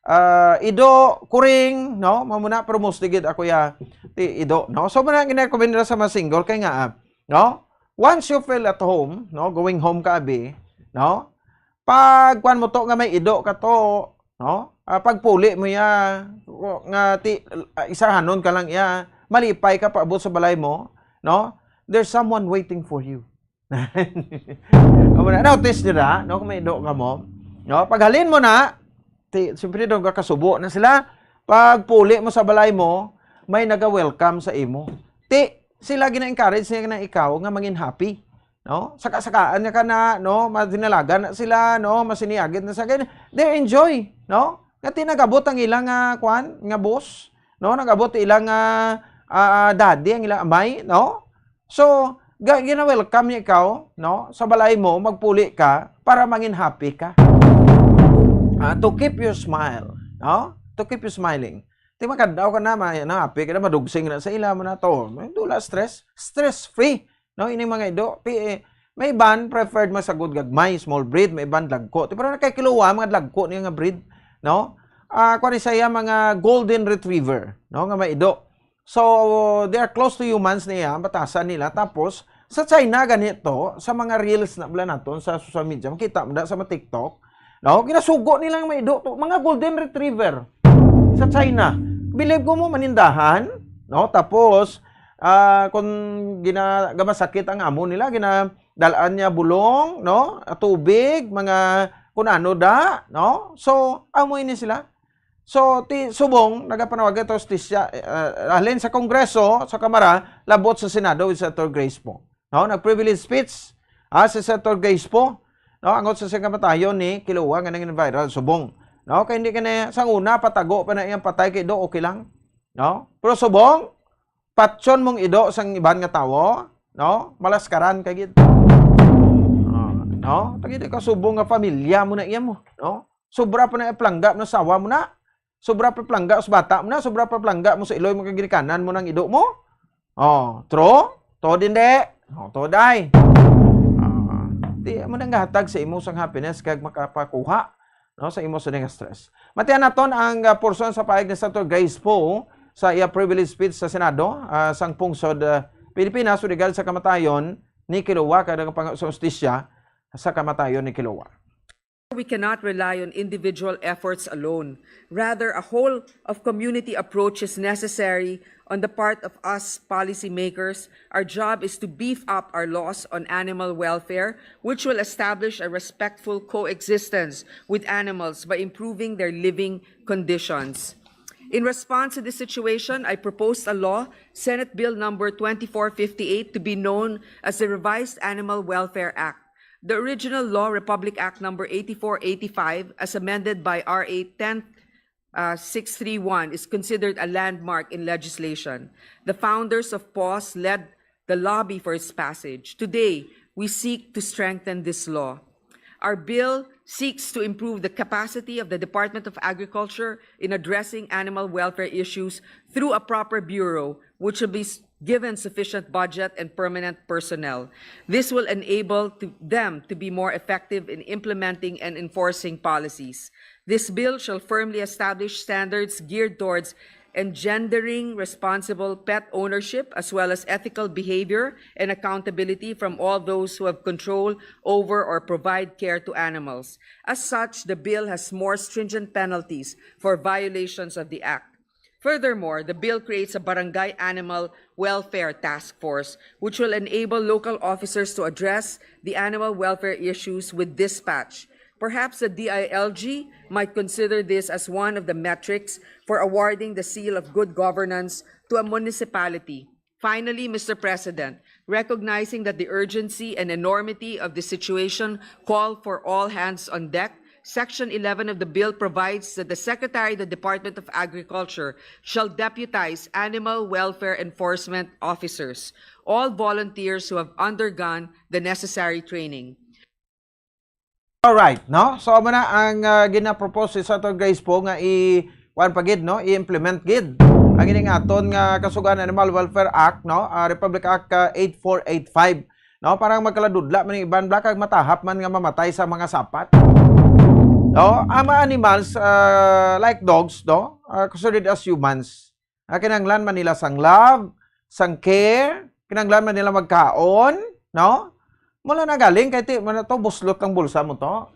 Ah, ido, kuring, no? Mamuna, pero mostly gid ako ya, ti, ido, no? So, muna, ginarekomenda sa mga single, kay nga, ah, no? Once you feel at home, no? Going home ka, abi, no? Pag, kuwan mo to nga may ido ka to, no? Ah, pagpuli mo ya, nga ti, ah, isahanon ka lang ya, malipay ka paabot sa balay mo, no? There's someone waiting for you. Amo na, notice nyo na, no? Kung may ido ka mo, no? Paghalin mo na, ti, siyempre doon ka kasubo na sila. Pag puli mo sa balay mo, may naga-welcome sa imo. Ti, sila gina-encourage niya na ikaw nga mangin happy, no? Saka-sakaan niya ka na, no? Madinalagan na sila, no? Masiniyagit na sa kanya. They enjoy, no? Nga ti nagabot ang ilang, ah, kwan, nga boss, no? Nagabot ilang, ah, ah, daddy, ang ilang amay, no? So, ga-, gina-welcome niya ikaw, no? Sa balay mo, magpuli ka para mangin happy ka. Ah, to keep your smile, no? To keep you smiling. Ti makadaw ka na, ma-, na happy ka na, madugsing na sa ila mo na to. May dula stress, stress free, no? Ini mga ido, pi-, eh, may iban preferred masagod gagmay, small breed, may iban dagko. Ti pero nakaikiluwa mga dagko niya nga breed, no? Ah, kuwan ni saya mga golden retriever, no? Nga may ido. So, they are close to humans niya, ang batasan nila. Tapos, sa China, ganito, sa mga reels na bala naton sa social media, makita mo na sa mga TikTok, no? Ginasugo nila ang mga ido to, mga golden retriever sa China. Believe ko mo, manindahan, no? Tapos, ah, kung gina-, gamasakit ang amo nila, ginadalaan niya bulong, no? Tubig, mga kung ano da, no? So, amo ini sila. So, ti, subong, nagapanawag ito, hustisya, eh, ah, halin sa Kongreso, sa Kamara, labot sa Senado with Senator Grace Poe. No? Nag-privilege speech, ah, si Senator Grace Poe, no? Angot sa siyang kamatayon ni Kilowa nga nangin viral, subong. No? Kaya hindi ka na, sa una, patago pa na iyang patay kay do, okay lang. No? Pero subong, patyon mong ido sang iban nga tawo, no? Malaskaran ka gid. Ah, no? Tagi di ka subong nga pamilya mo na iya mo, no? Sobra pa na plangga na sawa mo na. Sobra pa plangga sa bata mo na, sobra pa plangga mo sa iloy mo kag ginikanan mo nang ido mo. Oh, true? To din de. Oh, to day. Ah, di mo nang gahatag sa imo sang happiness kag makapakuha, no, sa imo sa nga stress. Matian naton ang, ah, portion sa pahayag ni Senator Grace Poe sa iya privilege speech sa Senado, ah, sang pungsod, ah, Pilipinas, regard sa kamatayon ni Kilowa kag ang pang-, sa hustisya sa kamatayon ni Kilowa. We cannot rely on individual efforts alone. Rather, a whole of community approach is necessary on the part of us policymakers. Our job is to beef up our laws on animal welfare, which will establish a respectful coexistence with animals by improving their living conditions. In response to this situation, I proposed a law, Senate Bill number twenty-four fifty-eight, to be known as the Revised Animal Welfare Act. The original law, Republic Act number eighty-four eighty-five, as amended by R A ten, uh, six three one, is considered a landmark in legislation. The founders of paws led the lobby for its passage. Today, we seek to strengthen this law. Our bill seeks to improve the capacity of the Department of Agriculture in addressing animal welfare issues through a proper bureau, which will be s-, given sufficient budget and permanent personnel. This will enable to, them to be more effective in implementing and enforcing policies. This bill shall firmly establish standards geared towards engendering responsible pet ownership, as well as ethical behavior and accountability from all those who have control over or provide care to animals. As such, the bill has more stringent penalties for violations of the Act. Furthermore, the bill creates a Barangay Animal Welfare Task Force, which will enable local officers to address the animal welfare issues with dispatch. Perhaps the D I L G might consider this as one of the metrics for awarding the seal of good governance to a municipality. Finally, Mister President, recognizing that the urgency and enormity of the situation call for all hands on deck, Section eleven of the bill provides that the Secretary of the Department of Agriculture shall deputize animal welfare enforcement officers, all volunteers who have undergone the necessary training. Alright, no? So, amo na ang uh, ginapropose si Senator Grace Poe nga i kuan pa gid, no? I-implement gid ang ining aton nga Kasugoan Animal Welfare Act, no? Uh, Republic Act uh, eight four eight five, no? Para magkaladudla man ang iban bala kag matahap man nga mamatay sa mga sapat. No? Ang mga animals uh, like dogs, no? Uh, considered as humans. Uh, kinahanglan man nila sang love, sang care, kinahanglan man nila magkaon, no? Mula na galing kay ti man to buslot lang bulsa mo to.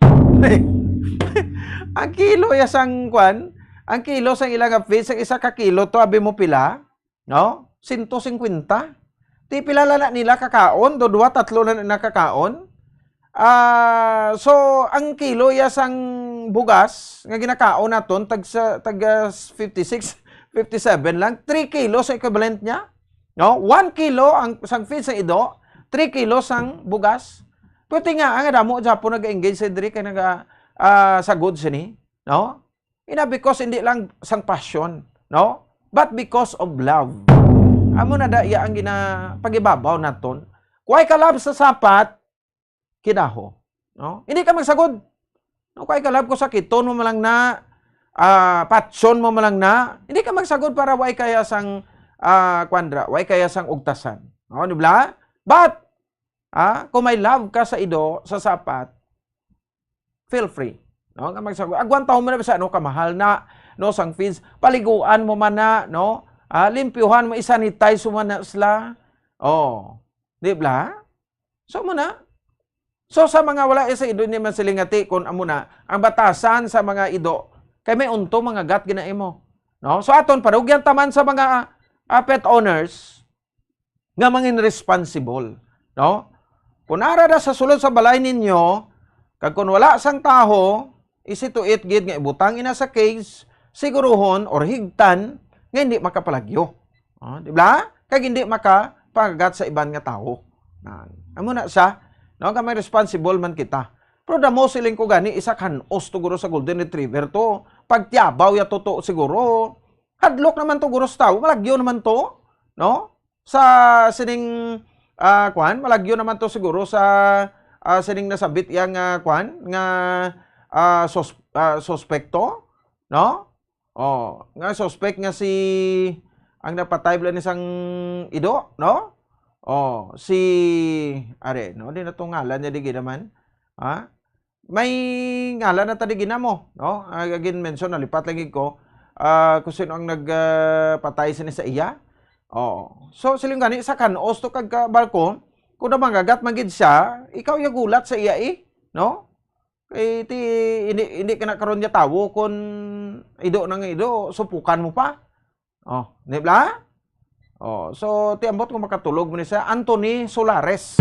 Ang kilo ya sang kwan, ang kilo sang ila nga feed, sang isa ka kilo to, abi mo pila? No? Sento singkwenta. Ti pila la na nila kakaon, do dua, tatlo na nakakaon. Ah, so ang kilo ya sang bugas nga ginakaon naton tag sa tag ah, fifty-six, fifty-seven lang, three kilos ang equivalent niya. No? One kilo ang sang feed sa ido, three kilos ang bugas. Pwede nga ang damo gyapon nag-engage sa diri kay naga ah, sagod sini, no? Ina because hindi lang sang passion, no? But because of love. Amo na da iya ang gina pagibabaw naton. Kuway ka love sa sapat, kidaho, no? Hindi ka magsagod. No, kuway ka love ko sakiton mo man lang na, ah, patyon mo man lang na. Hindi ka magsagod para way kaya sang ah, kwan dira, way kaya sang ugtasan. No, di ba? But ah, kung may love ka sa ido, sa sapat, feel free. No? Nga magsagwa, agwantahon mo na sa ano kamahal na, no, sang feeds, paliguan mo man na, no? Ah, limpyuhan mo, isanitize mo man na sila. Oh, di ba? So mo na. So sa mga wala sa ido ni man sila ngati kung amo na ang batasan sa mga ido kay may unto mga gat ginaimo. No? So aton parugyan taman sa mga ah, pet owners nga mangin responsible, no? Kung ara da sa sulod sa balay ninyo, kag kung wala sang taho, isi to it gid nga ibutang ina sa cage, siguruhon or higtan nga hindi makapalagyo. Oh, di ba? Kag hindi makapangagat sa iban nga tawo. Nan. Amo na sa, no, nga may responsible man kita. Pero damo siling ko gani isa kanos to guro sa golden retriever to. Pagtiabaw ya to, to siguro. Hadlok naman to guro sa tawo, malagyo naman to, no? Sa sining ah, kwan, malagyo naman to siguro sa ah, sining nasabit yang ah, kwan nga ah, sus- ah, suspekto, no? Oh, nga suspect nga si ang napatay bala ni sang ido, no? Oh, si are, no? Di na to ngalan niya di gid naman. Ha? May ngalan na ta di ginamo, no? Ah, again mention, nalipat lang gid ko ah, kung sino ang nagpatay sini sa iya. Oh. So siling gani sa kanos to kag ka barko, kung namangagat man gid siya, ikaw ya gulat sa iya eh, no? Kay ti hindi, hindi ka na karon niya tawo kung ido nang ido, supukan mo pa. Oh, di ba? Oh, so ti ambot ko makatulog mo ni sa Anthony Solares.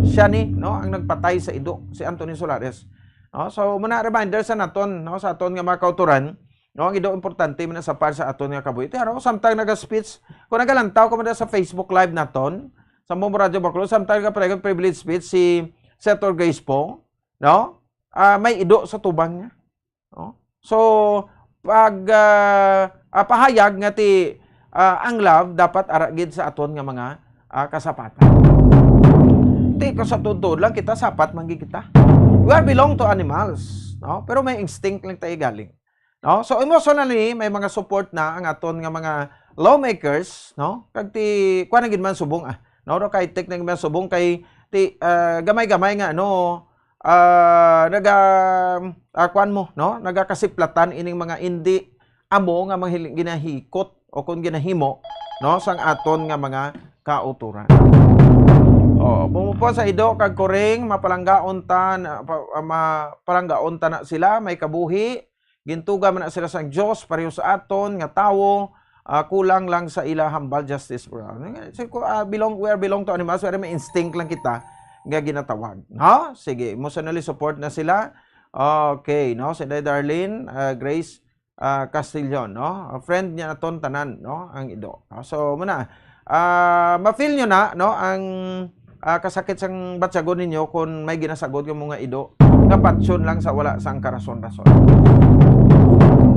Siya ni, no, ang nagpatay sa ido, si Anthony Solares. No, so muna reminder sa naton, no, sa aton nga mga kauturan, no, ang ido importante man sa par sa aton nga kabuhi. Pero samtang naga-speech, kung nagalantaw ka man sa Facebook Live naton, sa Bombo Radio Bacolod, samtang nagaparegon privilege speech si Senator Grace Poe, no? Ah, may ido sa tubang niya. No? So, pag ah, ah, pahayag nga ti ah, ang love dapat ara gid sa aton nga mga ah, kasapatan. Ti ko sa tuod lang kita sapat man gid kita. We are belong to animals, no? Pero may instinct lang tayo galing. No? So emotionally may mga support na ang aton nga mga lawmakers, no? Kag ti kuan na gid man subong ah. No, no kay tek na gid man subong kay ti ah, gamay-gamay nga ano ah, naga, ah, kuwan mo, no? Nagakasiplatan ining mga indi amo nga mga hili-, ginahikot o kung ginahimo, no, sang aton nga mga kauturan. Oh, bumupo sa Ido kag Kuring, mapalanggaon ta na, pa, ah, mapalanggaon ta na sila, may kabuhi, gintuga man na sila sang Dios, pareho sa aton nga tawo, ah, kulang lang sa ila hambal justice for all. So, ku-, ah, belong, we are belong to animals, pero may instinct lang kita nga ginatawag. No? Sige, emotionally support na sila. Okay, no? Si Darlene, ah, Grace, ah, Castillon, no? Ah, friend niya naton tanan, no? Ang Ido. No? So, muna, ah, ma-feel nyo na, no? Ang, ah, kasakit sang batyagon ninyo kung may ginasagod nga mga Ido nga patyon lang sa wala sang karason-rason.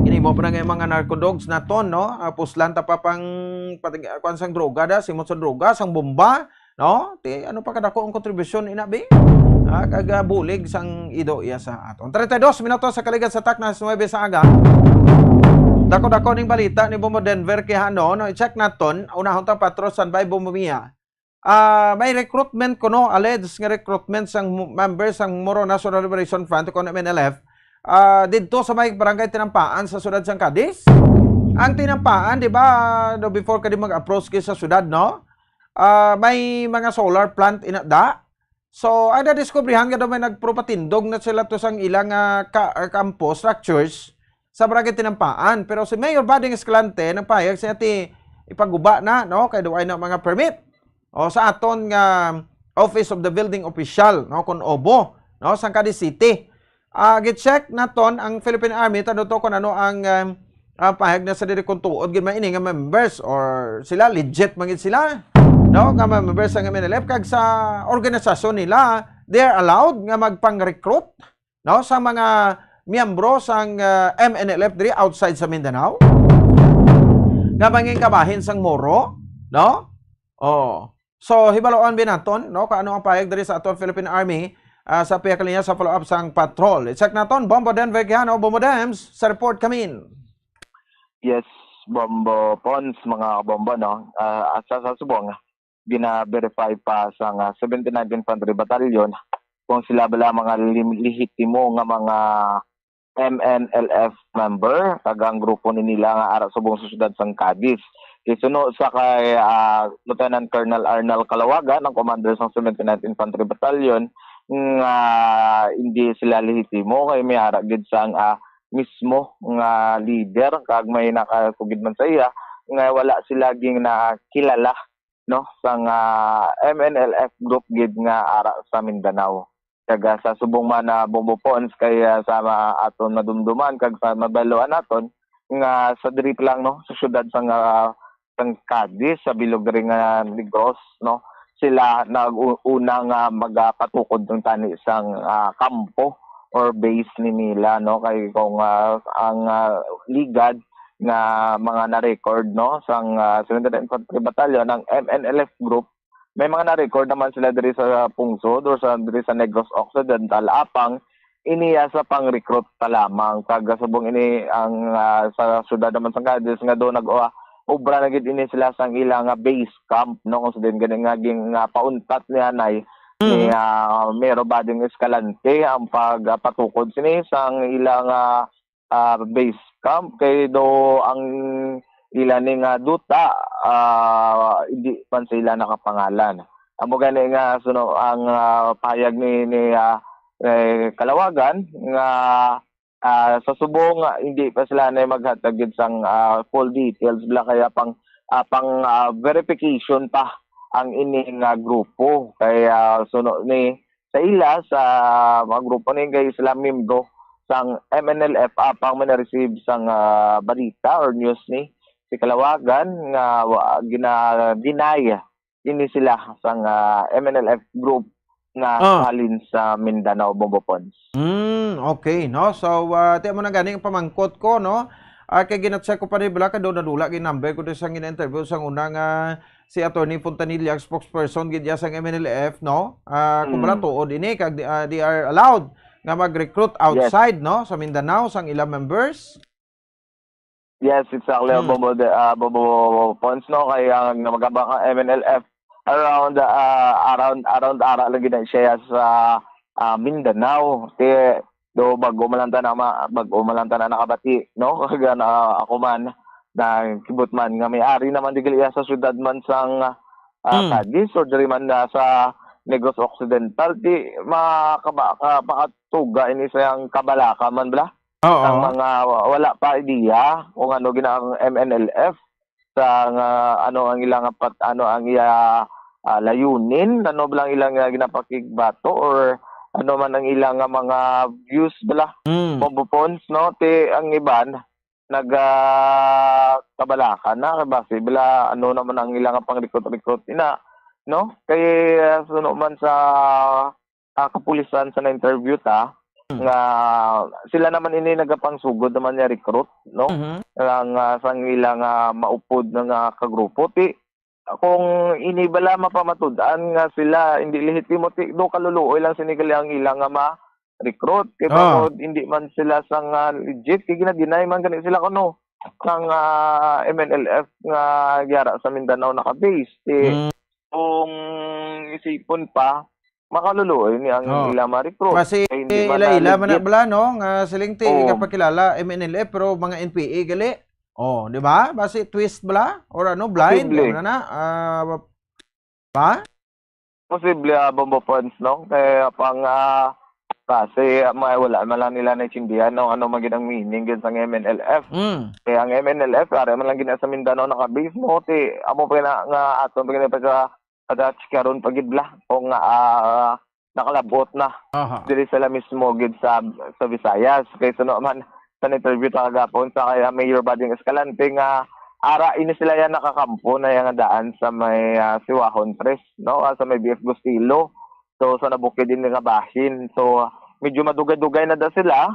Ini mo pa na nga mga narco dogs naton, no? Ah, puslan ta pa pang pati, ah, kuwan sang droga da, simot sa droga, sang bomba, no? Ti, ano pa kadako ang kontribusyon, ina, bi? Ah, kag, ah, bulig sang Ido iya sa aton. Treinta y dos minutos sa kaligat sa takna, alas nuebe sa aga. Dako-dako ning balita ni Bombo Denver kay ano, no? I-check naton. Unahon ta, Patro, standby, Bombo Mia. Ah, may recruitment kuno, alleged nga recruitment sang mo-, member sang Moro National Liberation Front, kuno M N L F, ah, didto sa may barangay Tinampaan sa siyudad sang Cadiz. Ang Tinampaan, di ba, no, before ka di mag-approach kay sa siyudad, no? Ah, may mga solar plant ina da. So, ang nadiskubrihan nga daw may nagpropatindog na sila to sang ilang, ah, ka-, ah, kampo structures sa Barangay Tinampaan. Pero si Mayor Bading Escalante nagpahayag siya ti ipaguba na, no, kay daw ay na mga permit o sa aton nga Office of the Building Official, no, kun obo, no, sang Cadiz City. Ah, gi-check naton ang Philippine Army, tano to kung ano ang, um, ang pahayag na sa diri kung tuod gid man ini nga members or sila legit man gid sila, no, nga mga members sang M N L F kag sa organisasyon nila, they are allowed nga magpang-recruit, no, sa mga miyembro sang, ah, M N L F diri outside sa Mindanao nga mangin kabahin sang Moro, no? Oh. So, hibaluan bi naton, no, kung ano ang pahayag diri sa aton Philippine Army, ah, sa pihak linya sa follow-up sang patrol. I-check naton, Bombo Denver Quijano, Bombo Dems, sa report kami. Yes, Bombo Pons, mga kabombo, no? Ah, sa, sa subong, gina-verify pa sang seventy-ninth Infantry Battalion kung sila bala mga lim-, lehitimo nga mga M N L F member, kag ang grupo ni nila nga ara subong sa siyudad sang Cadiz. Kay suno sa kay, ah, Lieutenant Colonel Arnel Calawagan, ang commander sang seventy-ninth Infantry Battalion, nga hindi sila lehitimo kay may ara gid sang, ah, mismo nga leader kag may nakasugid man sa iya nga wala sila ging nakilala, no, sang, ah, M N L F group gid nga ara sa Mindanao. Kag, ah, sa subong man na Bombo Pons kay, ah, sa ma-, aton madumduman kag sa mabaluan naton nga sa diri pa lang, no, sa siyudad sang, ah, sang Cadiz, sa bilog diri nga Negros, no, sila nag-una nga magapatukod ng tani sang, ah, kampo or base ni nila, no, kay kung, ah, ang, ah, ligad nga mga na-record, no, sang, ah, seventy-ninth Infantry Battalion, ang M N L F group, may mga na-record naman sila diri sa Pungsod or sa, diri sa Negros Occidental, apang iniya sa pang-recruit pa lamang. Kag subong ini ang, ah, sa siyudad naman sang Cadiz nga do nag, ah, obra na gid ini sila sang ila nga base camp, no? Kung sa din gani nga ging, ah, pauntat ni anay ni, Mm. ah, Mayor Bading Escalante ang pagpatukod sini sang ila nga, ah, base camp kay do ang ila ni nga duta, ah, hindi man sila nakapangalan. Amo gani nga suno ang, ah, pahayag ni, ni, ah, eh, Kalawagan nga, ah, sa subong nga hindi pa sila na maghatag gid sang, ah, full details bala kaya pang, ah, pang, ah, verification pa ang ini nga grupo. Kaya suno ni sa ila sa mga grupo ni kay sila membro sang M N L F apang may na-receive sang, ah, balita or news ni si Kalawagan nga wa-, gina-deny ini sila sang, ah, M N L F group nga Ah. halin sa Mindanao, Bombo Pons. Mm, okay, no? So, ah, ti mo na gani ang pamangkot ko, no? Ah, kay gina-check ko pa ni bala kay do nadula gid number ko do sang gina-interview sang una nga si Attorney Fontanilla, spokesperson gid iya sang M N L F, no? Ah, kung Mm. bala tuod ini kag, ah, they are allowed nga mag-recruit Yes. outside, no, sa Mindanao sang ilang members. Yes, exactly. Hmm. Bobo, de, ah, Bobo Pons, no? Kay ang magabang ang M N L F around, ah, around, around ara lang gid na siya sa ah, Mindanao. Ti, do bago man lang ta na ma-, bago man lang ta na nakabati, no? Kag na ako man, nakibot man nga may ari naman di gali iya sa syudad man sang, ah, Mm. Cadiz or diri man na sa Negros Occidental. Ti makaba-, ka-, makatuga ini sa iyang kabalaka man bala. Oo. Ang mga wa-, wala pa idea kung ano gina ang M N L F sa nga ano ang ilang pat-, ano ang iya, ah, layunin, ano bala ang ilang, ah, ginapakigbato or ano man ang ilang nga mga views bala, Mm. Bombo Pons, no? Ti ang iban, nag, ah, kabalaka na, kay basi bala, ano naman ang ilang pangrekrut-rekrut ina, no? Kay, ah, suno man sa, ah, kapulisan sa na-interview ta, Hmm. nga sila naman ini nagapangsugod naman niya recruit, no? Mhm. Ang, ah, sang ilang, ah, maupod na nga kagrupo. Ti, kung ini bala mapamatud-an nga sila hindi lehitimo, ti, do kaluluoy lang sini gali ang ilang nga ma-recruit. Kay Ah. bangod hindi man sila sang, ah, legit, kay gina-deny man gani sila kuno sang, ah, M N L F nga giyara sa Mindanao naka-base. Ti, Hmm. kung isipon pa, makaluluoy ni ang Oh. ila ma-recruit. Kasi Kay hindi man ila-ila na man na legit. bala, no? Nga siling ti Oo. kapakilala, M N L F, pero mga N P A gali. Oh, di ba? Basi twist bala? Or ano, blind? Posible. Ano na? Ah, ba? Posible, ah, Bombo Pons, no? Kaya pang, ah, kasi, ah, may, wala man lang nila naintindihan, no? Ano man gid ang meaning gid sang M N L F. Mm. Kaya ang M N L F, ari man lang gid na sa Mindanao naka-base, no? Ti, amo pa na nga aton pa gid pa sa, sa karon pa gid bala. Kung, ah, nakalabot na Aha. diri sila mismo gid sa, sa Visayas. Kay suno man sa interview ta kagapon sa kay Mayor Bading Escalante nga ara ini sila yan nakakampo na yang daan sa may, ah, Siwahon Tres, no? Ah, sa may B F Gustilo. So, sa nabukid ini nga bahin. So, medyo madugay-dugay na da sila.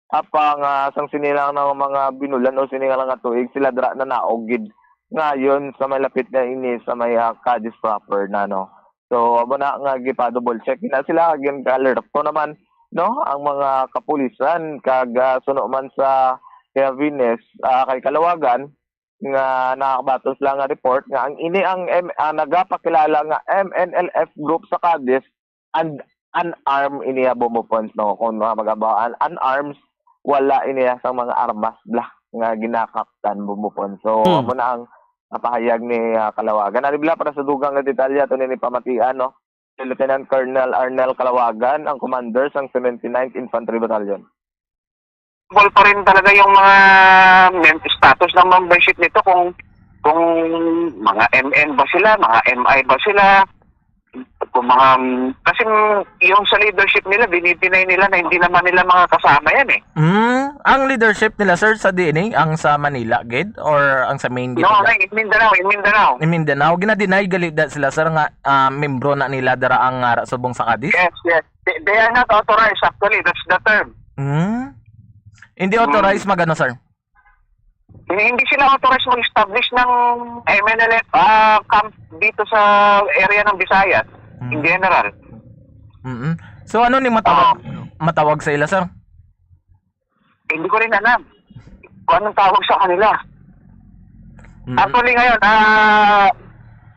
Apang, ah, sang sini lang nga mga binulan o sini nga lang nga tuig, sila dira na naog gid. Ngayon, sa may lapit na ini, sa may, ah, Cadiz proper na, no? So, amo na nga gipa-double check na sila, gin-alerto naman, no? Ang mga kapulisan, kag, ah, suno man sa Cavines, ah, kay Calawagan, nga nakabaton sila nga report nga ang ini ang M-, ah, nagapakilala nga M N L F group sa Cadiz and unarmed ini, ah, Bombo Pons, no? Kung mga mag-abaw, un-, unarmed, wala ini, ah, sang mga armas bala nga ginakaptan, Bombo Pons. So, Hmm. amo na ang napahayag ni, ah, Calawagan. Ari bala para sa dugang nga detalye ato nini pamatian, no? Si Lieutenant Colonel Arnel Calawagan, ang commander sang seventy-ninth Infantry Battalion. Ball pa rin talaga yung mga mem-, status ng membership nito, kung, kung mga M N ba sila, mga M I ba sila, kung mga, kasi yung sa leadership nila, dinideny nila na hindi naman nila mga kasama yan eh. Mm, ang leadership nila, sir, sa D N A, ang sa Manila gid or ang sa main gid No, nila? Ay, in Mindanao, in Mindanao. In Mindanao, gina-deny gali da sila, sir, nga, ah, membro na nila dara ang, ah, subong sa Cadiz? Yes, yes. They, they are not authorized, actually. That's the term. Hmm? Hindi Hmm. authorized magano, sir? Hindi, hindi sila authorized mag-establish ng M N L F, ah, camp dito sa area ng Visayas, Hmm. in general. Mm-mm. So, ano ni matawag, Ah. matawag sa ila, sir? Hindi ko rin alam kung anong tawag sa kanila. Mm. Actually, ngayon, ah,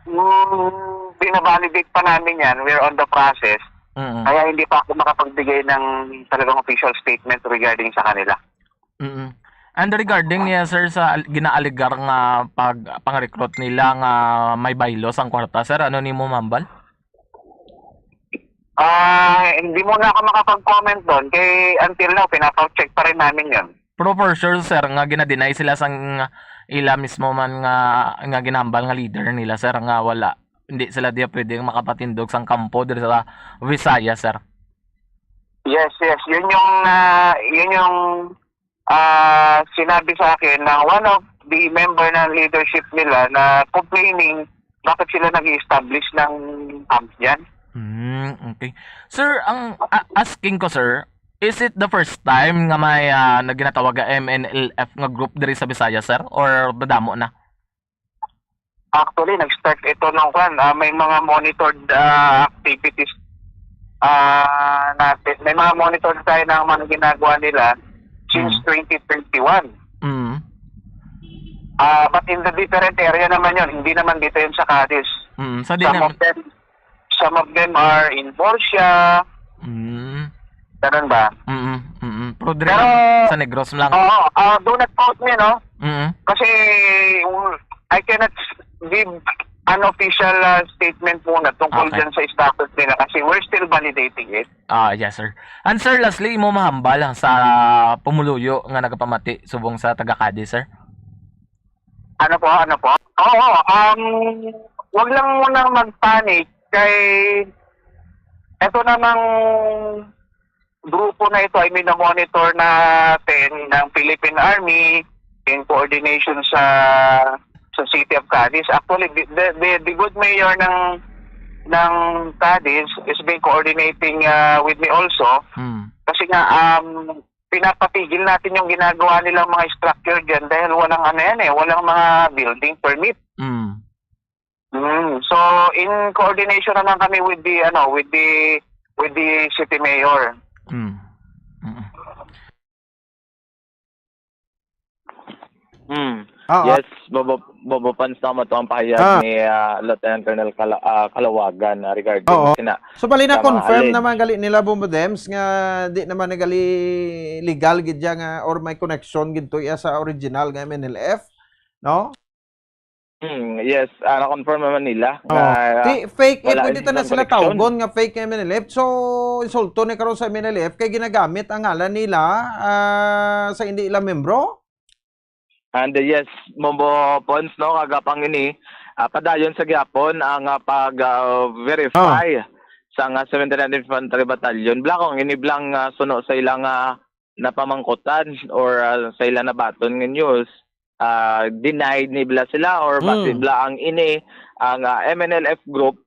mm, binabalidate pa namin yan. We're on the process. Mm. Kaya hindi pa ako makapagbigay ng talagang official statement regarding sa kanila. Mm. And regarding niya, sir, sa al-, ginaaligar nga pag-, pang-recruit nila nga may baylo sang kwarta, sir, ano nimo mambal? Ah, hindi muna ako makapag-comment doon. Kay until now, pinapa-check pa rin namin yun. Pero for sure, sir, nga gina-deny sila sang ila mismo man nga, nga ginambal nga leader nila, sir, nga wala. Hindi sila diya pwedeng makapatindog sang kampo diri sa Visayas, sir. Yes, yes. Yun yung, ah, yun yung, ah, sinabi sa akin ng one of the member ng leadership nila na complaining bakit sila nag-i-establish ng camp dyan. Hmm, okay. Sir, ang, a-, asking ko, sir, is it the first time nga may, ah, na ginatawag nga M N L F nga group diri sa Visayas, sir? Or madamo na? Actually, nag-start ito nung kwan, ah, may mga monitored, ah, activities, ah, natin. May mga monitored tayo ng mga ginagawa nila since Mm. twenty twenty-one. Mm. Ah, but in the different area naman yun. Hindi naman dito yun sa Cadiz. Mm, sa di Some nam- of them, some of them are in Borsia. Mm. Ganun ba? Mm, mm. Pero diri Pero, lang sa Negros lang. Oo, ah, do not quote me, no? Mm. Kasi, mm, I cannot give an official, ah, statement muna tungkol Okay. dyan sa status nila kasi we're still validating it. Ah, yes, sir. And sir, lastly, imo mahambal sa pumuluyo nga nagapamati subong sa taga Cadiz, sir? Ano po? Ano po? Oo, um, wag lang muna mag-panic kay eto namang grupo na ito ay minamonitor natin ng Philippine Army in coordination sa sa City of Cadiz. Actually, the, the, the, the good mayor ng ng Cadiz is been coordinating, ah, with me also. Hmm. Kasi nga, um, pinapatigil natin yung ginagawa nilang mga structure dyan dahil walang ano yan eh, walang mga building permit. Hmm. Mm. So, in coordination naman kami with the, ano, with the, with the city mayor. Hmm. Mm. Hmm. Ah, ah. Yes, Bobo, Bobo Pons, tama to ang pahayag Ah. ni, ah, Lieutenant Colonel Kala-, ah, Calawagan, ah, regarding Oo. sina-, So, bali na sa mga confirm alleged naman gali nila, Bombo Dems, nga di naman na gali legal gid ya nga or may connection gid to iya sa original nga M N L F, no? Hmm, yes, ah, na-confirm naman nila Oh. nga Ti-, fake, eh, wala pwede ta na silang sila connection. tawgon nga fake M N L F. So, insulto ni karon sa M N L F kay ginagamit ang ngalan nila, ah, sa hindi ila membro? And, uh, yes, Bombo Pons, no, kagapang ini, ah, padayon sa gihapon ang, ah, pag, ah, verify Ah. sa nga seventy-ninth Infantry Battalion. Bla kung ini blang, ah, suno sa ilang, ah, napamangkutan or, ah, sa ilang nabaton nga news, ah, denied ni bla sila or basi Hmm. bla ang ini, ang, ah, M N L F group,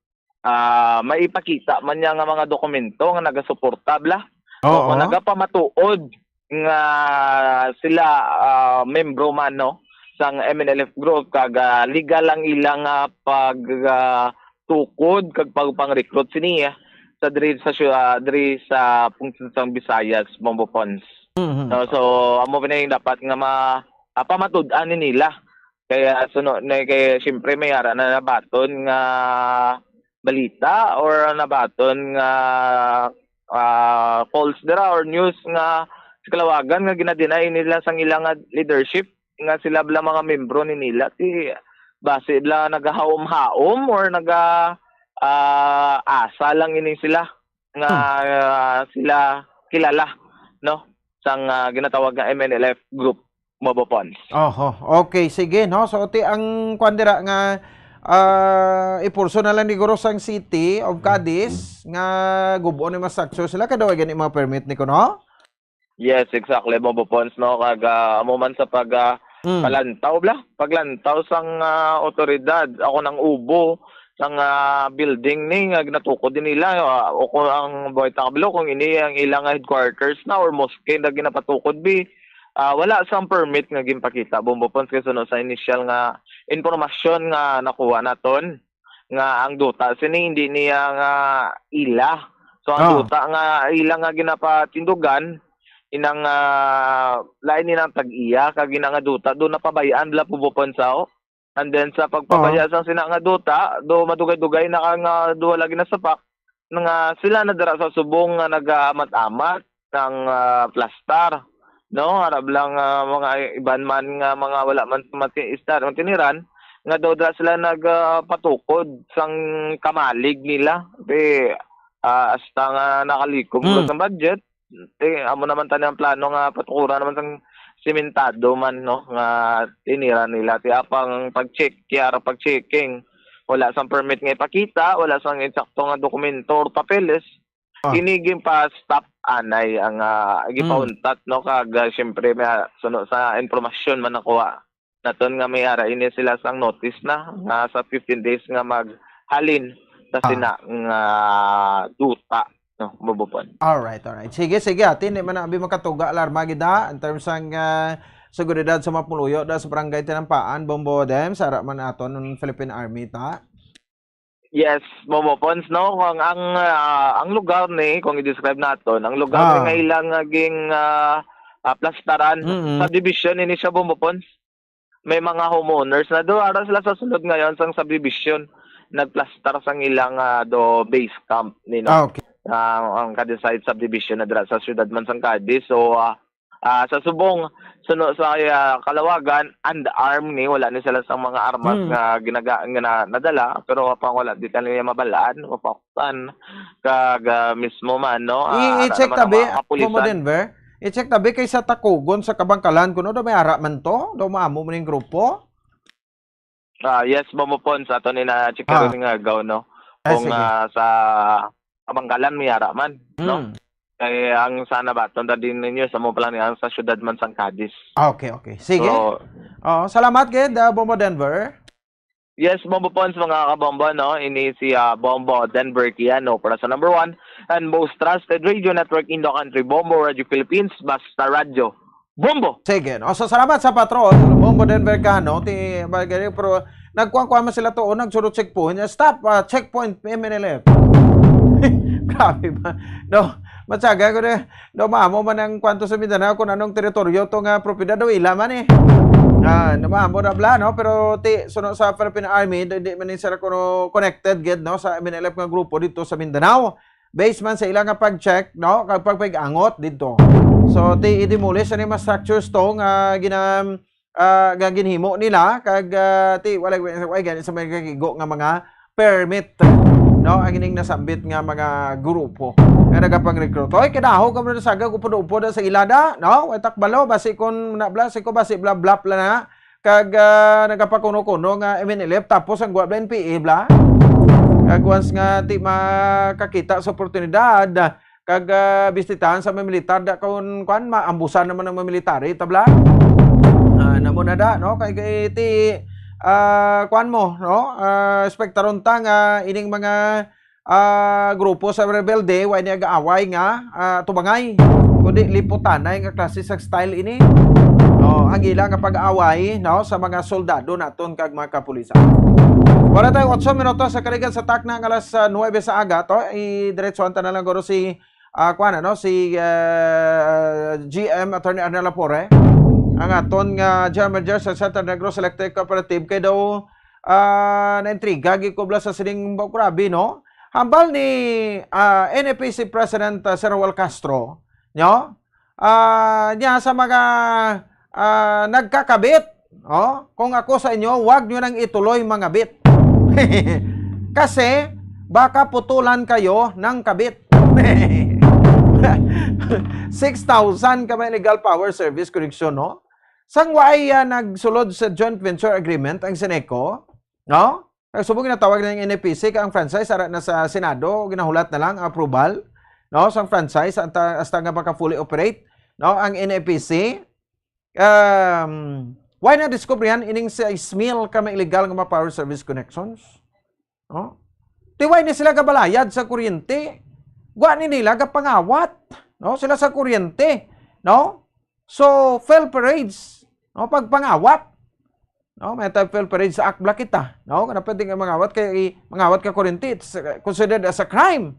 ah, maipakita man niya nga mga dokumento nga nagasuporta bla. O Oo. kung nagapamatuod nga sila, ah, membro man, no, sang M N L F group, kag, ah, legal ang ilang, ah, pag, ah, tukod kag pagpang-recruit sini, ah, sa diri sa syu-, ah, diri sa pungsod sang Visayas, Bombo Pons. Mhm. No, so, amo pa na yung dapat nga ma-, ah, pamatud-an ni nila. Kaya suno-, na, kaya siyempre may ara na nabaton nga balita or nabaton nga, ah, calls dira or news nga sa Kalawagan nga ginadinay nila sang ilang nga leadership nga sila bala mga membro ni nila. Ti basi bala nagahaom-haom or naga, ah, asa lang ini sila nga, Hmm. ah, sila kilala, no? Sang, ah, ginatawag nga M N L F group, Bobo Pons. Oho. Okay, sige, no? So, ti ang kwan dira nga, ah, ipurso na lang ni Guro sang City of Cadiz nga gub-on ni mas sakso sila kay daw gani mga permit ni kuno? Yes, exactly, Bobo Pons, no? Kag, ah, amo man sa pag, ah, Mm. palantaw, bla? Paglantaw sang, ah, otoridad. Ako nang ubo sang, ah, building ni nga ginatukod din nila. Ah, o kung ang Boy Takablo, kung ini ang ilang headquarters na or mosque na ginapatukod, bi, ah, wala sang permit nga ginpakita, Bombo Pons, kay suno sa initial nga impormasyon nga nakuha naton, nga ang duta sini hindi niya nga ila. So, ang Oh. duta nga ila nga ginapatindugan, inang, ah, lain ni nang tag-iya, kag ina nga duta, do napabay-an bala, Bombo Pons, o. And then, sa pagpabaya Oh. sang sina nga duta, do madugay-dugay na ka nga duha lagi nasapak, nga sila na dira sa subong nga nagaamat-amat sang, ah, plastar, no? Arab lang, ah, mga iban man nga mga wala man mati-, istar-, matiniran, nga daw dira sila nag, ah, patukod sang kamalig nila. Di, ah, hasta nga nakalikom Mm. sa budget. Di, amo naman tani ang plano nga patukuran naman sang simentado man, no? Nga tinira nila. Ti apang pag-check, kaya pag-checking, wala sang permit nga ipakita, wala sang insakto nga dokumento or papeles. Ah. Ini ginpa-stop anay ang, ah, Hmm. gipauntat, no? Kag, ah, siyempre, may, ah, suno sa impormasyon man nakuha naton nga may ara ini sila sang notice na, nga sa fifteen days nga maghalin sa Ah. sina nga duta, no, Bobo Pons. Alright, alright. Sige, sige, ati, hindi man na abi makatuga, alarma gid, ha, in terms sang, ah, seguridad sa mga pumuluyo da sa Barangay Tinampaan, Bombo Dems, ara man aton Philippine Army, ta? Yes, Bombo Pons, no? Kung ang, ah, ang lugar ni, kung i-describe naton, ang lugar ni Ah. nga ilang, ah, ging, ah, ah, plastaran, Mm-mm. subdivision ini siya, Bombo Pons. May mga homeowners na do, ara sila sa sulod ngayon sang subdivision, nagplastar sang ilang, ah, do base camp ni, no? Ah, okay. ah, ang Cadiz Heights subdivision na dira sa siyudad man sang Cadiz. So, ah, ah, sa subong, suno sa, ah, kalawagan, unarmed ni, wala ni sila sang mga armas Hmm. nga ginaga-, nga na-, nadala, pero wa pa, wala, di ta nila mabalaan, wa pa kuan, kag, ah, mismo man, no? Ah, I-, ara i-check naman ang tabi, mga kapulisan. Bombo Denver, i-check tabi kay sa Takugon, sa Kabangkalan, kuno daw may ara man to? Daw maamo man yung grupo? Ah, yes, Bombo Pons, ato ni na check Ah. karon nga agaw, no? Ah, Kung, sige. ah, sa Kabangkalan, may ara man, no? Hmm. Kay ang sana ba, tunda din ninyo, sa mo pa lang ang sa syudad man sang Cadiz. Ah, okay, okay. Sige. So, Oh, salamat gid, ah, Bombo Denver. Yes, Bombo Pons, mga kabombo, no? Ini si, ah, Bombo Denver Kiano para sa number one and most trusted radio network in the country, Bombo Radio Philippines, basta radyo. Bombo! Sige, no? So, salamat sa patrol, Bombo Denver Kiano, ti, bagay, pero nagkuha-kuha man sila to, o nagsurot checkpoint. Stop, ah, checkpoint, M N L F. Grabe ba? No, matsaga ko na, no, maamo man ang kwanto sa Mindanao kung anong teritoryo to nga propiedad o ila man eh. Ah, no, maamo na bla, no? Pero ti, suno sa Philippine Army, di, di man ni sila kuno connected gid, no, sa M N L F nga grupo dito sa Mindanao. Based man sa ila nga pag-check, no, kag pagpag-angot dito. So, ti, i-demolish ani mga structures to nga gina-, ah, nga ginhimo nila, kag, ah, ti, wala, wala gani sa mga kagigo nga mga permit, no, ang ining nasambit nga mga grupo nga nagapang-recruit. Oy, kadaho ka mo na sagag upod-upod sa ilada, no? Way takbalo, basi kon na bla, si ko basi bla-bla na. Kag, ah, nagapakuno-kuno nga M N L F, tapos ang gwa bla N P A bla. Kag once nga ti makakita sa oportunidad, kag, ah, bistitahan sa mga militar, da kon, kwan, maambusan naman ang mga military, tabla. Ah, namo na da, no? Kay, kay ti, ah, kwan mo, no? Ah, espektaron ta nga ining mga, ah, grupo sa rebelde, way ni agaaway nga, ah, tubangay, kundi liputanay nga klase sa style ini. No, ang ila nga pag-away, no, sa mga soldado naton kag mga kapulisan. Wala tayo otso minutos sa kaligan sa takna nga alas, ah, nuwebe sa aga, to, i-diretso ta na lang guro si ah, kuwan, ano, si, ah, G M Attorney Arnel Lapore, ang aton nga General Manager sa Central Negros Electric Cooperative, kay daw, ah, naintriga, gikubla sa sining, ba, grabe, no? Hambal ni, ah, N F A C President, ah, Sir Roel Castro, no? Ah, niya sa mga, ah, nagkakabit, oh, kung ako sa inyo, wag nyo nang ituloy mangabit. Kasi baka putulan kayo ng kabit. Six thousand ka may illegal power service connection, no? Sang wa ay, ah, nagsulod sa joint venture agreement ang Seneco, no? Nagsubong ginatawag na ng N F A C, kay ang franchise ara na sa Senado, ginahulat na lang ang approval, no, sang franchise, anta-, hasta nga maka-fully operate, no, ang N F A C. Um, why na diskubrihan ining sais mil ka mga illegal nga mga power service connections? No? Ti why ni sila gabalayad sa kuryente? Wa ni nila gapangawat, no? Sila sa kuryente, no? So, fail parades, no? Pagpangawat. No, may tag fail parade sa akbla kita, no? Kana pwede nga mangawat kay, mangawat ka kuryente, it's, uh, considered as a crime.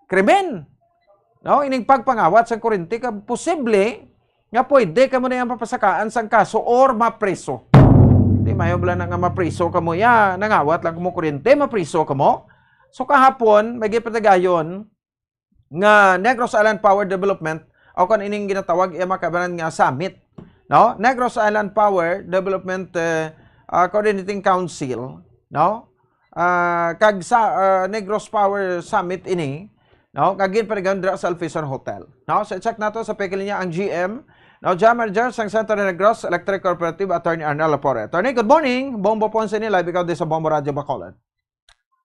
Krimen. No, ining pagpangawat sa kuryente ka posible nga pwede kamo na yang papasakaan sang kaso or mapriso. Di mayo bala na nga mapriso kamo ya, nangawat lang kamo kuryente, mapriso kamo. So kahapon, may gipatagayon nga Negros Island Power Development, o kon ining ginatawag iya mga kabanan nga summit, no? Negros Island Power Development, eh, ah, Coordinating Council, no? Ah, kag sa, ah, Negros Power Summit ini, no? Kag ginpanagan dira sa Alfison Hotel, no? So, i-check nato sa pagkalinya ang G M, no? General Manager sang Centro Negros Electric Cooperative, Attorney Arnel Lapore. Attorney, good morning. Bombo Ponce ni live ikaw di sa Bombo Radio Bacolod.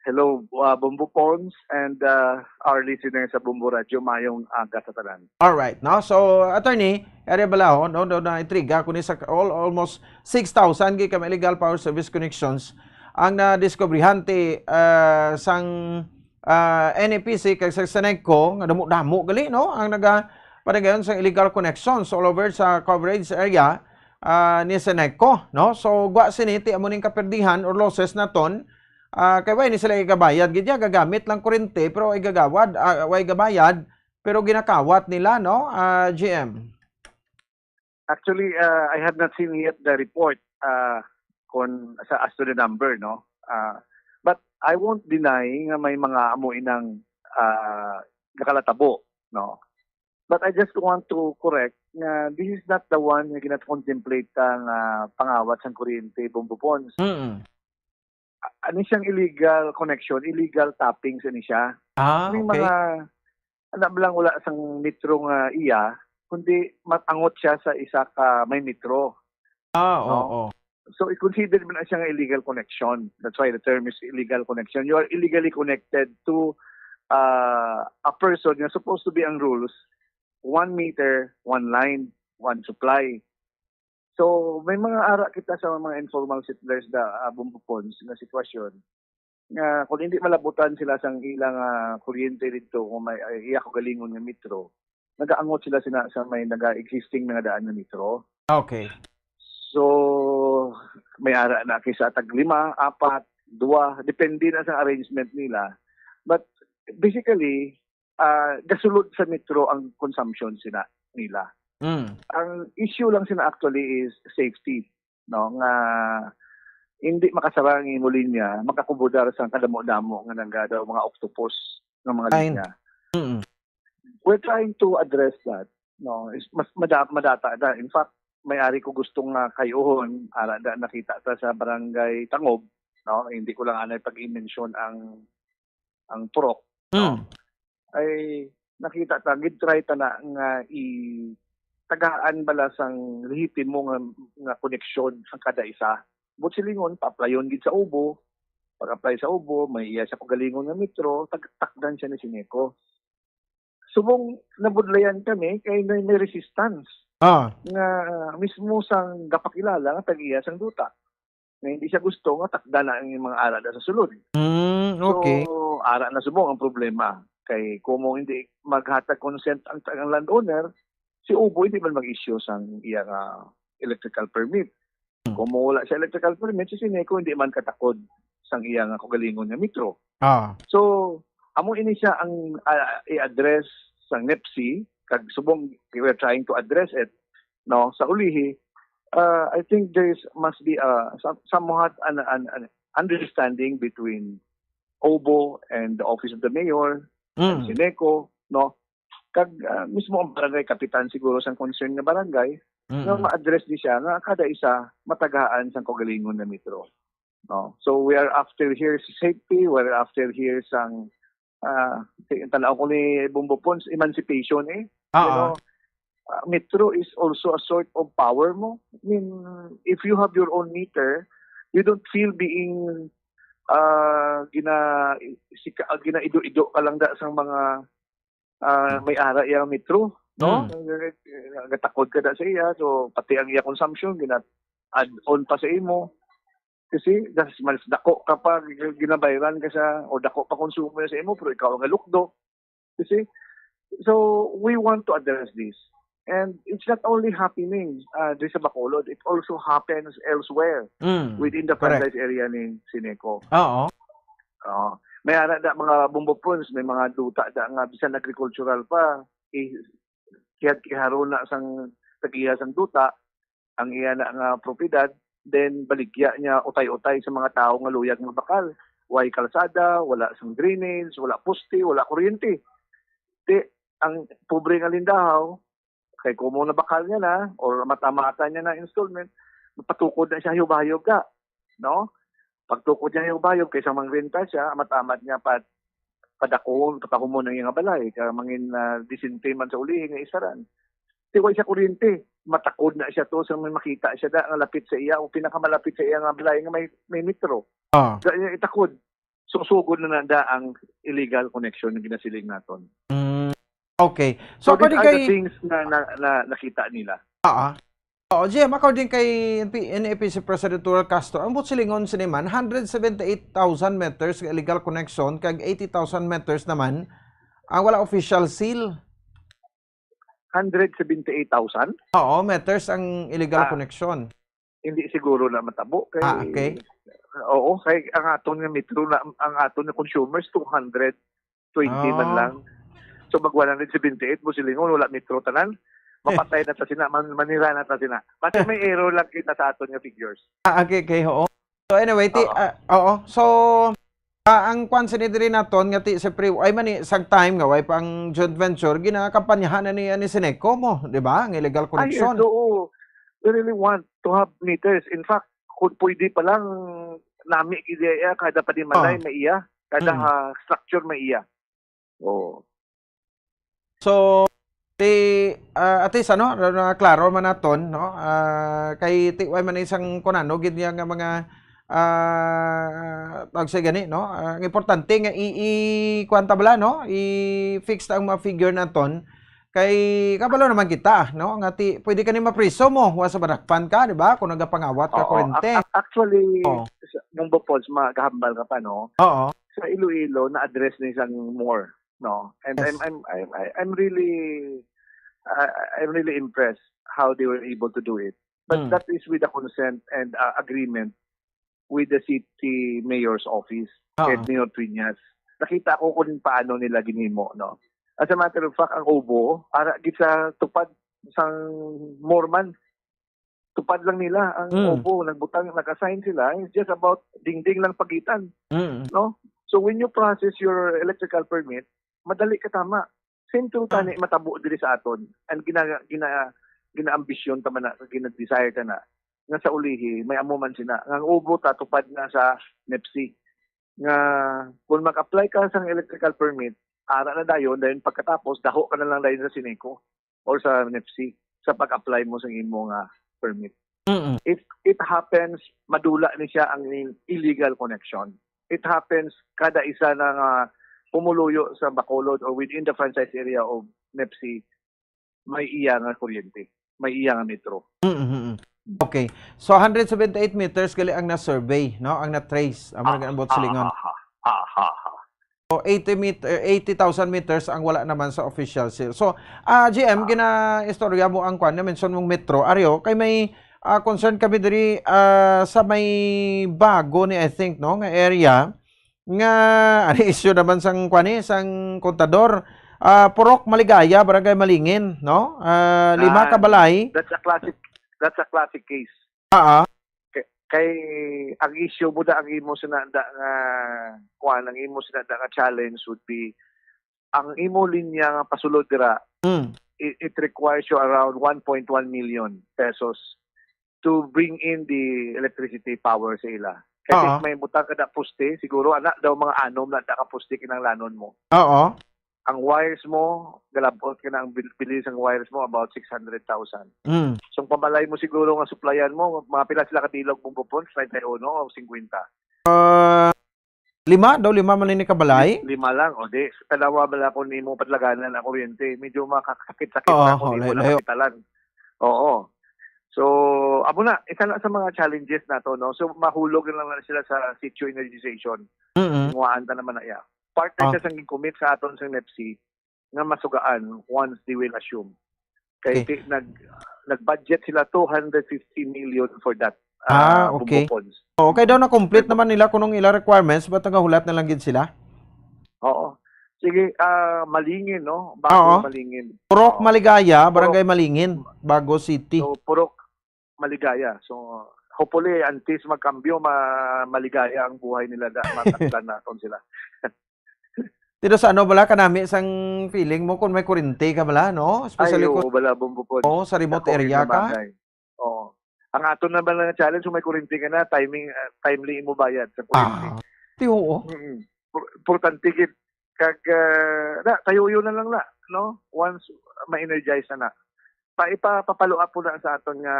Hello, uh, Bombo Pons and, uh, our listeners sa Bombo Radio, mayong aga sa tanan. All right, no? So, attorney, area bala, oh, no, no, na intriga ko ni sa all, almost six thousand gid ka mga illegal power service connections ang nadiskubrihan ti, uh, sang, uh, N E P C kag sa Senegco nga damo-damo gali, no? Ang naga panigayon sang illegal connections all over sa coverage area, uh, ni Senegco, no? So, gwa sini ti amo ning kaperdihan or losses naton. Ah, kay way ni sila igabayad gid ya, gagamit lang kurente, pero ay gagawad, ah, way gabayad, pero ginakawat nila, no? Ah, G M. Actually, uh, I have not seen yet the report, uh, kon sa, as to the number, no? Uh, but I won't deny nga may mga amo inang ah, nakalatabo, no? But I just want to correct nga this is not the one nga gina-contemplate ta nga pangawat sang kuryente, Bombo Pons. Mm. A-, ano siyang illegal connection, illegal tappings ani siya. Ah, May okay. mga, alam lang, wala sang metro nga iya, kundi matangot siya sa isa ka may metro. Ah, No? oo. So, i-consider mo na siya nga illegal connection. That's why the term is illegal connection. You are illegally connected to, uh, a person nga supposed to be ang rules, one meter, one line, one supply. So, may mga ara kita sa mga informal settlers da, ah, Bombo Pons nga sitwasyon nga kung hindi malabutan sila sang ilang, ah, kuryente didto, kung may, ay, iya ko galingon nga metro, nagaangot sila sina sa may naga-existing mga daan nga metro. Okay. So, may ara na kisa tag lima, apat, dua, depende na sa arrangement nila. But basically, ah, gasulod sa metro ang consumption sina nila. Mm. Ang issue lang sina actually is safety, no? Nga hindi makasara ang imo linya, makakubudar sa kadamo-damo nga nagadaw mga octopus ng mga Fine. linya. Mm. We're trying to address that, no? Is mas mada-, madata na. In fact, may ari ko gusto nga kayuhon, ara da nakita ta sa barangay Tangob, no? Hindi ko lang anay pag-i-mention ang, ang purok, no? Mm. Ay nakita ta, gid-try ta na nga i-, tagaan bala sang lehitimo nga, nga koneksyon sang kada isa. But silingon, pa-applyon gid sa Obo. Pag-apply sa Obo, may iya sa kagalingon nga metro, tag-, takdan siya ni Sineco. Subong nabudlayan kami kay may, may resistance Ah. nga mismo sang gapakilala nga tag-iya sang duta. Nga hindi siya gusto nga takda na ang mga ara da sa sulod. Mm, okay. So, ara na subong ang problema. Kay kung mo hindi maghatag consent ang, ang landowner, si Obo hindi man mag-issue sang iya nga electrical permit. Hmm. Kung mo wala siya electrical permit, si Sineco hindi man katakod sang iya nga kagalingon nga metro. Ah. So, amo ini siya ang, ah, i-address sang nepsi, kag subong we're trying to address it, no, sa ulihi, uh, I think there is, must be a, some, somewhat an, an, an understanding between Obo and the Office of the Mayor and Mm. Sineco, no? Kag, ah, mismo ang barangay kapitan siguro sang concern nga barangay, nga Mm. ma-address ni siya nga kada isa matagaan sang kaugalingon nga metro, no? So, we are after here sa safety, we are after here sang, ah, ti-, tan-aw ko ni Bombo Pons, emancipation, eh. Ah, You ah. know, ah, metro is also a sort of power mo. I mean, if you have your own meter, you don't feel being, ah, gina-, sika-, ginaido-ido ka lang da sa mga, ah, may ara iya metro, no? Mm. Gatakod ka da sa iya, so pati ang iya consumption, gina-add on pa sa imo. Kasi das-, mas dako ka pa, ginabayran ka sa, o dako pa konsumo niya sa imo, pero ikaw ang alukdo. You see? So, we want to address this. And it's not only happening, uh, diri sa Bacolod, it also happens elsewhere Mm, within the correct. franchise area ni Sineco. Oo. Oo. May ara na mga Bombo Pons, may mga duta da nga bisan agricultural pa, i-, kiyad-kiharo na sang tag-iya sang duta, ang iya na nga propiedad, then baligya niya utay-utay sa mga tawo nga luyag nga bakal. Way kalsada, wala sang drainage, wala poste, wala kuryente. Di, ang pobre nga Lindahaw, kay kumo na bakal niya na, or mata-mata niya na installment, mapatukod na siya hayog-hayog ka, no? Pagtukod niya hayog-hayog, kaysa mangrenta siya, amat-amat niya pa, padakon, patahumon ang iyang balay, ka mangin, ah, disente man sa ulihi nga isaran. Di way siya kuryente, matakod na siya to sa may makita siya da nga lapit sa iya o pinakamalapit sa iya nga balay nga may, may metro. Ah. Sa iya itakod, susugod na na da ang illegal connection nga ginasiling naton. Mm. Okay. So, So, these according are the kay things na, na, na nakita nila. Ah, ah. Oo, G M, according kay N P, N A P C President Toriel Castro, ang buot silingon sini man, hundred seventy-eight thousand meters nga illegal connection, kag eighty thousand meters naman ang wala official seal. Hundred seventy-eight thousand? Oo, meters ang illegal Ah, connection. Hindi siguro na matabo kay Ah, okay. Oo, kay ang aton nga metro na, ang aton nga consumers, two hundred twenty man Ah. lang. So, mag one hundred seventy-eight mo silingon, wala metro tanan. Mapatay na ta sina, man-, manira na ta sina. Basta may error lang kita sa aton nga figures. Ah, okay, okay, oo. So, anyway, ti-, Oo. ah, oo. So, Ah, ang kwan sini diri naton nga ti, siyempre, ay man ni, sang time nga way pa ang joint venture, ginakampanyahan na ni, ni Seneco mo, di ba? Ang illegal Ay, yes, connection. Oo. We really want to have meters. In fact, kung pwede pa lang, nami gid iya, kada panimalay Ah. may iya, kada, Mm. ah, structure may iya. Oo. So, ti, ah, at least, ano, na, na klaro man naton, no? Ah, kay ti, way man isang kunano gid niya nga mga, ah, tawag sa gani, no? Ah, ang importante nga i, i, kuwan ta bala, no? I-fix ta ang mga figure naton. Kay kabalo naman kita, no? Nga ti, pwede ka ni mapriso mo, wa sa madakpan ka, di ba? Kung nagapangawat ka Oo, kurente. ac-, ac-, actually, Oh. sa, Bumbo Falls, magahambal ka pa, no? Oo. Sa Iloilo, na-address ni sang more, no? And Yes. I'm, I'm, I'm, I, I'm really, I, I'm really impressed how they were able to do it. But Mm. that is with the consent and, uh, agreement with the city mayor's office, Oo. kay Mayor Triñas. Nakita ko kung paano nila ginhimo, no? As a matter of fact, ang Obo, ara gid sa tupad sang Mormon. Tupad lang nila ang Mm. Obo, nagbutang, nag-assign sila. It's just about dingding lang pagitan, Mm. no? So when you process your electrical permit, madali ka tama. Same through Ah. tani matabo diri sa aton. Ang gina-, gina-, ginaambisyon ta man na, gina-desire ta na, nga sa ulihi, may amo man sina. Nga ang Obo ta tupad na sa NEPC. Nga kung mag-apply ka sa electrical permit, ara na dayon, dayon pagkatapos, daho ka na lang dayon sa Seneco or sa NEPC sa pag-apply mo sa imo nga permit. Mm-mm. If it happens, madula ni siya ang illegal connection. It happens kada isa na nga pumuluyo sa Bacolod or within the franchise area of NEPC, may iya nga kuryente, may iya nga metro. Mm-mm. Okay. So, hundred seventy-eight meters gali ang na-survey, no? Ang na-trace. Amo Ah, na ang buot silingon. ah, ah, ah, ah, ah. So, eighty meter, eighty thousand meters ang wala naman sa official seal. So, ah, G M, Ah. gina-istorya mo ang kwan, na-mention mong metro. Aryo, kay may, ah, concern kami diri, ah, sa may bago ni, I think, no, nga area, nga, ano, issue naman sang kwan, eh, sang kontador. Ah, Purok Maligaya, Barangay Malingin, no? Ah, lima ka Ah, balay. That's a classic, that's a classic case. Ah, ah. Kay, kay ang issue mo da, ang imo sinada nga, kuwan, ang imo sinada nga challenge would be, ang imo linya nga pasulod dira, Mm. it, it requires you around one point one million pesos to bring in the electricity power sa ila. Kasi Oo. may butang ka na poste, siguro, ana daw mga anom na da ka poste kinahanglanon mo. Oo. Ang wires mo, galabot ka na ang bil-, bili sang wires mo, about six hundred thousand. Mm. So, ang pamalay mo siguro nga suplayan mo, mga pila sila ka bilog mong kupon? Treinta y uno o cincuenta? Ah, lima daw, lima man ini ka balay? Li-, lima lang, o di, tanawa bala kung nimo padlaganan ang kuryente, medyo makakasakit-sakit Oo, na kung nimo layo-layo. Nakapitalan. Oo. So, amo na, isa na sa mga challenges nato, no? So, mahulog na lang na sila sa situ energization. Mm-mm. Hinguhaan ta naman na iya. Part na Ah. siya sa gin-commit sa aton sa NEPC nga masugaan once they will assume. Kay Okay. ti-, nag-, nag-budget sila two hundred fifty million for that, Ah, ah, okay. Bumbo Ponds. Oo, kay daw na-complete Pero naman nila kunong ila requirements, but nagahulat na lang gid sila? Oo. Sige, ah, Malingin, no? Bago Oo. Malingin. Purok Oo. Maligaya, Purok. Barangay Malingin, Bago City. So, Purok Maligaya. So, hopefully, antes magkambyo, ma-, maligaya ang buhay nila, da-, matakdan naton sila. Pero sa ano bala, kanami sang feeling mo kung may kurente ka bala, no? Ay, Especially kung oo, bala, Bumbo Ponds. Oo, sa remote Sa COVID area na ka. Bagay. Oo. Ang aton naman nga challenge, kung may kurente ka na, timing, ah, timely imo bayad sa kurente. Ah, di oo. Mm-mm. Por-, importante gid. Kag, ah, na, tayo yun na lang na, no? Once ma-energize na na. Pa, ipa-, pa-follow up po na sa aton nga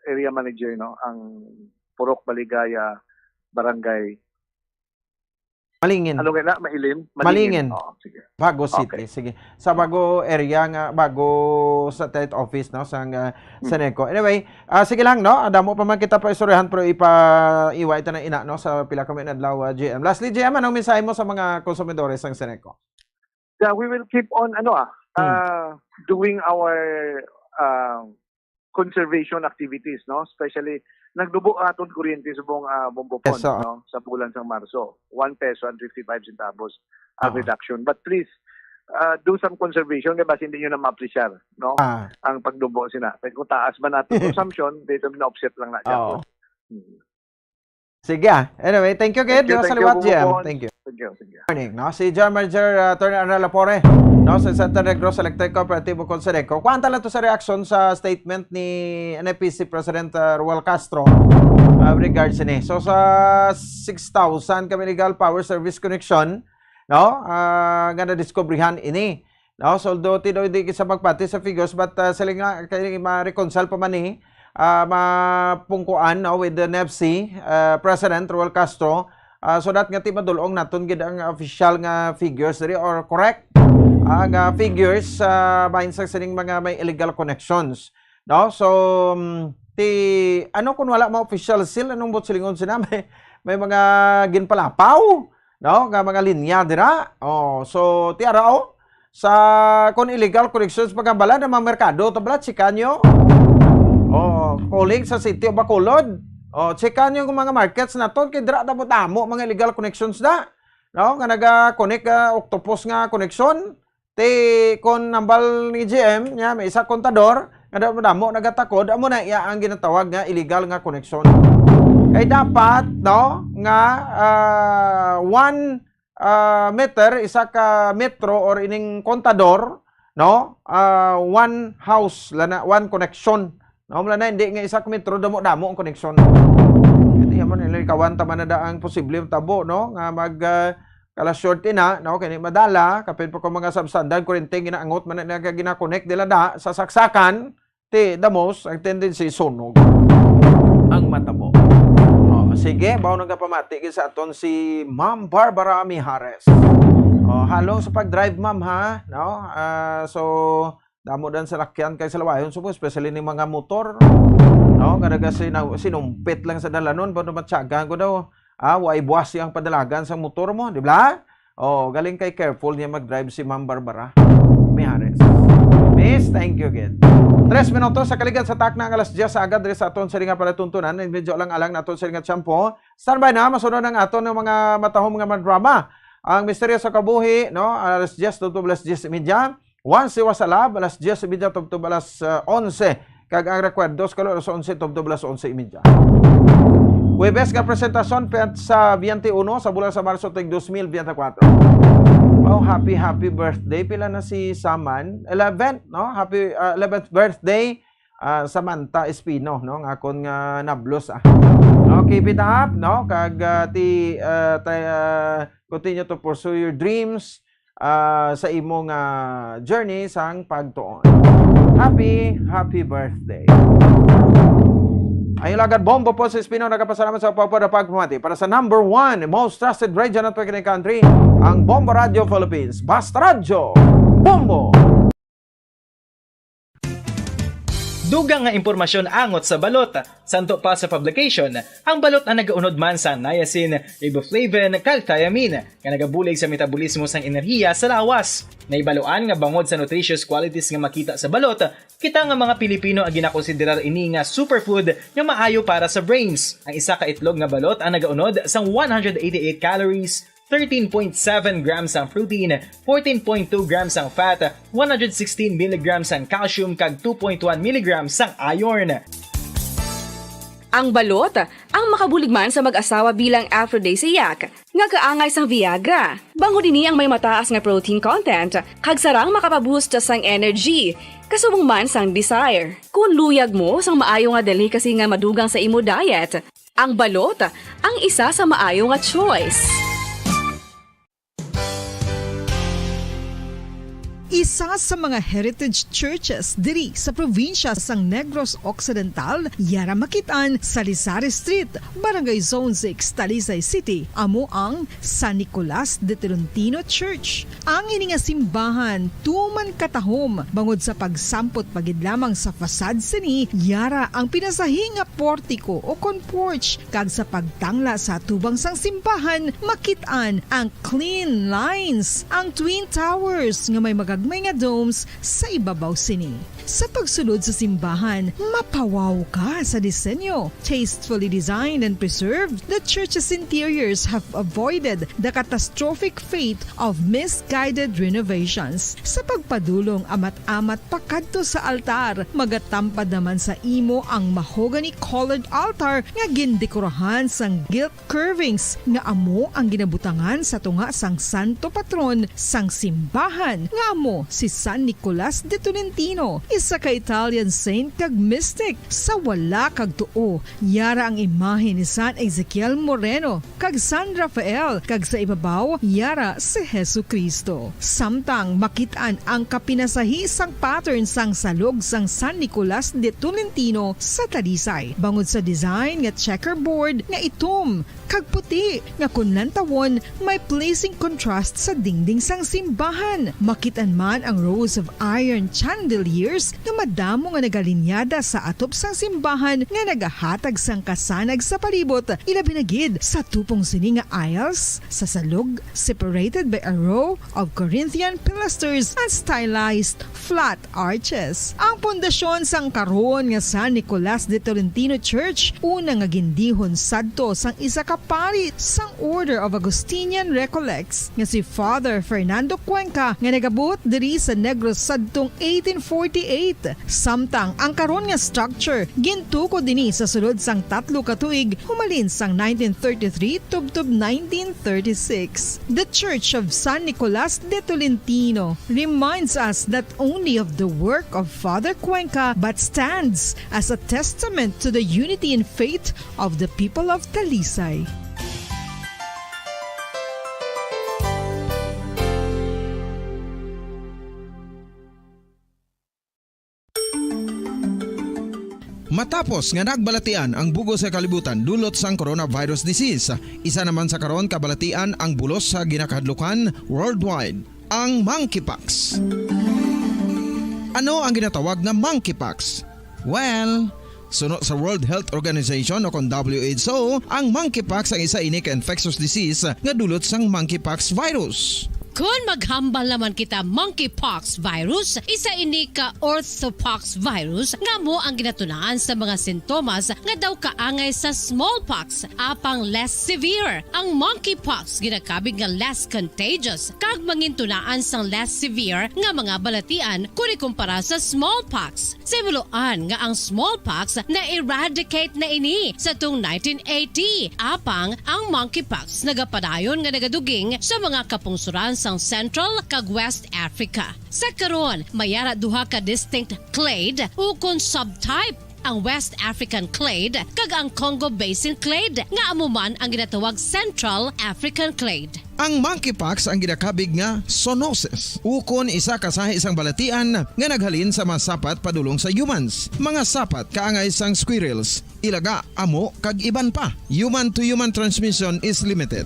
area manager, no? Ang Purok Maligaya, Barangay Malingin. Ano nga na? Mailim? Malingin. Malingin. Oo, sige. Bago City. Okay. Sige. Sa Bago area nga, Bago Satellite Office, no? Sa, uh, Hmm. Seneco. Anyway, ah, sige lang, no? Ah, damo pa man kita pa istoryahan, pero ipa-, iwa ito na ina, no? Sa pila kami na adlaw, ah, G M. Lastly, G M, anong mensahe mo sa mga konsumidores ng Seneco? Yeah, we will keep on, ano, ah, Hmm. ah, doing our, ah, conservation activities, no? Especially, nagdubo ang aton kuryente subong, ah, Bumbo Yes, Ponds, oo. no? Sa bulan sang Marso, one peso and fifty-five centavos ang Oo. reduction. But please, ah, do some conservation kay basi hindi nyo na ma-appreciate, no? Ah. Ang pagdubo sina. Kay kung taas man aton consumption, dito na-offset lang na dyan. Oo. Hmm. Sige, ah. Anyway, thank you, Gid. Thank you, Sa thank you, liwat, G M. Thank you. Thank you, thank you. Morning, no? Si General Manager, uh, Attorney Arnel Lapore, no? Sa Central Negros Electric Cooperative, bukod sa Deco. Kuwanta lang to sa reaction sa statement ni N F P C President, uh, Roel Castro, uh, regards ini. So, sa six thousand ka illegal power service connection, no? Ah, nga nadiskubrihan ini. No? So, although ti daw hindi kita magpati sa figures, but, ah, sila nga, kay ma-reconcile pa man ni, ah, mapungkuan, no, with the N F C, ah, President Roel Castro, ah, so that nga ti madulong naton gid ang official nga figures diri or correct, ah, nga figures, ah, bahin sa sining mga may illegal connections. No? So, mm, ti, ano kung wala ma-official seal? Anong buot silingon sina? May, may mga ginpalapaw, no? Nga mga linya dira. Oh, so, ti ara, oh, sa, kung illegal connections, pagambala ng mga merkado, tabla, checkan nyo. Oh, calling sa city of Bacolod. Oh, checkan nyo ang mga markets naton, kay dira damo-damo mga illegal connections da. No? Nga naga-connect, ah, octopus nga connection. Ti, kon nambal ni G M, nya, may isa kontador, nga damo-damo nagatakod, amo na iya ang ginatawag nga illegal nga connection. Kay dapat, no, nga, ah, one, ah, meter, isa ka metro or ining kontador, no, ah, one house, lana, one connection. No, mula na, hindi nga isa ka metro, damo-damo ang connection. Ito yaman, ilikawan ta man na da ang posible tabo, no, nga mag, ah, kala short ina, no, kini madala, kapin pa ko mga substandard, kuryente, ginaangot man na, nga gina-connect nila da sa saksakan, ti, the most, ang tendency, sunog ang matabo. Oh, sige, bawo nagapamati gid sa aton si Ma'am Barbara Mijares. Oh, halong sa pag-drive, ma'am, ha, no? Ah, so, damo dan salakyan kay sa lawayon, so, especially ni mga motor, no? Nga naga sina-, sinumpit lang sa dalanon, pero matyagan ko daw, ah, way buwas ang padalagan sa motor mo, di ba? Oh, galing kay careful niya mag-drive si Ma'am Barbara Mijares. Miss, thank you again. Tres minutos sa kaligad sa takna ang alas diyes sa agad diri sa aton siring nga palatuntunan. Medyo lang alang naton siring nga tiyempo. Standby na, masunod ang aton nga mga matahom nga mga drama. Ang Misteryo sa Kabuhi, no? Alas diyes tubtob alas diyes y media. Once It Was a Love, alas diyes y media tubtob alas, ah, onse. Kag ang Recuerdos, kalo alas onse tubtob alas onse y media. Huwebes nga presentasyon, petsa twenty-one sa bulan sa Marso, tuig dos mil biyente kuwatro. Wow, happy, happy birthday. Pila na si Saman? Eleventh, no? Happy, ah, eleventh birthday, ah, Samantha Espino, no? Nga akon nga nablos, ah. No, keep it up, no? Kag, ah, ti, ah, tay-, ah, continue to pursue your dreams, ah, sa imo nga journey sang pagtuon. Happy, happy birthday. Ang lagad Bombo po sa Espino, nagapasalamat sa pagpapamati para sa number one most trusted radio network in the country, ang Bombo Radio Philippines. Basta Radyo, Bombo! Dugang nga impormasyon angot sa balot. Santo pa sa publication, ang balot ang nagaunod man sa niacin, riboflavin, kag thiamine, nga nagabulig sa metabolismo sang enerhiya sa lawas. Nahibaluan nga bangod sa nutritious qualities nga makita sa balot, kita nga mga Pilipino ang ginakonsiderar ini nga superfood nga maayo para sa brains. Ang isa ka itlog nga balot ang nagaunod sang one hundred eighty-eight calories, thirteen point seven grams ang protein, fourteen point two grams ang fat, one hundred sixteen milligrams ang calcium, kag two point one milligrams ang iron. Ang balot, ang makabulig man sa mag-asawa bilang aphrodisiac, nga kaangay sang Viagra. Bangod ini ang may mataas nga protein content, kag sarang makapaboost sang energy, kasubong man sang desire. Kung luyag mo sang maayo nga delicacy nga madugang sa imo diet, ang balot, ang isa sa maayo nga choice. Isa sa mga heritage churches diri sa probinsya sang Negros Occidental, yara makit-an sa Lizares Street, Barangay Zone six, Talisay City, amo ang San Nicolas de Tolentino Church. Ang ini nga simbahan tuman katahom bangod sa pagsampot pa gid lamang sa facade sini, yara ang pinasahi nga portiko o kon porch, kag sa pagtangla sa atubang sang simbahan, makit-an ang clean lines, ang twin towers nga may magagmay nga domes sa ibabaw sini. Sa pagsulod sa simbahan, mapawaw ka sa disenyo. Tastefully designed and preserved, the church's interiors have avoided the catastrophic fate of misguided renovations. Sa pagpadulong amat-amat pakadto sa altar, magatampad naman sa imo ang mahogany-colored altar nga gindekorahan sang gilt curvings nga amo ang ginabutangan sa tunga sang santo patron sang simbahan, nga amo si San Nicolas de Tolentino, isa ka Italian saint kag mystic. Sa wala kag tuo, yara ang imahe ni San Ezekiel Moreno kag San Rafael, kag sa ibabaw, yara si Jesu-Cristo. Samtang makit-an ang kapinasahi sang pattern sang salog sang San Nicolas de Tolentino sa Talisay, bangod sa design nga checkerboard nga itom kag puti, nga kon lantawon, may pleasing contrast sa dingding sang simbahan. Makit-an man ang rows of iron chandeliers nga madamo nga nagalinyada sa atop sang simbahan nga nagahatag sang kasanag sa palibot, ilabi na gid sa tupong sini nga aisles sa salog, separated by a row of Corinthian pilasters and stylized flat arches. Ang pundasyon sang karon nga San Nicolas de Tolentino Church, una nga gindihon sadto sang isa ka pari sang Order of Augustinian Recollects nga si Father Fernando Cuenca, nga nagabuot diri sa Negros sadtong eighteen forty-eight. Samtang ang karon nga structure gintukod ini sa sulod sang tatlo ka tuig, humalin sang nineteen thirty-three tubtob nineteen thirty-six. The Church of San Nicolas de Tolentino reminds us not only of the work of Father Cuenca, but stands as a testament to the unity in faith of the people of Talisay. Matapos nga nagbalatian ang bug-os nga kalibutan dulot sang coronavirus disease, isa naman sa karon kabalatian ang bulos sa ginakahadlukan worldwide, ang monkeypox. Ano ang ginatawag nga monkeypox? Well, suno sa World Health Organization o kon W H O, ang monkeypox ang isa ini ka infectious disease nga dulot sang monkeypox virus. Kon maghambal naman kita, monkeypox virus, isa ini ka orthopox virus nga amo ang ginatunaan sa mga sintomas nga daw kaangay sa smallpox, apang less severe. Ang monkeypox ginakabig nga less contagious kag mangintunaan sang less severe nga mga balatian kon ikumpara sa smallpox. Sa himuloan nga ang smallpox na-eradicate na ini sa tong nineteen eighty, apang ang monkeypox nagapadayon nga nagaduging sa mga kapungsoran sang Central kag West Africa. Sa karon, may ara duha ka distinct clade ukon subtype, ang West African clade kag ang Congo Basin clade, nga amo man ang ginatawag Central African clade. Ang monkeypox ang ginakabig nga zoonosis, ukon isa ka sahi sang balatian nga naghalin sa mga sapat padulong sa humans, mga sapat kaangay sang squirrels, ilaga, amo, kag iban pa. Human-to-human transmission is limited.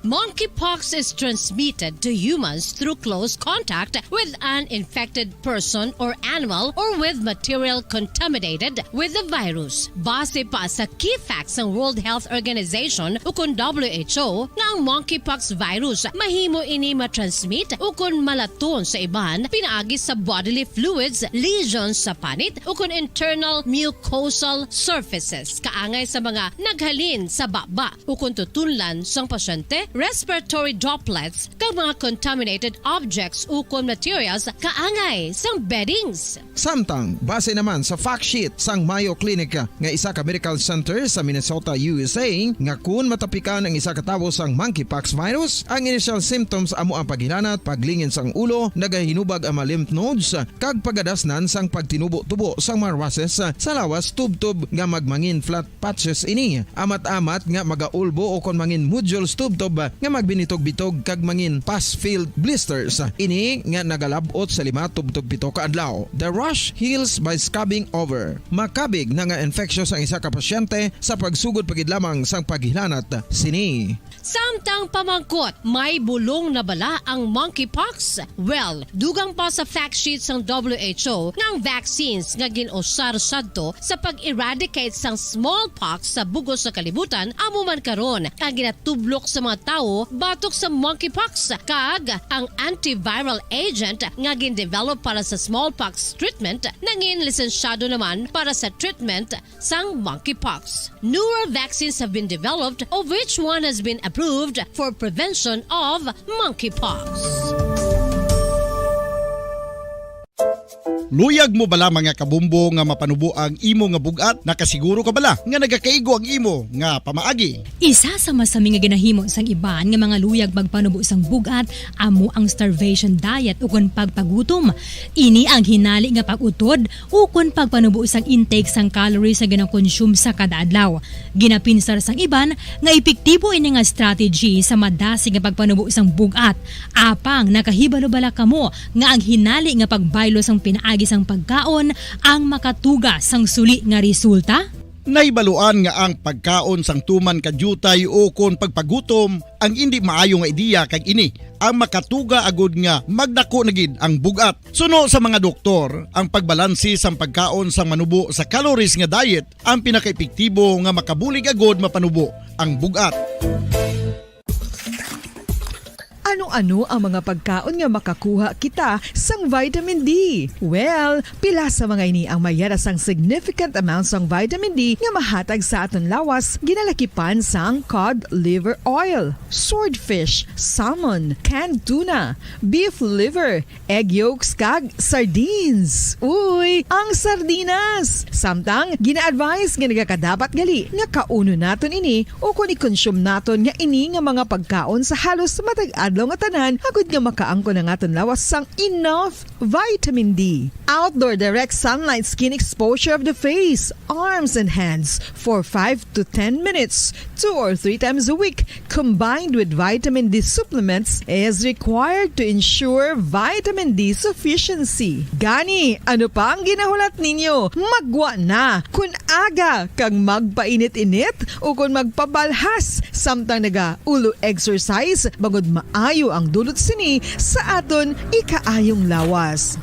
Monkeypox is transmitted to humans through close contact with an infected person or animal or with material contaminated with the virus. Base pa sa key facts sang World Health Organization ukon W H O, nga ang monkeypox virus mahimo ini matransmit ukon malaton sa iban pinaagi sa bodily fluids, lesions sa panit, ukon internal mucosal surfaces, kaangay sa mga naghalin sa baba ukon tutunlan sang pasyente, respiratory droplets, kag mga contaminated objects ukon materials kaangay sang beddings. Samtang, base naman sa fact sheet sang Mayo Clinic nga isa ka medical center sa Minnesota, U S A, nga kun matapikan ang isa ka tawo sang monkeypox virus, ang initial symptoms amo ang paghilanat, paglingin sang ulo, nagahinubag ang mga lymph nodes, kag pagadasnan sang pagtinubo-tubo sang mga rushes sa lawas tubtob nga magmangin flat patches ini. Amat-amat nga magaulbo o kon mangin nodules tubtob nga magbinitog-bitog kag mangin pus-filled blisters. Ini nga nagalab-ot sa lima tubtob pito ka adlaw. The rash heals by scabbing over. Makabig na nga infectious ang isa ka pasyente sa pagsugod pa gid lamang sang paghilanat sini. Samtang pamangkot, may bulong na bala ang monkeypox? Well, dugang pa sa fact sheet sang W H O nga ang vaccines nga gin-usar sadto sa pag-eradicate sang smallpox sa bug-os nga kalibutan amo man karon ang ginatublok sa mga tawo batok sa monkeypox, kag ang antiviral agent nga gin-develop para sa smallpox treatment nangin lisensyado naman para sa treatment sang monkeypox. Newer vaccines have been developed, of which one has been approved for prevention of monkeypox. Luyag mo bala, mga kabombo, nga mapanubo ang imo nga bug-at? Nakasiguro ka bala nga nagakaigo ang imo nga pamaagi? Isa sa masami nga ginahimo sang iban nga mga luyag magpanubo sang bug-at amo ang starvation diet ukon pagpagutom. Ini ang hinali nga pag-utod ukon pagpanubo sang intake sang calories nga ginakonsume sa kada adlaw. Ginapinsar sang iban nga epektibo ini nga strategy sa madasig nga pagpanubo sang bug-at. Apang nakahibalo bala kamo nga ang hinali nga pagbaylo sang pinaagi sang pagkaon ang makatuga sang suli nga resulta? Nahibaluan nga ang pagkaon sang tuman ka diutay ukon pagpagutom ang indi maayo nga ideya, kag ini ang makatuga agud nga magdako na gid ang bug-at. Suno sa mga doktor, ang pagbalanse sang pagkaon sang manubo sa calories nga diet ang pinakaepektibo nga makabulig agud mapanubo ang bug-at. Ano-ano ang mga pagkaon nga makakuha kita sang vitamin D? Well, pila sa mga ini ang mayara sang significant amount sang vitamin D nga mahatag sa aton lawas, ginalakipan sang cod liver oil, swordfish, salmon, canned tuna, beef liver, egg yolks, kag sardines. Uy, ang sardinas! Samtang, gina-advise nga nagakadapat gali nga kaunon naton ini ukon i-consume naton nga ini nga mga pagkaon sa halos matag adlaw nga tanan, agud nga makaangkon ang aton lawas sang enough vitamin D. Outdoor direct sunlight skin exposure of the face, arms, and hands for five to ten minutes, two or three times a week, combined with vitamin D supplements, is required to ensure vitamin D sufficiency. Gani, ano pa ang ginahulat ninyo? Maggwa na! Kun aga kag magpainit-init ukon magpabalhas samtang naga-ulo exercise, bangod maayo ang dulot sini sa aton ikaayong lawas.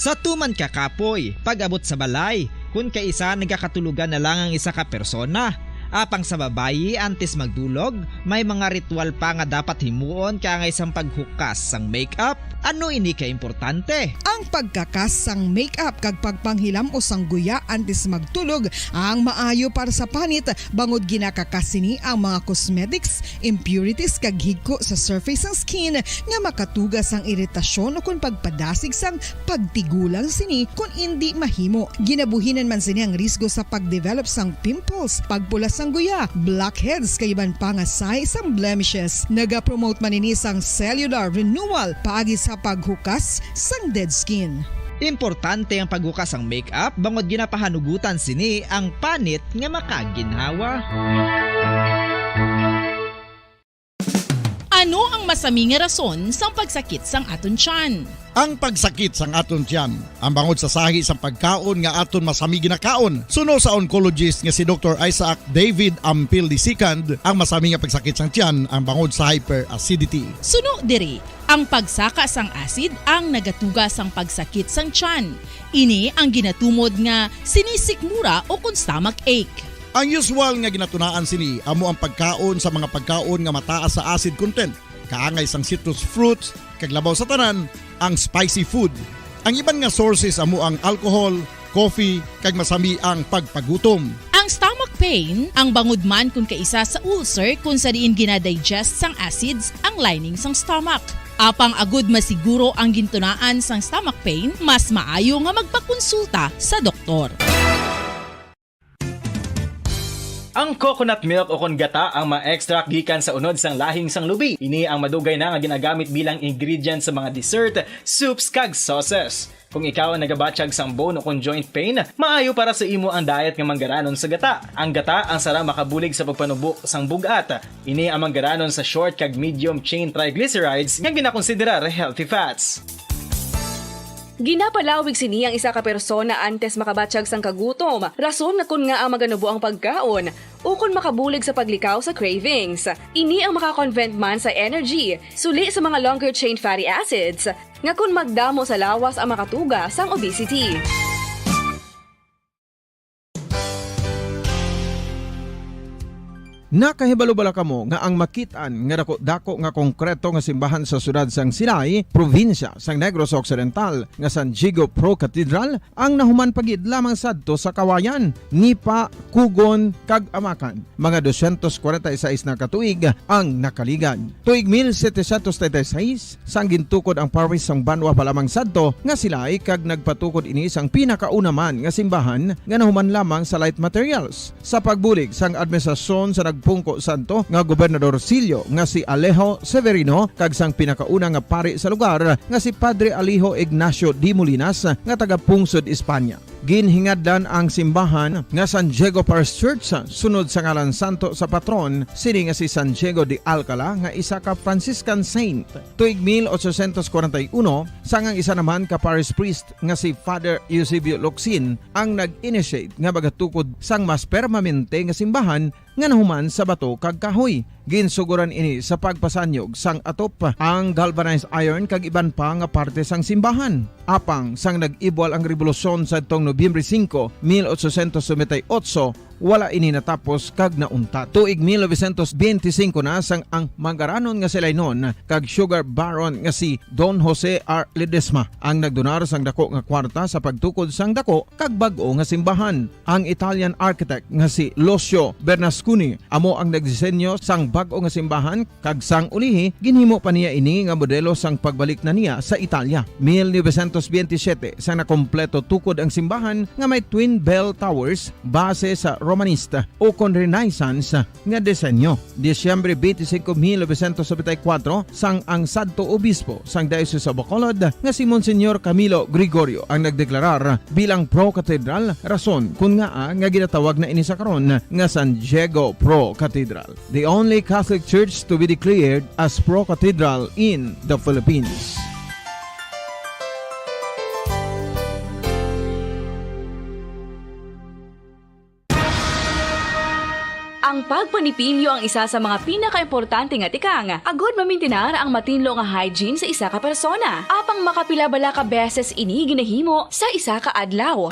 Sa tuman ka kapoy, pag-abot sa balay, kun kaisa nagakatulogan na lang ang isa ka persona. Apang sa babayi, antes magdulog, may mga ritual pa nga dapat himuon kaangay sang paghukas sang makeup. Ano ini ka importante? Ang pagkakas sang makeup kag pagpanghilam-os sang guya antes magtulog ang maayo para sa panit, bangod ginakakas sini ang mga cosmetics, impurities, kag higko sa surface sang skin nga makatuga sang iritasyon ukon pagpadasig sang pagtigulang sini kon indi mahimo. Ginabuhinan man sini ang risgo sa pagdevelop sang pimples, pagpula sang guya, blackheads, kag iban pa nga sahi sang blemishes. Nagapromote man ini sang cellular renewal paagi sa paghukas sang dead skin. Importante ang paghukas sang makeup bangod ginapahanugutan sini ang panit nga makaginhawa. Ano ang masami nga rason sang pagsakit sang aton tiyan? Ang pagsakit sang aton tiyan, ang bangod sa sahi sang pagkaon nga aton masami ginakaon. Suno sa oncologist nga si Doktor Isaac David Ampil the second, ang masami nga pagsakit sang tiyan ang bangod sa hyperacidity. Suno diri, ang pagsaka sang acid ang nagatuga sang pagsakit sang tiyan. Ini ang ginatumod nga sinisikmura ukon stomach ache. Ang usual nga ginatunaan sini amo ang pagkaon sa mga pagkaon nga mataas sa acid content, kaangay sang citrus fruits, kag labaw sa tanan, ang spicy food. Ang iban nga sources amo ang alcohol, coffee, kag masami ang pagpagutom. Ang stomach pain, ang bangod man kun kaisa sa ulcer kun sa diin ginadigest sang acids ang lining sang stomach. Apang agud masiguro ang gintunaan sang stomach pain, mas maayo nga magpakonsulta sa doktor. Ang coconut milk ukon gata ang ma-extract gikan sa unod sang lahing sang lubi. Ini ang madugay na nga ginagamit bilang ingredient sa mga dessert, soups, kag sauces. Kung ikaw ang nagabatyag sang bone ukon joint pain, maayo para sa imo ang diet nga manggaranon sa gata. Ang gata ang sarang makabulig sa pagpanubo sang bug-at. Ini ang manggaranon sa short kag medium chain triglycerides nga ginakonsiderar healthy fats. Ginapalawig sini ang isa ka persona antes makabatyag sang kagutom, rason nga kon ngaa maganubo ang pagkaon, ukon makabulig sa paglikaw sa cravings. Ini ang maka-convert man sa energy, suli sa mga longer chain fatty acids, nga kon magdamo sa lawas ang makatuga sang obesity. Nakahibalo bala kamo nga ang makit-an nga dako-dako nga konkreto nga simbahan sa siyudad sang Silay, probinsya sang Negros Occidental, nga San Diego Pro Cathedral, ang nahuman pa gid lamang sadto sa kawayan, nipa, kugon, kag amakan? Mga dosyentos kwarenta y seis na ka tuig ang nakaligad. Tuig mil setecientos treinta y seis, sang gintukod ang parish sang banwa pa lamang sadto nga Silay, kag nagpatukod ini sang pinakauna man nga simbahan nga nahuman lamang sa light materials. Sa pagbulig sang administrasyon sa nagpungko sadto nga gobernador silyo nga si Alejo Severino kag sang pinakauna nga pari sa lugar nga si Padre Alejo Ignacio de Molinas nga taga Pungsod, Espanya. Ginhingadlan ang simbahan nga San Diego Parish Church sunod sa ngalan santo sa patron sini nga si San Diego de Alcala nga isa ka Franciscan saint. Tuig mil ochocientos kwarenta y uno, sang ang isa naman ka parish priest nga si Father Eusebio Locsin ang nag-initiate nga magatukod sang mas permanente nga simbahan nga nahuman sa bato kag kahoy. Ginsugoran ini sa pagpasanyog sang atop, ang galvanized iron kag iban pa nga parte sang simbahan. Apang sang nag-ibwal ang rebolusyon sadtong Nobyembre singko, mil ochocientos noventa y ocho, wala ini natapos kag nauntat. Tuig mil novecientos benti singko na sang ang manggaranon nga si Lainon kag sugar baron nga si Don Jose R. Ledesma ang nagdonar sang dako nga kwarta sa pagtukod sang dako kag bag-o nga simbahan. Ang Italian architect nga si Lucio Bernasconi amo ang nagdisenyo sang bag-o nga simbahan, kag sang ulihi ginhimo pa niya ini nga modelo sang pagbalik na niya sa Italia. Mil novecientos benti siyete, sang nakompleto tukod ang simbahan nga may twin bell towers base sa Romanista ukon Renaissance nga disenyo. Disyembre twenty-five, mil novecientos noventa y cuatro, sang ang sadto obispo sang Diocese of Bacolod nga si Monsignor Camilo Gregorio ang nagdeklarar bilang Pro Cathedral, rason kon ngaa nga ginatawag na ini sa karon nga San Diego Pro Cathedral, the only Catholic Church to be declared as Pro Cathedral in the Philippines. Ang pagpanipilyo ang isa sa mga pinakaimportante nga tikang agod mamintinar ang matinlo nga hygiene sa isa ka persona. Apang makapila bala ka beses ini ginahimo sa isa ka adlaw?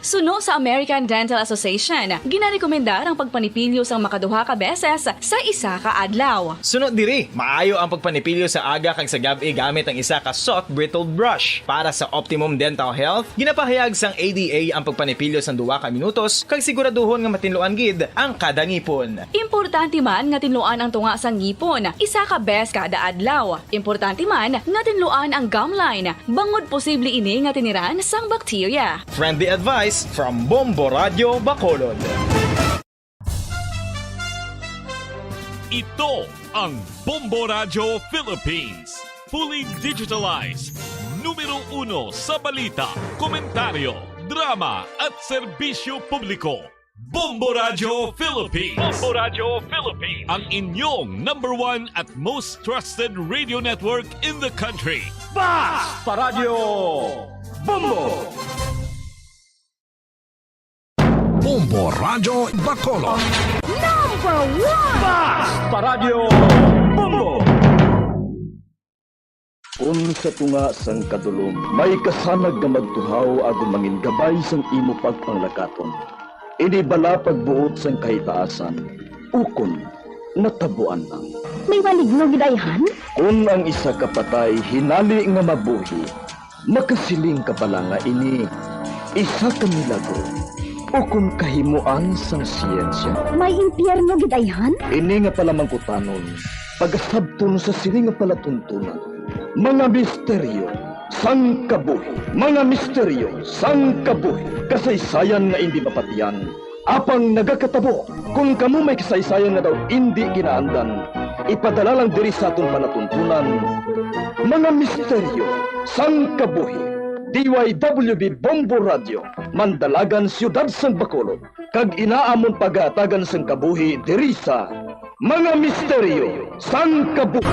Suno sa American Dental Association, ginarekomendar ang pagpanipilyo sang makaduha ka beses sa isa ka adlaw. Suno diri, maayo ang pagpanipilyo sa aga kag sa gab-i gamit ang isa ka soft bristled brush. Para sa optimum dental health, ginapahayag sang A D A ang pagpanipilyo sang duha ka minutos kag siguraduhon nga matinluan gid ang kada ngipon. Importante man nga tinluan ang tunga sang ngipon isa ka bes kada adlaw. Importante man nga tinluan ang gum line, bangod posible ini nga tiniran sang bakterya. Friendly advice from Bombo Radyo Bacolod. Ito ang Bombo Radyo Philippines. Fully digitalized. Numero uno sa balita, komentaryo, drama, at serbisyo publiko. Bombo Radyo Philippines. Bombo Radyo Philippines. Ang inyong number one at most trusted radio network in the country. Basta Radyo Bombo! Bombo Radyo Bacolod. Number one! Basta Radyo Bombo! Kon sa tunga sang kadulom may kasanag nga magtuhaw agod mangin gabay sang imo pagpanglakaton, ini bala pagbuot sang kahitaasan, ukon natabuan lang? May maligno gid ayhan? Kon ang isa ka patay hinali nga mabuhi, makasiling ka bala nga ini isa ka milagro ukon kahimoan sang siyensya? May impyerno gid ayhan? Ini nga palamangkutanon pagasabton sa sini nga palatuntunan, mga misteryo sang kabuhi, mga misteryo sang kabuhi, kasaysayan nga indi mapatian, apang nagakatabo. Kon kamo may kasaysayan nga daw indi ginaandan, ipadala lang diri sa aton palatuntunan, mga misteryo sang kabuhi. D Y W B Bombo Radyo, Mandalagan, Siyudad sang Bacolod, kag inaamon pagahatagan sang kabuhi diri sa Mga Misteryo sang Kabuhi.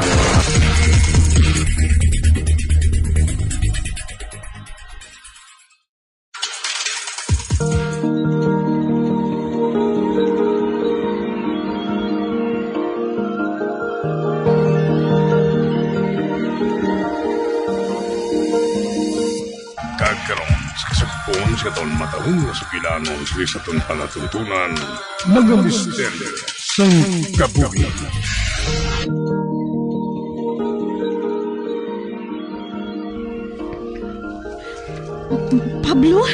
Kag karon, sa kasugpon Katon matahong nga sugilanon diri sa aton palatuntunan, mga misteryo sang kabuhi. Pablo?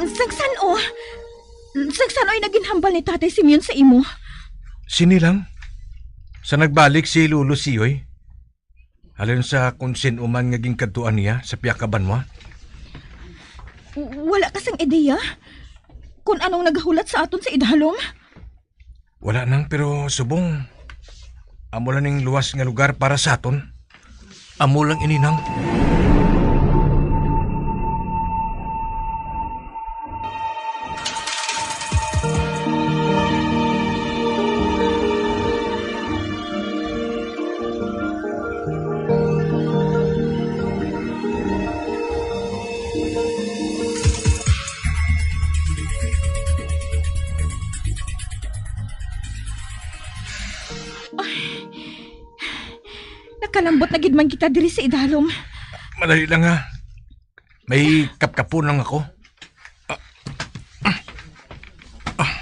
Sang san-o? Sang san-o ang ginhambal ni Tatay Simeon sa imo? Sini lang. Sa nagbalik si Lolo Siyoy, halin sa kung sin-o man nga ginkadtuan niya sa pihak ka banwa. W-, wala ka sang ideya kung anong nagahulat sa aton sa idalom? Wala nang, pero subong amo lang ning luwas nga lugar para sa aton. Amo lang ini, nang. Nakalambot na gid man kita diri sa idalom. Madali lang, ha. May kapkapon lang ako. Ah, ah, ah,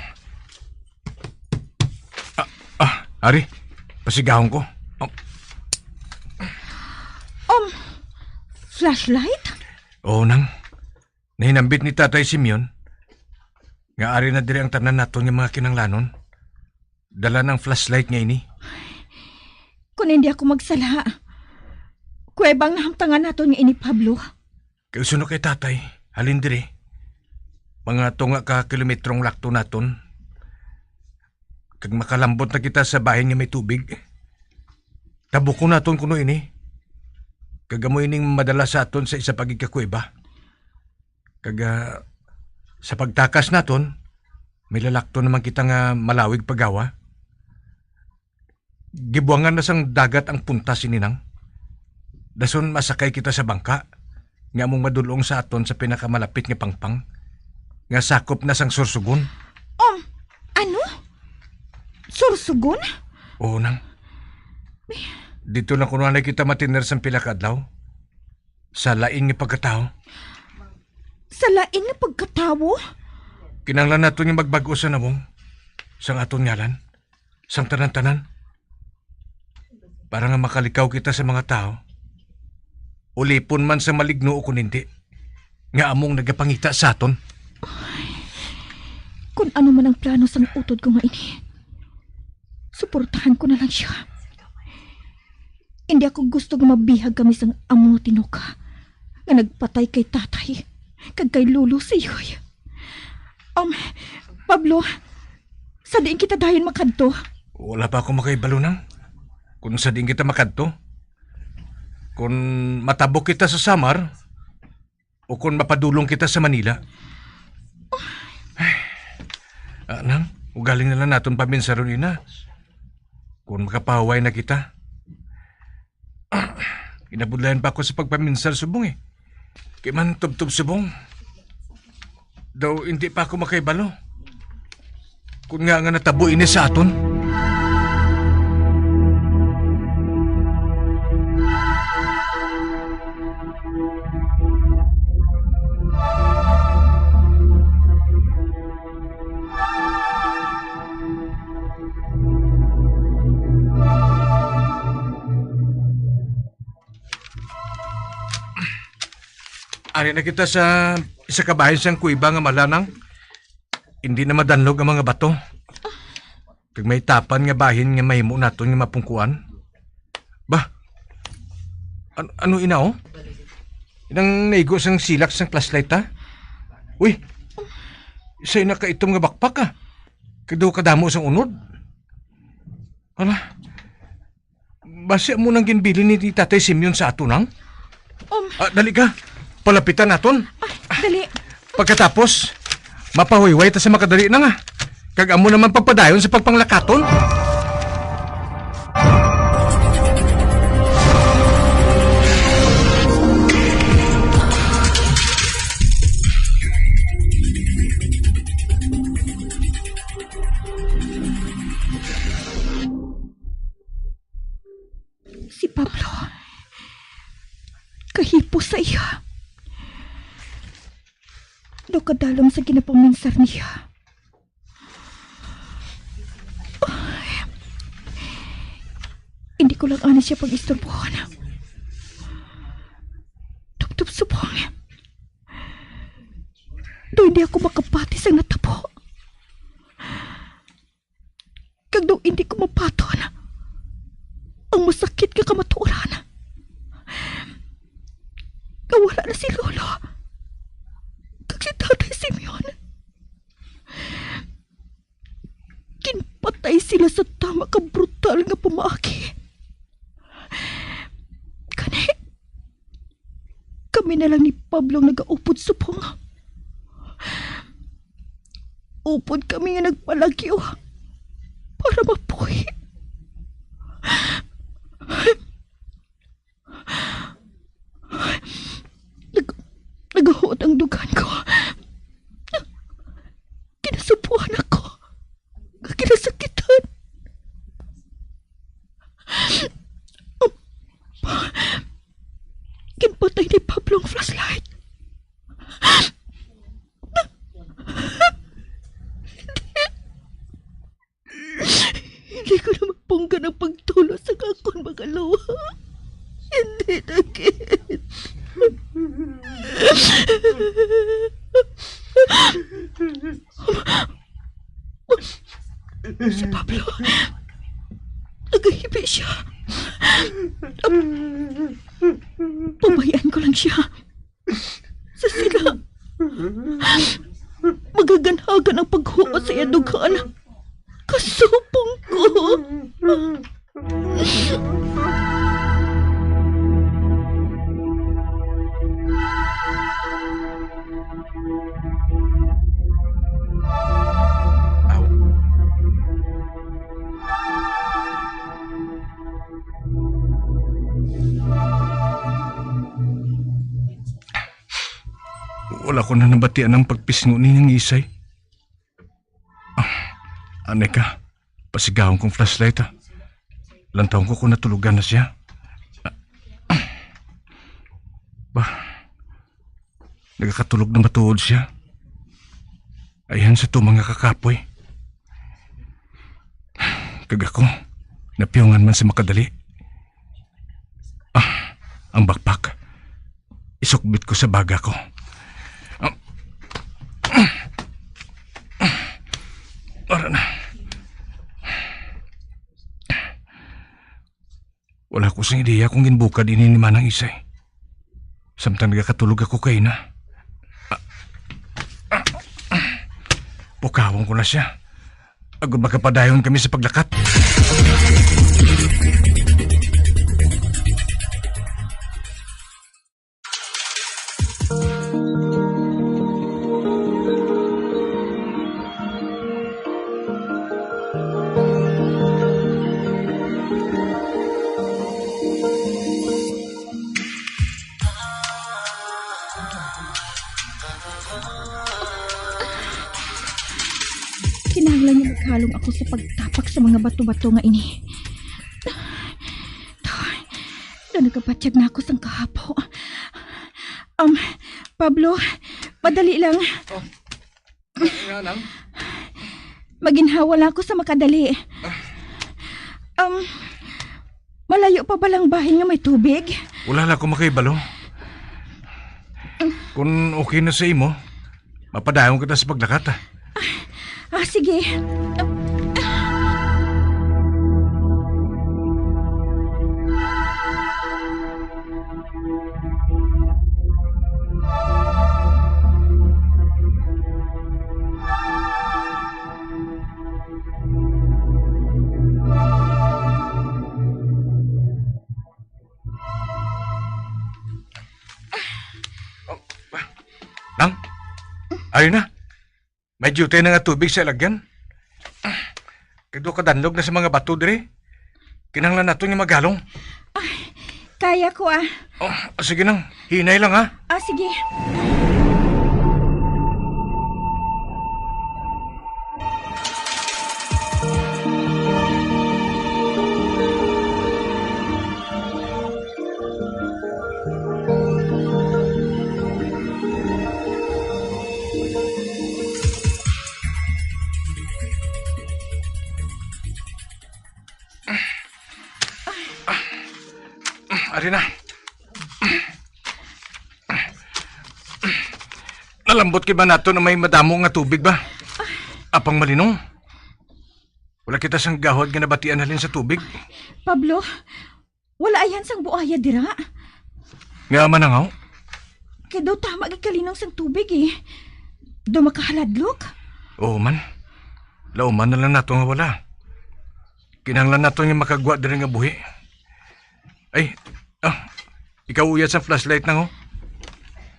ah, ari, pasigahon ko. Oh. Um, flashlight? Oo, nang. Nahinambit ni Tatay Simeon nga ari na diri ang tanan naton nga mga kinahanglanon. Dala ang flashlight nga ini. Kung hindi ako magsala, kuweba ang nahamtangan naton nga ini, Pablo. Kay suno kay tatay, halin diri. Mga tunga ka kilometrong lakto naton. Kag makalambot na kita sa bahin nga may tubig. Tabukon naton kuno ini. Kag amo ining madala sa aton sa isa pa gid ka kuweba. Kag, ah, sa pagtakas naton, may lalakton naman kita nga malawig paggawa. Gibuangan na sang dagat ang punta sini, nang. Dason masakay kita sa bangka nga among madul-ong sa aton sa pinakamalapit nga pangpang nga sakop na sang Sorsogon. Um, ano? Sorsogon? Oo, nang. Dito na kuno anay kita matiner sang pila ka adlaw. Sa lain nga pagkatawo. Sa lain nga pagkatawo? Kinahanglan naton nga magbag-o sa nawong sang aton ngalan, sang tanan-tanan, para nga makalikaw kita sa mga tawo, ulipon man sa maligno o kon hindi, nga among nagapangita sa aton. Ay, kun ano man ang plano sang utod ko nga ini, suportahan ko na lang sia. Hindi ako gusto nga mabihag kami sang amo nga tinuga nga nagpatay kay tatay kag kay lolo Siyoy. Um, Pablo, sa diin kita dayon makadto? Wala pa ako makahibalo, nang, kung sa diin kita makadto. Kung matabok kita sa Samar, o kon mapadulong kita sa Manila. Ah, nang, ugaling na lang naton paminsaron ina. Kung makapahuway na kita. Ginabudlayan pa ako sa pagpaminsar subong, eh. Kay man tubtob subong. Daw hindi pa ako makahibalo. Kun nga nga natabo ini sa aton. Ari na kita sa isa ka bahin sang kuweba nga mala, nang. Hindi na madanlog ang mga bato. Kag may tapan nga bahin nga mahimo naton nga mapungkuan. Ba? An-, ano ina, oh? Inang naigo sang silak sang flashlight, ha? Uy! Isa ina ka itom nga backpack, ah. Kag daw kadamo sang unod. Hala. Basi amo nang ginbilin ni Tatay Simeon sa aton, nang? Um. Ah, dali ka. Palapitan naton. Ah, dali. Pagkatapos, mapahuyway ta sa makadali na nga. Kag amo naman pagpadayon sa pagpanglakaton. Si Pablo, kahipos sa iya. daw kadalom sa ginapaminsar niya. Hindi ko lang ani siya pag-istorbohon. Tubtob subong. Daw hindi ako makapati sa natabo. Kag daw hindi ko mabaton ang masakit nga kamatuoran nga wala na si Lolo kag si Tatay Simeon. Ginpatay sila sa tama ka brutal nga pamaagi. Gani, kami na lang ni Pablo ang nagaupod subong. Upod kami nga nagpalagyo para mabuhi. Nag-, nagahuot ang dugan ko. Kinasubuan ako. Kinasakitan. Ginpatay ni Pablo ang flashlight. Hindi ko na mapunggan ang pagtulo sa akon mga luha. Hindi na gid. Si Pablo. Nagahibi siya. Pabayaan ko lang siya. Sa sila, magaganhagan ang paghuot sa iya dughan. Kasubong ko. Aw. Wala ko na nabatian ang pagpisngo ni Nang Isay. Ah, anay ka, pasigawon kong flashlight, ah. Lantawon ko kung natulogan na siya. Ba, nagakatulog na matuod siya. Ayhan sa tumang nga kakapoy. Kag ako, napiyungan man sa makadali. Ah, ang backpack. Isukbit ko sa baga ko. Ah, ara na. Wala ko sing ideya kung ginbukad ini ni Manang Isay. Samtang nagakatulog ako kay na. Ah, ah, ah. Pukawon ko na siya. Agud makapadayon kami sa paglakat. Kinahanglan nga maghalong ako sa pagtapak sa mga bato-bato nga ini. Daw nagabatyag na ako sang kahapon. Um, Pablo, madali lang. Oh. Nga, Nang? Maginhawa lang ako sa makadali. Ah. Um, malayo pa ba lang bahin nga may tubig? Wala lang ako makahibalo. Kung okay na sa imo, mapadayon kita sa paglakat, ah. Ah, ah, sige. Ah, ah. Nang, ari na. May diutay na nga tubig sa lagyan. Kay daw kadanlog na sa mga bato diri. Kinahanglan naton nga maghalong. Ay, kaya ko, ah. Oh, sige, Nang. Hinay lang, ha. Ah, sige. Ari na. Nalambot kay ba nato na may madamo nga tubig ba? Apang Malinong, wala kita sang gahod nga nabatian halin sa tubig. Pablo, wala ayan sang buaya dira. Nga man nangaw? Kay daw tama gid kalinong sang tubig, eh. Daw makahaladlok. Oo man. Lauman na lang nato nga wala. Kinahanglan nato nga makagwa diri nga buhi. Ay, ah, ikaw uyat sa flashlight na, oh.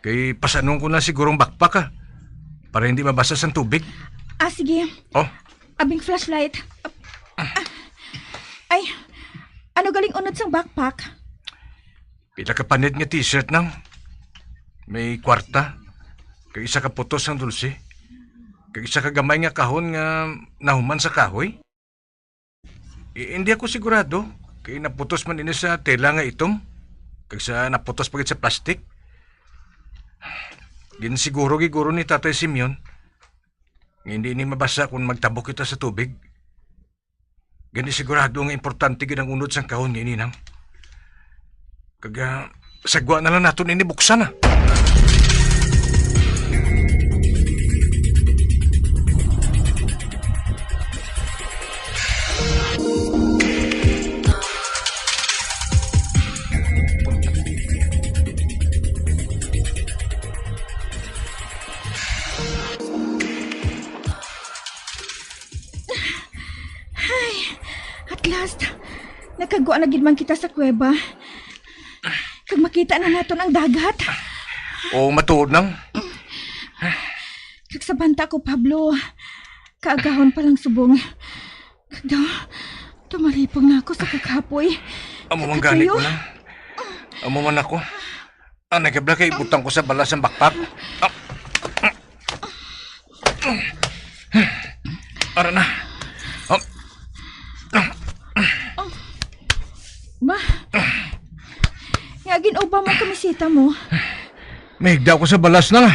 Kay pasanon ko na siguro ang backpack, ah, para hindi mabasa sang tubig. Ah, sige. Oh. Abing flashlight. Ah, ay, ano galing unod sang backpack? Pila ka panit nga t-shirt nang may kwarta, kag isa ka putos sang dulce, kag isa ka gamay nga kahon nga nahuman sa kahoy. I-, hindi ako sigurado kay naputos man ini sa tela nga itom kag sa naputos pa gid sa plastik. Ginsiguro gid guro ni Tatay Simeon nga hindi ini mabasa kung magtabok kita sa tubig. Gani sigurado nga importante gid ang unod sang kahon nga ini, nang. Kag, ah, sagwa na lang naton ini buksan, ah. Ay, at last, nakagwa na gid man kita sa kuweba. Kag makita na naton ang dagat. Oo, matuod lang. Kag sa banta ko, Pablo, kaagahon pa lang subong. Kag daw, tumalipong na ako sa kakapoy. Amo man gani ko na. Amo man ako. Anay kabla kay butang ko sa balas ang backpack. Ah. Ara na. Ah. Ba? Nga gin-uba mo kamisita mo? Mahigda ko sa balas na nga.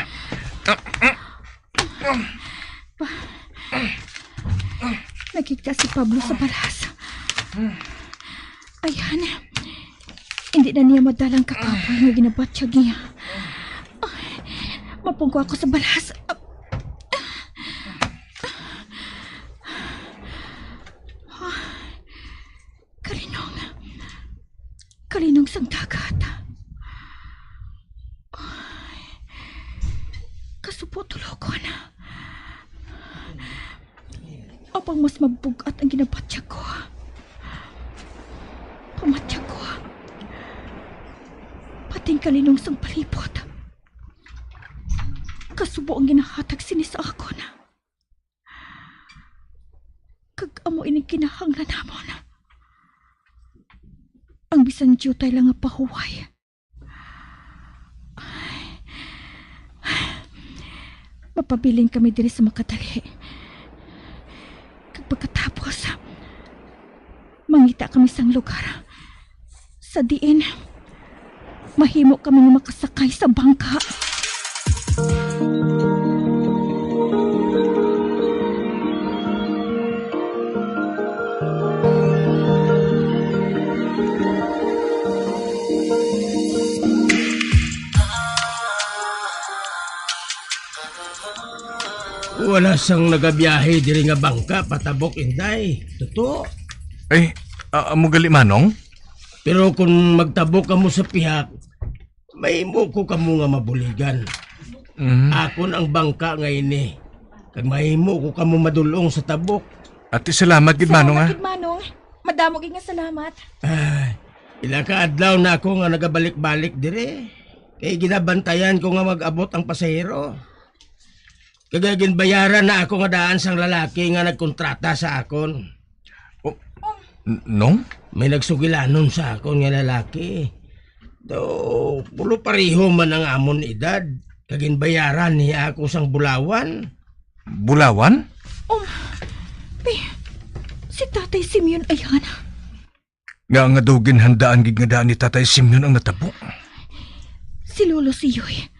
Ba? Nakita si Pablo sa balas. Ayan. Hindi na niya madala ang kakapoy nga ginabatyag niya. Ay, mapungko ako sa balas. Kalinong. Kalinong sang dagat. Ay, kasubo tulogon. Apang mas mabug-at ang ginabatyag ko. Pamatyag ko. Pati ang kalinong sang palibot. Kasubo ang ginahatag sini sa akon. Kag amo ini kinahanglan namon. Ang bisan diutay lang nga pahuway. Mapabilin kami diri sa makadali. Kag pagkatapos, mangita kami sang lugar sa diin mahimo kami nga makasakay sa bangka. Wala sang nagabiyahe diri nga bangka patabok, Inday. Tuto. Ay, a-, amo gali, Manong? Pero kung magtabok kamo sa pihak, mahimo ko kamo nga mabuligan. Mhm. Akon ang bangka nga ini, kag mahimo ko kamo madul-ong sa tabok. Ati, salamat gid, Manong, ah. Salamat gid, Manong. Madamo gid nga salamat. Ay, pila ka adlaw na ako nga nagabalik-balik diri. Kay ginabantayan ko nga mag-abot ang pasahero. Kag ginbayaran na ako nga daan sang lalaki nga nagkontrata sa akon. Oh, n-, nong? May nagsugilanon sa akon nga lalaki. Daw, pulo pareho man ang amon edad. Kag ginbayaran niya ako sang bulawan. Bulawan? Um, pi-, si Tatay Simeon ayan. Nga, nga daw ginhandaan gid nga daan ni Tatay Simeon ang natabo. Si Lolo Siyoy.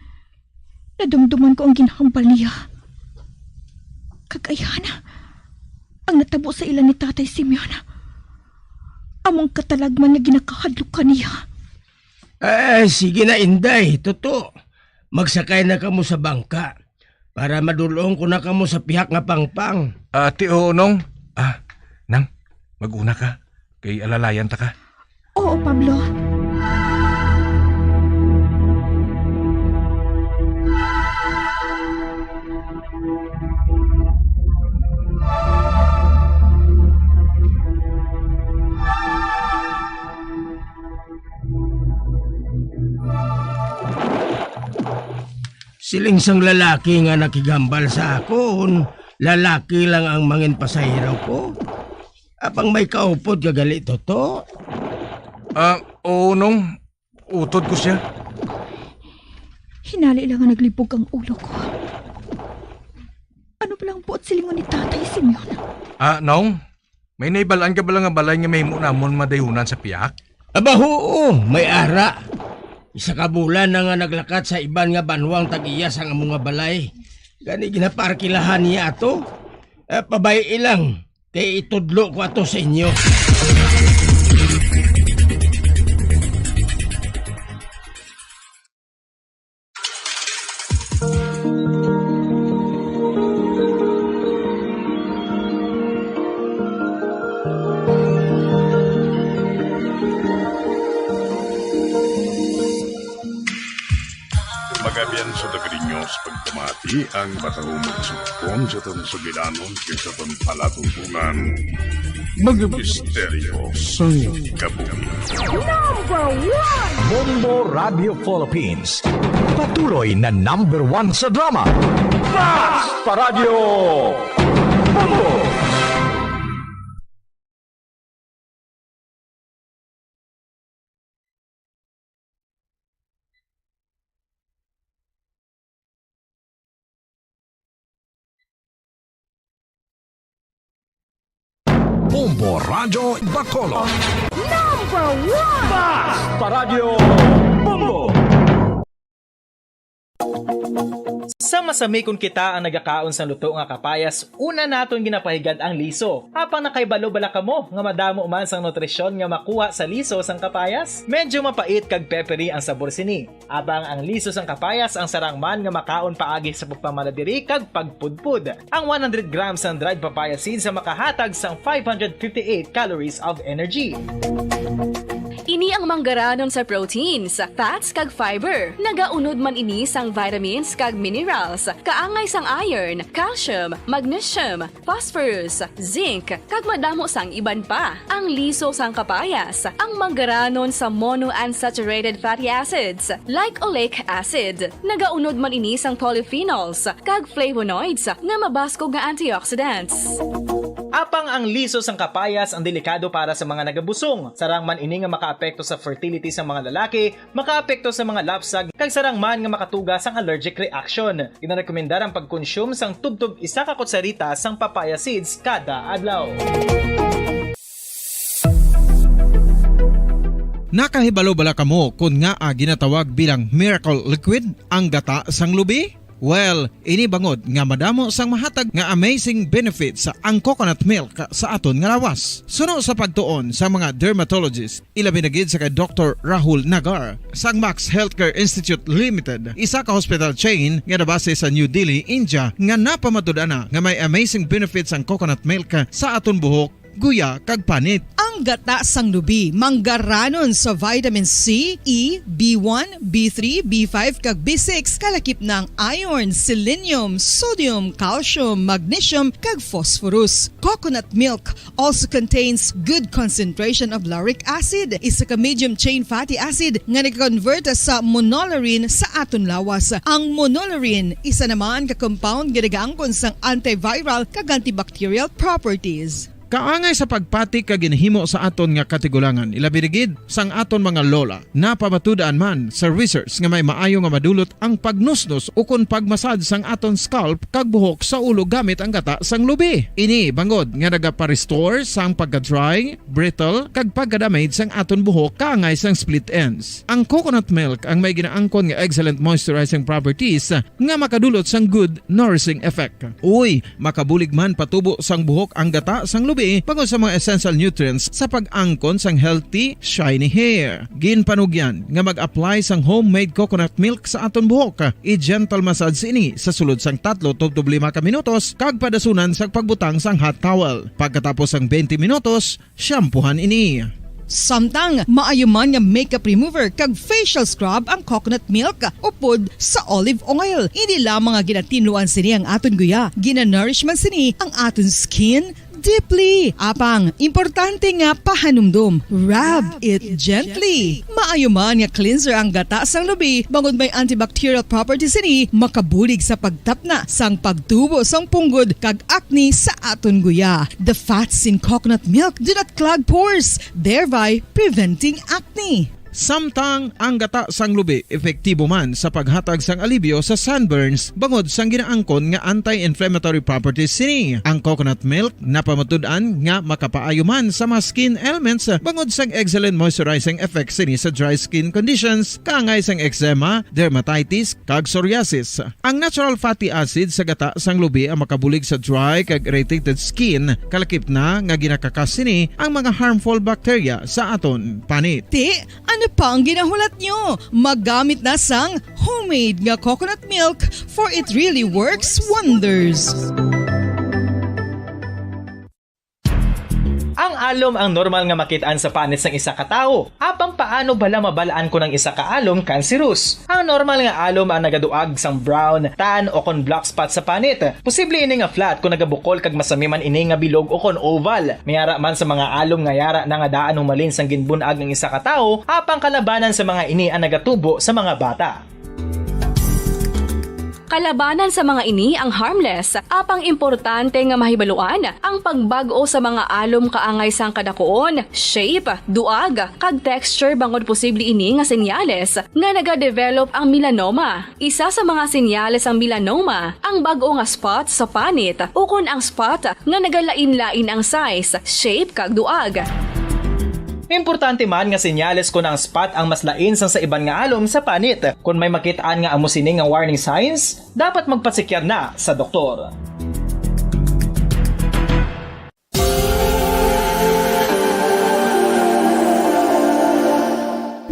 Nadumduman ko ang ginhambal niya. Kag ayan, ang natabo sa ila ni Tatay Simeon. Amo ang katalagman nga ginakahadlukan niya. Eh, sige na, Inday, Toto. Magsakay na kamo sa bangka para madulong ko na kamo sa pihak nga pangpang. Ati, oo, Nong. Ah, Nang, mag-una ka. Kay alalayan ta ka. Oo, Pablo. Siling sang lalaki nga nakigambal sa akon, lalaki lang ang mangin pasahero ko. Apang may kaupod ka gali, Toto? Ah, oo, Nong. Utod ko siya. Hinali lang nga naglibog ang ulo ko. Ano bala ang buot silingon ni Tatay Simeon? Ah, Nong? May naibalaan ka bala nga balay nga mahimo namon madayunan sa pihak? Aba, huo, may ara. Isa ka bulan na nga naglakat sa iban nga banwang tag-iya sang amo nga balay. Gani ginaparkilahan niya ato. Eh, pabay-i lang, kay itudlo ko ato sa inyo. Magabian sa Dagriños, pagpamati ang matahumong sugpon sa aton sugilanon kag sa aton palatumpunan. Mga misteryo sang kabuhi. Number one! Bombo Radio Philippines. Patuloy na number one sa drama. Basta Radyo Bombo! Bombo Radyo Bacolod. Number one! Basta Radyo Bombo! Sa masamikon kita ang nagakaon sang luto nga kapayas, una naton ginapahigad ang liso. Apang nakahibalo bala kamo nga madamo man sang nutrisyon nga makuha sa liso sang kapayas? Medyo mapait kag peppery ang sabor sini. Apang ang liso sang kapayas ang sarang man nga makaon paagi sa pagpamala diri kag pagpudpod. Ang one hundred grams sang dried papaya seeds ang makahatag sang five hundred fifty-eight calories of energy. Ini ang manggaranon sa proteins, fats, kag fiber. Nagaunod man ini sang vitamins kag minerals, kaangay sang iron, calcium, magnesium, phosphorus, zinc, kag madamo sang iban pa. Ang liso sang kapayas, ang manggaranon sa monounsaturated fatty acids, like oleic acid. Nagaunod man ini sang polyphenols kag flavonoids nga mabaskog nga antioxidants. Apang ang liso sang kapayas ang delikado para sa mga nagabusong. Sarang man ini nga makaapekto sa fertility sa mga lalaki, makaapekto sa mga lapsag, kag sarang man nga makatuga sang allergic reaction. Ginarekomendar ang pagkonsume sang tubtob isa ka kutsarita sang papaya seeds kada adlaw. Nakahibalo bala kamo kon ngaa ginatawag bilang miracle liquid ang gata sang lubi? Well, ini bangod nga madamo sang mahatag nga amazing benefits ang coconut milk sa aton nga lawas. Suno sa pagtuon sa mga dermatologist, ilabi na gid sa kay Doktor Rahul Nagar sang Max Healthcare Institute Limited, isa ka hospital chain nga nabase sa New Delhi, India, nga napamatud-an na nga may amazing benefits ang coconut milk sa aton buhok, guya, kag panit. Ang gata sang lubi manggaranon sa vitamin C, E, B one, B three, B five, kag B six, kalakip na ang iron, selenium, sodium, calcium, magnesium, kag phosphorus. Coconut milk also contains good concentration of lauric acid, isa ka medium chain fatty acid nga nag-convert sa monolaurin sa aton lawas. Ang monolaurin, isa naman ka compound nga nagaangkon sang antiviral kag antibacterial properties. Kaangay sa pagpati kag ginhimo sa aton nga katigulangan, ilabi na gid sang aton mga lola, napamatud-an man sa research nga may maayo nga madulot ang pagnusnos ukon pagmasad sang aton scalp kag buhok sa ulo gamit ang gata sang lubi. Ini bangod nga nagapa-restore sang pagka-dry, brittle, kag pagka-damage sang aton buhok kaangay sang split ends. Ang coconut milk ang may ginaangkon nga excellent moisturizing properties nga makadulot sang good nourishing effect. Uy, makabulig man patubo sang buhok ang gata sang P bangod sa mga essential nutrients sa pag-angkon sang healthy, shiny hair. Ginpanugyan nga mag-apply sang homemade coconut milk sa aton buhok. I-gentle massage ini sa sulod sang tatlo tubtob lima ka minutos kag padasunan sa pagbutang sang hot towel. Pagkatapos sang twenty minutos, shampoohan ini. Samtang maayo man nga makeup remover kag facial scrub ang coconut milk upod sa olive oil. Hindi lamang nga ginatinluan sini ang aton guya, ginanourish man sini ang aton skin deeply. Apang, importante nga pahanumdom, rub it gently. Maayo man nga cleanser ang gata sang lubi, bangod may antibacterial properties sini, makabulig sa pagtapna sang pagtubo sang punggod kag acne sa aton guya. The fats in coconut milk do not clog pores, thereby preventing acne. Samtang ang gata sang lubi epektibo man sa paghatag sang alibyo sa sunburns bangod sang ginaangkon nga anti-inflammatory properties sini. Ang coconut milk napamatud-an nga makapaayo man sa mga skin ailments bangod sang excellent moisturizing effect sini sa dry skin conditions, kaangay sang eczema, dermatitis, kag psoriasis. Ang natural fatty acid sa gata sang lubi ang makabulig sa dry kag irritated skin, kalakip na nga ginakakas sini ang mga harmful bacteria sa aton panit. Ti, ano pa ang ginahulat nyo? Magamit na sang homemade nga coconut milk, for it really works wonders. Ang alom ang normal nga makit-an sa panit sang isa ka tawo. Apang paano bala mabal-an kon ang isa ka alom cancerous? Ang normal nga alom ang nagaduag sang brown, tan, o kon black spot sa panit. Posible ini nga flat kon nagabukol kag masami man ini nga bilog o kon oval. May ara man sa mga alom nga yara na nga daan humalin sang ginbun-ag ang isa ka tawo, apang kalabanan sa mga ini ang nagatubo sa mga bata. Kalabanan sa mga ini ang harmless, apang importante nga mahibaluan ang pagbag-o sa mga alom kaangay sang kadakuon, shape, duag, kag texture, bangod posible ini nga senyales nga nagadevelop ang melanoma. Isa sa mga senyales sang melanoma ang bag-o nga spot sa panit ukon ang spot nga nagalain-lain ang size, shape, kag duag. Importante man nga senyales kon ang spot ang mas lain sang sa iban nga alom sa panit. Kon may makit-an nga amo sini nga warning signs, dapat magpasekyar na sa doktor.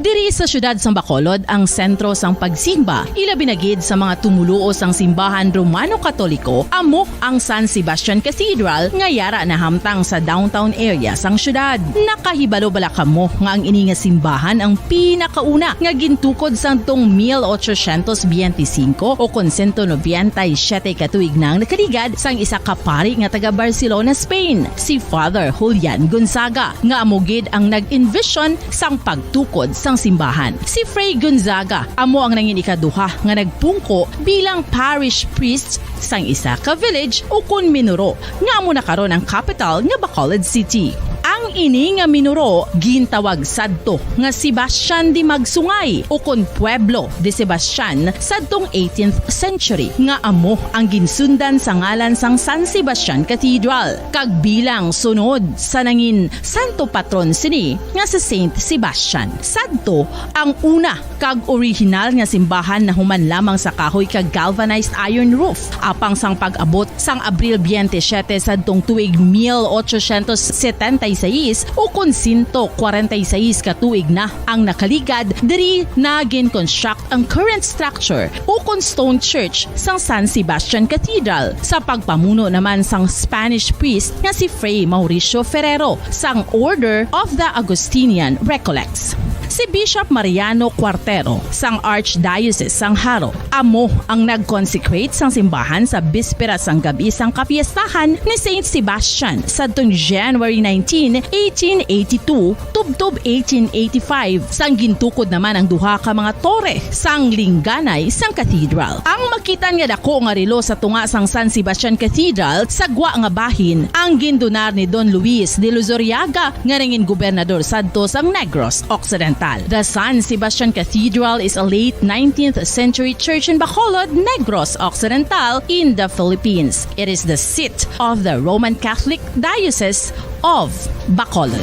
Diri sa siyudad sang Bacolod ang sentro sang pagsimba, ilabi na gid sa mga tumuluo sang simbahan Romano-Katoliko, amo ang San Sebastian Cathedral nga yara nahamtang sa downtown area sang siyudad. Nakahibalo bala kamo nga ang ini nga simbahan ang pinakauna nga gintukod sadtong mil ochocientos biyente singko o kon sento nobenta y siyete ka tuig na ang nakaligad sang isa ka pari nga taga Barcelona, Spain, si Father Julian Gonzaga, nga amo gid ang nag-envision sang pagtukod sang simbahan. Si Fray Gonzaga amo ang nangin ikaduha nga nagpungko bilang parish priest sang isa ka village ukon minuro nga amo na karon ang kapital nga Bacolod City. Ang ini nga minuro gintawag sadto nga Sebastian de Magsungay ukon Pueblo de Sebastian sadtong eighteenth century, nga amo ang ginsundan sa ngalan sang San Sebastian Cathedral, kag bilang sunod sa nangin santo patron sini nga si Saint Sebastian. Sadto ang una kag orihinal nga simbahan nahuman lamang sa kahoy kag galvanized iron roof. Apang sang pag-abot sang Abril biyente siyete sadtong tuig mil ochocientos setenta y seis, ukon sento kwarenta y seis ka tuig na ang nakaligad, diri na gin-construct ang current structure ukon stone church sang San Sebastian Cathedral, sa pagpamuno naman sang Spanish priest nga si Fray Mauricio Ferrero sang Order of the Augustinian Recollects. Si Bishop Mariano Cuartero sang Archdiocese sang Jaro amo ang nag-consecrate sang simbahan sa bispera sang gab-i sang kapiestahan ni Saint Sebastian sadtong January nineteen, eighteen eighty-two, tubtob eighteen eighty-five, sang gintukod naman ang duha ka mga tore sang lingganay sang cathedral. Ang makit-an nga dako nga relo sa tunga sang San Sebastian Cathedral sa gwa nga bahin ang gindonar ni Don Luis de Luzuriaga, nga nangin gobernador sadto sang Negros Occidental. The San Sebastian Cathedral is a late nineteenth century church in Bacolod, Negros Occidental, in the Philippines. It is the seat of the Roman Catholic Diocese of Bacolod.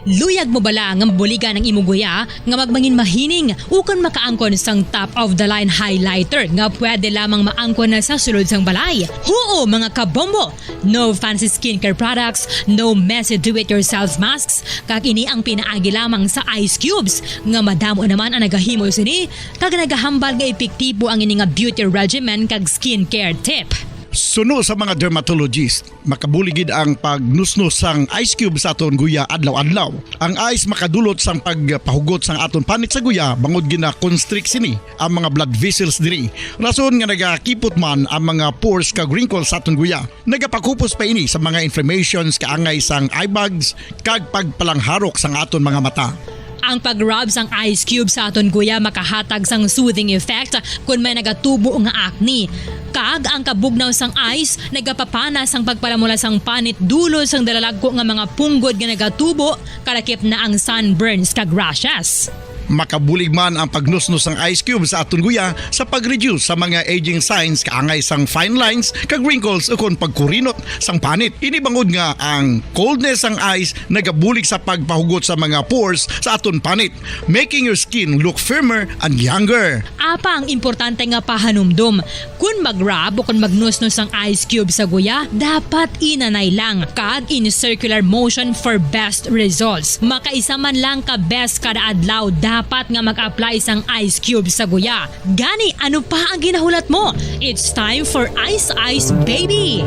Luyag mo bala nga mabuligan ang imo guya nga magmangin mahining ukon makaangkon sang top of the line highlighter nga pwede lamang maangkon na sa sulod sang balay? Huo, mga kabombo! No fancy skincare products, no messy do-it-yourself masks, kag ini ang pinaagi lamang sa ice cubes nga madamo naman ang nagahimo sini kag nagahambal nga epektibo ang ini nga beauty regimen kag skincare tip. Suno sa mga dermatologist, makabulig gid ang pagnusnos sang ice cube sa aton guya adlaw-adlaw. Ang ice makadulot sang pagpahugot sang aton panit sa guya bangod gina-constrict sini ang mga blood vessels diri, rason nga nagakipot man ang mga pores kag wrinkles sa aton guya. Nagapakupos pa ini sa mga inflammations kaangay sang eye bags kag pagpalangharok sang aton mga mata. Ang pag-rub sang ice cube sa aton guya makahatag sang soothing effect kon may nagatubo nga acne. Kag ang kabugnaw sang ice nagapapana sang pagpalamula sang panit dulot sang dalalagko nga mga punggod nga nagatubo, kalakip na ang sunburns kag rashes. Makabulig man ang pagnusnos sang ice cube sa aton guya sa pag-reduce sa mga aging signs kaangay sang fine lines kag wrinkles ukon pagkurinot sang panit. Ini bangod nga ang coldness sang ice nagabulig sa pagpahugot sa mga pores sa aton panit, making your skin look firmer and younger. Apa ang importante nga pahanumdom, kon mag-rub o kon magnusnos ang ice cube sa guya, dapat inanay lang kag in circular motion for best results. Makaisa man lang ka beses kada adlaw dapat nga mag-apply sang ice cube sa guya. Gani, ano pa ang ginahulat mo? It's time for Ice Ice Baby!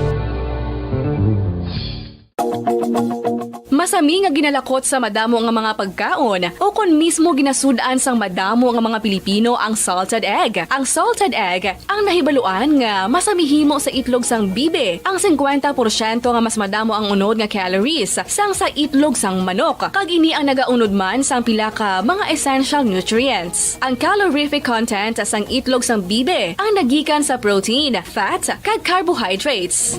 Masami nga ginalakot sa madamo nga mga pagkaon, o kon mismo ginasud-an sang madamo nga mga Pilipino ang salted egg. Ang salted egg ang nahibaluan nga masami himo sa itlog sang bibi, ang singkwenta porsyento nga mas madamo ang unod nga calories sang sa itlog sang manok, kag ini ang nagaunod man sang pila ka mga essential nutrients. Ang calorific content sang itlog sang bibi ang nagikan sa protein, fat, kag carbohydrates.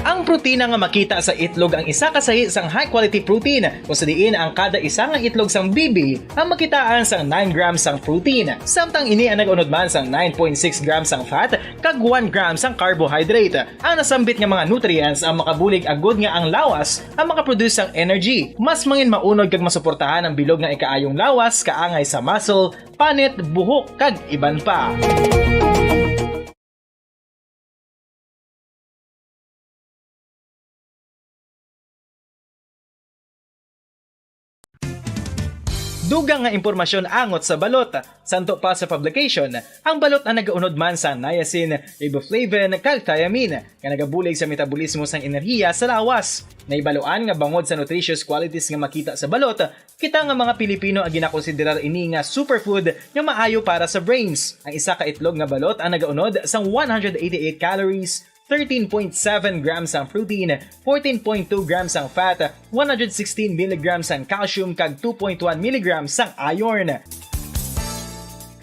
Ang protina nga makita sa itlog ang isa ka sahi sang high-quality protein, kung sa diin ang kada isa nga itlog sang bibi ang makitaan sang nine grams sang protein, samtang ini ang nag-unod man sang nine point six grams sang fat kag one gram sang carbohydrate. Ang nasambit nga mga nutrients ang makabulig agud nga ang lawas ang makaproduce sang energy, mas mangin maunod kag masuportahan ang bilog nga ikaayong lawas kaangay sa muscle, panit, buhok, kag iban pa. Dugang nga impormasyon angot sa balot. Santo pa sa publication, ang balot ang nagaunod man sa niacin, riboflavin, kag thiamine, nga nagabulig sa metabolismo sang enerhiya sa lawas. Nahibaluan nga bangod sa nutritious qualities nga makita sa balot, kita nga mga Pilipino ang ginakonsiderar ini nga superfood nga maayo para sa brains. Ang isa ka itlog nga balot ang nagaunod sang one hundred eighty-eight calories, thirteen point seven grams ang protein, fourteen point two grams ang fat, one hundred sixteen milligrams ang calcium, kag two point one milligrams ang iron.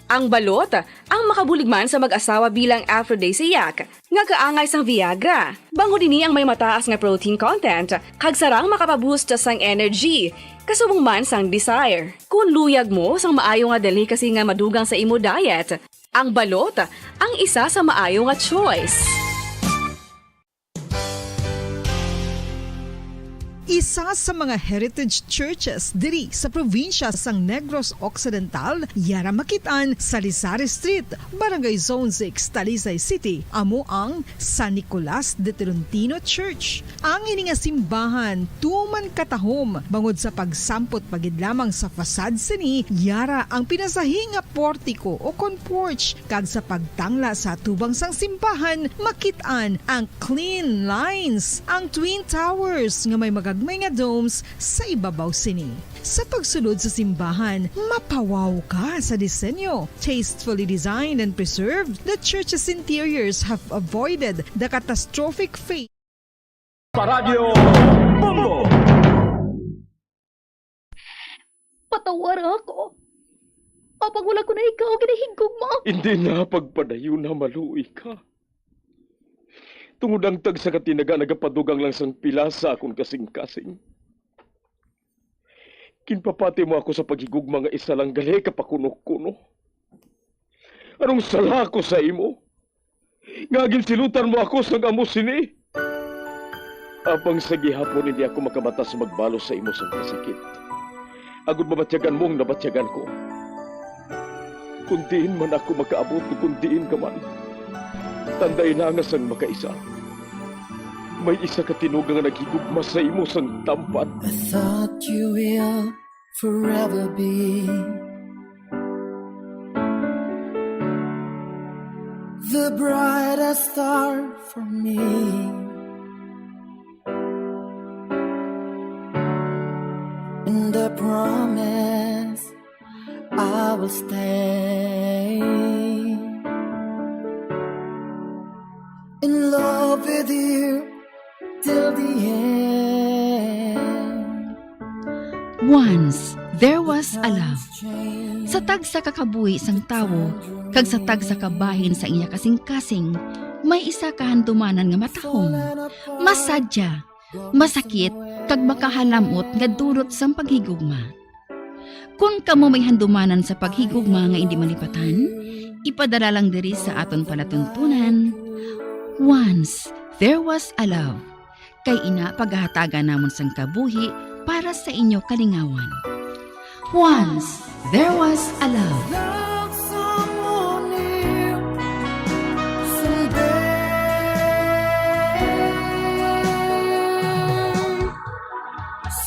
Ang balot ang makabulig man sa mag-asawa bilang aphrodisiac nga kaangay sang Viagra. Bangod ini ang may mataas nga protein content, kag sarang makapaboost sang energy, kasubong man sang desire. Kung luyag mo sang maayo nga delicacy nga madugang sa imo diet, ang balot ang isa sa maayo nga choice. Isa sa mga heritage churches diri sa probinsya sang Negros Occidental, yara makit-an sa Salizare Street, Barangay Zone six, Talisay City, amo ang San Nicolas de Tolentino Church. Ang ini nga simbahan tuman katahom bangod sa pagsampot pa gid lamang sa facade sini, yara ang pinasahi nga portico o kon porch, kag sa pagtangla sa atubang sang simbahan, makit-an ang clean lines, ang twin towers nga may magagmay nga domes sa ibabaw sini. Sa pagsulod sa simbahan, mapawaw ka sa disenyo. Tastefully designed and preserved, the church's interiors have avoided the catastrophic fate. Paradyo Bombo! Patawara ako. Apang wala ko na ikaw ginahigugma. Hindi na pagpadayon na maluoy ka. Tungod ang tagsa ka tinaga nagapadugang lang sang pila sa akon kasing-kasing. Ginpapati mo ako sa paghigugma nga isa lang gali ka pakuno-kuno. Anong sala ko sa imo? Nga ginsilutan mo ako sang amo sini? Apang sa gihapon hindi ako makabatas magbalos sa imo sang kasakit, agod mabatyagan mo ang nabatyagan ko. Kon diin man ako makaabot, kon diin ka man, tanday na nga sang makaisa, may isa ka tinuga nga naghigugma sa imo sang tampan. I thought you will forever be the brightest star for me, and I promise I will stay in love with you till the end. Once there was a love. Sa tagsa ka kabuhi sang tawo kag sa tagsa ka bahin sang iya kasingkasing, may isa ka handumanan nga matahom, masadya, masakit, kag makahalam-ot nga dulot sang paghigugma. Kon kamo may handumanan sa paghigugma nga indi malipatan, ipadala lang diri sa aton palatuntunan, Once There Was a Love. Kay ina, pagahatagan namon sang kabuhi para sa inyo kalingawan. Once There Was a Love. Love someone new someday.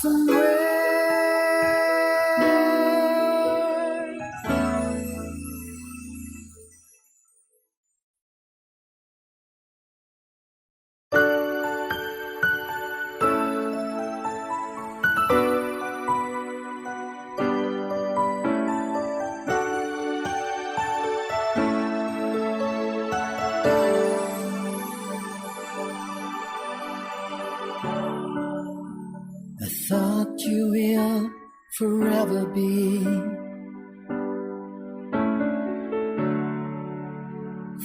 Somewhere. I thought you will forever be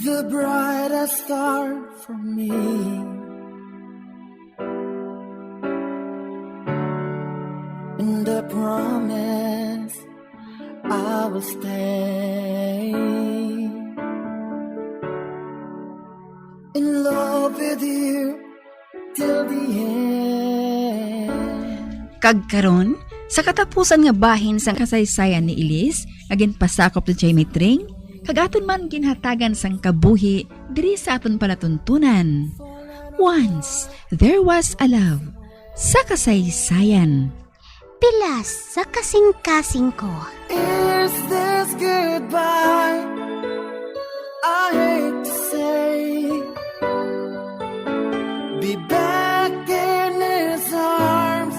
the brightest star for me. And I promise I will stay in love with you till the end. Kag karon, sa katapusan nga bahin sang kasaysayan ni Elise, nga ginpasakop ni Jamie Tring, kag aton man ginhatagan sang kabuhi diri sa aton palatuntunan. Once There Was a Love, sa kasaysayan. Pilas sa kasingkasing ko. Is this goodbye? I hate to say, be back in his arms.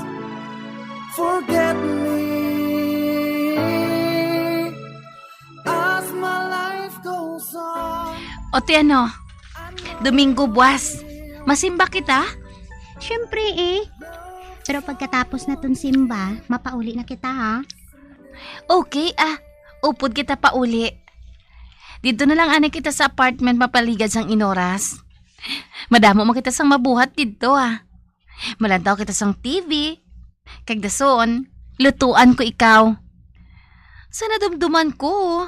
Forget me as my life goes on. O ti ano, Domingo buwas, masimba kita? Siyempre eh. Pero pagkatapos naton simba, mapauli na kita ha. Okay ah, upod kita pauli. Didto na lang anay kita sa apartment mapaligad sang inoras. Madamo man kita sang mabuhat didto ah. Malantaw kita sang T V. Kag dason, lutuan ko ikaw. Sa nadumduman ko,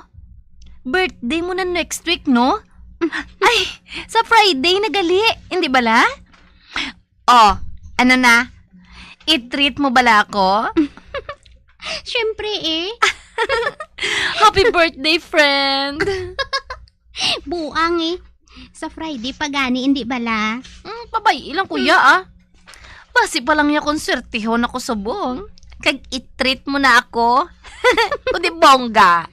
birthday mo na next week, no? Ay, sa Friday na gali, hindi bala? Oh, ano na? I-treat mo bala ako? Siyempre eh. Happy birthday, friend! Buang eh. Sa Friday pa gani, hindi bala? Mm, pabay-i lang, kuya, ah. Basi pa lang niya kung swertihon ako subong. Kag i-treat mo na ako. Kundi bongga.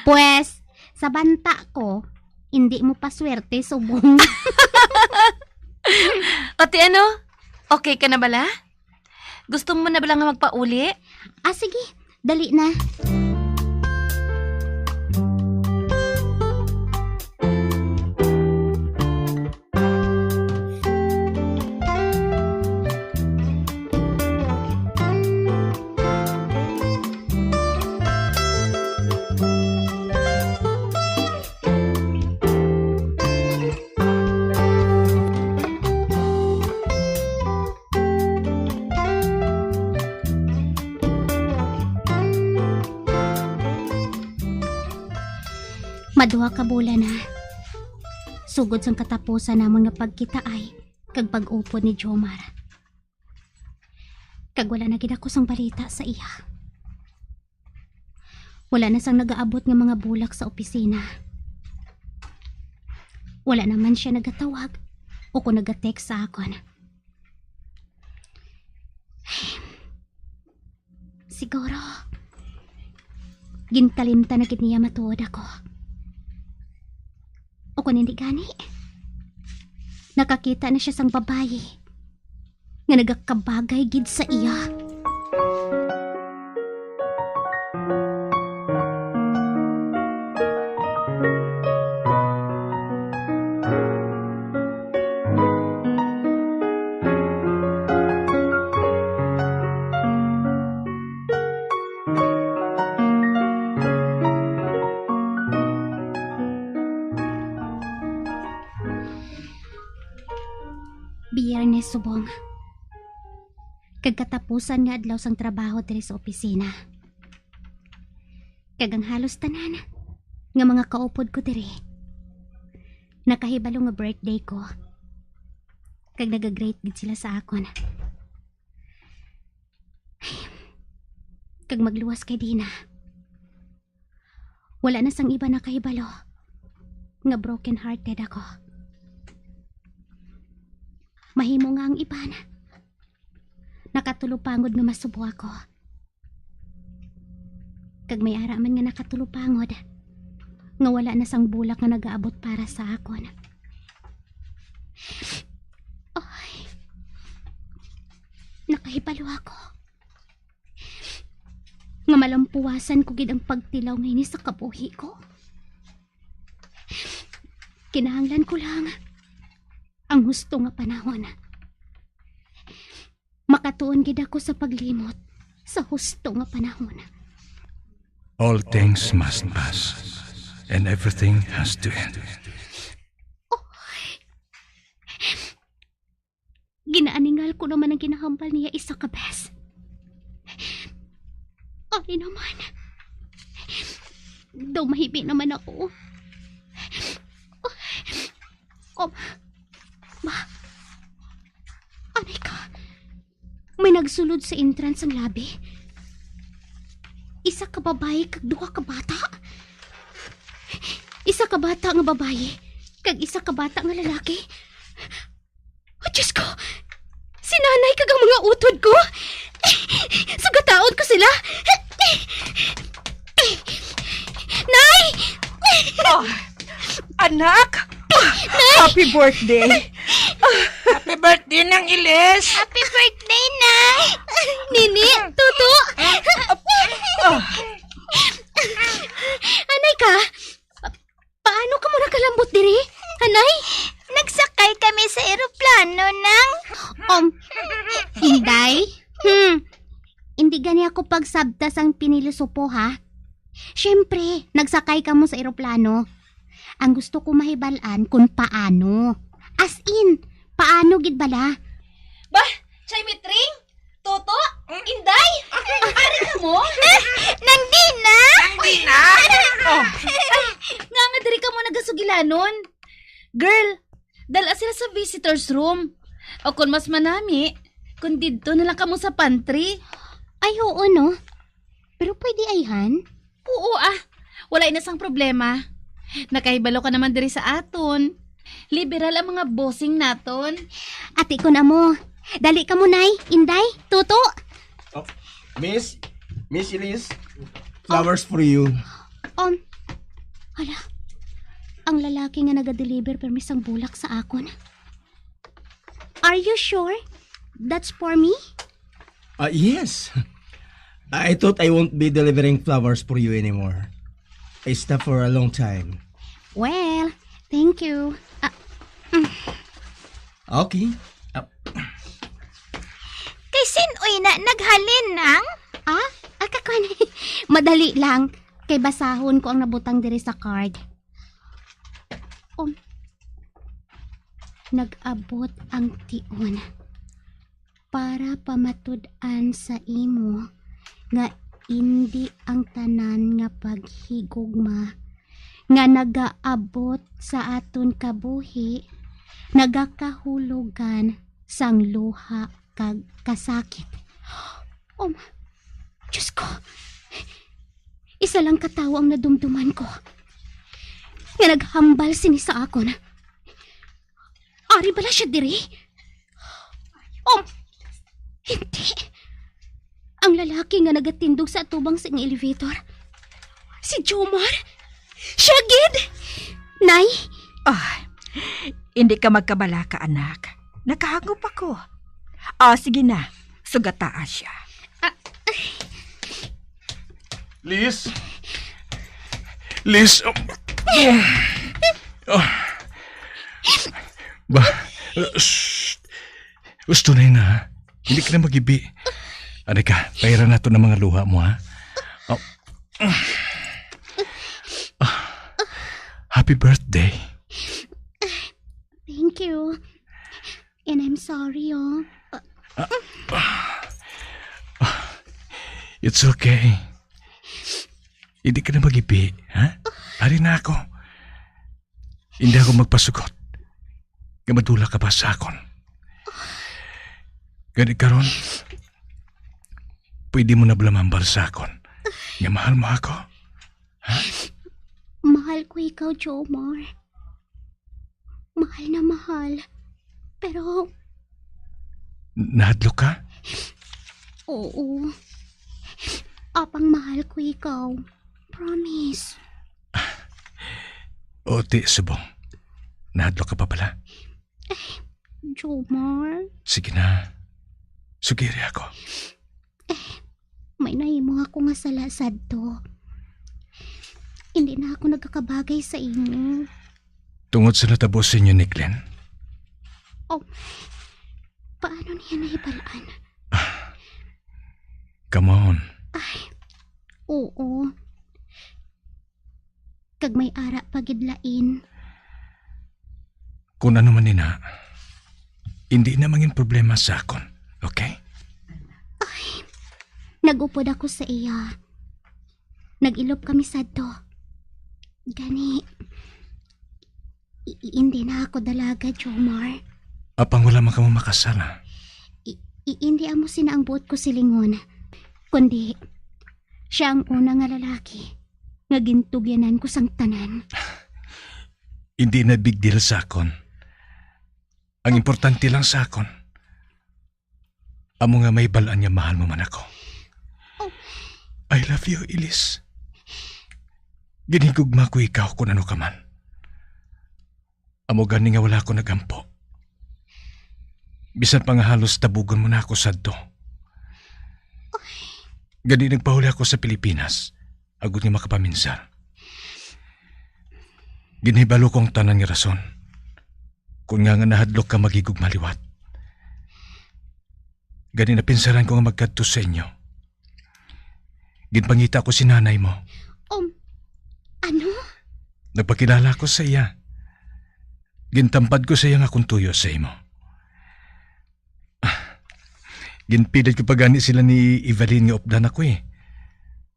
Pwes, sa banta ko, hindi mo pa swerte subong. O ti ano? Okay ka na bala? Gusto mo na bala nga magpauli? Ah, sige. Dali na. Maduha ka bulan na. Sugod sang katapusan namon nga pagkitaay, kag pag-upod ni Jomar. Kag wala na gid ako sang balita sa iya. Wala na sang nagaabot nga mga bulak sa opisina. Wala naman siya nagatawag o kung nagatext sa akon. Siguro, ginkalimtan na gid niya matuod ako. O kung hindi gani, nakakita na siya sang babayi nga nagakabagay gid sa iya. Biyernes subong, kag katapusan nga adlaw sang trabaho diri sa opisina. Kag ang halos tanan nga mga kaupod ko diri nakahibalo nga birthday ko, kag nagagreet gid sila sa akon. Kag magluwas kay Dina, wala na sang iba nakahibalo nga broken-hearted ako. Mahimo nga ang iban nakatulupangod nga masubo ako. Kag may ara man nga nakatulupangod nga wala na sang bulak nga nagaabot para sa akon. Ay, nakahibalo ako nga malampuwasan ko gid ang pagtilaw nga ini sa kabuhi ko. Kinahanglan ko lang ang husto nga panahon. Makatuon gid ako sa paglimot sa husto nga panahon. All things must pass, and everything has to end. Ginaaningal ko naman ang ginahambal niya isa ka bes. Ay naman. Daw mahibi naman ako. Oh, ma, anay ka? May nagsulod sa entrance sang lobby. Isa ka babayi kag duha ka bata. Isa ka bata nga babayi kag isa ka bata nga lalaki. Oh, Diyos ko! Si nanay kag ang mga utod ko! Sugataon ko sila! Nay! Oh, anak! Nay! Happy birthday! Happy birthday, Nang Ilis! Happy birthday, Nay! Nini, Tuto! Ah, ah. Anay ka? Paano kamo nakalambot diri, Anay? Nagsakay kami sa eroplano, Nang. Um, Inday? Hmm. Hindi gani ako pagsabta sang pinilosopo, ha? Siyempre, nagsakay kamo sa eroplano. Ang gusto ko mahibal-an kung paano. As in, paano gid bala? Bah, Chay Mitring? Toto? Inday? Ari kamo? Nang Dina? Nang Dina? Oh. Nga nga diri kamo nagasugilanon? Girl, dala sila sa visitors room. O kung mas manami, kung didto na lang kamo sa pantry. Ay, oo, no? Pero pwede, ayhan? Oo, ah. Wala na sang problema. Nakahibalo ka naman diri sa aton. Liberal ang mga bossing naton. Ati ko na mo. Dali ka mo, Nay, Inday, Tuto. Oh, Miss, Miss Elise, flowers for you. Um, hala, ang lalaki nga naga-deliver permi sang bulak sa akon. Are you sure that's for me? Uh, yes. I thought I won't be delivering flowers for you anymore. I stopped for a long time. Well, thank you. Ah, mm. Okay. Ah. Kay sin-oy na naghalin, Nang? Ah? Ah, kakwan. Madali lang. Kay basahon ko ang nabutang diri sa card. Um, nag-abot ang tion para pamatud-an sa imo nga indi ang tanan nga paghigugma nga nagaabot sa aton kabuhi Nagakahulogan sang luha kag kasakit. Um, Diyos ko, isa lang ka tawo ang nadumduman ko nga naghambal sini sa akon. Ari bala siya diri? Um, hindi. Ang lalaki nga nagatindog sa atubang sa elevator. Si Jomar? Siya gid? Nay? Ah, hindi ka magkabalaka, anak. Nakahangop ako. Ah, sige na. Sugataa siya. Ah, Liz? Liz? Oh. Oh. Ba, uh, shh. Gusto na yun, ha? Hindi ka na magibi. Ano ka, pairan nato ng mga luha mo, ha? Oh. Ah, happy birthday. Thank you. And I'm sorry, oh. It's okay. Hindi ka na magibi, ha? Ari na ako. Hindi ako magpasugot nga madula ka pa sa akon. Gani karon, pwede mo na bala mambal sa akon nga mahal mo ako? Mahal ko ikaw, Jomar. Mahal na mahal. Pero Nahadlok ka? Oo. Apang mahal ko ikaw. Promise. O, ti, subong. Nahadlok ka pa pala? Jomar. Sige na. Sugiri ako. May nahimo ako nga sala sadto. Hindi na ako nagkakabagay sa imo. Tungod sa natabo sa inyo ni Glenn? Oh, paano niya nahibalaan? Come on. Ay, oo. Kag may ara pa gid lain. Kung ano man ina, hindi na mangin problema sa akon, okay? Nag-upod ako sa iya. Nag-ilop kami sadto. Gani, i- i- hindi na ako dalaga, Jomar. Apang wala man kamo makasal, ha? I- i- hindi amo sina ang buot ko silingon. Kundi, siya ang una nga lalaki nga gintugyanan ko sang tanan. Hindi na big deal sa akon. Ang importante lang sa akon, amo nga mahibalaan nga mahal mo man ako. Oh. I love you, Elise. Ginhigugma ko ikaw kung ano ka man. Amo gani nga wala ako nagampo. Bisan pa nga halos tabugon mo na ako sadto. Gani nagpahuli ako sa Pilipinas, agod nga makapaminsar. Ginhibalo ko ang tanan nga rason. Kung nga nga nahadlok ka maghigugma liwat. Gani napinsaran ko nga magkadto sa inyo. Ginpangita ko si nanay mo. Um, ano? Nagpakilala ko sa iya. Gintampad ko sa iya nga akong tuyo sa imo. Ah, ginpilit ko pa gani sila ni Evelyn nga updan ako, eh.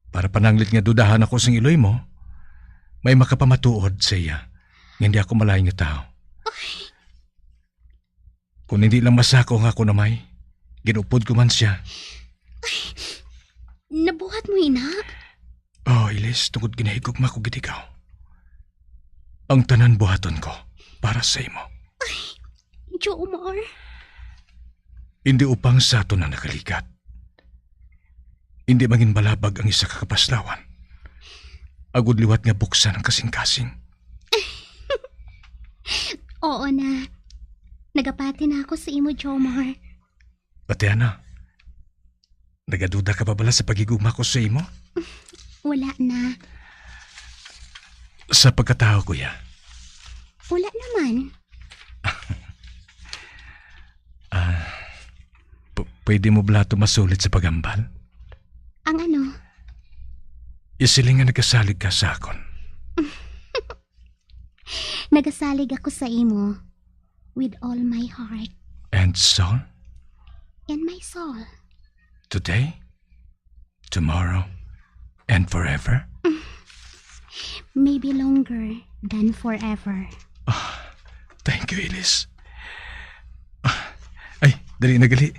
Para pananglit nga dudahan ako sang iloy mo, may makapamatuod sa iya nga hindi ako malain nga tawo. Kung hindi lang masako nga ako namay, ginupod ko man siya. Nabuhat mo ina? Oh, Elise, tungod ginahigugma ko gid ikaw. Ang tanan buhaton ko para sa imo. Jomar. Hindi upang sa aton ang nakaligat. Hindi mangin malabag ang isa ka kapaslawan. Agud liwat nga buksan ang kasing-kasing. Oo na. Nagapati na ako sa imo, Jomar. Ate Ana, nagaduda ka pa bala sa paghigugma ko sa imo? Wala na. Sa pagkatao, kuya? Wala naman. Ah, p- pwede mo bala ito masulit sa pagambal? Ang ano? Isiling nga nagasalig ka sa akon. Nagasalig ako sa imo with all my heart And soul? and my soul. Today? Tomorrow? And forever? Maybe longer than forever. Thank you, Elise. Dali na gali.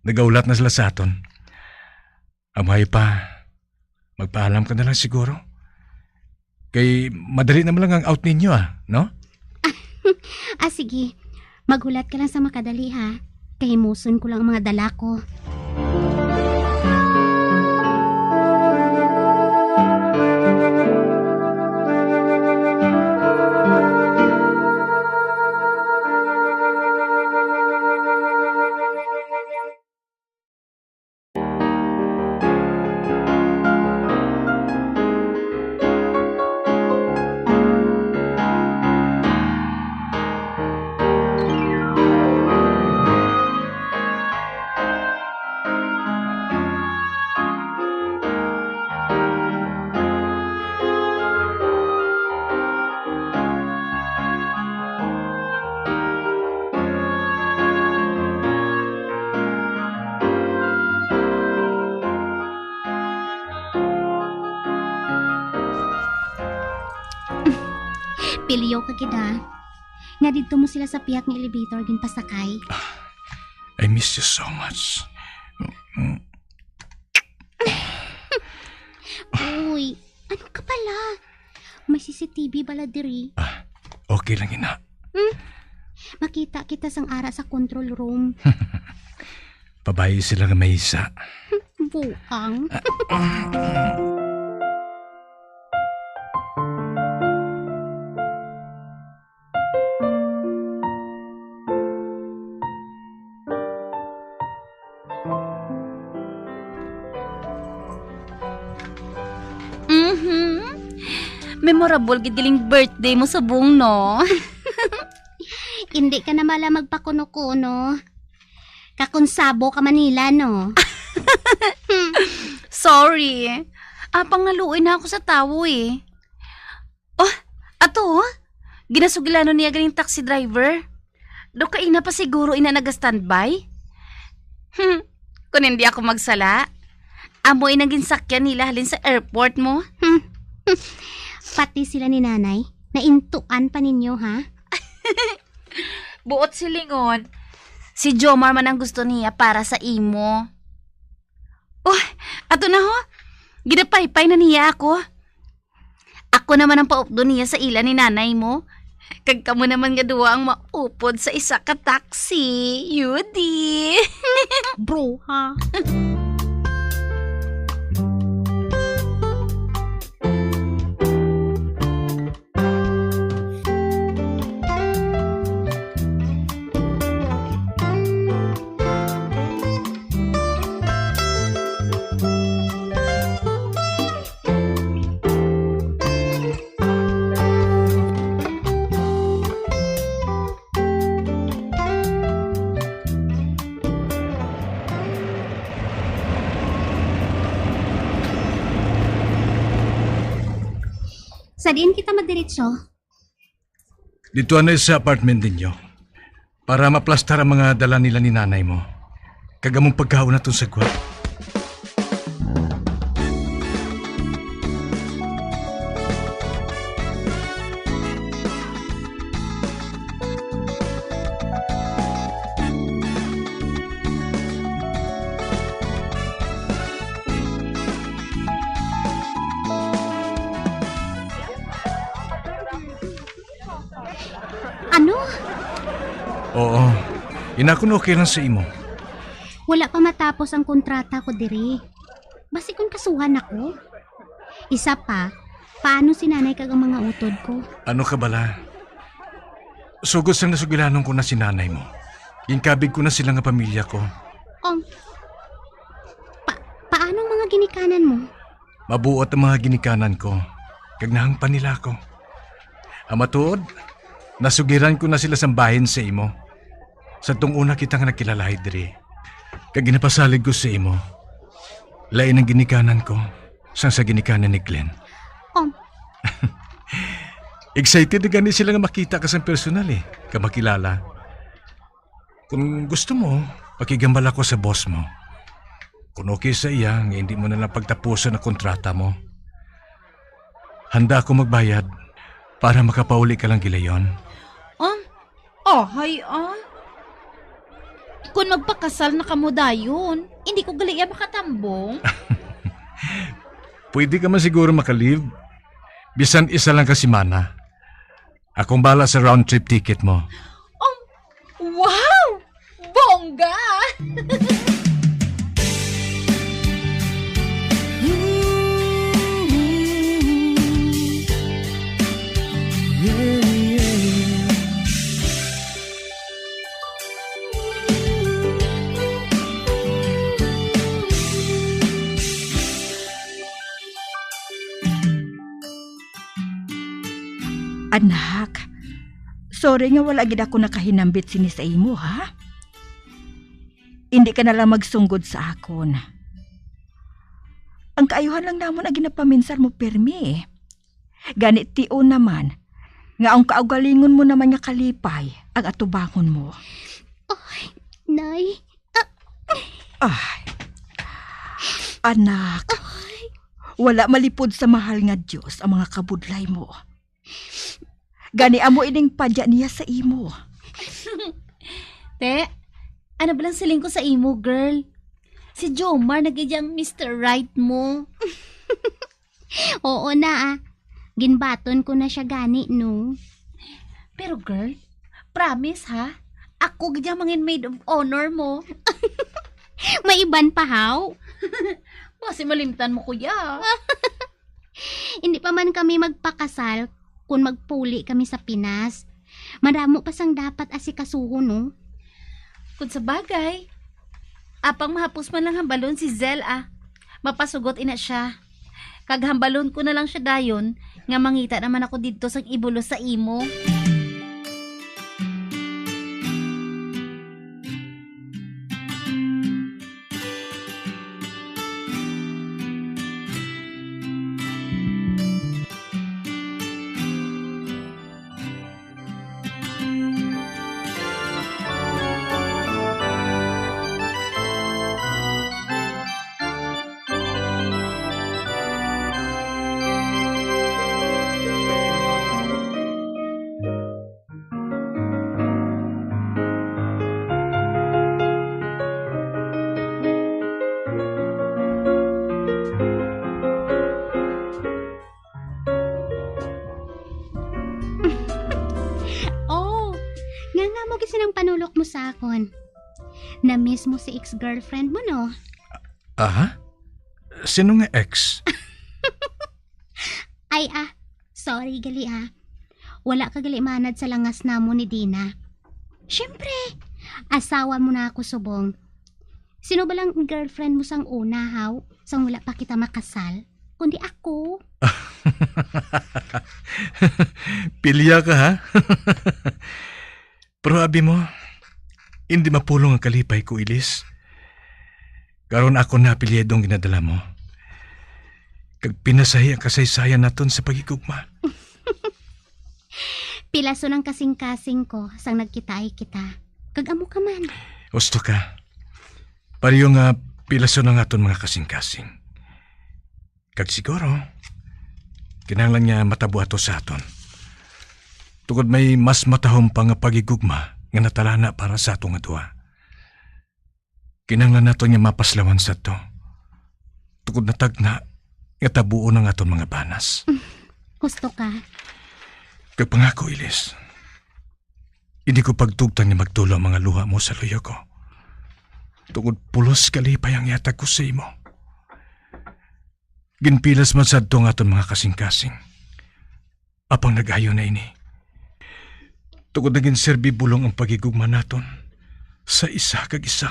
Nagaulat na sila sa aton. Amay pa, magpaalam ka na lang siguro. Kay madali naman lang ang out ninyo, ah, no? Ah, sige. Maghulat ka lang sa makadali, ha. Kahimuson ko lang ang mga dala ko. Pilyo ka gid, ah. Nga didto mo sila sa pihak nga elevator ginpasakay. I miss you so much. Uy, ano ka pala? May C C T V bala diri. Ah, okay lang ina. Makita kita sang ara sa control room. Pabayi sila nga may isa. Buang. Mhm. Memorable gid galing birthday mo subong, no? Hindi ka na mala magpakuno-kuno. Kakunsabo ka Manila, no? Sorry. Apang naluoy na ako sa tawo eh. Oh, ato, oh. Ginasugilanon niya ganing taxi driver. Do kaina pa siguro ina naga-standby? Hmm, kung hindi ako magsala, amo ina ginsakyan nila halin sa airport mo. Pati sila ni nanay, naintuan pa ninyo, ha? Buot silingon, si Jomar man ang gusto niya para sa imo. Oh, ato na ho. Ginapaypay na niya ako. Ako naman ang paupdo niya sa ila ni nanay mo. Kag kamo naman nga duwa ang maupod sa isa ka taxi, Yudi. Bruha. Sa diin kita magdiretso? Dito anay sa apartment ninyo para maplastar ang mga dala nila ni nanay mo. Kag among pagkaon naton sa gwat. Ano? Oo. Ina, kung okay lang sa imo. Wala pa matapos ang kontrata ko diri. Basi kung kasuhan ako. Isa pa, paano si nanay kag ang mga utod ko? Ano ka bala? Sugod sang nasugilanon ko na si nanay mo, ginkabig ko na sila nga pamilya ko. Um, pa- paano ang mga ginikanan mo? Mabuot ang mga ginikanan ko, kag nahangpan nila ako. Ang matuod, nasugiran ko na sila sang bahin sa imo. Sa tong una kita nga nagkilalahay diri, kag ginapasalig ko sa imo, lain ang ginikanan ko sang sa ginikanan ni Glenn. Um. Excited na gani sila nga makita ka sang personal eh, ka makilala. Kung gusto mo, pakigambal ako sa boss mo. Kung okay sa iya nga hindi mo na lang pagtapuson ang kontrata mo, handa ako magbayad para makapauli ka lang gilayon. Um, oh, hay, ah. Kung magpakasal na kamo dayon, hindi ko gali iya makatambong. Pwede ka man siguro maka-leave. Bisan isa lang ka semana. Akong bala sa round trip ticket mo. Um, wow! Bongga! Anak, sorry nga wala gid ako nakahinambit sini sa imo, ha? Hindi ka na lang magsunggod sa akon. Ang kaayuhan lang namon ang ginapaminsar mo pirmi. Gani tion naman nga ang kaugalingon mo naman nga kalipay ang atubangon mo. Ay, Nay. Ah. Ay. Anak, wala malipod sa mahal nga Dios ang mga kabudlay mo. Gani amo ining padya niya sa imo. Te, ano ba lang siling ko sa imo, girl? Si Jomar na gid ang Mister Right mo. Oo na, ah. Ginbaton ko na siya gani, no? Pero, girl, promise, ha? Ako gid ang mangin maid of honor mo. May iban pa, haw? Basi malimtan mo, kuya. Hindi pa man kami magpakasal kung magpuli kami sa Pinas. Madamo pa sang dapat asikasuhon, no? Kung sa bagay, apang mahapos man lang hambalon si Zel, ah. Mapasugot ina siya. Kag hambalon ko na lang siya dayon nga mangita naman ako didto sang ibulos sa imo. Oh, nga nga mo gid sinang panulok mo sa akon. Na-miss mo si ex-girlfriend mo, no? Aha? Sino nga ex? Ay, ah, sorry gali, ah. Wala ka gali manad sa langas namo ni Dina. Siyempre, asawa mo na ako subong. Sino ba lang ang girlfriend mo sang una, haw? Sang wala pa kita makasal? Kundi ako. Pilya ka, ha? Pero abi mo, hindi mapulong ang kalipay ko, Ilis. Karon ako na apelyido ang ginadala mo. Kag pinasahi ang kasaysayan naton sa paghigugma. Pilason ang kasing-kasing ko sang nagkitaay kita. Kag amo ka man. Husto ka. Pareho nga pilason ang aton mga kasing-kasing. Kag siguro, kinahanglan nga matabo ato sa aton. Tungod may mas matahom pa nga paghigugma nga natalana para sa ato nga duha. Kinahanglan naton nga mapaslawan sadto. Tungod natagna nga tabuon ang aton mga banas. Husto ka. Kag pangako, Ilis, hindi ko pagtugtan nga magtulo ang mga luha mo sa luyo ko. Tungod pulos kalipay ang ihatag ko sa imo. Ginpilas man sadto ang aton mga kasing-kasing. Apang nag-ayo na ini. Tungod nagin serbi bulong ang paghigugma naton sa isa kag isa.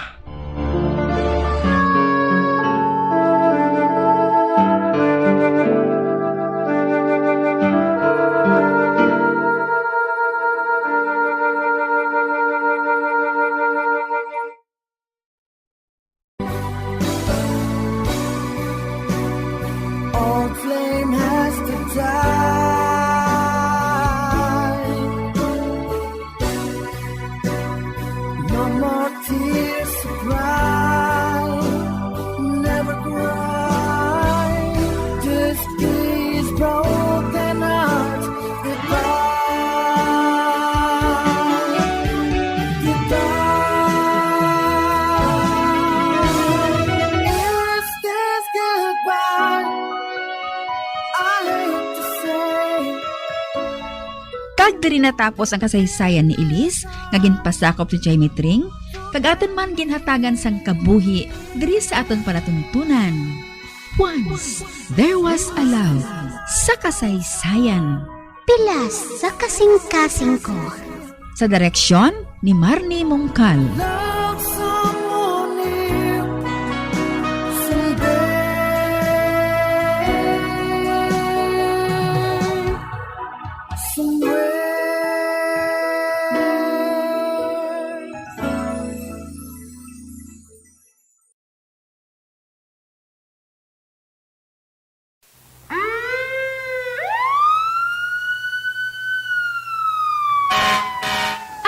All flame has to die. No more tears to cry. Never cry. Just these broken hearts. Goodbye. Goodbye. Kag diri natapos ang kasaysayan ni Elise, nga ginpasakop ni Jaime Tring, kag aton man ginhatagan sang kabuhi diri sa aton palatuntunan. Once, there was a love sa kasaysayan. Pilas sa kasingkasing ko. Sa direksyon ni Marnie Mongkal.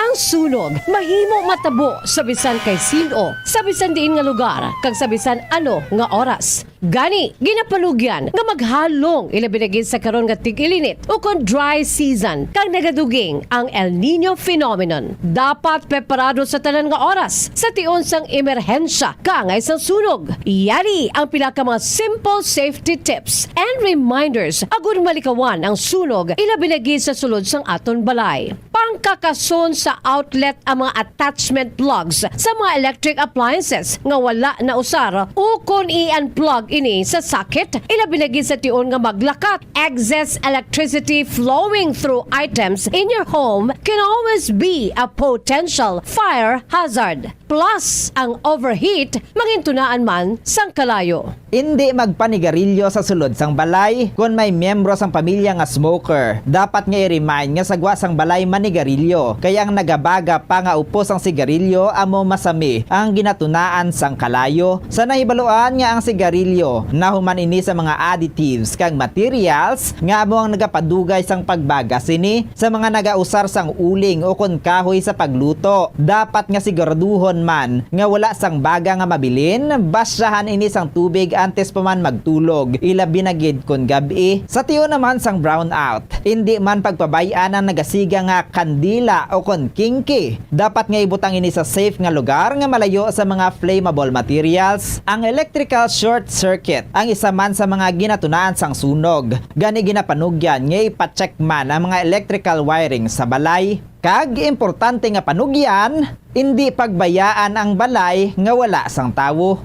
Ang sunog mahimo matabo sa bisan kay sin-o, sa bisan diin nga lugar, kag sa bisan ano nga oras. Gani, ginapanugyan nga maghalong, ilabi na gid sa karon nga tig-ilinit ukon dry season, kag nagaduging ang El Niño phenomenon. Dapat preparado sa tanan nga oras sa tion sang emerhensya kaangay sang sunog. Yari ang pila ka mga simple safety tips and reminders agud malikawan ang sunog, ilabi na gid sa sulod sang aton balay. Pangkakason sa outlet ang mga attachment plugs sa mga electric appliances nga wala nausar, ukon i-unplug ini sa socket, ilabi na gid sa tion nga maglakat. Excess electricity flowing through items in your home can always be a potential fire hazard. Plus, ang overheat mangintunaan man sang kalayo. Indi magpanigarilyo sa sulod sang balay. Kon may miyembro sang pamilya nga smoker, dapat nga i-remind nga sa gwa sang balay manigarilyo, kay ang nagabaga pa nga upos ang sigarilyo amo masami ang ginatunaan sang kalayo. Sa nahibaluan nga ang sigarilyo nahuman ini sa mga additives kag materials nga amo ang nagapadugay sang pagbaga sini, sa mga nagausar sang uling ukon kahoy sa pagluto. Dapat nga siguraduhon man nga wala sang baga nga mabilin, basyahan ini sang tubig antes pa man magtulog, ilabi na gid kon gab-i. Sa tion naman sang brownout, indi man pagpabay-an ang nagasiga nga kandila ukon kingki. Dapat nga ibutang ini sa safe nga lugar nga malayo sa mga flammable materials. Ang electrical short circuit ang isa man sa mga ginatunaan sang sunog. Gani ginapanugyan nga ipa-check man ang mga electrical wiring sa balay. Kag importante nga panugyan, indi pagbayaan ang balay nga wala sang tawo.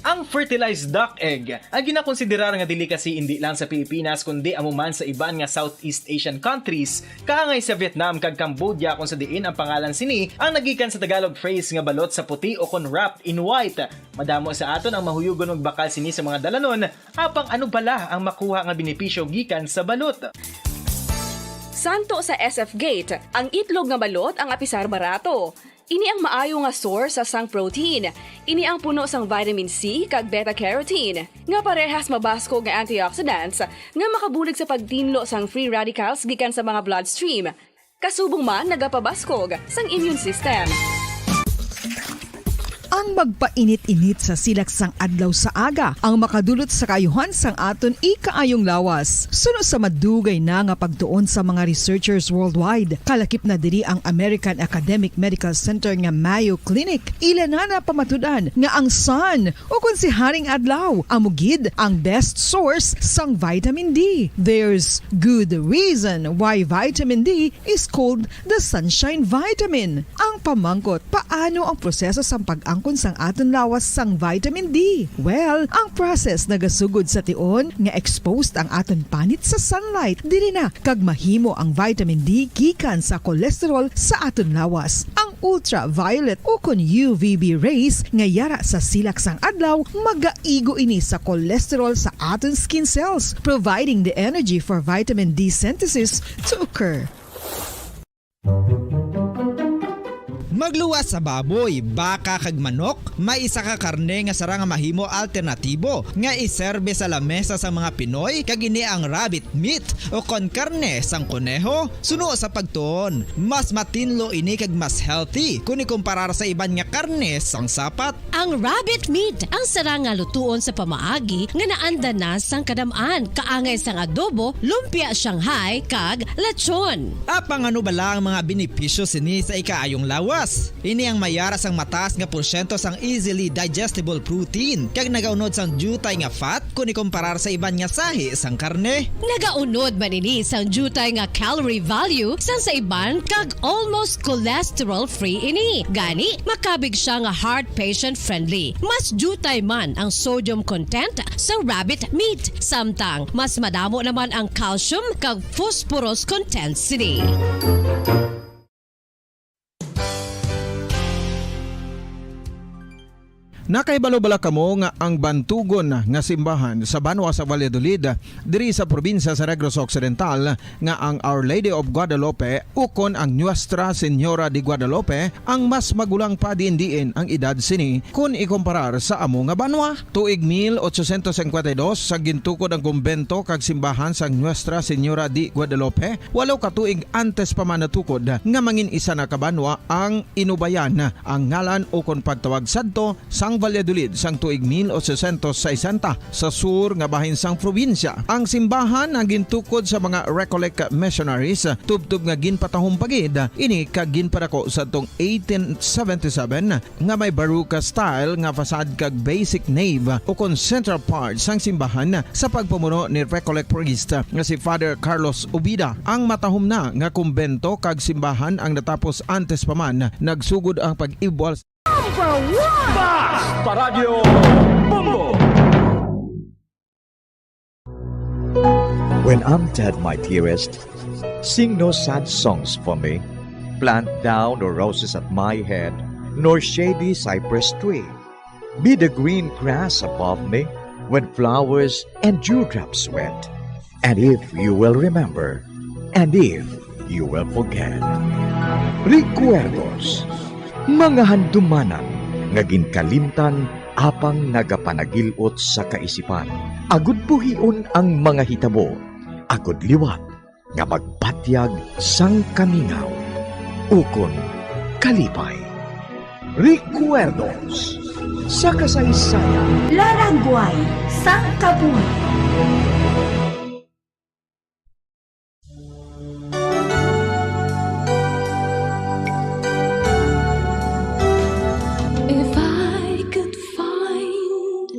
Ang fertilized duck egg ay ginakonsiderar nga delicacy indi lang sa Pilipinas, kundi amo man sa iban nga Southeast Asian countries, kaangay sa Vietnam kag Cambodia, kung sa diin ang pangalan sini ang nagikan sa Tagalog phrase nga balot sa puti o kon wrapped in white. Madamo sa aton ang mahuyugon magbakal sini sa mga dalanon, apang ano bala ang makuha nga benepisyo gikan sa balot? Santo sa S F Gate, ang itlog nga balot ang apisar barato. Ini ang maayo nga source sa sang protein. Ini ang puno sang vitamin C kag beta carotene, nga parehas mabaskog nga antioxidants nga makabulig sa pagtinlo sang free radicals gikan sa mga bloodstream. Kasubong man nagapabaskog sang immune system. Ang magpainit-init sa silak sang adlaw sa aga ang makadulot sa kaayuhan sang aton ikaayong lawas. Suno sa madugay na nga pagtuon sa mga researchers worldwide, kalakip na diri ang American Academic Medical Center nga Mayo Clinic. Ila na napamatud-an nga ang sun, o kon si Haring Adlaw, amo gid ang best source sang vitamin D. There's good reason why vitamin D is called the sunshine vitamin. Ang pamangkot, paano ang proseso sang pag-angkon kon sang aton lawas sang vitamin D? Well, ang process nagasugod sa tion nga exposed ang aton panit sa sunlight diri na, kag mahimo ang vitamin D gikan sa cholesterol sa aton lawas. Ang ultraviolet ukon U V B rays nga yara sa silak sang adlaw magaigo ini sa cholesterol sa aton skin cells, providing the energy for vitamin D synthesis to occur. Magluwas sa baboy, baka, kag manok, may isa ka karne nga sarang nga mahimo alternatibo nga iserbe sa lamesa sang mga Pinoy, kag ini ang rabbit meat, o kon karne sang koneho. Suno sa pagtuon, mas matinlo ini kag mas healthy kon ikumparar sa iban nga karne sang sapat. Ang rabbit meat ang sarang nga lutuon sa pamaagi nga naanda na sang kadam-an, kaangay sang adobo, lumpia Shanghai, kag lechon. Apang ano bala ang mga benepisyo sini sa ikaayong lawas? Ini ang mayara sang mataas nga porsyento sang easily digestible protein, kag nagaunod sang diutay nga fat kon ikumparar sa iban nga sahi sang karne. Nagaunod man ini sang diutay nga calorie value sang sa iban, kag almost cholesterol-free ini. Gani, makabig sia nga heart patient-friendly. Mas diutay man ang sodium content sa rabbit meat, samtang mas madamo naman ang calcium kag phosphorus content sini. Nakahibalo bala kamo nga ang bantugon nga simbahan sa banwa sa Valladolid, diri sa probinsya sa Negros Occidental, nga ang Our Lady of Guadalupe ukon ang Nuestra Señora de Guadalupe ang mas magulang pa diin-diin ang edad sini kon ikumparar sa amo nga banwa? Tuig mil ochocientos cincuenta y dos, sa gintukod ang kumbento kag simbahan sang Nuestra Señora de Guadalupe, walo ka tuig antes pa man natukod nga mangin isa na ka banwa ang Inubayan, ang ngalan ukon pagtawag sadto sang Valladolid sang tuig mil ochocientos sesenta, sa sur nga bahin sang probinsya. Ang simbahan ang gintukod sa mga Recollect missionaries, tubtob nga ginpatahom pa gid ini kag ginpadako sadtong eighteen seventy-seven, nga may Baroque style nga facade kag basic nave ukon central part sang simbahan sa pagpamuno ni Recollect priest nga si Father Carlos Ubida. Ang matahom na nga kumbento kag simbahan ang natapos antes pa man nagsugod ang pag-ibwal. Number one! Basta Radyo Bombo! When I'm dead, my dearest, sing no sad songs for me. Plant thou no roses at my head, nor shady cypress tree. Be the green grass above me when flowers and dewdrops wet. And if you will remember, and if you will forget. Recuerdos, mga handumanan nga ginkalimtan apang nagapanagil-ot sa kaisipan. Agud buhion ang mga hitabo, agud liwat nga magpatyag sang kamingaw ukon kalipay. Recuerdos sa kasaysayan. Laragway sang kabuhi. If I could find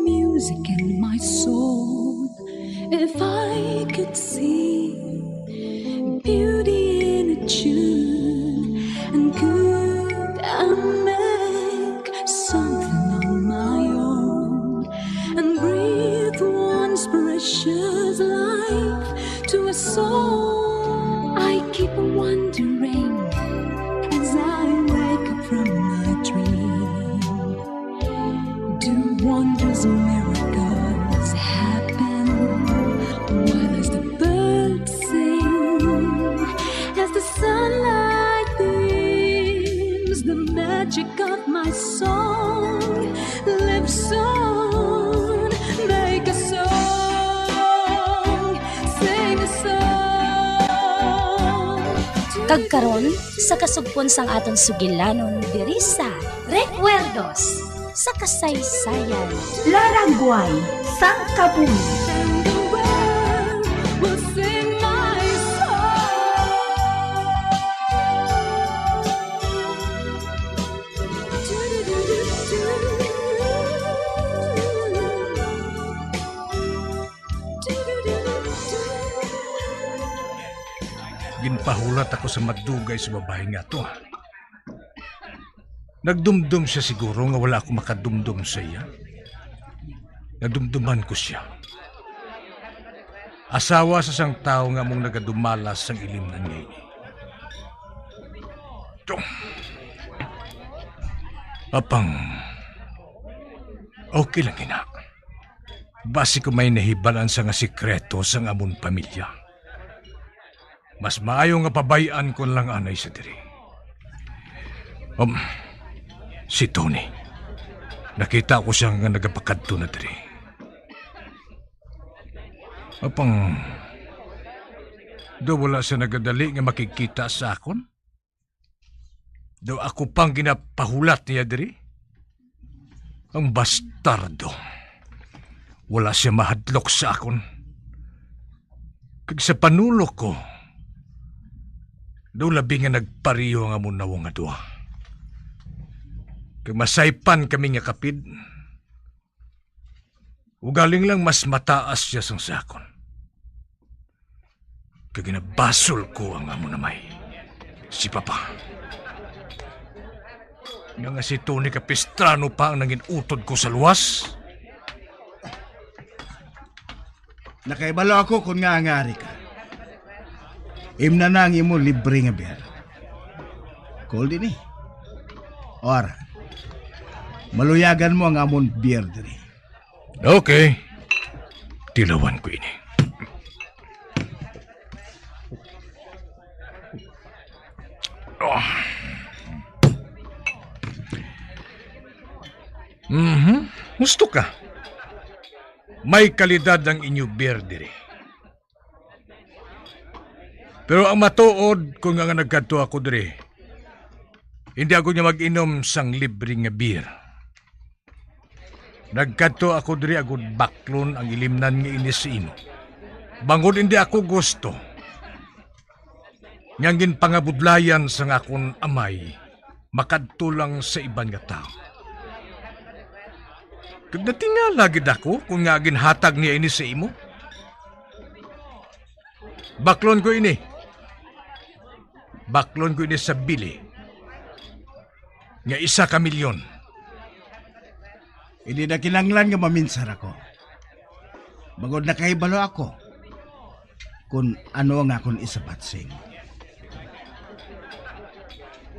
music in my soul, if I could see beauty in a tune, and could I make something on my own and breathe once precious life to a soul? I keep wondering as I wake up from my dream. Do wondrous miracles happen? Why does the bird sing? As the sunlight beams, the magic of my song lives on. Make a song, sing a song. Kag karon, sa kasugpon sang aton sugilanon diri sa Recuerdos sa Kasaysayan. Laragway sang kabuhi. Ginpahulat ako sa madugay sa babayi nga to. Nagdumdom sia siguro nga wala ako makadumdom sa iya. Nadumduman ko sia. Asawa sa sang tawo nga among nagadumalas sang ilimnan nga ini. Apang, okay lang ina. Basi ko may nahibalaan sa nga sikreto sang amon pamilya. Mas maayo nga pabay-an ko lang anay sa diri. Um, si Tony. Nakita ko siya nga nagapakadto na diri. Apang, daw wala siya nagadali nga makigkita sa akon? Daw ako pang ginapahulat niya diri? Ang bastardo. Wala siya mahadlok sa akon. Kag sa panulok ko, daw labi nga nagpariho ang amon nawong nga duha. Kag masaypan kami nga kapid, ugaling lang mas mataas siya sang sa akon. Kag ginabasol ko ang amon amay, si Papa. Nga, nga si Tony Capistrano pa ang nangin-utod ko sa luwas. Nakaibalo ako kon ngaa nga ari ka. Imna na ang imo libre nga beer. Cold ini. Or, maluyagan mo ang amon beer diri. Okay. Tilawan ko ini. Oh. Mhm. Gusto ka? May kalidad ang inyo beer diri. Pero ang matuod, kung nga nagkadto ako diri, hindi ako niya mag-inom sang libre nga beer. Nagkadto ako diri agud baklon ang ilimnan nga ini sa imo. Bangod hindi ako gusto nga ang ginpangabudlayan sang akon amay makadto lang sa iban nga tawo. Kag natingala gid ako kon nga ginhatag niya ini sa imo. Baklon ko ini. Baklon ko ini sa bili nga isa ka milyon. Hindi na kinahanglan nga maminsar ako. Bangod nakahibalo ako kon ano ang akon isabat sa imo.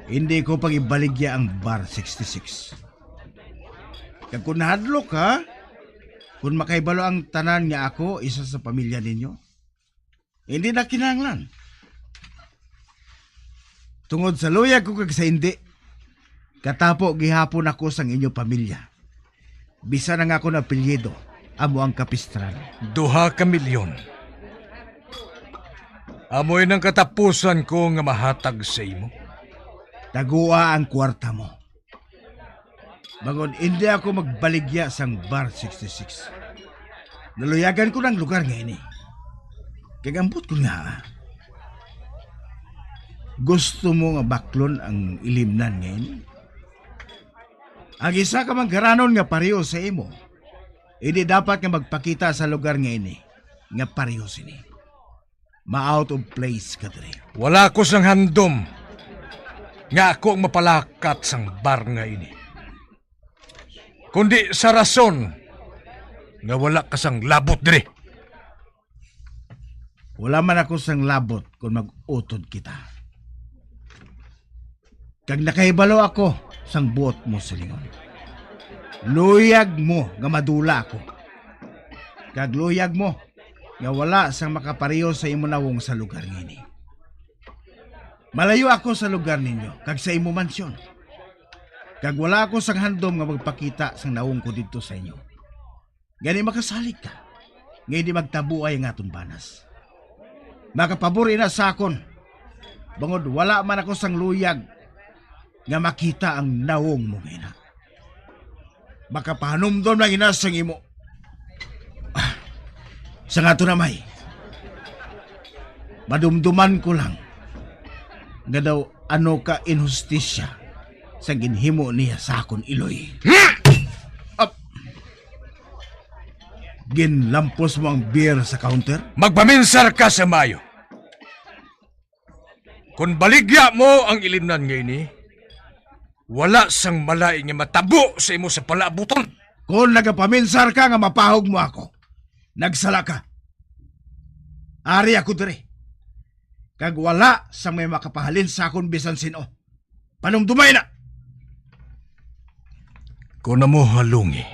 Hindi ko pag-ibaligya ang Bar sixty-six. Kag kung nahadlok ka, kung makahibalo ang tanan nga ako isa sa pamilya ninyo, hindi na kinahanglan. Tungod sa luyag ko kag sa hindi, katapo gihapon ako sang inyo pamilya. Bisan ang akon apelyido, amo ang Capistrano. Duha ka milyon. Amo ini ang katapusan ko nga mahatag sa imo. Tagua ang kwarta mo. Bangod hindi ako magbaligya sang Bar sixty-six. Naluyagan ko ng lugar nga ini. Kag ambot ko nga, gusto mo nga baklon ang ilimnan nga ini? Ang isa ka manggaranon nga pareho sa imo, hindi dapat nga magpakita sa lugar nga ini nga pareho sini. Ma-out of place ka diri. Wala ko sang handom nga ako ang mapalakat sang bar nga ini, kundi sa rason nga wala ka sang labot diri. Wala man ako sang labot kon mag-utod kita. Kag nakahibalo ako sang buot mo silingon. Luyag mo nga madula ako. Kag luyag mo nga wala sang makapareho sa imo nawong sa lugar nga ini. Malayo ako sa lugar ninyo kag sa imo mansyon. Kag wala ako sang handom nga magpakita sang nawong ko didto sa inyo. Gani makasalig ka nga hindi magtabuay ang aton banas. Makapabor ina sa akon, bangod wala man ako sang luyag nga makita ang nawong mo nga ina. Makapahanumdom lang ina sang imo. Ah, sa nga to na, may madumduman ko lang nga daw ano ka inhustisya sa ginhimo niya sa akon, Iloy. Ap-, ginlampos mo ang beer sa counter? Magpaminsar ka sa mayo. Kon baligya mo ang ilimnan nga ini, Wala sang malain nga matabo sa imo sa palaabuton. Kon nagapaminsar ka nga mapahog mo ako, nagsala ka. Ari ako diri, kag wala sang may makapahalin sa akon bisan sin-o. Panumdumay na! Kon amo halungi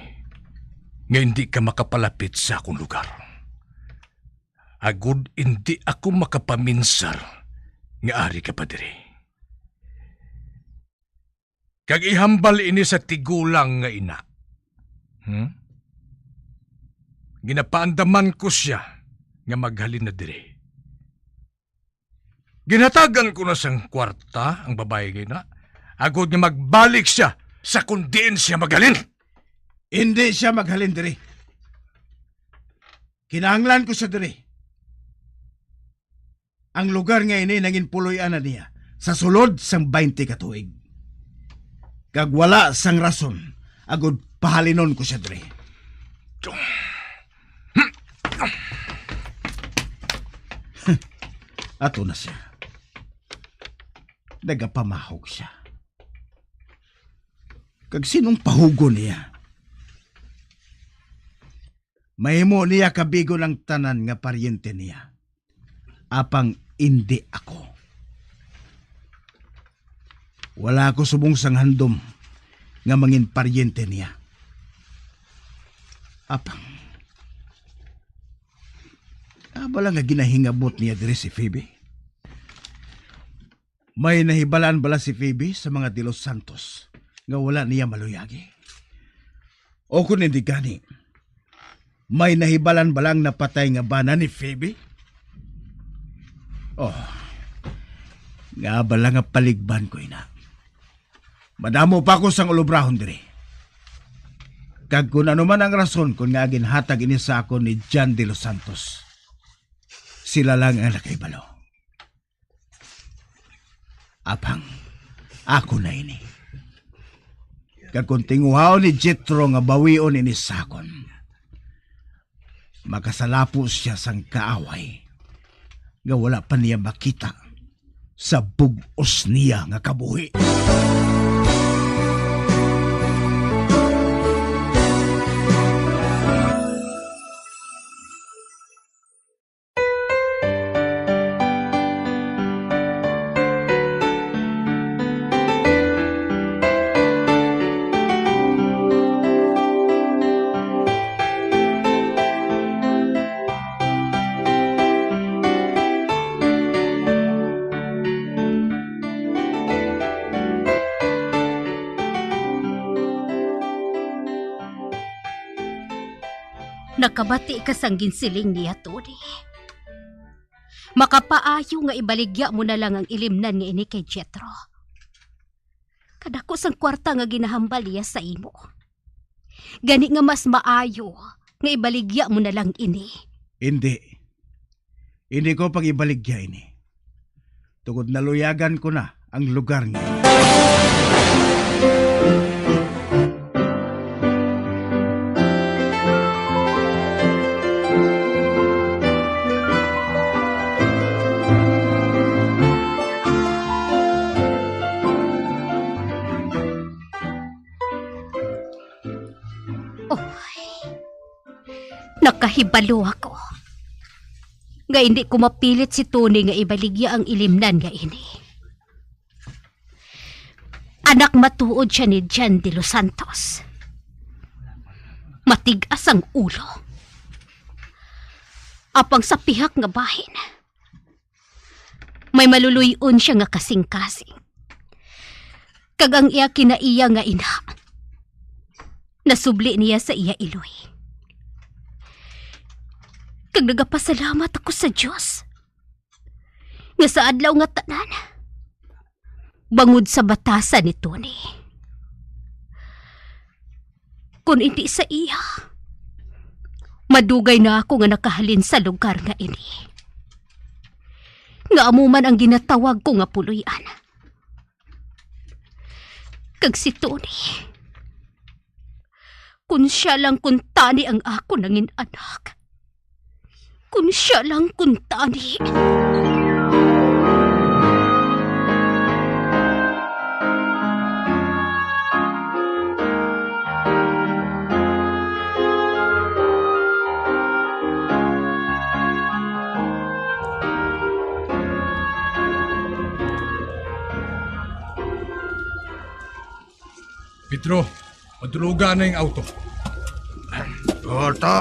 nga indi ka makapalapit sa akon lugar, agod indi ako makapaminsar nga ari ka pa diri. Kag ihambal ini sa tigulang nga ina. Hmm? Ginapaandaman ko sia nga maghalin na diri. Ginhatagan ko na sang kwarta ang babayi nga ina, agod nga magbalik sia sa kon diin sia maghalin. Indi sia maghalin diri. Kinahanglan ko sia diri. Ang lugar nga ini nangin puloy-an na niya sa sulod sang twenty ka tuig. Kag wala sang rason agud pahalinon ko sia diri. Ato na sia. Nagapamahog sia. Kag sinong pahugon niya? Mahimo niya kabigon ang tanan nga paryente niya, apang indi ako. Wala ako subong sang handom nga mangin paryente niya. Apang, aba lang nga ginahingabot niya diri si Phoebe? May nahibalaan bala si Phoebe sa mga De Los Santos nga wala niya maluyagi? O kung hindi gani, may nahibalaan bala ang napatay nga bana ni Phoebe? Oh, nga bala nga paligban ko ina. Madamo pa ako sang ulobrahon diri. Kag kun ano man ang rason kun nga ginhatag ini sa akon ni John De Los Santos, sila lang ang nakahibalo. Apang, ako na ini. Kag kung tinguhaon ni Jethro nga bawion ini sa akon, makasalapo sia sang kaaway nga wala pa niya makita sa bug-os niya nga kabuhi. Nakabati ka sang ginsiling niya, Tony. Makapaayo nga ibaligya mo na lang ang ilimnan nga ini kay Jethro. Kadako sang kwarta nga ginahambal niya sa imo. Gani nga mas maayo nga ibaligya mo na lang ini. Indi. Indi ko pag-ibaligya ini. Tungod naluyagan ko na ang lugar nga ini. Oy, nakahibalo ako nga indi ko mapilit si Tony nga ibaligya ang ilimnan nga ini. Anak matuod sia ni John De Los Santos. Matig-as ang ulo. Apang sa pihak nga bahin, may maluluy-on sia nga kasing-kasing. Kag ang iya kinaiya nga ina, nasubli niya sa iya iloy. Kag nagapasalamat ako sa Dios nga sa adlaw nga tanan, bangod sa batasan ni Tony. Kon indi sa iya, madugay na ako nga nakahalin sa lugar nga ini, nga amo man ang ginatawag ko nga puloy-an. Kag si Tony, kun sia lang kuntani ang akon nangin anak. Kun sia lang kuntani. Pedro, madulugan na yung auto. Auto.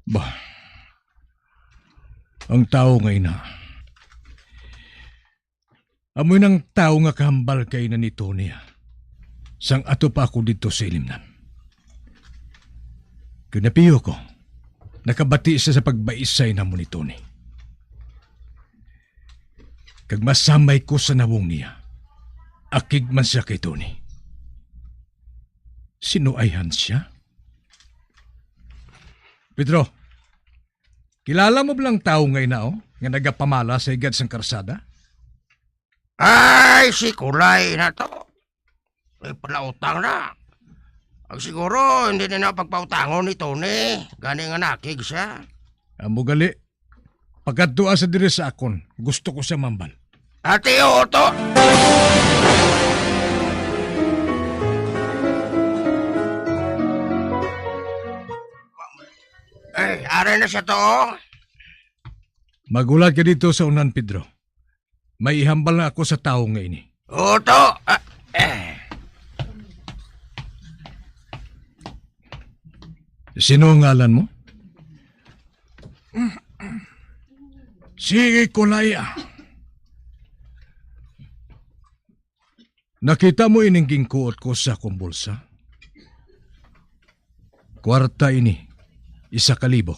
Ba, ang tao nga ina. Amoy nang tao nga kahambal kay na ni Tony, ah. Sang ato pa ako dito sa ilimnan. Kinapiyo ko, nakabati siya sa pagbaisay namo ni Tony. Kag masamay ko sa nawong niya. Akig man siya kay Tony. Sinuayhan siya? Pedro, kilala mo ba lang tawo nga ina, oh, nga nagapamala sa higad sang karsada? Ay, si Kulay na to. May palautang na. Ang siguro, hindi na na pagpautangon ni Tony. Gani nga nakig siya. Amo gali. Pagkadtua sa diri sa akon, gusto ko siya mambal. Ati, oo to. Ay, ari na siya to, oh. Magulat ka dito sa unan, Pedro. May ihambal na ako sa tawo nga ini. Oo to. Ah, eh. Sino ang ngalan mo? Sige, Kulay, ah. Nakita mo ining ginkuot ko sa akong bulsa? Kwarta ini, isa ka libo.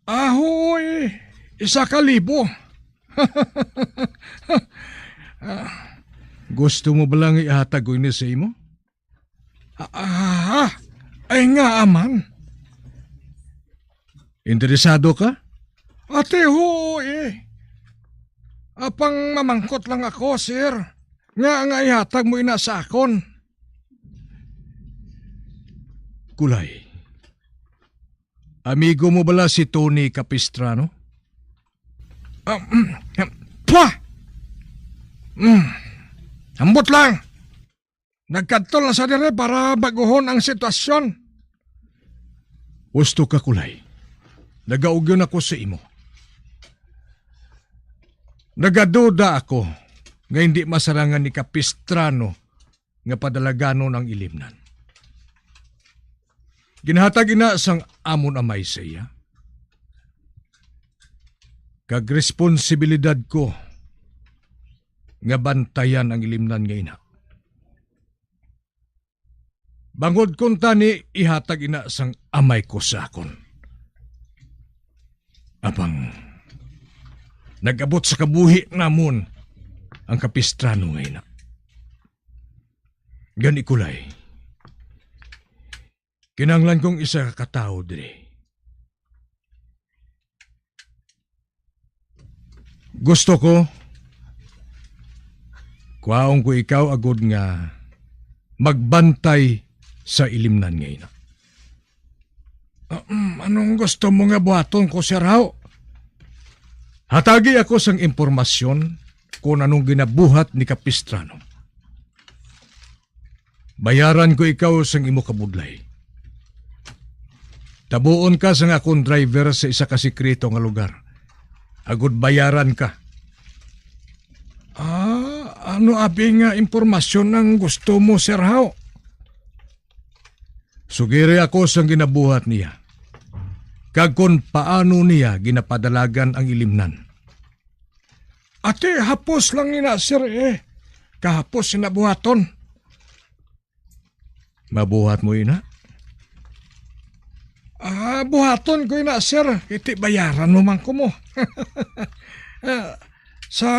Ah, huoy, isa ka libo. Ah, gusto mo ba lang ihatag ko ini sa imo? Ah, ay nga, aman. Interesado ka? Ati, huoy. Apang mamangkot lang ako, sir. Nga nga ihatag mo ina sa akon. Kulay. Amigo mo bala si Tony Capistrano? Ah, mm, pwa! Mm, ambot lang. Nagkadto lang sa dire para baguhon ang sitwasyon. Husto ka, Kulay. Nagaugyon ako sa imo. Nagaduda ako nga hindi masarangan ni Capistrano nga padalaganon ang ilimnan. Ginhatag ina sang amon amay sa iya. Kag responsibilidad ko nga bantayan ang ilimnan nga ina. Bangod kuntani ihatag ina sang amay ko sa akon. Apang nag-abot sa kabuhi namon ang Capistrano nga ina. Gani, Kulay, kinahanglan kong isa ka tawo diri. Gusto ko, kuhaon ko ikaw agod nga magbantay sa ilimnan nga ina. Ah, mm, anong gusto mo nga buhaton ko, Sir Hao? Hatagi ako sang impormasyon kon anong ginabuhat ni Capistrano. Bayaran ko ikaw sang imo kabudlay. Tabuon ka sang akon driver sa isa ka sikreto nga lugar, agod bayaran ka. Ah, ano abi nga impormasyon ang gusto mo, Sir Hao? Sugiri ako sang ginabuhat niya, kag kon paano niya ginapadalagan ang ilimnan. Ati, hapos lang ina, sir, eh. Kahapos ina buhaton. Mabuhat mo ina? Ah, buhaton ko ina, sir. Iti bayaran mo man ko mo. Ah, sa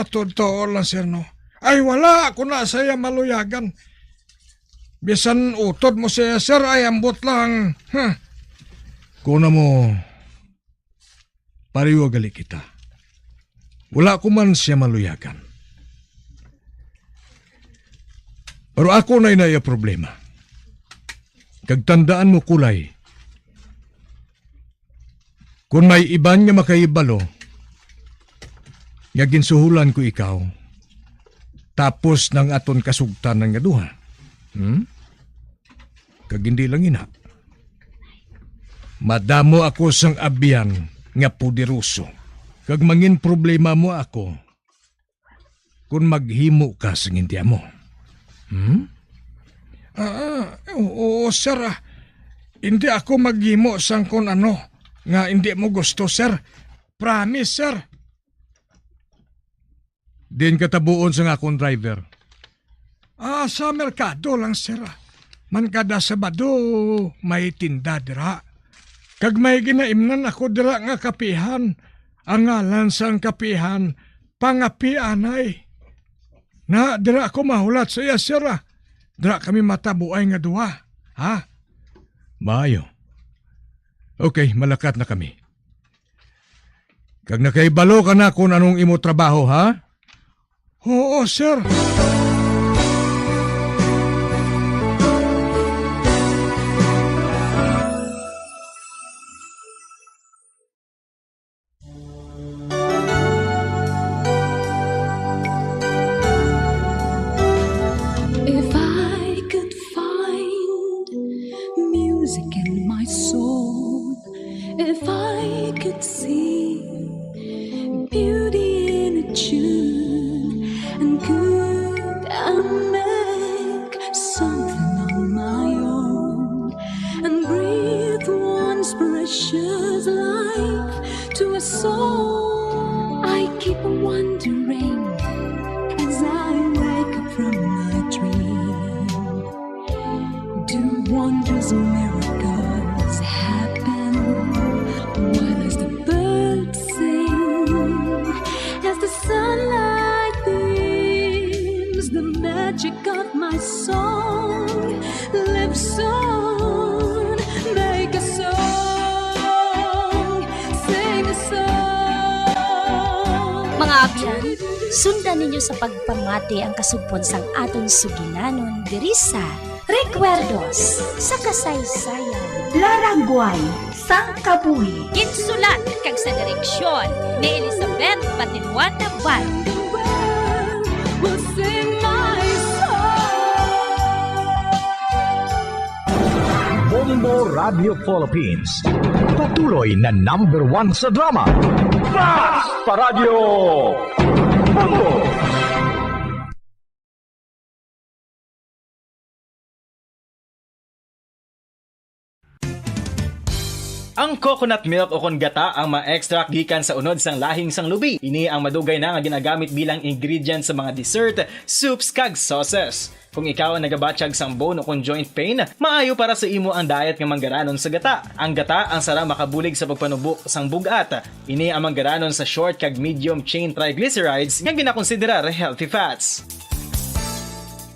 totoo lang, sir, no? Ay, wala ako na sa iya maluyagan. Bisan utod mo siya, sir, ay ambot lang. Huh. Kuna mo, pareho gali kita. Wala ko man siya maluyagan. Pero ako na ina iya problema. Kag tandaan mo, Kulay, kung may iban nga makahibalo nga ginsuhulan ko ikaw, tapos nang aton kasugtanan nga duha. Hmm? Kag hindi lang ina. Madamo ako sang abyan nga poderoso, kag mangin problema mo ako kon maghimo ka sing hindi amo. Hmm? Ah, oo, sir. Ah, hindi ako maghimo sang kon ano nga hindi mo gusto, sir. Promise, sir. Din katabuon sang akon driver. Ah, sa merkado lang, sir. Man kada Sabado, may tinda dira. Kag may ginaimnan ako dira nga kapihan. Ang ngalan sang kapihan, Pangapi Anay. Na, dira ako mahulat sa iya, sir, ah. Dira kami matabuay nga duha, ha? Maayo. Okay, malakat na kami. Kag nakahibalo ka na kung anong imo trabaho, ha? Oo, sir. If I could find music in my soul, if I could see beauty in a tune, and could I make something on my own and breathe once precious life to a soul. I keep wondering as I wake up from my dream. Do wondrous miracles happen? What does the bird sing as the sunlight beams? The magic of my song lives on. Make a song, sing a song. Mga abyan, sundan ninyo sa pagpamati ang kasugpon sang aton sugilanon diri sa Recuerdos sa Kasaysayan. Laragway sang Kabuhi. Ginsulat kag sa direksyon ni Elizabeth Batiluan Naval. Bombo Radio Philippines. Patuloy na number one sa drama. Basta Radyo Bombo! Ang coconut milk o kon gata ang ma-extract gikan sa unod sang lahing sang lubi. Ini ang madugay na nga ginagamit bilang ingredient sa mga dessert, soups, kag sauces. Kung ikaw ang nagabatyag sang bone o kon joint pain, maayo para sa imo ang diet nga manggaranon sa gata. Ang gata ang sara makabulig sa pagpanubo sang bug-at. Ini ang manggaranon sa short kag medium chain triglycerides nga ginakonsiderar healthy fats.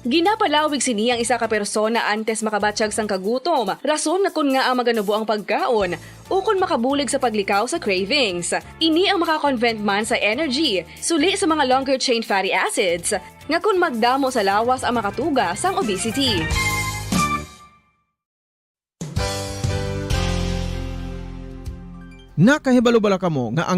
Ginapalawig sini ang isa ka persona antes makabatyag sang kagutom, rason nga kon ngaa maganubo ang pagkaon, ukon makabulig sa paglikaw sa cravings. Ini ang maka-convert man sa energy, suli sa mga longer chain fatty acids, nga kon magdamo sa lawas ang makatuga sang obesity. Nakahibalo bala kamo nga ang